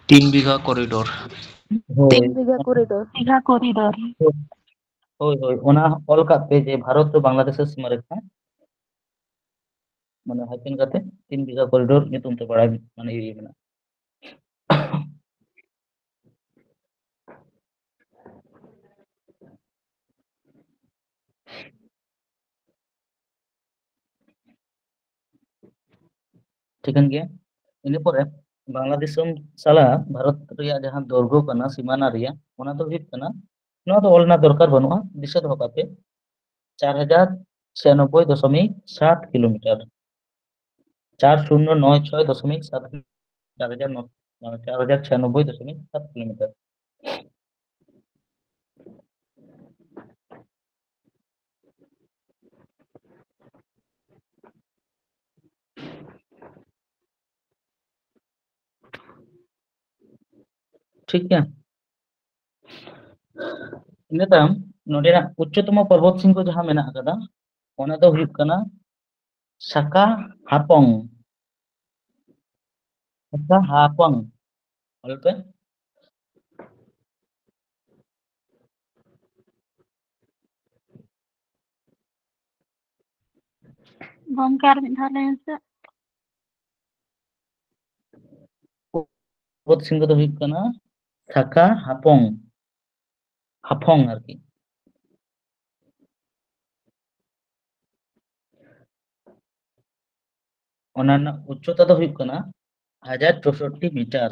ᱛᱤᱱ ᱵᱤᱜᱷᱟ ᱠᱚᱨᱤᱰᱚᱨ᱾ ᱦᱳᱭ᱾ ᱛᱤᱱ ᱵᱤᱜᱷᱟ ᱠᱚᱨᱤᱰᱚᱨ᱾ ᱵᱤᱜᱷᱟ ᱠᱚᱨᱤᱰᱚᱨ᱾ ᱦᱳᱭ, ᱦᱳᱭ, ᱚᱱᱟ ᱚᱞ ᱠᱟᱜ ᱯᱮ ᱡᱮ ᱵᱷᱟᱨᱚᱛ ᱫᱚ ᱵᱟᱝᱞᱟᱫᱮᱥ ᱥᱤᱢᱟ ᱨᱮᱠᱷᱟ, ᱢᱟᱱᱮ hyphen ᱠᱟᱛᱮ ᱛᱤᱱ ᱵᱤᱜᱷᱟ ᱠᱚᱨᱤᱰᱚᱨ ᱧᱩᱛᱩᱢ ᱛᱮ ᱵᱟᱲᱟᱭ, ᱢᱟᱱᱮ ᱤᱭᱟᱹ ᱢᱮᱱᱟᱜᱼᱟ᱾ ᱴᱷᱤᱠᱟᱹᱱ ᱜᱮᱭᱟ᱾ ᱤᱱᱟᱹ ᱯᱚᱨᱮ ᱵᱟᱝᱞᱟᱫᱮᱥ ᱥᱟᱞᱟᱜ ᱵᱷᱟᱨᱚᱛ ᱨᱮᱭᱟᱜ ᱡᱟᱦᱟᱸ ᱫᱚᱭᱨᱜᱷᱚ ᱠᱟᱱᱟ, ᱥᱤᱢᱟᱱᱟ ᱨᱮᱭᱟᱜ, ᱚᱱᱟ ᱫᱚ ᱦᱩᱭᱩᱜ ᱠᱟᱱᱟ, ᱱᱚᱣᱟ ᱫᱚ ᱚᱞ ᱨᱮᱱᱟᱜ ᱫᱚᱨᱠᱟᱨ ᱵᱟᱹᱱᱩᱜᱼᱟ, ᱫᱤᱥᱟᱹ ᱫᱚᱦᱚ ᱠᱟᱜ ᱯᱮ, ᱪᱟᱨ ᱦᱟᱡᱟᱨ ᱪᱷᱤᱭᱟᱱᱚᱵᱵᱳᱭ ᱫᱚᱥᱚᱢᱤᱠ ᱥᱟᱛ ᱠᱤᱞᱳᱢᱤᱴᱟᱨ᱾ ᱪᱟᱨ ᱥᱩᱱᱱᱚ ᱱᱚᱭ ᱪᱷᱚᱭ ᱫᱚᱥᱚᱢᱤᱠ ᱥᱟᱛ, ᱪᱟᱨ ᱦᱟᱡᱟᱨ ᱱᱚ, ᱪᱟᱨ ᱦᱟᱡᱟᱨ ᱪᱷᱤᱭᱟᱱᱚᱵᱵᱳᱭ ᱫᱚᱥᱚᱢᱤᱠ ᱥᱟᱛ ᱠᱤᱞᱳᱢᱤᱴᱟᱨ᱾ ᱴᱷᱤᱠ ᱜᱮᱭᱟ᱾ ᱤᱱᱟᱹ ᱛᱟᱭᱚᱢ ᱱᱚᱰᱮᱱᱟᱜ ᱩᱪᱪᱚᱛᱚᱢᱚ ᱯᱚᱨᱵᱚᱛ ᱥᱤᱝᱜᱷᱚ ᱡᱟᱦᱟᱸ ᱢᱮᱱᱟᱜ ᱟᱠᱟᱫᱟ, ᱚᱱᱟ ᱫᱚ ᱦᱩᱭᱩᱜ ᱠᱟᱱᱟ ᱥᱟᱠᱟ ᱦᱟᱯᱚᱝ᱾ ᱥᱟᱠᱟ ᱦᱟᱯᱚᱝ᱾ ᱚᱞ ᱯᱮ᱾ ᱜᱚᱢᱠᱮ, ᱟᱨ ᱢᱤᱫ ᱫᱷᱟᱣ ᱞᱟᱹᱭ ᱢᱮᱥᱮ᱾ ᱯᱚᱨᱵᱚᱛ ᱥᱤᱝᱜᱷᱚ ᱫᱚ ᱦᱩᱭᱩᱜ ᱠᱟᱱᱟ ᱥᱟᱠᱟ ᱦᱟᱯᱚᱝ, ᱦᱟᱯᱚᱝ ᱟᱨᱠᱤ᱾ ᱚᱱᱟ ᱨᱮᱱᱟᱜ ᱩᱪᱪᱚᱛᱟ ᱫᱚ ᱦᱩᱭᱩᱜ ᱠᱟᱱᱟ ᱦᱟᱡᱟᱨ ᱪᱳᱥᱳᱴᱴᱤ ᱢᱤᱴᱟᱨ᱾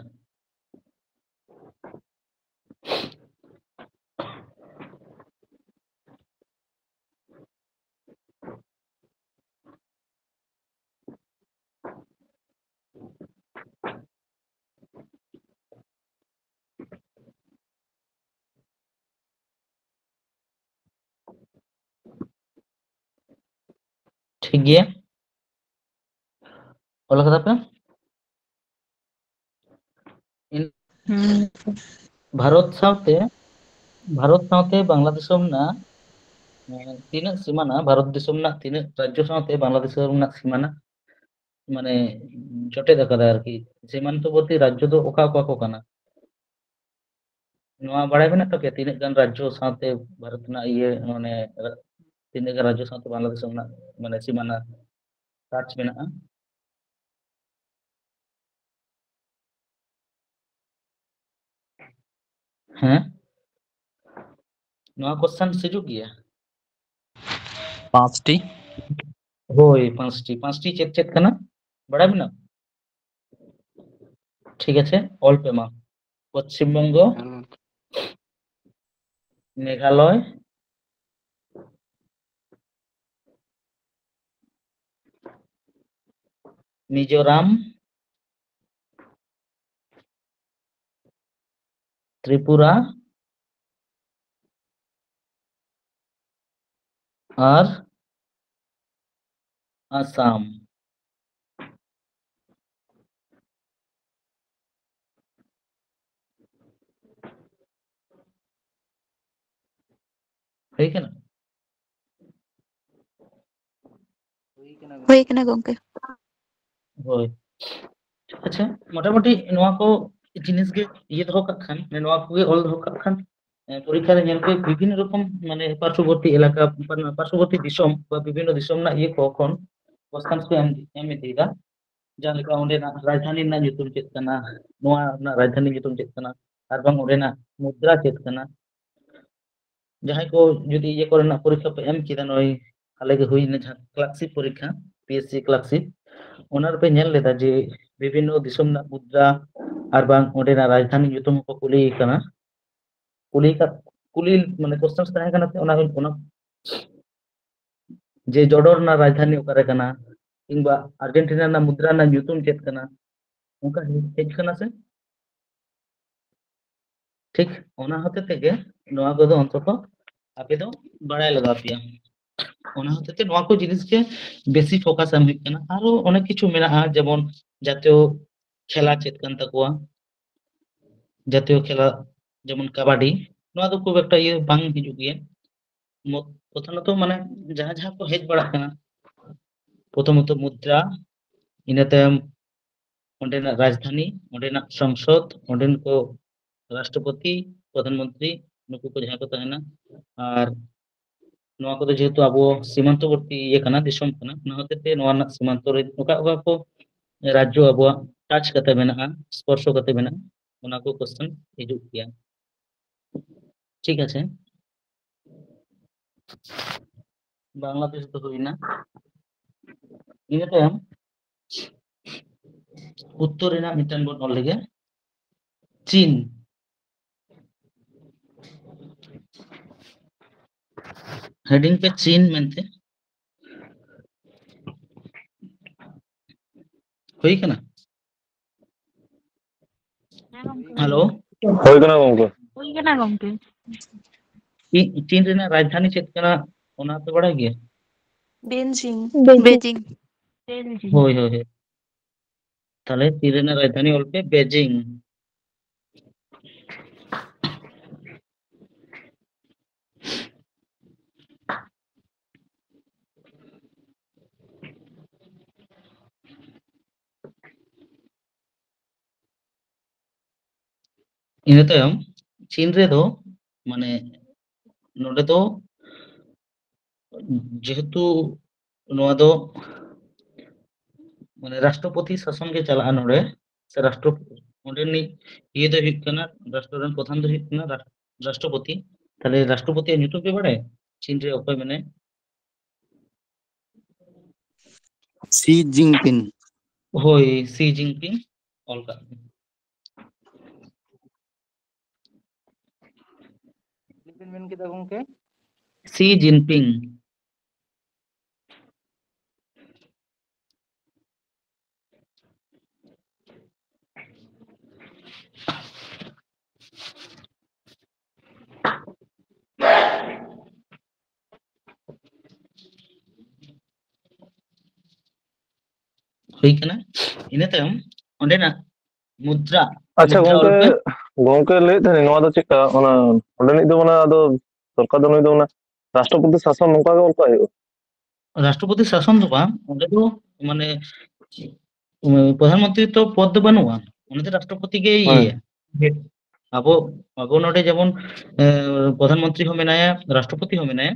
ᱴᱷᱤᱠ ᱜᱮᱭᱟ, ᱚᱞ ᱠᱟᱫᱟ ᱯᱮ? ᱤᱱ- ᱦᱩᱸ᱾ ᱵᱷᱟᱨᱚᱛ ᱥᱟᱶᱛᱮ, ᱵᱷᱟᱨᱚᱛ ᱥᱟᱶᱛᱮ ᱵᱟᱝᱞᱟ ᱫᱤᱥᱚᱢ ᱨᱮᱱᱟᱜ, ᱮᱸ, ᱛᱤᱱᱟᱹᱜ ᱥᱤᱢᱟᱱᱟ, ᱵᱷᱟᱨᱚᱛ ᱫᱤᱥᱚᱢ ᱨᱮᱱᱟᱜ ᱛᱤᱱᱟᱹᱜ ᱨᱟᱡᱽᱡᱚ ᱥᱟᱶᱛᱮ ᱵᱟᱝᱞᱟ ᱫᱤᱥᱚᱢ ᱨᱮᱱᱟᱜ ᱥᱤᱢᱟᱱᱟ, ᱢᱟᱱᱮ, ᱡᱚᱴᱮᱫ ᱟᱠᱟᱫᱟ ᱟᱨᱠᱤ, ᱥᱤᱢᱟᱱᱛᱚᱵᱚᱨᱛᱤ ᱨᱟᱡᱽᱡᱚ ᱫᱚ ᱚᱠᱟ ᱚᱠᱟ ᱠᱚ ᱠᱟᱱᱟ? ᱱᱚᱣᱟ ᱵᱟᱲᱟᱭ ᱢᱮᱱᱟᱜ ᱛᱟᱯᱮᱭᱟ, ᱛᱤᱱᱟᱹᱜ ᱜᱟᱱ ᱨᱟᱡᱽᱡᱚ ᱥᱟᱶᱛᱮ ᱵᱷᱟᱨᱚᱛ ᱨᱮᱱᱟᱜ ᱤᱭᱟᱹ, ᱢᱟᱱᱮ, ᱛᱤᱱᱟᱹᱜ ᱜᱟᱱ ᱨᱟᱡᱽᱡᱚ ᱥᱟᱶᱛᱮ ᱵᱟᱝᱞᱟᱫᱮᱥ ᱨᱮᱱᱟᱜ, ᱢᱟᱱᱮ, ᱥᱤᱢᱟᱱᱟ touch ᱢᱮᱱᱟᱜᱼᱟ? ᱦᱮᱸ, ᱱᱚᱣᱟ question ᱦᱤᱡᱩᱜ ᱜᱮᱭᱟ᱾ ᱯᱟᱸᱪᱴᱤ᱾ ᱦᱳᱭ, ᱯᱟᱸᱪᱴᱤ᱾ ᱯᱟᱸᱪᱴᱤ ᱪᱮᱫ ᱪᱮᱫ ᱠᱟᱱᱟ, ᱵᱟᱲᱟᱭ ᱢᱮᱱᱟᱜᱼᱟ? ᱴᱷᱤᱠ ᱟᱪᱷᱮ, ᱚᱞ ᱯᱮ ᱢᱟ᱾ ᱯᱚᱪᱷᱤᱢ ᱵᱚᱝᱜᱚ, ᱦᱮᱸ᱾ ᱢᱮᱜᱷᱟᱞᱚᱭ, ᱢᱤᱡᱳᱨᱟᱢ, ᱛᱨᱤᱯᱩᱨᱟ ᱟᱨ ᱟᱥᱟᱢ᱾ ᱦᱩᱭ ᱠᱟᱱᱟ? ᱦᱩᱭ ᱠᱟᱱᱟ ᱜᱚᱝᱠᱮ᱾ ᱦᱳᱭ᱾ ᱟᱪᱪᱷᱟ, ᱢᱚᱴᱟᱢᱩᱴᱤ ᱱᱚᱣᱟ ᱠᱚ ᱡᱤᱱᱤᱥ ᱜᱮ ᱤᱭᱟᱹ ᱫᱚᱦᱚ ᱠᱟᱜ ᱠᱷᱟᱱ, ᱢᱟᱱᱮ ᱱᱚᱣᱟ ᱠᱚᱜᱮ ᱚᱞ ᱫᱚᱦᱚ ᱠᱟᱜ ᱠᱷᱟᱱ, ᱮ, ᱯᱚᱨᱤᱠᱠᱷᱟ ᱨᱮ ᱧᱮᱞ ᱯᱮ, ᱵᱤᱵᱷᱤᱱᱱᱚ ᱨᱚᱠᱚᱢ, ᱢᱟᱱᱮ, ᱯᱟᱨশ্বᱚᱵᱚᱨᱛᱤ ᱮᱞᱟᱠᱟ, ᱯᱟᱨᱥᱚᱵᱚᱨᱛᱤ ᱫᱤᱥᱚᱢ ᱵᱟ ᱵᱤᱵᱷᱤᱱᱱᱚ ᱫᱤᱥᱚᱢ ᱨᱮᱱᱟᱜ ᱤᱭᱟᱹ ᱠᱚ ᱠᱷᱚᱱ question ᱠᱚ ᱮᱢ, ᱮᱢ ᱤᱫᱤᱭᱮᱫᱟ᱾ ᱡᱟᱦᱟᱸ ᱞᱮᱠᱟ ᱚᱸᱰᱮᱱᱟᱜ ᱨᱟᱡᱽᱫᱷᱟᱱᱤ ᱨᱮᱱᱟᱜ ᱧᱩᱛᱩᱢ ᱪᱮᱫ ᱠᱟᱱᱟ, ᱱᱚᱣᱟ ᱨᱮᱱᱟᱜ ᱨᱟᱡᱽᱫᱷᱟᱱᱤ ᱧᱩᱛᱩᱢ ᱪᱮᱫ ᱠᱟᱱᱟ, ᱟᱨ ᱵᱟᱝ ᱚᱸᱰᱮᱱᱟᱜ ᱢᱩᱫᱽᱨᱟ ᱪᱮᱫ ᱠᱟᱱᱟ᱾ ᱡᱟᱦᱟᱸᱭ ᱠᱚ ᱡᱩᱫᱤ ᱤᱭᱟᱹ ᱠᱚᱨᱮᱱᱟᱜ ᱯᱚᱨᱤᱠᱠᱷᱟ ᱯᱮ ᱮᱢ ᱠᱮᱫᱟ, ᱱᱚᱜᱼᱚᱭ ᱦᱟᱞᱮ ᱜᱮ ᱦᱩᱭᱱᱟ ᱡᱟᱦᱟᱸ ᱠᱞᱟᱨᱠᱥᱤᱯ ᱯᱚᱨᱤᱠᱠᱷᱟ, ᱯᱤ ᱮᱥ ᱥᱤ ᱠᱞᱟᱨᱠᱥᱤᱯ, ᱚᱱᱟ ᱨᱮᱯᱮ ᱧᱮᱞ ᱞᱮᱫᱟ ᱡᱮ ᱵᱤᱵᱷᱤᱱᱱᱚ ᱫᱤᱥᱚᱢ ᱨᱮᱱᱟᱜ ᱢᱩᱫᱽᱨᱟ ᱟᱨ ᱵᱟᱝ ᱚᱸᱰᱮᱱᱟᱜ ᱨᱟᱡᱽᱫᱷᱟᱹᱱᱤ ᱧᱩᱛᱩᱢ ᱦᱚᱸᱠᱚ ᱠᱩᱞᱤᱭᱮ ᱠᱟᱱᱟ᱾ ᱠᱩᱞᱤ ᱠᱟ-, ᱠᱩᱞᱤ, ᱢᱟᱱᱮ, ᱠᱚᱥᱪᱮᱱᱥ ᱛᱟᱦᱮᱸ ᱠᱟᱱᱟ ᱥᱮ, ᱚᱱᱟ, ᱚᱱᱟ ᱡᱮ ᱡᱚᱰᱚᱨ ᱨᱮᱱᱟᱜ ᱨᱟᱡᱽᱫᱷᱟᱹᱱᱤ ᱚᱠᱟᱨᱮ ᱠᱟᱱᱟ, ᱠᱤᱝᱵᱟ ᱟᱨᱡᱮᱱᱴᱤᱱᱟ ᱨᱮᱱᱟᱜ ᱢᱩᱫᱽᱨᱟ ᱨᱮᱱᱟᱜ ᱧᱩᱛᱩᱢ ᱪᱮᱫ ᱠᱟᱱᱟ, ᱚᱱᱠᱟ ᱦᱮᱡ, ᱦᱮᱡ ᱠᱟᱱᱟ ᱥᱮ? ᱴᱷᱤᱠ, ᱚᱱᱟ ᱦᱚᱛᱮ ᱛᱮᱜᱮ ᱱᱚᱣᱟ ᱠᱚᱫᱚ ᱚᱱᱛᱚᱛᱚ ᱟᱯᱮ ᱫᱚ ᱵᱟᱲᱟᱭ ᱞᱟᱜᱟᱣ ᱯᱮᱭᱟ᱾ ᱚᱱᱟ ᱦᱚᱛᱮ ᱛᱮ ᱱᱚᱣᱟ ᱠᱚ ᱡᱤᱱᱤᱥ ᱜᱮ ᱵᱮᱥᱤ ᱯᱷᱳᱠᱟᱥ ᱮᱢ ᱦᱩᱭᱩᱜ ᱠᱟᱱᱟ᱾ ᱟᱨᱚ ᱚᱱᱮᱠ ᱠᱤᱪᱷᱩ ᱢᱮᱱᱟᱜᱼᱟ, ᱡᱮᱢᱚᱱ ᱡᱟᱛᱤᱭᱚ ᱠᱷᱮᱞᱟ ᱪᱮᱫ ᱠᱟᱱ ᱛᱟᱠᱚᱣᱟ, ᱡᱟᱛᱤᱭᱚ ᱠᱷᱮᱞᱟ ᱡᱮᱢᱚᱱ ᱠᱟᱵᱟᱰᱤ, ᱱᱚᱣᱟ ᱫᱚ ᱠᱷᱩᱵ ᱮᱠᱴᱟ ᱤᱭᱟᱹ ᱵᱟᱝ ᱦᱤᱡᱩᱜ ᱜᱮᱭᱟ᱾ ᱢᱚ-, ᱯᱨᱚᱛᱷᱚᱢᱚᱛᱚ, ᱢᱟᱱᱮ, ᱡᱟᱦᱟᱸ ᱡᱟᱦᱟᱸ ᱠᱚ ᱦᱮᱡ ᱵᱟᱲᱟᱜ ᱠᱟᱱᱟ, ᱯᱨᱚᱛᱷᱚᱢᱚᱛᱚ ᱢᱩᱫᱽᱨᱟ, ᱤᱱᱟᱹ ᱛᱟᱭᱚᱢ ᱚᱸᱰᱮᱱᱟᱜ ᱨᱟᱡᱽᱫᱷᱟᱹᱱᱤ, ᱚᱸᱰᱮᱱᱟᱜ ᱥᱚᱝᱥᱚᱫ, ᱚᱸᱰᱮᱱ ᱠᱚ ᱨᱟᱥᱴᱨᱚᱯᱚᱛᱤ, ᱯᱨᱚᱫᱷᱟᱱ ᱢᱚᱱᱛᱨᱤ, ᱱᱩᱠᱩ ᱠᱚ ᱡᱟᱦᱟᱸᱭ ᱠᱚ ᱛᱟᱦᱮᱱᱟ᱾ ᱟᱨ ᱱᱚᱣᱟ ᱠᱚᱫᱚ ᱡᱮᱦᱮᱛᱩ ᱟᱵᱚ ᱥᱤᱢᱟᱱᱛᱚᱵᱚᱨᱛᱤ ᱤᱭᱟᱹ ᱠᱟᱱᱟ, ᱫᱤᱥᱚᱢ ᱠᱟᱱᱟ, ᱚᱱᱟ ᱦᱚᱛᱮ ᱛᱮ ᱱᱚᱣᱟ ᱨᱮᱱᱟᱜ ᱥᱤᱢᱟᱱᱛᱚ ᱨᱮ ᱚᱠᱟ ᱚᱠᱟ ᱠᱚ ᱨᱟᱡᱽᱡᱚ ᱟᱵᱚᱣᱟᱜ ᱴᱟᱪ ᱠᱟᱛᱮ ᱢᱮᱱᱟᱜᱼᱟ, ᱥᱯᱚᱨᱥᱚ ᱠᱟᱛᱮ ᱢᱮᱱᱟᱜᱼᱟ, ᱚᱱᱟ ᱠᱚ ᱠᱚᱥᱪᱮᱱ ᱦᱤᱡᱩᱜ ᱜᱮᱭᱟ᱾ ᱴᱷᱤᱠ ᱟᱪᱷᱮ, ᱵᱟᱝᱞᱟᱫᱮᱥ ᱫᱚ ᱦᱩᱭᱱᱟ᱾ ᱤᱱᱟᱹ ᱛᱟᱭᱚᱢ ᱩᱛᱛᱚᱨ ᱨᱮᱱᱟᱜ ᱢᱤᱫᱴᱟᱝ ᱵᱚᱱ ᱚᱞ ᱞᱮᱜᱮ, ᱪᱤᱱ᱾ ᱦᱮᱰᱤᱝ ᱯᱮ ᱪᱤᱱ ᱢᱮᱱᱛᱮ᱾ ᱦᱩᱭ ᱠᱟᱱᱟ? ᱦᱮᱸ ᱜᱚᱢᱠᱮ᱾ ᱦᱮᱞᱳ? ᱦᱩᱭ ᱠᱟᱱᱟ ᱜᱚᱢᱠᱮ᱾ ᱦᱩᱭ ᱠᱟᱱᱟ ᱜᱚᱢᱠᱮ᱾ ᱪᱤ-, ᱪᱤᱱ ᱨᱮᱱᱟᱜ ᱨᱟᱡᱽᱫᱷᱟᱱᱤ ᱪᱮᱫ ᱠᱟᱱᱟ, ᱚᱱᱟ ᱯᱮ ᱵᱟᱲᱟᱭ ᱜᱮᱭᱟ? ᱵᱮᱡᱤᱝ᱾ ᱵᱮᱡᱤᱝ᱾ ᱵᱮᱡᱤᱝ᱾ ᱦᱳᱭ, ᱦᱳᱭ, ᱦᱳᱭ᱾ ᱛᱟᱦᱞᱮ ᱪᱤᱱ ᱨᱮᱱᱟᱜ ᱨᱟᱡᱽᱫᱷᱟᱱᱤ ᱚᱞ ᱯᱮ ᱵᱮᱡᱤᱝ᱾ ᱤᱱᱟᱹ ᱛᱟᱭᱚᱢ ᱪᱤᱱ ᱨᱮᱫᱚ, ᱢᱟᱱᱮ, ᱱᱚᱰᱮ ᱫᱚ ᱡᱮᱦᱮᱛᱩ ᱱᱚᱣᱟ ᱫᱚ, ᱢᱟᱱᱮ, ᱨᱟᱥᱴᱨᱚᱯᱚᱛᱤ ᱥᱟᱥᱚᱱ ᱜᱮ ᱪᱟᱞᱟᱜᱼᱟ ᱱᱚᱰᱮ, ᱥᱮ ᱨᱟᱥᱴᱨᱚ-, ᱚᱸᱰᱮᱱᱤᱡ ᱤᱭᱟᱹ ᱫᱚ ᱦᱩᱭᱩᱜ ᱠᱟᱱᱟ, ᱨᱟᱥᱴᱨᱚ ᱨᱮᱱ ᱯᱨᱚᱫᱷᱟᱱ ᱫᱚ ᱦᱩᱭᱩᱜ ᱠᱟᱱᱟ ᱨᱟᱥ-, ᱨᱟᱥᱴᱨᱚᱯᱚᱛᱤ᱾ ᱛᱟᱦᱞᱮ ᱨᱟᱥᱴᱨᱚᱯᱚᱛᱤᱭᱟᱜ ᱧᱩᱛᱩᱢ ᱯᱮ ᱵᱟᱲᱟᱭᱟ? ᱪᱤᱱ ᱨᱮ ᱚᱠᱚᱭ ᱢᱮᱱᱟᱭᱟ? ᱥᱤ ᱡᱤᱱᱯᱤᱝ᱾ ᱦᱳᱭ, ᱥᱤ ᱡᱤᱱᱯᱤᱝ ᱚᱞ ᱠᱟᱜ ᱵᱤᱱ᱾ ᱪᱮᱫ ᱵᱤᱱ ᱢᱮᱱ ᱠᱮᱫᱟ ᱜᱚᱝᱠᱮ? ᱥᱤ ᱡᱤᱱᱯᱤᱝ᱾ ᱦᱩᱭ ᱠᱟᱱᱟ᱾ ᱤᱱᱟᱹ ᱛᱟᱭᱚᱢ ᱚᱸᱰᱮᱱᱟᱜ ᱢᱩᱫᱽᱨᱟ, ᱟᱪᱪᱷᱟ ᱢᱩᱫᱽᱨᱟ ᱜᱚᱝᱠᱮ, ᱚᱞ ᱯᱮ᱾ ᱜᱚᱝᱠᱮ ᱞᱟᱹᱭᱮᱫ ᱛᱟᱦᱮᱱᱤᱧ, ᱱᱚᱣᱟ ᱫᱚ ᱪᱮᱫᱠᱟ, ᱚᱱᱟ ᱚᱸᱰᱮᱱᱤᱡ ᱫᱚ ᱢᱟᱱᱮ ᱟᱫᱚ ᱥᱚᱨᱠᱟᱨ ᱫᱚ ᱱᱩᱭ ᱫᱚ ᱚᱱᱟ ᱨᱟᱥᱴᱨᱚᱯᱚᱛᱤ ᱥᱟᱥᱚᱱ ᱱᱚᱝᱠᱟ ᱜᱮ ᱚᱞ ᱠᱟᱜ ᱦᱩᱭᱩᱜᱼᱟ? ᱨᱟᱥᱴᱨᱚᱯᱚᱛᱤ ᱥᱟᱥᱚᱱ ᱫᱚ ᱵᱟᱝ, ᱚᱸᱰᱮ ᱫᱚ ᱢᱟᱱᱮ, ᱩᱢ, ᱯᱨᱚᱫᱷᱟᱱ ᱢᱚᱱᱛᱨᱤ ᱛᱚ ᱯᱚᱫ ᱫᱚ ᱵᱟᱹᱱᱩᱜᱼᱟ, ᱚᱸᱰᱮ ᱫᱚ ᱨᱟᱥᱴᱨᱚᱯᱚᱛᱤ ᱜᱮ ᱦᱮᱸ᱾ ᱤᱭᱟᱹᱭᱟ᱾ ᱟᱵᱚ, ᱟᱵᱚ ᱱᱚᱰᱮ ᱡᱮᱢᱚᱱ, ᱮ, ᱯᱨᱚᱫᱷᱟᱱ ᱢᱚᱱᱛᱨᱤ ᱦᱚᱸ ᱢᱮᱱᱟᱭᱟ, ᱨᱟᱥᱴᱨᱚᱯᱚᱛᱤ ᱦᱚᱸ ᱢᱮᱱᱟᱭᱟ,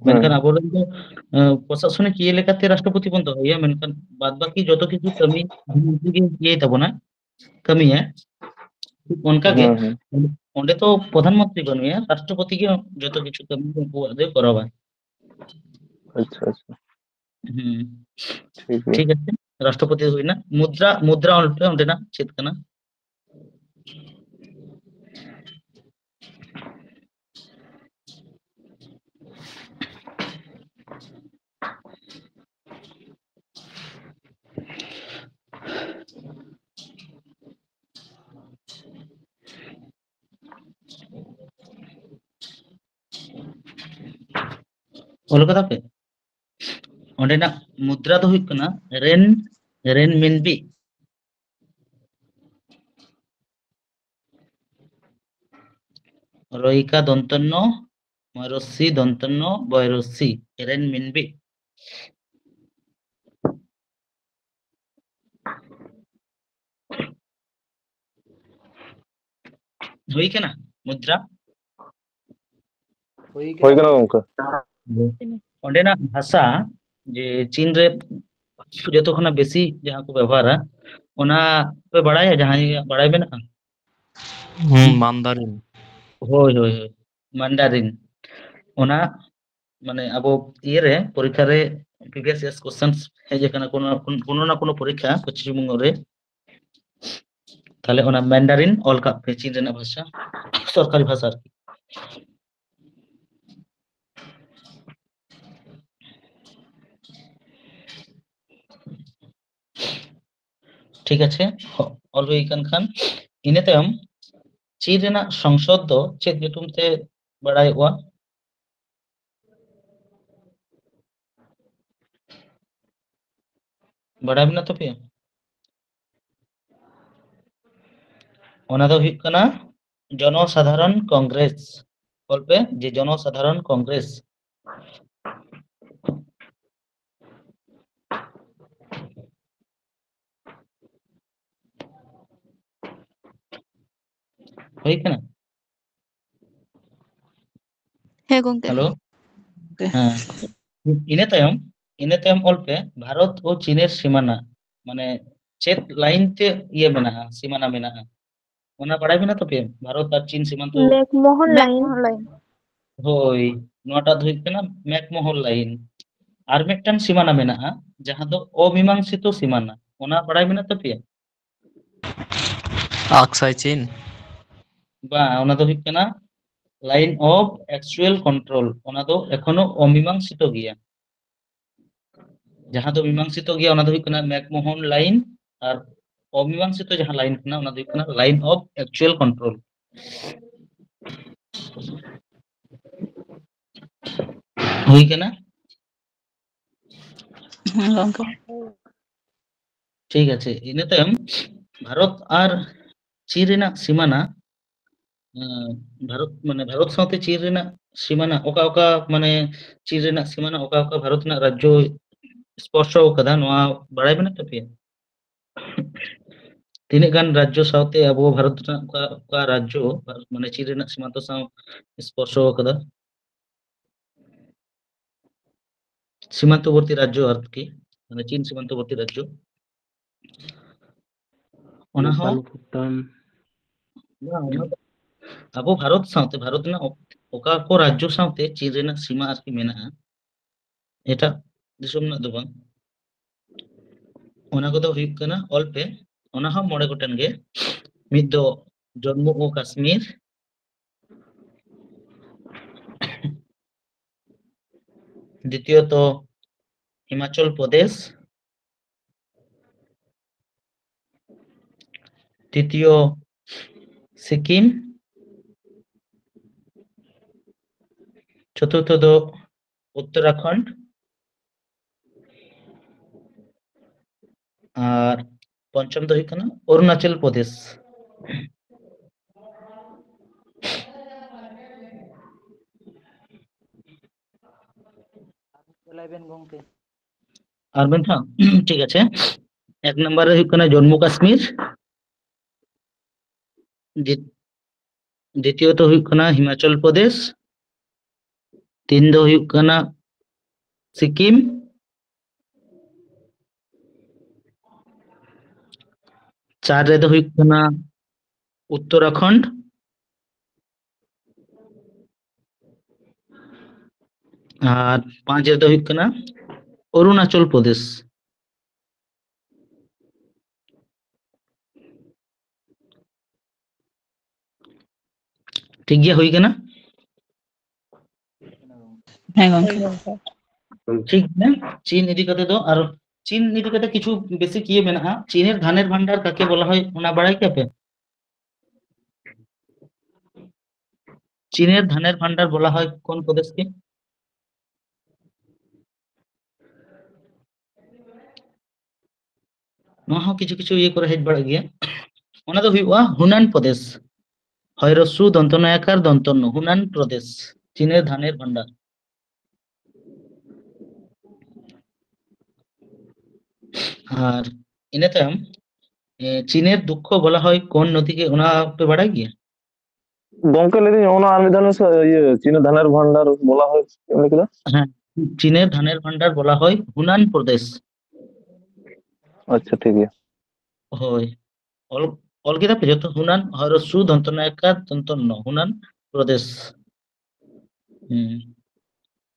ᱦᱮᱸ᱾ ᱢᱮᱱᱠᱷᱟᱱ ᱟᱵᱚᱨᱮᱱ ᱫᱚ, ᱮ, ᱯᱨᱚᱥᱟᱥᱚᱱᱤᱠ ᱤᱭᱟᱹ ᱞᱮᱠᱟᱛᱮ ᱨᱟᱥᱴᱨᱚᱯᱚᱛᱤ ᱵᱚᱱ ᱫᱚᱦᱚᱭᱟ, ᱢᱮᱱᱠᱷᱟᱱ ᱵᱟᱫ ᱵᱟᱹᱠᱤ ᱡᱚᱛᱚ ᱠᱤᱪᱷᱩ ᱠᱟᱹᱢᱤ ᱯᱨᱚᱫᱷᱟᱱ ᱢᱚᱱᱛᱨᱤ ᱜᱮ ᱤᱭᱟᱹᱭ ᱛᱟᱵᱚᱱᱟ, ᱠᱟᱹᱢᱤᱭᱟ᱾ ᱚᱱᱠᱟᱜᱮ ᱦᱮᱸ, ᱦᱮᱸ᱾ ᱚᱸᱰᱮ ᱛᱚ ᱯᱨᱚᱫᱷᱟᱱ ᱢᱚᱱᱛᱨᱤ ᱵᱟᱹᱱᱩᱭᱟ, ᱨᱟᱥᱴᱨᱚᱯᱚᱛᱤ ᱜᱮ ᱡᱚᱛᱚ ᱠᱤᱪᱷᱩ ᱠᱟᱹᱢᱤ ᱩᱱᱠᱩᱣᱟᱜ ᱫᱚᱭ ᱠᱚᱨᱟᱣᱟ᱾ ᱟᱪᱪᱷᱟ, ᱟᱪᱪᱷᱟ᱾ ᱦᱩᱸ᱾ ᱴᱷᱤᱠ ᱜᱮᱭᱟ᱾ ᱴᱷᱤᱠ ᱟᱪᱷᱮ, ᱨᱟᱥᱴᱨᱚᱯᱚᱛᱤ ᱦᱩᱭᱱᱟ᱾ ᱢᱩᱫᱽᱨᱟ, ᱢᱩᱫᱽᱨᱟ ᱚᱞ ᱯᱮ ᱚᱸᱰᱮᱱᱟᱜ ᱪᱮᱫ ᱠᱟᱱᱟ? ᱚᱞ ᱠᱟᱫᱟ ᱯᱮ? ᱚᱸᱰᱮᱱᱟᱜ ᱢᱩᱫᱽᱨᱟ ᱫᱚ ᱦᱩᱭᱩᱜ ᱠᱟᱱᱟ ᱨᱮᱱ, ᱨᱮᱱ ᱢᱤᱱᱵᱤ᱾ ᱨᱚᱭᱤᱠᱟ ᱫᱚᱱᱛᱚᱱᱱᱚ, ᱢᱚᱭᱨᱚᱥᱤ ᱫᱚᱱᱛᱚᱱᱱᱚ, ᱵᱚᱭᱨᱚᱥᱤ, ᱨᱮᱱ ᱢᱤᱱᱵᱤ᱾ ᱦᱩᱭ ᱠᱟᱱᱟ ᱢᱩᱫᱽᱨᱟ? ᱦᱩᱭ ᱠᱟᱱᱟ ᱜᱚᱝᱠᱮ᱾ ᱚᱸᱰᱮᱱᱟᱜ ᱵᱷᱟᱥᱟ ᱡᱮ ᱪᱤᱱ ᱨᱮ ᱡᱚᱛᱚ ᱠᱷᱚᱱᱟᱜ ᱵᱮᱥᱤ ᱡᱟᱦᱟᱸ ᱠᱚ ᱵᱮᱵᱚᱦᱟᱨᱟ, ᱚᱱᱟ ᱯᱮ ᱵᱟᱲᱟᱭᱟ? ᱡᱟᱦᱟᱸᱭ ᱵᱟᱲᱟᱭ ᱢᱮᱱᱟᱜᱼᱟ? ᱦᱩᱸ, ᱢᱟᱱᱫᱟᱨᱤᱱ᱾ ᱦᱳᱭ, ᱦᱳᱭ, ᱦᱳᱭ, ᱢᱟᱱᱰᱟᱨᱤᱱ᱾ ᱚᱱᱟ ᱢᱟᱱᱮ ᱟᱵᱚ ᱤᱭᱟᱹ ᱨᱮ ᱯᱚᱨᱤᱠᱠᱷᱟ ᱨᱮ previous years questions ᱦᱮᱡ ᱟᱠᱟᱱᱟ ᱠᱳᱱᱳ ᱠᱳᱱᱳ ᱱᱟ ᱠᱳᱱᱳ ᱯᱚᱨᱤᱠᱠᱷᱟ ᱯᱚᱥᱪᱤᱢ ᱵᱚᱝᱜᱚ ᱨᱮ, ᱛᱟᱦᱞᱮ ᱚᱱᱟ ᱢᱮᱱᱰᱟᱨᱤᱱ ᱚᱞ ᱠᱟᱜ ᱯᱮ, ᱪᱤᱱ ᱨᱮᱱᱟᱜ ᱵᱷᱟᱥᱟ, ᱥᱚᱨᱠᱟᱨᱤ ᱵᱷᱟᱥᱟ ᱟᱨᱠᱤ᱾ ᱴᱷᱤᱠ ᱟᱪᱷᱮ, ᱚᱞ ᱦᱩᱭ ᱟᱠᱟᱱ ᱠᱷᱟᱱ, ᱤᱱᱟᱹ ᱛᱟᱭᱚᱢ ᱪᱤᱱ ᱨᱮᱱᱟᱜ ᱥᱚᱝᱥᱚᱫ ᱫᱚ ᱪᱮᱫ ᱧᱩᱛᱩᱢ ᱛᱮ ᱵᱟᱲᱟᱭᱚᱜᱼᱟ? ᱵᱟᱲᱟᱭ ᱢᱮᱱᱟᱜ ᱛᱟᱯᱮᱭᱟ? ᱚᱱᱟ ᱫᱚ ᱦᱩᱭᱩᱜ ᱠᱟᱱᱟ ᱡᱚᱱᱚ ᱥᱟᱫᱷᱟᱨᱚᱱ ᱠᱚᱝᱜᱨᱮᱥ᱾ ᱚᱞ ᱯᱮ ᱡᱮ ᱡᱚᱱᱚ ᱥᱟᱫᱷᱟᱨᱚᱱ ᱠᱚᱝᱜᱨᱮᱥ᱾ ᱦᱩᱭ ᱠᱟᱱᱟ? ᱦᱮᱸ ᱜᱚᱝᱠᱮ᱾ ᱦᱮᱞᱳ᱾ ᱜᱚᱝᱠᱮ᱾ ᱦᱮᱸ᱾ ᱤᱱᱟᱹ ᱛᱟᱭᱚᱢ, ᱤᱱᱟᱹ ᱛᱟᱭᱚᱢ ᱚᱞ ᱯᱮ ᱵᱷᱟᱨᱚᱛ ᱳ ᱪᱤᱱᱮᱨ ᱥᱤᱢᱟᱱᱟ, ᱢᱟᱱᱮ ᱪᱮᱫ ᱞᱟᱭᱤᱱ ᱛᱮ ᱤᱭᱟᱹ ᱢᱮᱱᱟᱜᱼᱟ, ᱥᱤᱢᱟᱱᱟ ᱢᱮᱱᱟᱜᱼᱟ, ᱚᱱᱟ ᱵᱟᱲᱟᱭ ᱢᱮᱱᱟᱜ ᱛᱟᱯᱮᱭᱟ? ᱵᱷᱟᱨᱚᱛ ᱟᱨ ᱪᱤᱱ ᱥᱤᱢᱟᱱᱛᱚ᱾ McMahon line. McMahon line. ᱦᱳᱭ, ᱱᱚᱣᱟᱴᱟᱜ ᱫᱚ ᱦᱩᱭᱩᱜ ᱠᱟᱱᱟ ᱢᱮᱠᱢᱳᱦᱚᱱ ᱞᱟᱭᱤᱱ᱾ ᱟᱨ ᱢᱤᱫᱴᱟᱝ ᱥᱤᱢᱟᱱᱟ ᱢᱮᱱᱟᱜᱼᱟ, ᱡᱟᱦᱟᱸ ᱫᱚ ᱚᱢᱤᱢᱟᱝᱥᱤᱛᱚ ᱥᱤᱢᱟᱱᱟ, ᱚᱱᱟ ᱵᱟᱲᱟᱭ ᱢᱮᱱᱟᱜ ᱛᱟᱯᱮᱭᱟ? ᱟᱠᱥᱟᱭ ᱪᱤᱱ᱾ ᱵᱟᱝ, ᱚᱱᱟ ᱫᱚ ᱦᱩᱭᱩᱜ ᱠᱟᱱᱟ line of actual control, ᱚᱱᱟ ᱫᱚ ᱮᱠᱷᱚᱱᱳ ᱚᱢᱤᱢᱟᱝᱥᱤᱛᱚ ᱜᱮᱭᱟ᱾ ᱡᱟᱦᱟᱸ ᱫᱚ ᱢᱤᱢᱟᱝᱥᱤᱛᱚ ᱜᱮᱭᱟ, ᱚᱱᱟ ᱫᱚ ᱦᱩᱭᱩᱜ ᱠᱟᱱᱟ ᱢᱮᱠᱢᱳᱦᱚᱱ ᱞᱟᱭᱤᱱ, ᱟᱨ ᱚᱢᱤᱢᱟᱝᱥᱤᱛᱚ ᱡᱟᱦᱟᱸ ᱞᱟᱭᱤᱱ ᱠᱟᱱᱟ, ᱚᱱᱟ ᱫᱚ ᱦᱩᱭᱩᱜ ᱠᱟᱱᱟ line of actual control᱾ ᱦᱩᱭ ᱠᱟᱱᱟ? ᱦᱮᱸ ᱜᱚᱝᱠᱮ᱾ ᱴᱷᱤᱠ ᱟᱪᱷᱮ, ᱤᱱᱟᱹ ᱛᱟᱭᱚᱢ ᱵᱷᱟᱨᱚᱛ ᱟᱨ ᱪᱤᱱ ᱨᱮᱱᱟᱜ ᱥᱤᱢᱟᱱᱟ, ᱮᱸ, ᱵᱷᱟᱨᱚᱛ, ᱢᱟᱱᱮ, ᱵᱷᱟᱨᱚᱛ ᱥᱟᱶᱛᱮ ᱪᱤᱱ ᱨᱮᱱᱟᱜ ᱥᱤᱢᱟᱱᱟ ᱚᱠᱟ ᱚᱠᱟ, ᱢᱟᱱᱮ, ᱪᱤᱱ ᱨᱮᱱᱟᱜ ᱥᱤᱢᱟᱱᱟ ᱚᱠᱟ ᱚᱠᱟ ᱵᱷᱟᱨᱚᱛ ᱨᱮᱱᱟᱜ ᱨᱟᱡᱽᱡᱚ ᱥᱯᱚᱨᱥᱚ ᱟᱠᱟᱫᱟ, ᱱᱚᱣᱟ ᱵᱟᱲᱟᱭ ᱢᱮᱱᱟᱜ ᱛᱟᱯᱮᱭᱟ? ᱛᱤᱱᱟᱹᱜ ᱜᱟᱱ ᱨᱟᱡᱽᱡᱚ ᱥᱟᱶᱛᱮ ᱟᱵᱚ ᱵᱷᱟᱨᱚᱛ ᱨᱮᱱᱟᱜ ᱚᱠᱟ, ᱚᱠᱟ ᱨᱟᱡᱽᱡᱚ, ᱢᱟᱱᱮ, ᱪᱤᱱ ᱨᱮᱱᱟᱜ ᱥᱤᱢᱟᱱᱛᱚ ᱥᱟᱶ ᱥᱯᱚᱨᱥᱚ ᱟᱠᱟᱫᱟ? ᱥᱤᱢᱟᱱᱛᱚᱵᱚᱨᱛᱤ ᱨᱟᱡᱽᱡᱚ ᱟᱨᱠᱤ, ᱢᱟᱱᱮ, ᱪᱤᱱ ᱥᱤᱢᱟᱱᱛᱚᱵᱚᱨᱛᱤ ᱨᱟᱡᱽᱡᱚ᱾ ᱚᱱᱟ ᱦᱚᱸ ᱱᱮᱯᱟᱞ, ᱵᱷᱩᱴᱟᱱ᱾ ᱵᱟᱝ, ᱚᱱᱟ ᱫᱚ ᱟᱵᱚ ᱵᱷᱟᱨᱚᱛ ᱥᱟᱶᱛᱮ, ᱵᱷᱟᱨᱚᱛ ᱨᱮᱱᱟᱜ ᱚᱠ-, ᱚᱠᱟ ᱠᱚ ᱨᱟᱡᱽᱡᱚ ᱥᱟᱶᱛᱮ ᱪᱤᱱ ᱨᱮᱱᱟᱜ ᱥᱤᱢᱟ ᱟᱨᱠᱤ ᱢᱮᱱᱟᱜᱼᱟ, ᱮᱴᱟᱜ ᱫᱤᱥᱚᱢ ᱨᱮᱱᱟᱜ ᱫᱚ ᱵᱟᱝ᱾ ᱚᱱᱟ ᱠᱚᱫᱚ ᱦᱩᱭᱩᱜ ᱠᱟᱱᱟ, ᱚᱞ ᱯᱮ, ᱚᱱᱟ ᱦᱚᱸ ᱢᱚᱬᱮ ᱜᱚᱴᱮᱱ ᱜᱮ᱾ ᱢᱤᱫ ᱫᱚ ᱡᱚᱢᱢᱩ ᱳ ᱠᱟᱥᱢᱤᱨ, ᱫᱤᱛᱤᱭᱚᱛᱚ ᱦᱤᱢᱟᱪᱚᱞ ᱯᱨᱚᱫᱮᱥ, ᱛᱨᱤᱛᱤᱭᱚ ᱥᱤᱠᱤᱢ, ᱪᱚᱛᱩᱨᱛᱷᱚ ᱫᱚ ᱩᱛᱛᱚᱨᱟᱠᱷᱚᱸᱰ, ᱟᱨ ᱯᱚᱧᱪᱚᱢ ᱫᱚ ᱦᱩᱭᱩᱜ ᱠᱟᱱᱟ ᱚᱨᱩᱱᱟᱪᱚᱞ ᱯᱨᱚᱫᱮᱥ᱾ ᱞᱟᱹᱭ ᱵᱮᱱ ᱜᱚᱝᱠᱮ᱾ ᱟᱨ ᱢᱤᱫ ᱫᱷᱟᱣ᱾ ᱴᱷᱤᱠ ᱟᱪᱷᱮ, ᱮᱠ ᱱᱟᱢᱵᱟᱨ ᱨᱮ ᱦᱩᱭᱩᱜ ᱠᱟᱱᱟ ᱡᱚᱢᱢᱩ ᱠᱟᱥᱢᱤᱨ, ᱫᱤ-, ᱫᱤᱛᱤᱭᱚᱛᱚ ᱦᱩᱭᱩᱜ ᱠᱟᱱᱟ ᱦᱤᱢᱟᱪᱚᱞ ᱯᱨᱚᱫᱮᱥ, ᱛᱤᱱ ᱫᱚ ᱦᱩᱭᱩᱜ ᱠᱟᱱᱟ ᱥᱤᱠᱤᱢ, ᱪᱟᱨ ᱨᱮᱫᱚ ᱦᱩᱭᱩᱜ ᱠᱟᱱᱟ ᱩᱛᱛᱚᱨᱟᱠᱷᱚᱸᱰ, ᱟᱨ ᱯᱟᱸᱪ ᱨᱮᱫᱚ ᱦᱩᱭᱩᱜ ᱠᱟᱱᱟ ᱚᱨᱩᱱᱟᱪᱚᱞ ᱯᱨᱚᱫᱮᱥ᱾ ᱴᱷᱤᱠ ᱜᱮᱭᱟ, ᱦᱩᱭ ᱠᱟᱱᱟ᱾ ᱦᱮᱸ ᱜᱚᱝᱠᱮ᱾ ᱴᱷᱤᱠ ᱜᱮᱭᱟ, ᱪᱤᱱ ᱤᱫᱤ ᱠᱟᱛᱮ ᱫᱚ, ᱟᱨ ᱪᱤᱱ ᱤᱫᱤ ᱠᱟᱛᱮ ᱠᱤᱪᱷᱩ ᱵᱮᱥᱤᱠ ᱤᱭᱟᱹ ᱢᱮᱱᱟᱜᱼᱟ᱾ ᱪᱤᱱᱮᱨ ᱫᱷᱟᱱᱮᱨ ᱵᱷᱟᱱᱰᱟᱨ ᱠᱟᱠᱮ ᱵᱚᱞᱟ ᱦᱚᱭ, ᱚᱱᱟ ᱵᱟᱲᱟᱭ ᱜᱮᱭᱟ ᱯᱮ? ᱪᱤᱱᱮᱨ ᱫᱷᱟᱱᱮᱨ ᱵᱷᱟᱱᱰᱟᱨ ᱵᱚᱞᱟ ᱦᱚᱭ ᱠᱳᱱ ᱯᱨᱚᱫᱮᱥ ᱠᱮ? ᱱᱚᱣᱟ ᱦᱚᱸ ᱠᱤᱪᱷᱩ ᱠᱤᱪᱷᱩ ᱤᱭᱟᱹ ᱠᱚᱨᱮ ᱦᱮᱡ ᱵᱟᱲᱟᱜ ᱜᱮᱭᱟ᱾ ᱚᱱᱟ ᱫᱚ ᱦᱩᱭᱩᱜᱼᱟ ᱦᱩᱱᱟᱱ ᱯᱨᱚᱫᱮᱥ, ᱦᱚᱭᱨᱚᱥᱩ ᱫᱚᱱᱛᱚ ᱱᱚᱭᱟᱠᱟᱨ ᱫᱚᱱᱛᱚ ᱱᱚ, ᱦᱩᱱᱟᱱ ᱯᱨᱚᱫᱮᱥ, ᱪᱤᱱᱮᱨ ᱫᱷᱟᱱᱮᱨ ᱵᱷᱟᱱᱰᱟᱨ᱾ ᱟᱨ ᱤᱱᱟᱹ ᱛᱟᱭᱚᱢ, ᱮ, ᱪᱤᱱᱮᱨ ᱫᱩᱠᱠᱷᱚ ᱵᱚᱞᱟ ᱦᱚᱭ ᱠᱳᱱ ᱱᱚᱫᱤ ᱠᱮ, ᱚᱱᱟ ᱯᱮ ᱵᱟᱲᱟᱭ ᱜᱮᱭᱟ? ᱜᱚᱝᱠᱮ, ᱞᱟᱹᱭᱫᱟᱹᱧ, ᱚᱱᱟ ᱟᱨ ᱢᱤᱫ ᱫᱷᱟᱣ ᱞᱟᱹᱭ ᱢᱮᱥᱮ, ᱤᱭᱟᱹ, ᱪᱤᱱᱮᱨ ᱫᱷᱟᱱᱮᱨ ᱵᱷᱟᱱᱰᱟᱨ ᱵᱚᱞᱟ ᱦᱚᱭ, ᱪᱮᱫ ᱮᱢ ᱞᱟᱹᱭ ᱠᱮᱫᱟ? ᱦᱮᱸ, ᱪᱤᱱᱮᱨ ᱫᱷᱟᱱᱮᱨ ᱵᱷᱟᱱᱰᱟᱨ ᱵᱚᱞᱟ ᱦᱚᱭ ᱦᱩᱱᱟᱱ ᱯᱨᱚᱫᱮᱥ᱾ ᱟᱪᱪᱷᱟ, ᱴᱷᱤᱠ ᱜᱮᱭᱟ᱾ ᱦᱳᱭ, ᱚᱞ, ᱚᱞ ᱠᱮᱫᱟ ᱯᱮ ᱡᱚᱛᱚ? ᱦᱩᱱᱟᱱ, ᱦᱚᱨᱚᱥᱩ, ᱫᱚᱱᱛᱚ ᱱᱚᱭᱟᱠᱟᱨ, ᱫᱚᱱᱛᱚ ᱱᱚ, ᱦᱩᱱᱟᱱ ᱯᱨᱚᱫᱮᱥ᱾ ᱦᱩᱸ,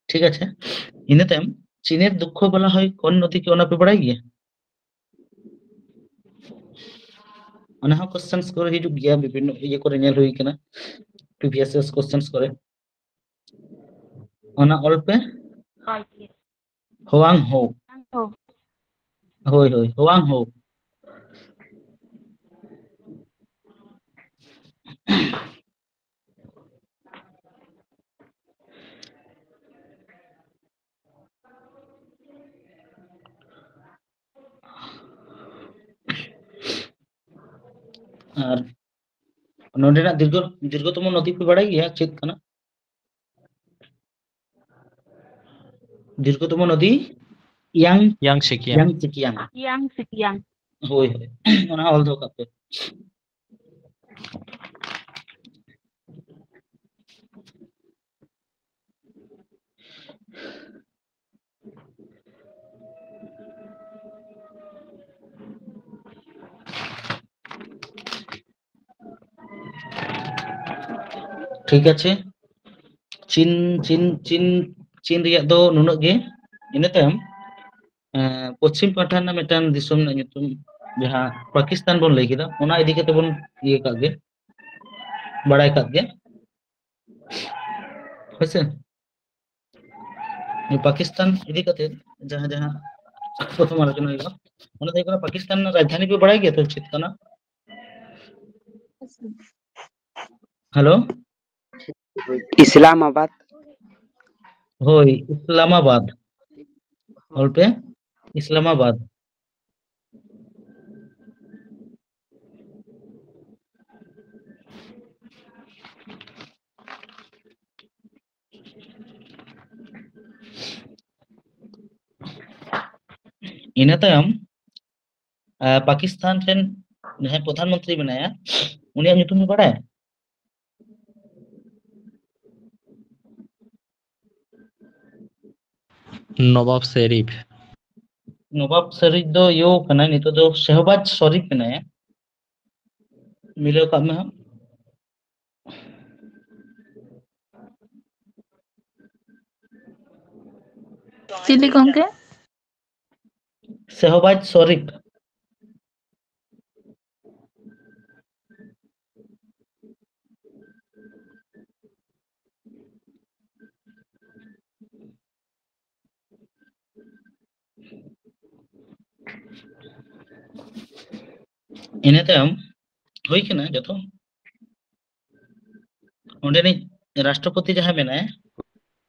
ᱴᱷᱤᱠ ᱟᱪᱷᱮ᱾ ᱤᱱᱟᱹ ᱛᱟᱭᱚᱢ ᱪᱤᱱᱮᱨ ᱫᱩᱠᱠᱷᱚ ᱵᱚᱞᱟ ᱦᱚᱭ ᱠᱳᱱ ᱱᱚᱫᱤ ᱠᱮ, ᱚᱱᱟ ᱯᱮ ᱵᱟᱲᱟᱭ ᱜᱮᱭᱟ? ᱚᱱᱟ ᱦᱚᱸ ᱠᱚᱥᱪᱮᱱᱥ ᱠᱚᱨᱮ ᱦᱤᱡᱩᱜ ᱜᱮᱭᱟ, ᱵᱤᱵᱷᱤᱱᱱᱚ ᱤᱭᱟᱹ ᱠᱚᱨᱮ ᱧᱮᱞ ᱦᱩᱭ ᱠᱟᱱᱟ, ᱯᱨᱤᱵᱷᱤᱭᱟᱥ ᱤᱭᱟᱨᱥ ᱠᱚᱥᱪᱮᱱᱥ ᱠᱚᱨᱮ᱾ ᱚᱱᱟ ᱚᱞ ᱯᱮ᱾ ᱦᱳᱭ᱾ ᱦᱳᱣᱟᱝ ᱦᱳ᱾ ᱦᱳᱭ, ᱦᱳᱭ, ᱦᱳᱣᱟᱝ ᱦᱳ᱾ ᱟᱨ ᱱᱚᱰᱮᱱᱟᱜ ᱫᱤᱨᱜᱷᱚ, ᱫᱤᱨᱜᱷᱚᱛᱚᱢᱚ ᱱᱚᱫᱤ ᱯᱮ ᱵᱟᱲᱟᱭ ᱜᱮᱭᱟ ᱪᱮᱫ ᱠᱟᱱᱟ? ᱫᱤᱨᱜᱷᱚᱛᱚᱢᱚ ᱱᱚᱫᱤ ᱭᱟᱝ, ᱭᱟᱝ ᱥᱤᱠᱤᱭᱟᱝ᱾ ᱭᱟᱝ ᱥᱤᱠᱤᱭᱟᱝ᱾ ᱭᱟᱝ ᱥᱤᱠᱤᱭᱟᱝ᱾ ᱦᱳᱭ, ᱦᱳᱭ, ᱚᱱᱟ ᱚᱞ ᱫᱚᱦᱚ ᱠᱟᱜ ᱯᱮ᱾ ᱴᱷᱤᱠ ᱟᱪᱷᱮ, ᱪᱤᱱ, ᱪᱤᱱ, ᱪᱤᱱ, ᱪᱤᱱ ᱨᱮᱭᱟᱜ ᱫᱚ ᱱᱩᱱᱟᱹᱜ ᱜᱮ᱾ ᱤᱱᱟᱹ ᱛᱟᱭᱚᱢ, ᱮᱸ, ᱯᱚᱪᱷᱤᱢ ᱯᱟᱦᱴᱟ ᱨᱮᱱᱟᱜ ᱢᱤᱫᱴᱟᱝ ᱫᱤᱥᱚᱢ ᱨᱮᱱᱟᱜ ᱧᱩᱛᱩᱢ, ᱡᱟᱦᱟᱸ ᱯᱟᱠᱤᱥᱛᱟᱱ ᱵᱚᱱ ᱞᱟᱹᱭ ᱠᱮᱫᱟ, ᱚᱱᱟ ᱤᱫᱤ ᱠᱟᱛᱮ ᱵᱚᱱ ᱤᱭᱟᱹ ᱠᱟᱜ ᱜᱮ, ᱵᱟᱲᱟᱭ ᱠᱟᱜ ᱜᱮ᱾ ᱦᱳᱭᱥᱮ? ᱯᱟᱠᱤᱥᱛᱟᱱ ᱤᱫᱤ ᱠᱟᱛᱮ ᱡᱟᱦᱟᱸ, ᱡᱟᱦᱟᱸ ᱯᱨᱚᱛᱷᱚᱢ ᱟᱞᱳᱪᱚᱱᱟ ᱦᱩᱭᱩᱜᱼᱟ, ᱚᱱᱟ ᱫᱚ ᱦᱩᱭᱩᱜ ᱠᱟᱱᱟ, ᱯᱟᱠᱤᱥᱛᱟᱱ ᱨᱮᱱᱟᱜ ᱨᱟᱡᱽᱫᱷᱟᱱᱤ ᱯᱮ ᱵᱟᱲᱟᱭ ᱜᱮᱭᱟ ᱛᱚ, ᱪᱮᱫ ᱠᱟᱱᱟ? ᱦᱮᱞᱳ? ᱤᱥᱞᱟᱢᱟᱵᱟᱫ᱾ ᱦᱳᱭ, ᱤᱥᱞᱟᱢᱟᱵᱟᱫ᱾ ᱚᱞ ᱯᱮ, ᱤᱥᱞᱟᱢᱟᱵᱟᱫ᱾ ᱤᱱᱟᱹ ᱛᱟᱭᱚᱢ, ᱟᱸ, ᱯᱟᱠᱤᱥᱛᱟᱱ ᱨᱮᱱ ᱡᱟᱦᱟᱸᱭ ᱯᱨᱚᱫᱷᱟᱱ ᱢᱚᱱᱛᱨᱤ ᱢᱮᱱᱟᱭᱟ, ᱩᱱᱤᱭᱟᱜ ᱧᱩᱛᱩᱢ ᱵᱤᱱ ᱵᱟᱲᱟᱭᱟ? ᱱᱚᱵᱟᱵ ᱥᱮᱨᱤᱯ᱾ ᱱᱚᱵᱟᱵ ᱥᱮᱨᱤᱯ ᱫᱚ ᱤᱭᱟᱹ ᱠᱟᱱᱟᱭ, ᱱᱤᱛᱚᱜ ᱫᱚ ᱥᱮᱦᱵᱟᱡᱽ ᱥᱚᱨᱤᱯ ᱢᱮᱱᱟᱭᱟ᱾ ᱢᱤᱞᱟᱹᱣ ᱠᱟᱜ ᱢᱮ ᱦᱟᱸᱜ᱾ ᱪᱤᱞᱤ ᱜᱚᱝᱠᱮ? ᱥᱮᱦᱚᱵᱟᱡᱽ ᱥᱚᱨᱤᱯ᱾ ᱤᱱᱟᱹ ᱛᱟᱭᱚᱢ ᱦᱩᱭ ᱠᱟᱱᱟ ᱡᱚᱛᱚ᱾ ᱚᱸᱰᱮᱱᱤᱡ ᱨᱟᱥᱴᱨᱚᱯᱚᱛᱤ ᱡᱟᱦᱟᱸᱭ ᱢᱮᱱᱟᱭᱟ,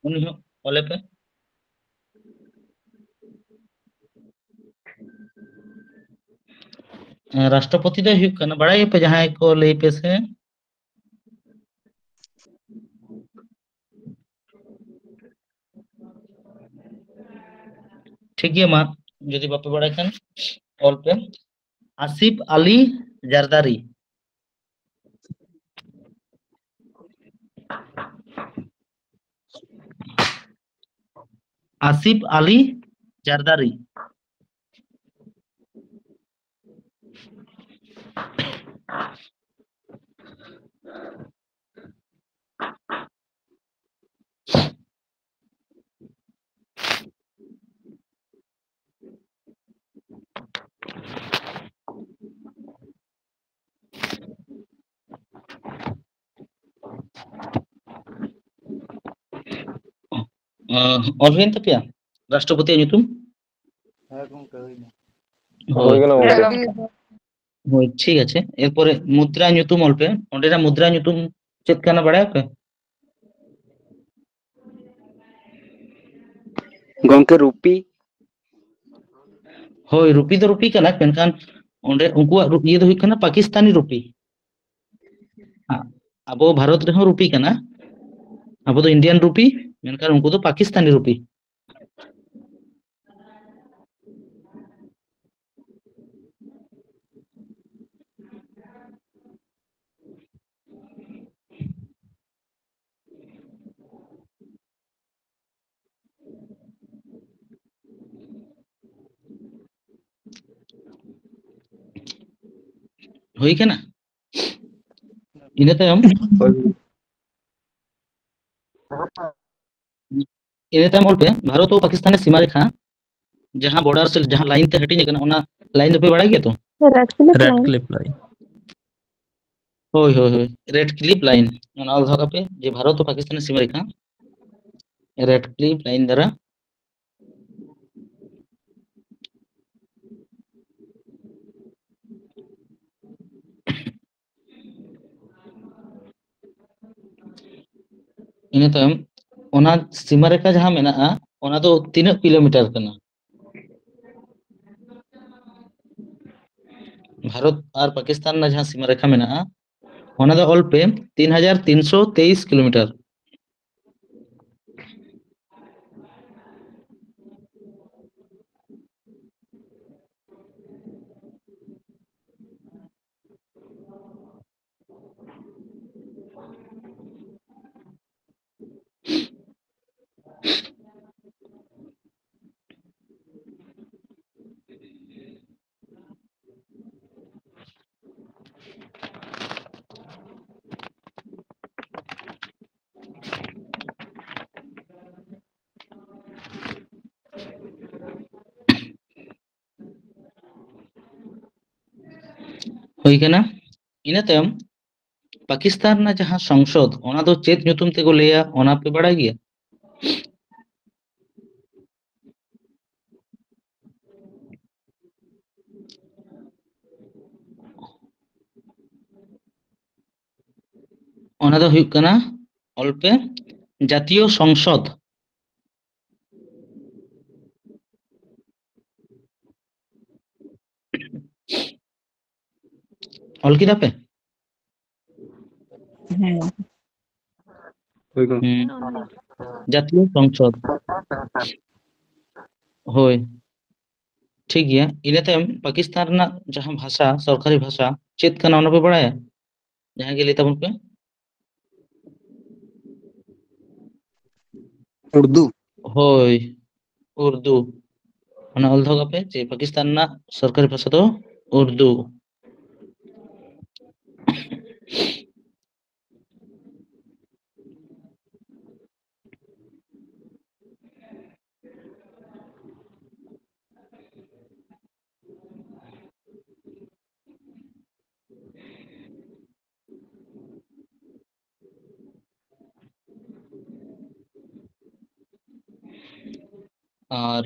ᱩᱱᱤ ᱦᱚᱸ ᱚᱞᱮ ᱯᱮ᱾ ᱨᱟᱥᱴᱨᱚᱯᱚᱛᱤ ᱫᱚᱭ ᱦᱩᱭᱩᱜ ᱠᱟᱱᱟ, ᱵᱟᱲᱟᱭᱟᱯᱮ ᱡᱟᱦᱟᱸᱭ ᱠᱚ, ᱞᱟᱹᱭ ᱯᱮ ᱥᱮ᱾ ᱴᱷᱤᱠ ᱜᱮᱭᱟ, ᱢᱟ, ᱡᱩᱫᱤ ᱵᱟᱯᱮ ᱵᱟᱲᱟᱭ ᱠᱷᱟᱱ ᱚᱞ ᱯᱮ, ᱟᱥᱤᱯ ᱟᱞᱤ ᱡᱟᱨᱫᱟᱨᱤ᱾ ᱟᱥᱤᱯ ᱟᱞᱤ ᱡᱟᱨᱫᱟᱨᱤ᱾ ᱚᱞ ᱦᱩᱭᱮᱱ ᱛᱟᱯᱮᱭᱟ ᱨᱟᱥᱴᱨᱚᱯᱚᱛᱤᱭᱟᱜ ᱧᱩᱛᱩᱢ? ᱦᱮᱸ ᱜᱚᱝᱠᱮ, ᱦᱩᱭᱱᱟ᱾ ᱦᱳᱭ᱾ ᱦᱩᱭ ᱠᱟᱱᱟ ᱜᱚᱝᱠᱮ᱾ ᱦᱳᱭ, ᱴᱷᱤᱠ ᱟᱪᱷᱮ᱾ ᱮᱨᱯᱚᱨᱮ ᱢᱩᱫᱽᱨᱟ ᱧᱩᱛᱩᱢ ᱚᱞ ᱯᱮ᱾ ᱚᱸᱰᱮᱱᱟᱜ ᱢᱩᱫᱽᱨᱟ ᱧᱩᱛᱩᱢ ᱪᱮᱫ ᱠᱟᱱᱟ ᱵᱟᱲᱟᱭᱟᱯᱮ? ᱜᱚᱝᱠᱮ, ᱨᱩᱯᱤ᱾ ᱦᱳᱭ, ᱨᱩᱯᱤ ᱫᱚ ᱨᱩᱯᱤ ᱠᱟᱱᱟ, ᱢᱮᱱᱠᱷᱟᱱ ᱚᱸᱰᱮ ᱩᱱᱠᱩᱣᱟᱜ ᱨᱩ-, ᱤᱭᱟᱹ ᱫᱚ ᱦᱩᱭᱩᱜ ᱠᱟᱱᱟ ᱯᱟᱠᱤᱥᱛᱟᱱᱤ ᱨᱩᱯᱤ᱾ ᱦᱮᱸ, ᱟᱵᱚ ᱵᱷᱟᱨᱚᱛ ᱨᱮᱦᱚᱸ ᱨᱩᱯᱤ ᱠᱟᱱᱟ, ᱟᱵᱚ ᱫᱚ ᱤᱱᱰᱤᱭᱟᱱ ᱨᱩᱯᱤ, ᱢᱮᱱᱠᱷᱟᱱ ᱩᱱᱠᱩ ᱫᱚ ᱯᱟᱠᱤᱥᱛᱟᱱᱤ ᱨᱩᱯᱤ᱾ ᱦᱩᱭ ᱠᱟᱱᱟ᱾ ᱤᱱᱟᱹ ᱛᱟᱭᱚᱢ ᱦᱳᱭ᱾ ᱤᱱᱟᱹ ᱛᱟᱭᱚᱢ ᱚᱞ ᱯᱮ, ᱵᱷᱟᱨᱚᱛ ᱳ ᱯᱟᱠᱤᱥᱛᱟᱱ ᱨᱮ ᱥᱤᱢᱟ ᱨᱮᱠᱷᱟ ᱡᱟᱦᱟᱸ ᱵᱚᱨᱰᱟᱨ ᱥᱮ ᱡᱟᱦᱟᱸ ᱞᱟᱭᱤᱱ ᱛᱮ ᱦᱟᱹᱴᱤᱧ ᱟᱠᱟᱱᱟ, ᱚᱱᱟ ᱞᱟᱭᱤᱱ ᱫᱚᱯᱮ ᱵᱟᱲᱟᱭ ᱜᱮᱭᱟ ᱛᱚ? Red clip red line. Clip line. ᱦᱳᱭ, ᱦᱳᱭ, ᱦᱳᱭ, ᱨᱮᱰ ᱠᱞᱤᱯ ᱞᱟᱭᱤᱱ᱾ ᱚᱱᱟ ᱚᱞ ᱫᱚᱦᱚ ᱠᱟᱜ ᱯᱮ ᱡᱮ ᱵᱷᱟᱨᱚᱛ ᱳ ᱯᱟᱠᱤᱥᱛᱟᱱ ᱥᱤᱢᱟ ᱨᱮᱠᱷᱟ ᱨᱮᱰ ᱠᱞᱤᱯ ᱞᱟᱭᱤᱱ ᱫᱟᱨᱟ᱾ ᱤᱱᱟᱹ ᱛᱟᱭᱚᱢ ᱚᱱᱟ ᱥᱤᱢᱟ ᱨᱮᱠᱷᱟ ᱡᱟᱦᱟᱸ ᱢᱮᱱᱟᱜᱼᱟ, ᱚᱱᱟ ᱫᱚ ᱛᱤᱱᱟᱹᱜ ᱠᱤᱞᱳᱢᱤᱴᱟᱨ ᱠᱟᱱᱟ? ᱵᱷᱟᱨᱚᱛ ᱟᱨ ᱯᱟᱠᱤᱥᱛᱟᱱ ᱨᱮᱱᱟᱜ ᱡᱟᱦᱟᱸ ᱥᱤᱢᱟ ᱨᱮᱠᱷᱟ ᱢᱮᱱᱟᱜᱼᱟ, ᱚᱱᱟ ᱫᱚ ᱚᱞ ᱯᱮ ᱛᱤᱱ ᱦᱟᱡᱟᱨ ᱛᱤᱱᱥᱚ ᱛᱮᱭᱤᱥ ᱠᱤᱞᱳᱢᱤᱴᱟᱨ᱾ ᱦᱩᱭ ᱠᱟᱱᱟ᱾ ᱤᱱᱟᱹ ᱛᱟᱭᱚᱢ ᱯᱟᱠᱤᱥᱛᱟᱱ ᱨᱮᱱᱟᱜ ᱡᱟᱦᱟᱸ ᱥᱚᱝᱥᱚᱫ, ᱚᱱᱟ ᱫᱚ ᱪᱮᱫ ᱧᱩᱛᱩᱢ ᱛᱮᱠᱚ ᱞᱟᱹᱭᱟ, ᱚᱱᱟ ᱯᱮ ᱵᱟᱲᱟᱭ ᱜᱮᱭᱟ? ᱚᱱᱟ ᱫᱚ ᱦᱩᱭᱩᱜ ᱠᱟᱱᱟ, ᱚᱞ ᱯᱮ, ᱡᱟᱛᱤᱭᱚ ᱥᱚᱝᱥᱚᱫ᱾ ᱚᱞ ᱠᱮᱫᱟ ᱯᱮ? ᱦᱮᱸ᱾ ᱦᱩᱸ᱾ ᱡᱟᱛᱤᱭᱚ ᱥᱚᱝᱥᱚᱫ᱾ ᱦᱳᱭ᱾ ᱴᱷᱤᱠ ᱜᱮᱭᱟ᱾ ᱤᱱᱟᱹ ᱛᱟᱭᱚᱢ ᱯᱟᱠᱤᱥᱛᱟᱱ ᱨᱮᱱᱟᱜ ᱡᱟᱦᱟᱸ ᱵᱷᱟᱥᱟ, ᱥᱚᱨᱠᱟᱨᱤ ᱵᱷᱟᱥᱟ, ᱪᱮᱫ ᱠᱟᱱᱟ, ᱚᱱᱟ ᱯᱮ ᱵᱟᱲᱟᱭᱟ? ᱡᱟᱦᱟᱸᱭ ᱜᱮ ᱞᱟᱹᱭ ᱛᱟᱵᱚᱱ ᱯᱮ᱾ ᱩᱨᱫᱩ᱾ ᱦᱳᱭ, ᱩᱨᱫᱩ᱾ ᱚᱱᱟ ᱚᱞ ᱫᱚᱦᱚ ᱠᱟᱜ ᱯᱮ ᱡᱮ ᱯᱟᱠᱤᱥᱛᱟᱱ ᱨᱮᱱᱟᱜ ᱥᱚᱨᱠᱟᱨᱤ ᱵᱷᱟᱥᱟ ᱫᱚ ᱩᱨᱫᱩ᱾ ᱟᱨ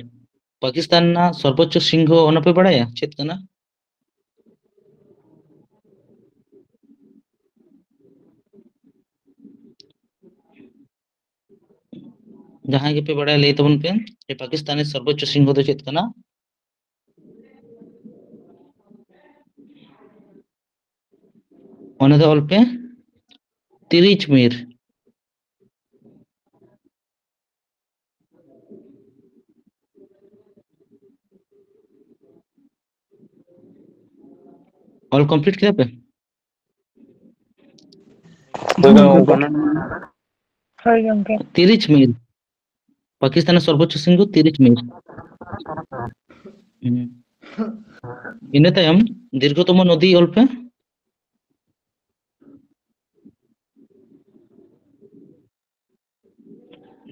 ᱯᱟᱠᱤᱥᱛᱟᱱ ᱨᱮᱱᱟᱜ ᱥᱚᱨᱵᱳᱪᱪᱚ ᱥᱤᱝᱦᱚ ᱚᱱᱟ ᱯᱮ ᱵᱟᱲᱟᱭᱟ ᱪᱮᱫ ᱠᱟᱱᱟ? ᱡᱟᱦᱟᱸᱭ ᱜᱮᱯᱮ ᱵᱟᱲᱟᱭᱟ ᱞᱟᱹᱭ ᱛᱟᱵᱚᱱ ᱯᱮ, ᱡᱮ ᱯᱟᱠᱤᱥᱛᱟᱱ ᱨᱮ ᱥᱚᱨᱵᱳᱪᱪᱚ ᱥᱤᱝᱦᱚ ᱫᱚ ᱪᱮᱫ ᱠᱟᱱᱟ? ᱚᱱᱟ ᱫᱚ ᱚᱞ ᱯᱮ ᱛᱤᱨᱤᱪ ᱢᱤᱨ᱾ ᱚᱞ ᱠᱚᱢᱯᱞᱤᱴ ᱠᱮᱫᱟ ᱯᱮ? ᱦᱳᱭ ᱜᱚᱢᱠᱮ᱾ ᱦᱳᱭ ᱜᱚᱢᱠᱮ᱾ ᱛᱤᱨᱤᱪ ᱢᱤᱨ᱾ ᱯᱟᱠᱤᱥᱛᱟᱱ ᱨᱮᱱᱟᱜ ᱥᱚᱨᱵᱳᱪᱪᱚ ᱥᱤᱝᱦᱚ ᱛᱤᱨᱤᱪ ᱢᱤᱨ᱾ ᱦᱩᱸ᱾ ᱤᱱᱟᱹ ᱛᱟᱭᱚᱢ ᱫᱤᱨᱜᱷᱚᱛᱚᱢᱚ ᱱᱚᱫᱤ ᱚᱞ ᱯᱮ᱾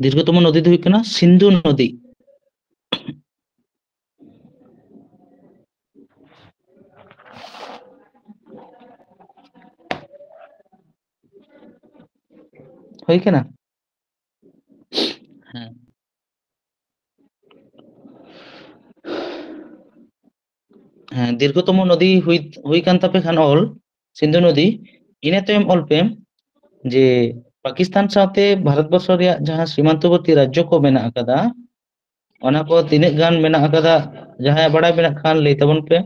ᱫᱤᱨᱜᱷᱚᱛᱚᱢᱚ ᱱᱚᱫᱤ ᱫᱚ ᱦᱩᱭᱩᱜ ᱠᱟᱱᱟ ᱥᱤᱱᱫᱷᱩ ᱱᱚᱫᱤ᱾ ᱦᱩᱭ ᱠᱟᱱᱟ? ᱦᱮᱸ᱾ ᱦᱮᱸ, ᱫᱤᱨᱜᱷᱚᱛᱚᱢᱚ ᱱᱚᱫᱤ ᱦᱩᱭ, ᱦᱩᱭ ᱠᱟᱱ ᱛᱟᱯᱮ ᱠᱷᱟᱱ ᱚᱞ, ᱥᱤᱱᱫᱷᱩ ᱱᱚᱫᱤ, ᱤᱱᱟᱹ ᱛᱟᱭᱚᱢ ᱚᱞ ᱯᱮ ᱡᱮ ᱯᱟᱠᱤᱥᱛᱟᱱ ᱥᱟᱶᱛᱮ ᱵᱷᱟᱨᱚᱛ ᱵᱚᱨᱥᱚ ᱨᱮᱭᱟᱜ ᱡᱟᱦᱟᱸ ᱥᱤᱢᱟᱱᱛᱚᱵᱚᱨᱛᱤ ᱨᱟᱡᱽᱡᱚ ᱠᱚ ᱢᱮᱱᱟᱜ ᱟᱠᱟᱫᱟ, ᱚᱱᱟ ᱠᱚ ᱛᱤᱱᱟᱹᱜ ᱜᱟᱱ ᱢᱮᱱᱟᱜ ᱟᱠᱟᱫᱟ, ᱡᱟᱦᱟᱸᱭᱟᱜ ᱵᱟᱲᱟᱭ ᱢᱮᱱᱟᱜ ᱠᱷᱟᱱ ᱞᱟᱹᱭ ᱛᱟᱵᱚᱱ ᱯᱮ,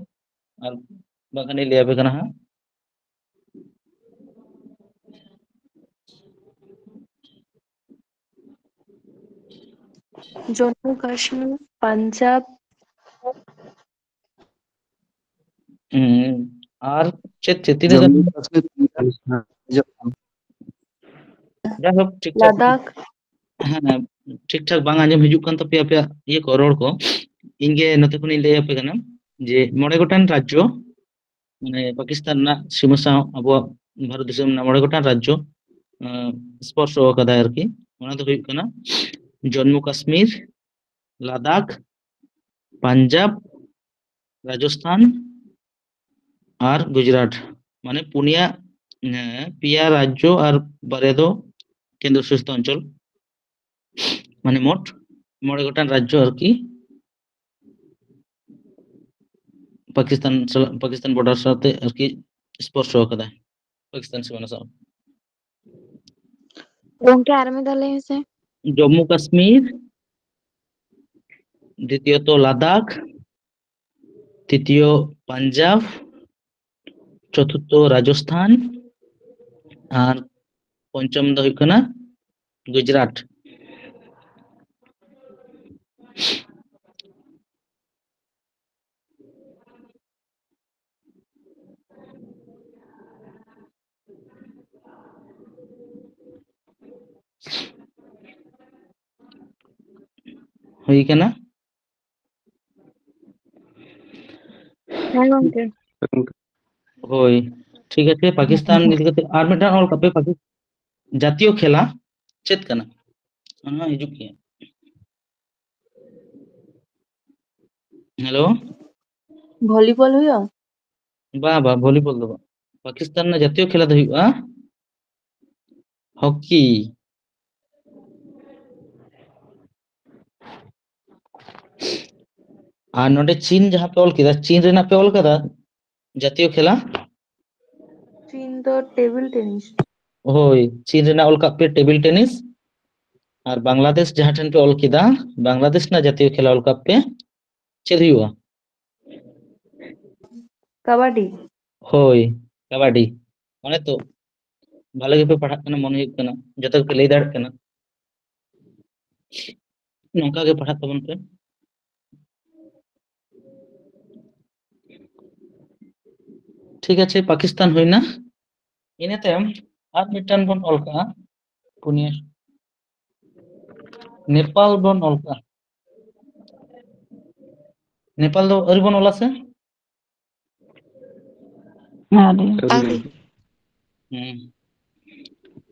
ᱟᱨ ᱵᱟᱠᱷᱟᱱ ᱤᱧ ᱞᱟᱹᱭ ᱟᱯᱮ ᱠᱟᱱᱟ ᱦᱟᱸᱜ᱾ ᱡᱚᱢᱢᱩ ᱠᱟᱥᱢᱤᱨ, ᱯᱟᱧᱡᱟᱵᱽ᱾ ᱦᱩᱸ, ᱟᱨ ᱪᱮᱫ ᱪᱮᱫ ᱛᱤᱱᱟᱹᱜ ᱜᱟᱱ? ᱡᱚᱢᱢᱩ ᱠᱟᱥᱢᱤᱨ, ᱯᱟᱧᱡᱟᱵᱽ᱾ ᱡᱟᱭᱦᱳᱠ, ᱴᱷᱤᱠ ᱴᱷᱟᱠ᱾ ᱞᱟᱫᱟᱠᱷ᱾ ᱦᱮᱸ, ᱴᱷᱤᱠ ᱴᱷᱟᱠ ᱵᱟᱝ ᱟᱸᱡᱚᱢ ᱦᱤᱡᱩᱜ ᱠᱟᱱ ᱛᱟᱯᱮᱭᱟ ᱟᱯᱮᱭᱟᱜ ᱤᱭᱟᱹ ᱠᱚ, ᱨᱚᱲ ᱠᱚ᱾ ᱤᱧ ᱜᱮ ᱱᱚᱛᱮ ᱠᱷᱚᱱᱤᱧ ᱞᱟᱹᱭ ᱟᱯᱮ ᱠᱟᱱᱟ ᱡᱮ ᱢᱚᱬᱮ ᱜᱚᱴᱟᱝ ᱨᱟᱡᱽᱡᱚ, ᱢᱟᱱᱮ ᱯᱟᱠᱤᱥᱛᱟᱱ ᱨᱮᱱᱟᱜ ᱥᱤᱢᱟᱹ ᱥᱟᱶ ᱟᱵᱚᱣᱟᱜ ᱵᱷᱟᱨᱚᱛ ᱫᱤᱥᱚᱢ ᱨᱮᱱᱟᱜ ᱢᱚᱬᱮ ᱜᱚᱴᱟᱝ ᱨᱟᱡᱽᱡᱚ, ᱟᱸ, ᱥᱯᱚᱨᱥᱚ ᱟᱠᱟᱫᱟᱭ ᱟᱨᱠᱤ᱾ ᱚᱱᱟ ᱫᱚ ᱦᱩᱭᱩᱜ ᱠᱟᱱᱟ ᱡᱚᱢᱢᱩ ᱠᱟᱥᱢᱤᱨ, ᱞᱟᱫᱟᱠᱷ, ᱯᱟᱧᱡᱟᱵᱽ, ᱨᱟᱡᱚᱥᱛᱷᱟᱱ ᱟᱨ ᱜᱩᱡᱽᱨᱟᱴ᱾ ᱢᱟᱱᱮ ᱯᱩᱱᱭᱟ, ᱮᱸ, ᱯᱮᱭᱟ ᱨᱟᱡᱽᱡᱚ ᱟᱨ ᱵᱟᱨᱭᱟ ᱫᱚ ᱠᱮᱱᱫᱨᱚ ᱥᱟᱥᱤᱛ ᱚᱧᱪᱚᱞ᱾ ᱢᱟᱱᱮ ᱢᱳᱴ ᱢᱚᱬᱮ ᱜᱚᱴᱟᱝ ᱨᱟᱡᱽᱡᱚ ᱟᱨᱠᱤ ᱯᱟᱠᱤᱥᱛᱟᱱ ᱥᱟᱞᱟᱜ, ᱯᱟᱠᱤᱥᱛᱟᱱ border ᱥᱟᱶᱛᱮ ᱟᱨᱠᱤ ᱥᱯᱚᱨᱥᱚ ᱟᱠᱟᱫᱟᱭ, ᱯᱟᱠᱤᱥᱛᱟᱱ ᱥᱤᱢᱟᱱᱟ ᱥᱟᱶ᱾ ᱜᱚᱝᱠᱮ, ᱟᱨ ᱢᱤᱫ ᱫᱷᱟᱣ ᱞᱟᱹᱭ ᱢᱮᱥᱮ᱾ ᱡᱚᱢᱢᱩ ᱠᱟᱥᱢᱤᱨ, ᱫᱤᱛᱤᱭᱚᱛᱚ ᱞᱟᱫᱟᱠᱷ, ᱛᱨᱤᱛᱤᱭᱚ ᱯᱟᱧᱡᱟᱵᱽ, ᱪᱚᱛᱩᱨᱛᱷᱚ ᱨᱟᱡᱚᱥᱛᱷᱟᱱ, ᱟᱨ ᱯᱚᱧᱪᱚᱢ ᱫᱚ ᱦᱩᱭᱩᱜ ᱠᱟᱱᱟ ᱜᱩᱡᱽᱨᱟᱴ᱾ ᱦᱩᱭ ᱠᱟᱱᱟ᱾ ᱦᱮᱸ ᱜᱚᱝᱠᱮ᱾ ᱦᱳᱭ, ᱴᱷᱤᱠ ᱟᱪᱷᱮ, ᱯᱟᱠᱤᱥᱛᱟᱱ ᱤᱫᱤ ᱠᱟᱛᱮ ᱟᱨ ᱢᱤᱫᱴᱟᱝ ᱚᱞ ᱠᱟᱯᱮ, ᱯᱟᱠᱤ-, ᱡᱟᱛᱤᱭᱚ ᱠᱷᱮᱞᱟ ᱪᱮᱫ ᱠᱟᱱᱟ? ᱚᱱᱟ ᱦᱚᱸ ᱦᱤᱡᱩᱜ ᱜᱮᱭᱟ᱾ ᱦᱮᱞᱳ᱾ ᱵᱷᱚᱞᱤᱵᱚᱞ ᱦᱩᱭᱩᱜᱼᱟ? ᱵᱟ, ᱵᱟ, ᱵᱷᱚᱞᱤᱵᱚᱞ ᱫᱚ ᱵᱟᱝ᱾ ᱯᱟᱠᱤᱥᱛᱟᱱ ᱨᱮᱱᱟᱜ ᱡᱟᱛᱤᱭᱚ ᱠᱷᱮᱞᱟ ᱫᱚ ᱦᱩᱭᱩᱜᱼᱟ ᱦᱚᱠᱤ᱾ ᱟᱨ ᱱᱚᱰᱮ ᱪᱤᱱ ᱡᱟᱦᱟᱸ ᱯᱮ ᱚᱞ ᱠᱮᱫᱟ, ᱪᱤᱱ ᱨᱮᱱᱟᱜ ᱯᱮ ᱚᱞ ᱠᱟᱫᱟ ᱡᱟᱛᱤᱭᱚ ᱠᱷᱮᱞᱟ? ᱪᱤᱱ ᱫᱚ ᱴᱮᱵᱤᱞ ᱴᱮᱱᱤᱥ᱾ ᱦᱳᱭ, ᱪᱤᱱ ᱨᱮᱱᱟᱜ ᱚᱞ ᱠᱟᱜ ᱯᱮ ᱴᱮᱵᱤᱞ ᱴᱮᱱᱤᱥ᱾ ᱟᱨ ᱵᱟᱝᱞᱟᱫᱮᱥ ᱡᱟᱦᱟᱸ ᱴᱷᱮᱱ ᱯᱮ ᱚᱞ ᱠᱮᱫᱟ, ᱵᱟᱝᱞᱟᱫᱮᱥ ᱨᱮᱱᱟᱜ ᱡᱟᱛᱤᱭᱚ ᱠᱷᱮᱞᱟ ᱚᱞ ᱠᱟᱜ ᱯᱮ, ᱪᱮᱫ ᱦᱩᱭᱩᱜᱼᱟ? ᱠᱟᱵᱟᱰᱤ᱾ ᱦᱳᱭ, ᱠᱟᱵᱟᱰᱤ᱾ ᱚᱱᱮ ᱛᱚ, ᱵᱷᱟᱞᱮ ᱜᱮᱯᱮ ᱯᱟᱲᱦᱟᱜ ᱠᱟᱱᱟ ᱢᱚᱱᱮ ᱦᱩᱭᱩᱜ ᱠᱟᱱᱟ, ᱡᱚᱛᱚ ᱜᱮᱯᱮ ᱞᱟᱹᱭ ᱫᱟᱲᱮᱭᱟᱜ ᱠᱟᱱᱟ᱾ ᱱᱚᱝᱠᱟ ᱜᱮ ᱯᱟᱲᱦᱟᱜ ᱛᱟᱵᱚᱱ ᱯᱮ᱾ ᱴᱷᱤᱠ ᱟᱪᱷᱮ, ᱯᱟᱠᱤᱥᱛᱟᱱ ᱦᱩᱭᱱᱟ᱾ ᱤᱱᱟᱹ ᱛᱟᱭᱚᱢ ᱟᱨ ᱢᱤᱫᱴᱟᱝ ᱵᱚᱱ ᱚᱞ ᱠᱟᱜᱼᱟ, ᱯᱩᱱᱭᱟᱹ᱾ ᱱᱮᱯᱟᱞ ᱵᱚᱱ ᱚᱞ ᱠᱟᱜᱼᱟ᱾ ᱱᱮᱯᱟᱞ ᱫᱚ ᱟᱹᱣᱨᱤ ᱵᱚᱱ ᱚᱞᱟ ᱥᱮ? ᱟᱹᱣᱨᱤ᱾ ᱟᱹᱣᱨᱤ᱾ ᱦᱩᱸ᱾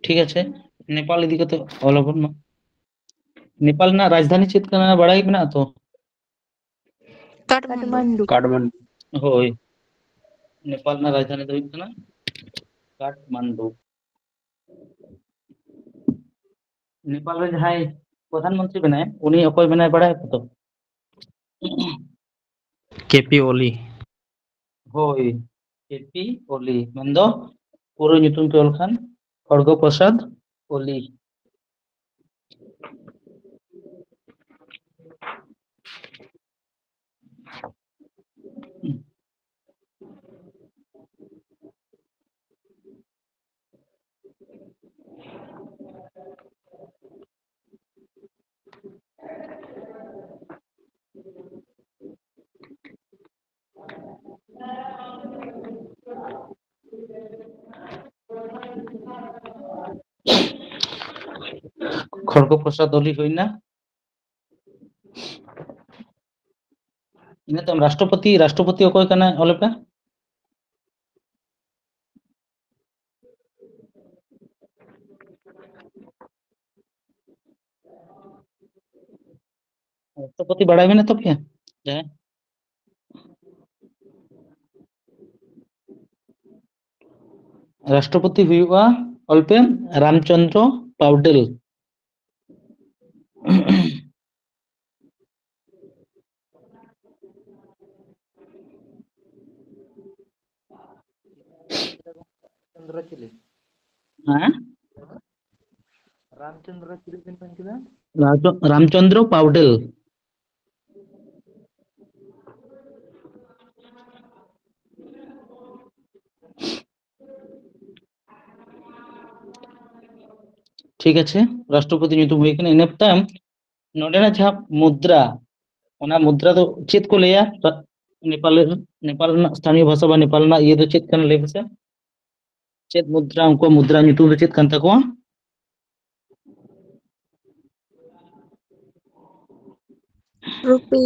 ᱴᱷᱤᱠ ᱟᱪᱷᱮ, ᱱᱮᱯᱟᱞ ᱤᱫᱤ ᱠᱟᱛᱮ ᱚᱞ ᱟᱵᱚᱱ ᱢᱟ᱾ ᱱᱮᱯᱟᱞ ᱨᱮᱱᱟᱜ ᱨᱟᱡᱽᱫᱷᱟᱱᱤ ᱪᱮᱫ ᱠᱟᱱᱟ, ᱵᱟᱲᱟᱭ ᱢᱮᱱᱟᱜᱼᱟ ᱛᱚ? ᱠᱟᱴᱢᱟᱱᱰᱩ᱾ ᱠᱟᱴᱢᱟᱱᱰᱩ᱾ ᱦᱳᱭ, ᱱᱮᱯᱟᱞ ᱨᱮᱱᱟᱜ ᱨᱟᱡᱽᱫᱷᱟᱱᱤ ᱫᱚ ᱦᱩᱭᱩᱜ ᱠᱟᱱᱟ ᱠᱟᱴᱢᱟᱱᱰᱩ᱾ ᱱᱮᱯᱟᱞ ᱨᱮ ᱡᱟᱦᱟᱸᱭ ᱯᱨᱚᱫᱷᱟᱱ ᱢᱚᱱᱛᱨᱤ ᱵᱮᱱᱟᱭᱟ, ᱩᱱᱤ ᱚᱠᱚᱭ ᱵᱮᱱᱟᱭ ᱵᱟᱲᱟᱭᱟ ᱯᱮ ᱛᱚ? ᱠᱮᱯᱤ ᱳᱞᱤ᱾ ᱦᱳᱭ, ᱠᱮᱯᱤ ᱳᱞᱤ ᱢᱮᱱᱫᱚ ᱯᱩᱨᱟᱹ ᱧᱩᱛᱩᱢ ᱛᱮ ᱚᱞ ᱠᱷᱟᱱ ᱠᱷᱚᱲᱜᱚ ᱯᱨᱚᱥᱟᱫᱽ ᱳᱞᱤ᱾ ᱠᱷᱚᱲᱜᱚ ᱯᱨᱚᱥᱟᱫᱽ ᱳᱞᱤ ᱦᱩᱭᱱᱟ᱾ ᱤᱱᱟᱹ ᱛᱟᱭᱚᱢ ᱨᱟᱥᱴᱨᱚᱯᱚᱛᱤ, ᱨᱟᱥᱴᱨᱚᱯᱚᱛᱤ ᱚᱠᱚᱭ ᱠᱟᱱᱟᱭ ᱚᱞ ᱯᱮ? ᱨᱟᱥᱴᱨᱚᱯᱚᱛᱤ ᱵᱟᱲᱟᱭ ᱢᱮᱱᱟᱜ ᱛᱟᱯᱮᱭᱟ ᱡᱟᱦᱟᱸᱭ? ᱨᱟᱥᱴᱨᱚᱯᱚᱛᱤ ᱦᱩᱭᱩᱜᱼᱟ, ᱚᱞ ᱯᱮ, ᱨᱟᱢᱪᱚᱸᱫᱽᱨᱚ ᱯᱟᱣᱰᱮᱞ᱾ ᱪᱚᱸᱫᱽᱨᱚ ᱪᱤᱞᱤ? ᱦᱮᱸ? ᱨᱟᱢᱪᱚᱸᱫᱽᱨᱚ ᱪᱤᱞᱤ ᱵᱤᱱ ᱢᱮᱱ ᱠᱮᱫᱟ? ᱨᱟᱢᱪᱚ-, ᱨᱟᱢᱪᱚᱸᱫᱽᱨᱚ ᱯᱟᱣᱰᱮᱞ᱾ ᱴᱷᱤᱠ ᱟᱪᱷᱮ, ᱨᱟᱥᱴᱨᱚᱯᱚᱛᱤ ᱧᱩᱛᱩᱢ ᱦᱩᱭ ᱠᱟᱱᱟ᱾ ᱤᱱᱟᱹ ᱛᱟᱭᱚᱢ ᱱᱚᱰᱮᱱᱟᱜ ᱡᱟᱦᱟᱸ ᱢᱩᱫᱽᱨᱟ, ᱚᱱᱟ ᱢᱩᱫᱽᱨᱟ ᱫᱚ ᱪᱮᱫ ᱠᱚ ᱞᱟᱹᱭᱟ? ᱱᱮᱯᱟᱞ, ᱱᱮᱯᱟᱞ ᱨᱮᱱᱟᱜ ᱥᱛᱷᱟᱱᱤᱭᱚ ᱵᱷᱟᱥᱟ ᱵᱟ ᱱᱮᱯᱟᱞ ᱨᱮᱱᱟᱜ ᱤᱭᱟᱹ ᱫᱚ ᱪᱮᱫ ᱠᱟᱱᱟ ᱞᱟᱹᱭ ᱢᱮᱥᱮ? ᱪᱮᱫ ᱢᱩᱫᱽᱨᱟ, ᱩᱱᱠᱩᱣᱟᱜ ᱢᱩᱫᱽᱨᱟ ᱧᱩᱛᱩᱢ ᱫᱚ ᱪᱮᱫ ᱠᱟᱱ ᱛᱟᱠᱚᱣᱟ? ᱨᱩᱯᱤ᱾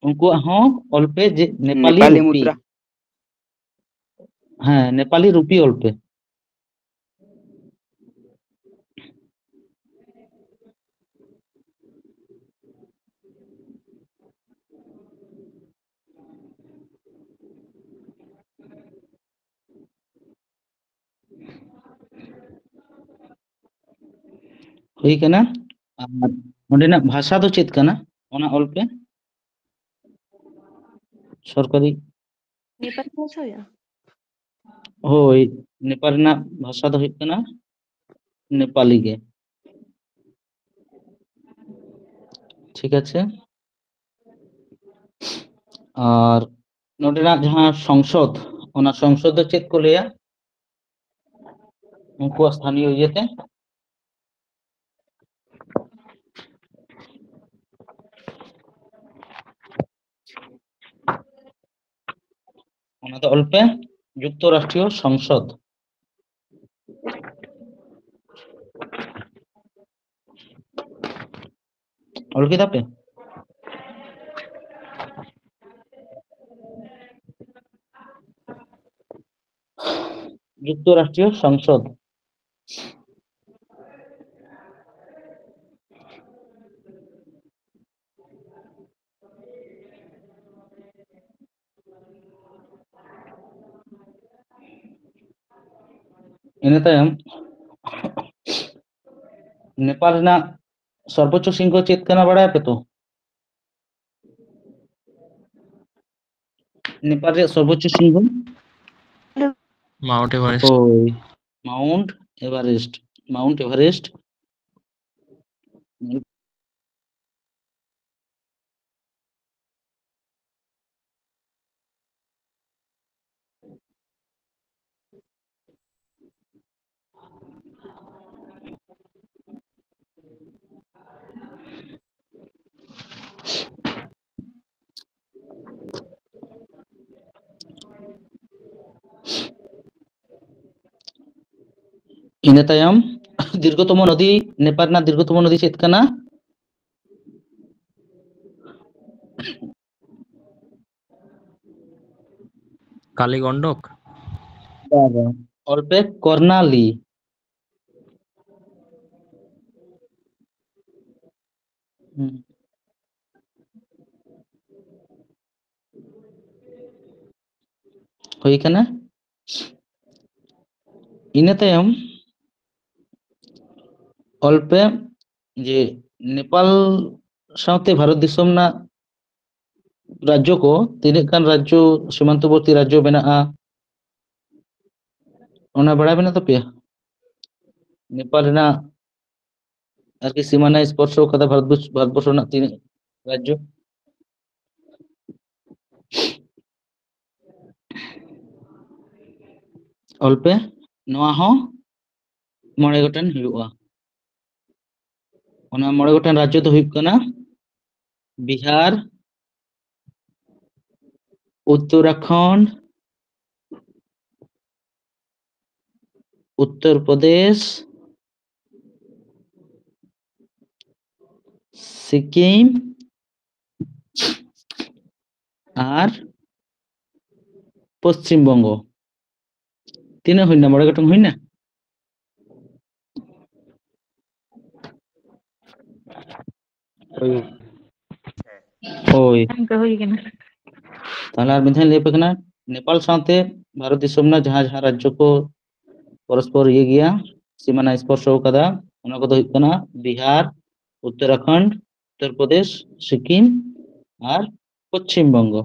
ᱩᱱᱠᱩᱣᱟᱜ ᱦᱚᱸ ᱚᱞ ᱯᱮ ᱡᱮ ᱱᱮᱯᱟᱞᱤ ᱱᱮᱯᱟᱞᱤ ᱨᱩᱯᱤ᱾ ᱢᱩᱫᱽᱨᱟ᱾ ᱦᱮᱸ, ᱱᱮᱯᱟᱞᱤ ᱨᱩᱯᱤ ᱚᱞ ᱯᱮ᱾ ᱦᱩᱭ ᱠᱟᱱᱟ᱾ ᱟᱨ ᱱᱚᱰᱮᱱᱟᱜ ᱵᱷᱟᱥᱟ ᱫᱚ ᱪᱮᱫ ᱠᱟᱱᱟ? ᱚᱱᱟ ᱚᱞ ᱯᱮ᱾ ᱥᱚᱨᱠᱟᱨᱤ᱾ ᱱᱮᱯᱟᱞᱤ ᱵᱷᱟᱥᱟ ᱦᱩᱭᱩᱜᱼᱟ? ᱦᱳᱭ, ᱱᱮᱯᱟᱞ ᱨᱮᱱᱟᱜ ᱵᱷᱟᱥᱟ ᱫᱚ ᱦᱩᱭᱩᱜ ᱠᱟᱱᱟ ᱱᱮᱯᱟᱞᱤ ᱜᱮ᱾ ᱴᱷᱤᱠ ᱟᱪᱷᱮ᱾ ᱟᱨ ᱱᱚᱰᱮᱱᱟᱜ ᱡᱟᱦᱟᱸ ᱥᱚᱝᱥᱚᱫ, ᱚᱱᱟ ᱥᱚᱝᱥᱚᱫ ᱫᱚ ᱪᱮᱫ ᱠᱚ ᱞᱟᱹᱭᱟ ᱩᱱᱠᱩᱣᱟᱜ ᱥᱛᱷᱟᱱᱤᱭᱚ ᱤᱭᱟᱹᱛᱮ? ᱚᱱᱟ ᱫᱚ ᱚᱞ ᱯᱮ, ᱡᱩᱠᱛᱚ ᱨᱟᱥᱴᱨᱤᱭᱚ ᱥᱚᱝᱥᱚᱫ᱾ ᱚᱞ ᱠᱮᱫᱟ ᱯᱮ? ᱡᱩᱠᱛᱚ ᱨᱟᱥᱴᱨᱤᱭᱚ ᱥᱚᱝᱥᱚᱫ᱾ ᱤᱱᱟᱹ ᱛᱟᱭᱚᱢ ᱱᱮᱯᱟᱞ ᱨᱮᱱᱟᱜ ᱥᱚᱨᱵᱚᱪᱪᱚ ᱥᱤᱝᱦᱚ ᱪᱮᱫ ᱠᱟᱱᱟ ᱵᱟᱲᱟᱭᱟᱯᱮ ᱛᱚ? ᱱᱮᱯᱟᱞ ᱨᱮᱭᱟᱜ ᱥᱚᱨᱵᱚᱪᱪᱚ ᱥᱤᱝᱦᱚ? Mount Everest. ᱦᱳᱭ, Mount Everest. Mount Everest. ᱤᱱᱟᱹ ᱛᱟᱭᱚᱢ ᱫᱤᱨᱜᱷᱚᱛᱚᱢᱚ ᱱᱚᱫᱤ, ᱱᱮᱯᱟᱞ ᱨᱮᱱᱟᱜ ᱫᱤᱨᱜᱷᱚᱛᱚᱢᱚ ᱱᱚᱫᱤ ᱪᱮᱫ ᱠᱟᱱᱟ? ᱠᱟᱞᱤ ᱜᱚᱱᱰᱚᱠ᱾ ᱵᱟᱵᱟ, ᱚᱞ ᱯᱮ ᱠᱚᱨᱱᱟᱞᱤ᱾ ᱦᱩᱸ᱾ ᱦᱩᱭ ᱠᱟᱱᱟ᱾ ᱤᱱᱟᱹ ᱛᱟᱭᱚᱢ ᱚᱞ ᱯᱮ ᱡᱮ ᱱᱮᱯᱟᱞ ᱥᱟᱶᱛᱮ ᱵᱷᱟᱨᱚᱛ ᱫᱤᱥᱚᱢ ᱨᱮᱱᱟᱜ ᱨᱟᱡᱽᱡᱚ ᱠᱚ, ᱛᱤᱱᱟᱹᱜ ᱜᱟᱱ ᱨᱟᱡᱽᱡᱚ, ᱥᱤᱢᱟᱱᱛᱚᱵᱚᱨᱛᱤ ᱨᱟᱡᱽᱡᱚ ᱢᱮᱱᱟᱜᱼᱟ, ᱚᱱᱟ ᱵᱟᱲᱟᱭ ᱢᱮᱱᱟᱜ ᱛᱟᱯᱮᱭᱟ? ᱱᱮᱯᱟᱞ ᱨᱮᱱᱟᱜ ᱟᱨᱠᱤ ᱥᱤᱢᱟᱱᱟᱭ ᱥᱯᱚᱨᱥᱚ ᱠᱟᱫᱟ ᱵᱷᱟᱨᱚᱛ ᱵᱚᱨᱥ-, ᱵᱷᱟᱨᱚᱛ ᱵᱚᱨᱥᱚ ᱨᱮᱱᱟᱜ ᱛᱤᱱᱟᱹᱜ ᱨᱟᱡᱽᱡᱚ? ᱚᱞ ᱯᱮ, ᱱᱚᱣᱟ ᱦᱚᱸ ᱢᱚᱬᱮ ᱜᱚᱴᱮᱱ ᱦᱩᱭᱩᱜᱼᱟ᱾ ᱚᱱᱟ ᱢᱚᱬᱮ ᱜᱚᱴᱮᱱ ᱨᱟᱡᱽᱡᱚ ᱫᱚ ᱦᱩᱭᱩᱜ ᱠᱟᱱᱟ ᱵᱤᱦᱟᱨ, ᱩᱛᱛᱚᱨᱟᱠᱷᱚᱸᱰ, ᱩᱛᱛᱚᱨ ᱯᱨᱚᱫᱮᱥ, ᱥᱤᱠᱤᱢ ᱟᱨ ᱯᱚᱥᱪᱤᱢ ᱵᱚᱝᱜᱚ᱾ ᱛᱤᱱᱟᱹᱜ ᱦᱩᱭᱱᱟ? ᱢᱚᱬᱮ ᱜᱚᱴᱟᱝ ᱦᱩᱭᱱᱟ? ᱦᱳᱭ᱾ ᱦᱳᱭ᱾ ᱚᱱᱠᱟ ᱦᱩᱭ ᱠᱟᱱᱟ᱾ ᱛᱟᱦᱞᱮ ᱟᱨ ᱢᱤᱫ ᱫᱷᱟᱣ ᱤᱧ ᱞᱟᱹᱭ ᱟᱯᱮ ᱠᱟᱱᱟ, ᱱᱮᱯᱟᱞ ᱥᱟᱶᱛᱮ ᱵᱷᱟᱨᱚᱛ ᱫᱤᱥᱚᱢ ᱨᱮᱱᱟᱜ ᱡᱟᱦᱟᱸ ᱡᱟᱦᱟᱸ ᱨᱟᱡᱽᱡᱚ ᱠᱚ ᱯᱚᱨᱚᱥᱯᱚᱨ ᱤᱭᱟᱹ ᱜᱮᱭᱟ, ᱥᱤᱢᱟᱱᱟ ᱥᱯᱚᱨᱥᱚ ᱠᱟᱫᱟ, ᱚᱱᱟ ᱠᱚᱫᱚ ᱦᱩᱭᱩᱜ ᱠᱟᱱᱟ ᱵᱤᱦᱟᱨ, ᱩᱛᱛᱚᱨᱟᱠᱷᱚᱸᱰ, ᱩᱛᱛᱚᱨ ᱯᱨᱚᱫᱮᱥ, ᱥᱤᱠᱤᱢ ᱟᱨ ᱯᱚᱪᱷᱤᱢ ᱵᱚᱝᱜᱚ᱾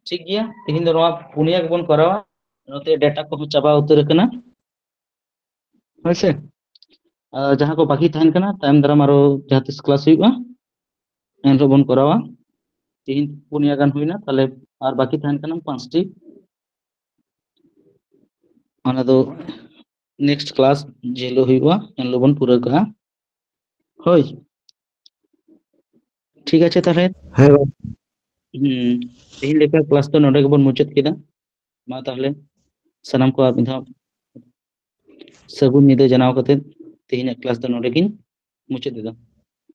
ᱴᱷᱤᱠ ᱜᱮᱭᱟ, ᱛᱮᱦᱮᱧ ᱫᱚ ᱱᱚᱣᱟ ᱯᱩᱱᱭᱟ ᱜᱮᱵᱚᱱ ᱠᱚᱨᱟᱣᱟ᱾ ᱱᱚᱛᱮ ᱰᱮᱴᱟ ᱠᱚᱦᱚᱸ ᱪᱟᱵᱟ ᱩᱛᱟᱹᱨ ᱟᱠᱟᱱᱟ᱾ ᱦᱳᱭ ᱥᱮ? ᱟᱨ ᱡᱟᱦᱟᱸ ᱠᱚ ᱵᱟᱹᱠᱤ ᱛᱟᱦᱮᱱ ᱠᱟᱱᱟ, ᱛᱟᱭᱚᱢ ᱫᱟᱨᱟᱢ ᱟᱨᱚ ᱡᱟᱦᱟᱸ ᱛᱤᱥ ᱠᱞᱟᱥ ᱦᱩᱭᱩᱜᱼᱟ, ᱮᱱ ᱦᱤᱞᱳᱜ ᱵᱚᱱ ᱠᱚᱨᱟᱣᱟ᱾ ᱛᱮᱦᱮᱧ ᱯᱩᱱᱭᱟ ᱜᱟᱱ ᱦᱩᱭᱱᱟ, ᱛᱟᱦᱞᱮ ᱟᱨ ᱵᱟᱹᱠᱤ ᱛᱟᱦᱮᱱ ᱠᱟᱱᱟ ᱯᱟᱸᱪᱴᱤ᱾ ᱚᱱᱟ ᱫᱚ ᱱᱮᱠᱥᱴ ᱠᱞᱟᱥ ᱡᱮ ᱦᱤᱞᱳᱜ ᱦᱩᱭᱩᱜᱼᱟ, ᱮᱱ ᱦᱤᱞᱳᱜ ᱵᱚᱱ ᱯᱩᱨᱟᱹᱣ ᱠᱟᱜᱼᱟ᱾ ᱦᱳᱭ, ᱴᱷᱤᱠ ᱟᱪᱷᱮ ᱛᱟᱦᱞᱮ᱾ ᱦᱮᱸ ᱜᱚᱢᱠᱮ᱾ ᱦᱩᱸ, ᱛᱮᱦᱮᱧ ᱞᱮᱠᱟ ᱠᱞᱟᱥ ᱫᱚ ᱱᱚᱰᱮ ᱜᱮᱵᱚᱱ ᱢᱩᱪᱟᱹᱫ ᱠᱮᱫᱟ᱾ ᱢᱟ ᱛᱟᱦᱞᱮ ᱥᱟᱱᱟᱢ ᱠᱚ ᱟᱨ ᱢᱤᱫ ᱫᱷᱟᱣ ᱥᱟᱹᱜᱩᱱ ᱧᱤᱫᱟᱹ ᱡᱟᱱᱟᱣ ᱠᱟᱛᱮ ᱛᱮᱦᱮᱧᱟᱜ ᱠᱞᱟᱥ ᱫᱚ ᱱᱚᱰᱮ ᱜᱤᱧ ᱢᱩᱪᱟᱹᱫ ᱮᱫᱟ᱾